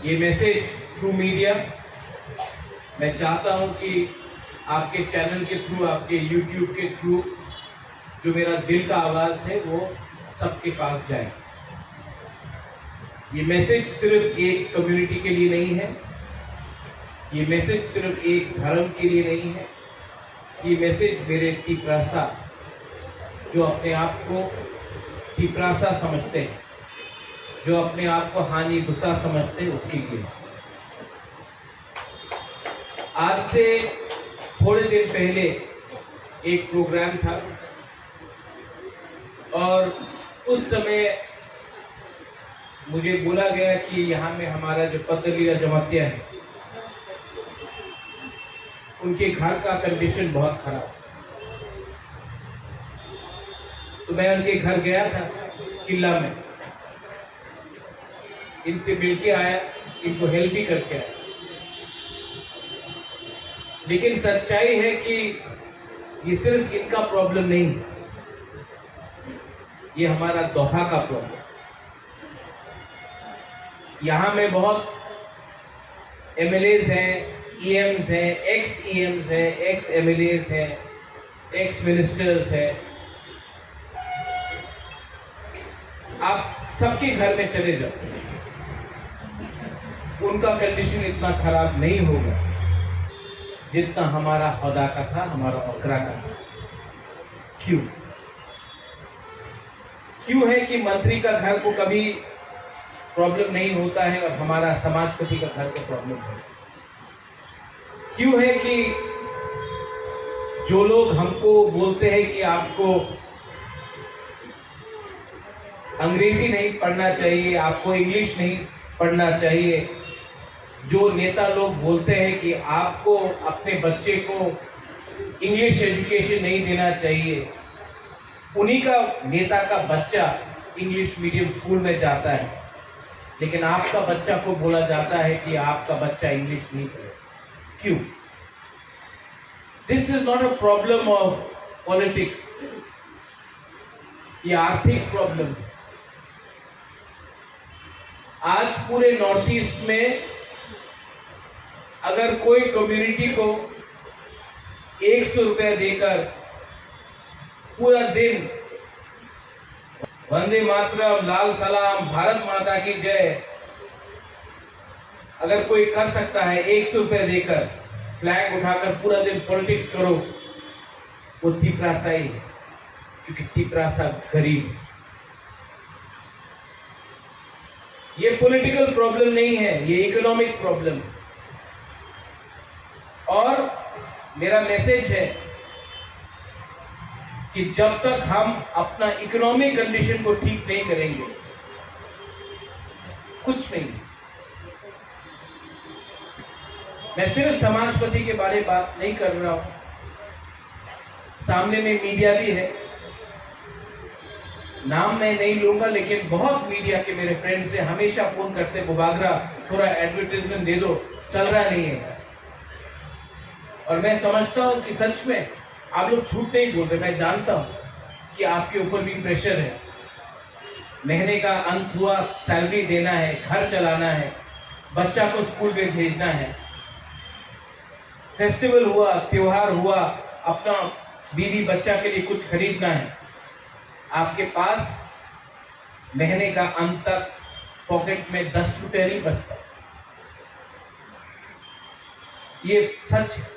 ये message through media, मैं चाहता हूं कि आपके चैनल के थ्रू, आपके यूट्यूब के थ्रू जो मेरा दिल का आवाज है, वो सबके पास जाए। ये मैसेज सिर्फ एक कम्युनिटी के लिए नहीं है, ये मैसेज सिर्फ एक धर्म के लिए नहीं है, ये मैसेज मेरे तिपरासा, जो अपने आप को तिपरासा समझते हैं, जो अपने आप को हानि भूसा समझते हैं, उसके लिए। आज से थोड़े दिन पहले एक प्रोग्राम था और उस समय मुझे बोला गया कि यहाँ में हमारा जो पतलीरा जमातिया है, उनके घर का कंडीशन बहुत खराब। तो मैं उनके घर गया था किला में, इनसे मिलके आया, इनको हेल्प भी करके आया। लेकिन सच्चाई है कि ये सिर्फ इनका प्रॉब्लम नहीं है, ये हमारा दोहा का प्रॉब्लम। यहाँ में बहुत एमएलएज हैं, ईएम्स हैं, एक्स ईएम्स हैं, एक्स एमएलएज हैं, एक्स मिनिस्टर्स हैं। आप सबके घर में चले जाओ, उनका कंडीशन इतना खराब नहीं होगा जितना हमारा हदा का था, हमारा ओकरा का था। क्यों? क्यों है कि मंत्री का घर को कभी प्रॉब्लम नहीं होता है और हमारा समाजपति का घर को प्रॉब्लम है? क्यों है कि जो लोग हमको बोलते हैं कि आपको अंग्रेजी नहीं पढ़ना चाहिए, आपको इंग्लिश नहीं पढ़ना चाहिए, जो नेता लोग बोलते हैं कि आपको अपने बच्चे को इंग्लिश एजुकेशन नहीं देना चाहिए, उन्हीं का, नेता का बच्चा इंग्लिश मीडियम स्कूल में जाता है, लेकिन आपका बच्चा को बोला जाता है कि आपका बच्चा इंग्लिश नहीं पढ़े। क्यों? This is not a problem of politics, ये आर्थिक प्रॉब्लम है। आज पूरे नॉर्थ ईस्ट में अगर कोई कम्युनिटी को एक सौ रुपया देकर पूरा दिन वंदे मातरम, लाल सलाम, भारत माता की जय, अगर कोई कर सकता है एक सौ रुपया देकर, फ्लैग उठाकर पूरा दिन पॉलिटिक्स करो, वो तिपरासा ही है, क्योंकि तिपरासा गरीब है। ये पॉलिटिकल प्रॉब्लम नहीं है, ये इकोनॉमिक प्रॉब्लम है। और मेरा मैसेज है कि जब तक हम अपना इकोनॉमिक कंडीशन को ठीक नहीं करेंगे, कुछ नहीं। मैं सिर्फ समाजपति के बारे बात नहीं कर रहा हूँ, सामने में मीडिया भी है, नाम मैं नहीं लूंगा, लेकिन बहुत मीडिया के मेरे फ्रेंड्स से हमेशा फोन करते, "बुबागरा, थोड़ा एडवर्टाइजमेंट दे दो, चल रहा नहीं है।" और मैं समझता हूँ कि सच में आप लोग झूठ नहीं बोल रहे। मैं जानता हूँ कि आपके ऊपर भी प्रेशर है, महीने का अंत हुआ, सैलरी देना है, घर चलाना है, बच्चा को स्कूल में भेजना है, फेस्टिवल हुआ, त्योहार हुआ, अपना बीवी बच्चा के लिए कुछ खरीदना है, आपके पास महीने का अंत तक पॉकेट में दस रुपया नहीं बचता। ये सच है।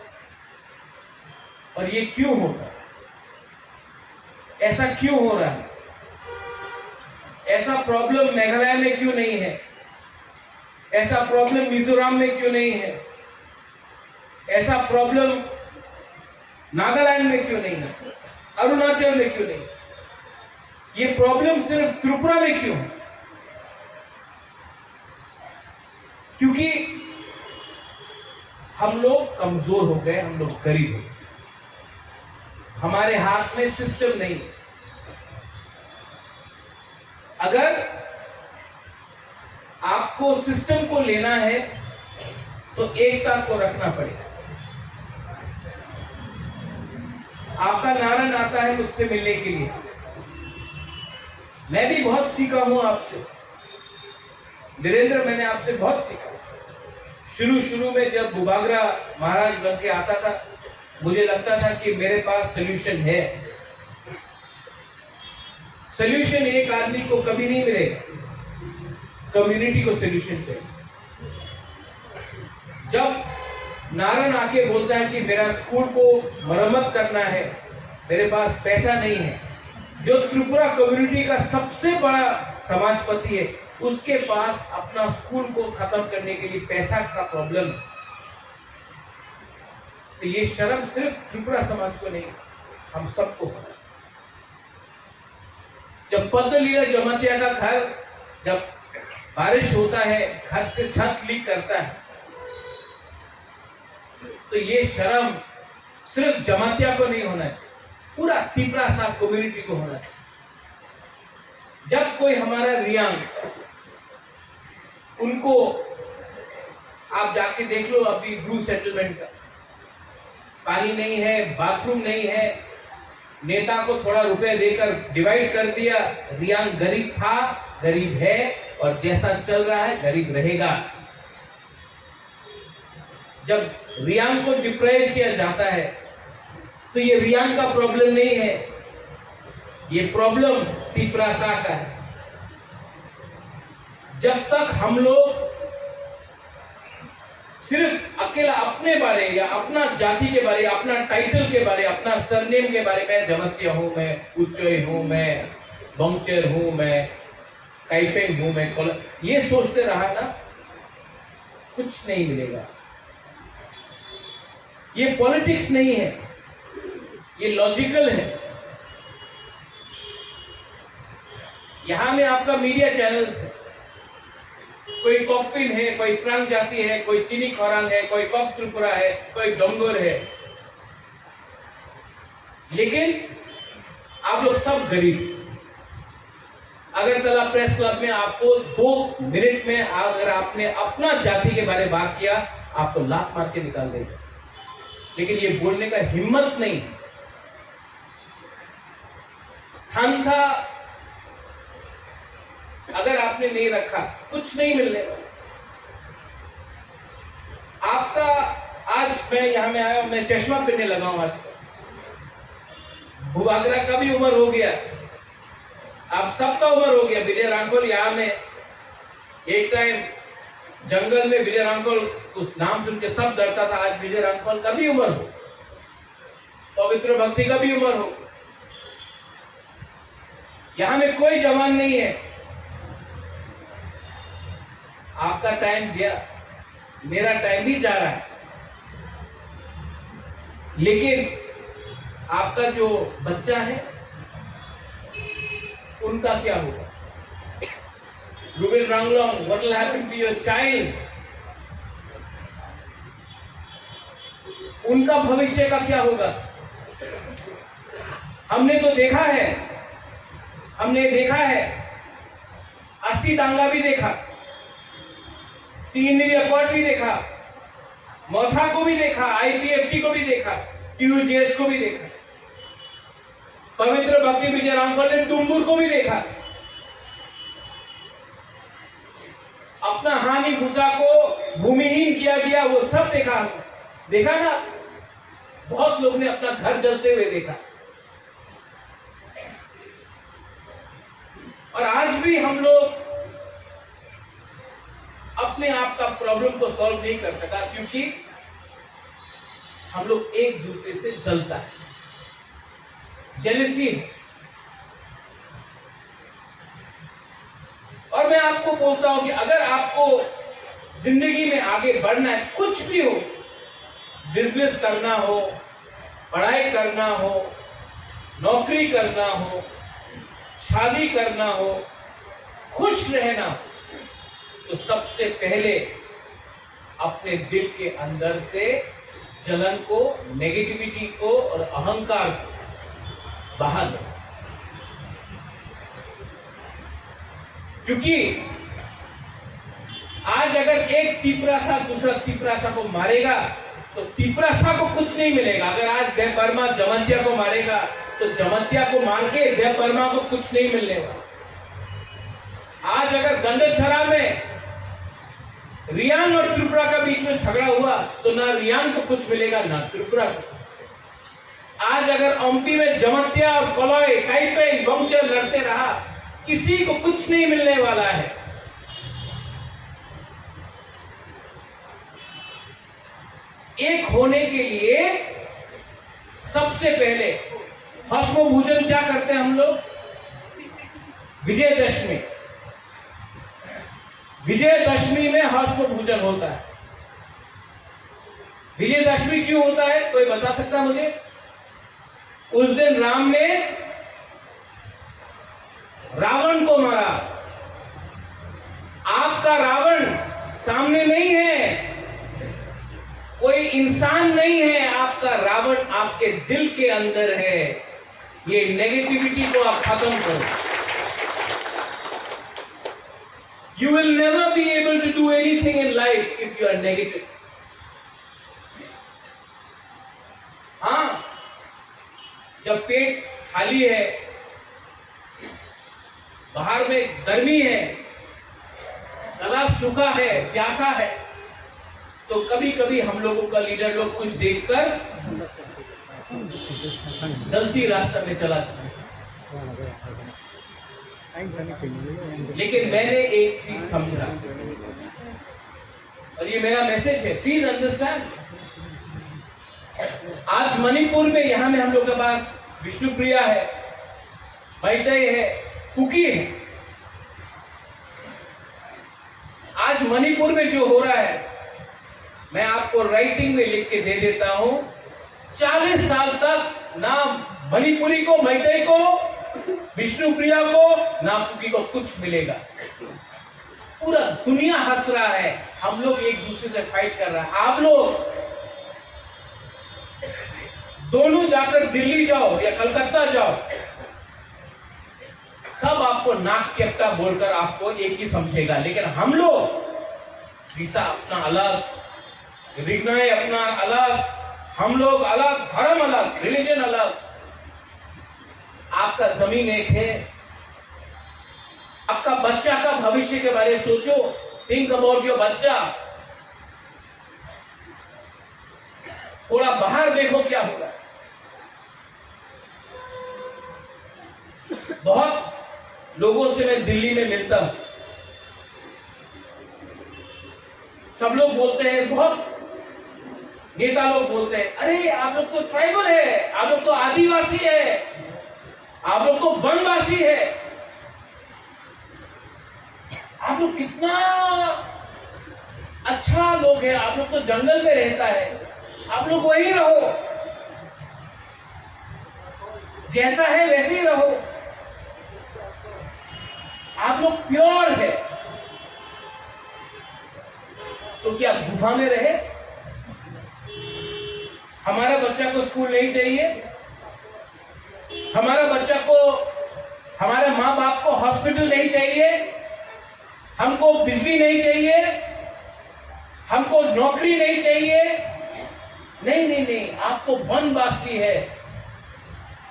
और ये क्यों होता है? ऐसा क्यों हो रहा है? ऐसा प्रॉब्लम मेघालय में क्यों नहीं है? ऐसा प्रॉब्लम मिजोरम में क्यों नहीं है? ऐसा प्रॉब्लम नागालैंड में क्यों नहीं है? अरुणाचल में क्यों नहीं? ये प्रॉब्लम सिर्फ त्रिपुरा में क्यों है? क्योंकि हम लोग कमजोर हो गए, हम लोग गरीब हो गए, हमारे हाथ में सिस्टम नहीं है। अगर आपको सिस्टम को लेना है तो एकता को रखना पड़ेगा। आपका नारायण आता है मुझसे मिलने के लिए, मैं भी बहुत सीखा हूं आपसे। वीरेंद्र, मैंने आपसे बहुत सीखा। शुरू शुरू में जब बुबागरा महाराज बन के आता था, मुझे लगता था कि मेरे पास सॉल्यूशन है। सॉल्यूशन एक आदमी को कभी नहीं मिलेगा, कम्युनिटी को सॉल्यूशन चाहिए। जब नारायण आके बोलता है कि मेरा स्कूल को मरम्मत करना है, मेरे पास पैसा नहीं है, जो त्रिपुरा कम्युनिटी का सबसे बड़ा समाजपति है, उसके पास अपना स्कूल को खत्म करने के लिए पैसा का प्रॉब्लम है। तो ये शर्म सिर्फ त्रिपुरा समाज को नहीं, हम सबको होना। जब पद्मलीला जमातिया का घर, जब बारिश होता है, घर से छत लीक करता है, तो ये शर्म सिर्फ जमातिया को नहीं होना चाहिए, पूरा तिपरासा कम्युनिटी को होना चाहिए। जब कोई हमारा रियांग, उनको आप जाके देख लो, अभी ब्रू सेटलमेंट का पानी नहीं है, बाथरूम नहीं है, नेता को थोड़ा रुपए देकर डिवाइड कर दिया। रियांग गरीब था, गरीब है, और जैसा चल रहा है, गरीब रहेगा। जब रियांग को डिप्राइव किया जाता है, तो ये रियांग का प्रॉब्लम नहीं है, ये प्रॉब्लम तिपरासा का है। जब तक हम लोग सिर्फ अकेला अपने बारे या अपना जाति के बारे, अपना टाइटल के बारे, अपना सरनेम के बारे में, जमातिया हूँ मैं, उच्चय हूँ मैं, बंगचर हूँ मैं, काइपेंग हूँ मैं, कोल-, ये सोचते रहा ना, कुछ नहीं मिलेगा। ये पॉलिटिक्स नहीं है, ये लॉजिकल है। यहाँ में आपका मीडिया चैनल्स है, कोई कॉकपिन है, कोई स्रांग जाति है, कोई चिनी खरांग है, कोई कॉक त्रिपुरा है, कोई डोंगर है, लेकिन आप लोग सब गरीब। अगरतला प्रेस क्लब में आपको दो मिनट में अगर आपने अपना जाति के बारे में बात किया, आपको लात मार के निकाल देगा। लेकिन ये बोलने का हिम्मत नहीं। थानसा अगर आपने नहीं रखा, कुछ नहीं मिलने वाला। आपका, आज मैं यहाँ में आया हूँ, मैं चश्मा पहनने लगा हूँ आज। बुबागरा का भी उम्र हो गया, आप सबका उम्र हो गया। विजय रांखल यहाँ में एक टाइम जंगल में विजय रांखल, उस नाम सुन के सब डरता था। आज विजय रांखल का भी उम्र हो, पवित्र भक्ति का भी उम्र हो, यहाँ में कोई जवान नहीं है। आपका टाइम गया, मेरा टाइम भी जा रहा है, लेकिन आपका जो बच्चा है, उनका क्या होगा? Rubin Ranglong, what will happen to your child? उनका भविष्य का क्या होगा? हमने तो देखा है, हमने देखा है, अस्सी दंगा भी देखा, तीन दिन रिकॉर्ड भी देखा, मोथा को भी देखा, आईपीएफटी को भी देखा, टीयूजेएस को भी देखा, पवित्र भक्ति विजय रामफल ने डुम्बुर को भी देखा। अपना हानि भूसा को भूमिहीन किया गया, वो सब देखा। देखा ना, बहुत लोग ने अपना घर जलते हुए देखा। और आज भी हम लोग अपने आप का प्रॉब्लम को सॉल्व नहीं कर सका, क्योंकि हम लोग एक दूसरे से जलता है, जेलसी है। और मैं आपको बोलता हूं कि अगर आपको जिंदगी में आगे बढ़ना है, कुछ भी हो, बिजनेस करना हो, पढ़ाई करना हो, नौकरी करना हो, शादी करना हो, खुश रहना हो, तो सबसे पहले अपने दिल के अंदर से जलन को, नेगेटिविटी को और अहंकार को बाहर लो। क्योंकि आज अगर एक तिपरासा दूसरा तिपरासा को मारेगा, तो तिपरासा को कुछ नहीं मिलेगा। अगर आज देव वर्मा जमातिया को मारेगा, तो जमातिया को मार के देव वर्मा को कुछ नहीं मिलने वाला। आज अगर गंडछरा में रियांग और त्रिपुरा का बीच में झगड़ा हुआ तो ना रियांग को कुछ मिलेगा, ना त्रिपुरा को। आज अगर ओमती में जमतिया और कलई, काइपेन, बमचर लड़ते रहा, किसी को कुछ नहीं मिलने वाला है। एक होने के लिए सबसे पहले भस्म भोजन क्या करते हैं हम लोग? विजयदशमी। विजयदशमी में भस्म भोजन होता है। विजयदशमी क्यों होता है, कोई बता सकता है मुझे? उस दिन राम ने रावण को मारा। आपका रावण सामने नहीं है, कोई इंसान नहीं है, आपका रावण आपके दिल के अंदर है। ये नेगेटिविटी को आप खत्म करो। You will never be able to do anything in life if you are negative. हाँ, जब पेट खाली है, बाहर में गर्मी है, गला सूखा है, प्यासा है, तो कभी-कभी हम लोगों का लीडर लोग कुछ देखकर गलती रास्ता में चला जाता है। लेकिन मैंने एक चीज समझा, और ये मेरा मैसेज है, प्लीज अंडरस्टैंड। आज मणिपुर में, यहाँ में हम लोग के पास विष्णुप्रिया है, मैतेई है, कुकी है। आज मणिपुर में जो हो रहा है, मैं आपको राइटिंग में लिख के दे देता हूं, चालीस साल तक ना मणिपुरी को, मैतेई को, विष्णुप्रिया को, ना कुकी को कुछ मिलेगा। पूरा दुनिया हंस रहा है, हम लोग एक दूसरे से फाइट कर रहा है। आप लोग दोनों जाकर दिल्ली जाओ या कलकत्ता जाओ, सब आपको नाक चेप्टा बोलकर आपको एक ही समझेगा, लेकिन हम लोग रिसा अपना अलग, रिगनाई अपना अलग, हम लोग अलग, धर्म अलग, रिलीजन अलग। आपका जमीन एक है, आपका बच्चा का भविष्य के बारे में सोचो, think about your बच्चा। थोड़ा बाहर देखो क्या हो रहा है। बहुत लोगों से मैं दिल्ली में मिलता हूं, सब लोग बोलते हैं, बहुत नेता लोग बोलते हैं, "अरे, आप लोग तो ट्राइबल है, आप लोग तो आदिवासी है, आप लोग तो वनवासी है।" आप लोग कितना अच्छा लोग है, आप लोग तो जंगल में रहता है, आप लोग वहीं रहो, जैसा है वैसे ही रहो, आप लोग प्योर है। तो क्या गुफा में रहे? हमारा बच्चा को स्कूल नहीं चाहिए, हमारा बच्चा को, हमारे माँ बाप को हॉस्पिटल नहीं चाहिए, हमको बिजली नहीं चाहिए, हमको नौकरी नहीं चाहिए। नहीं, नहीं, नहीं, आप तो वनवासी है,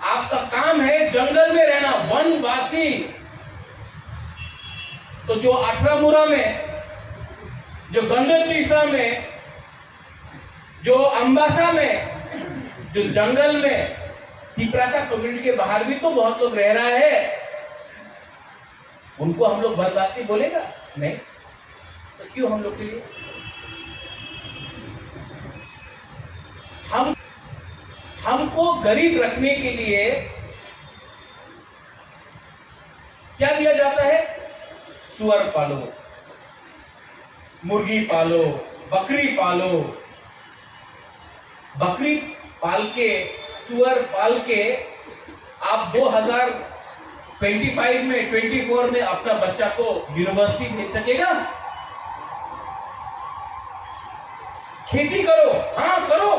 आपका काम है जंगल में रहना, वनवासी। तो जो अठारह मुरा में, जो गंडक तीसरा में, जो अम्बासा में, जो जंगल में, तिपरासा कम्युनिटी के बाहर भी तो बहुत लोग रह रहा है, उनको हम लोग वनवासी बोलेगा? नहीं। तो क्यों हम लोग के लिए, हम, हमको गरीब रखने के लिए क्या दिया जाता है? सुअर पालो, मुर्गी पालो, बकरी पालो। बकरी पाल के, सुअर पाल के आप दो हज़ार पच्चीस में, चौबीस में अपना बच्चा को यूनिवर्सिटी भेज सकेगा? खेती करो, हाँ करो,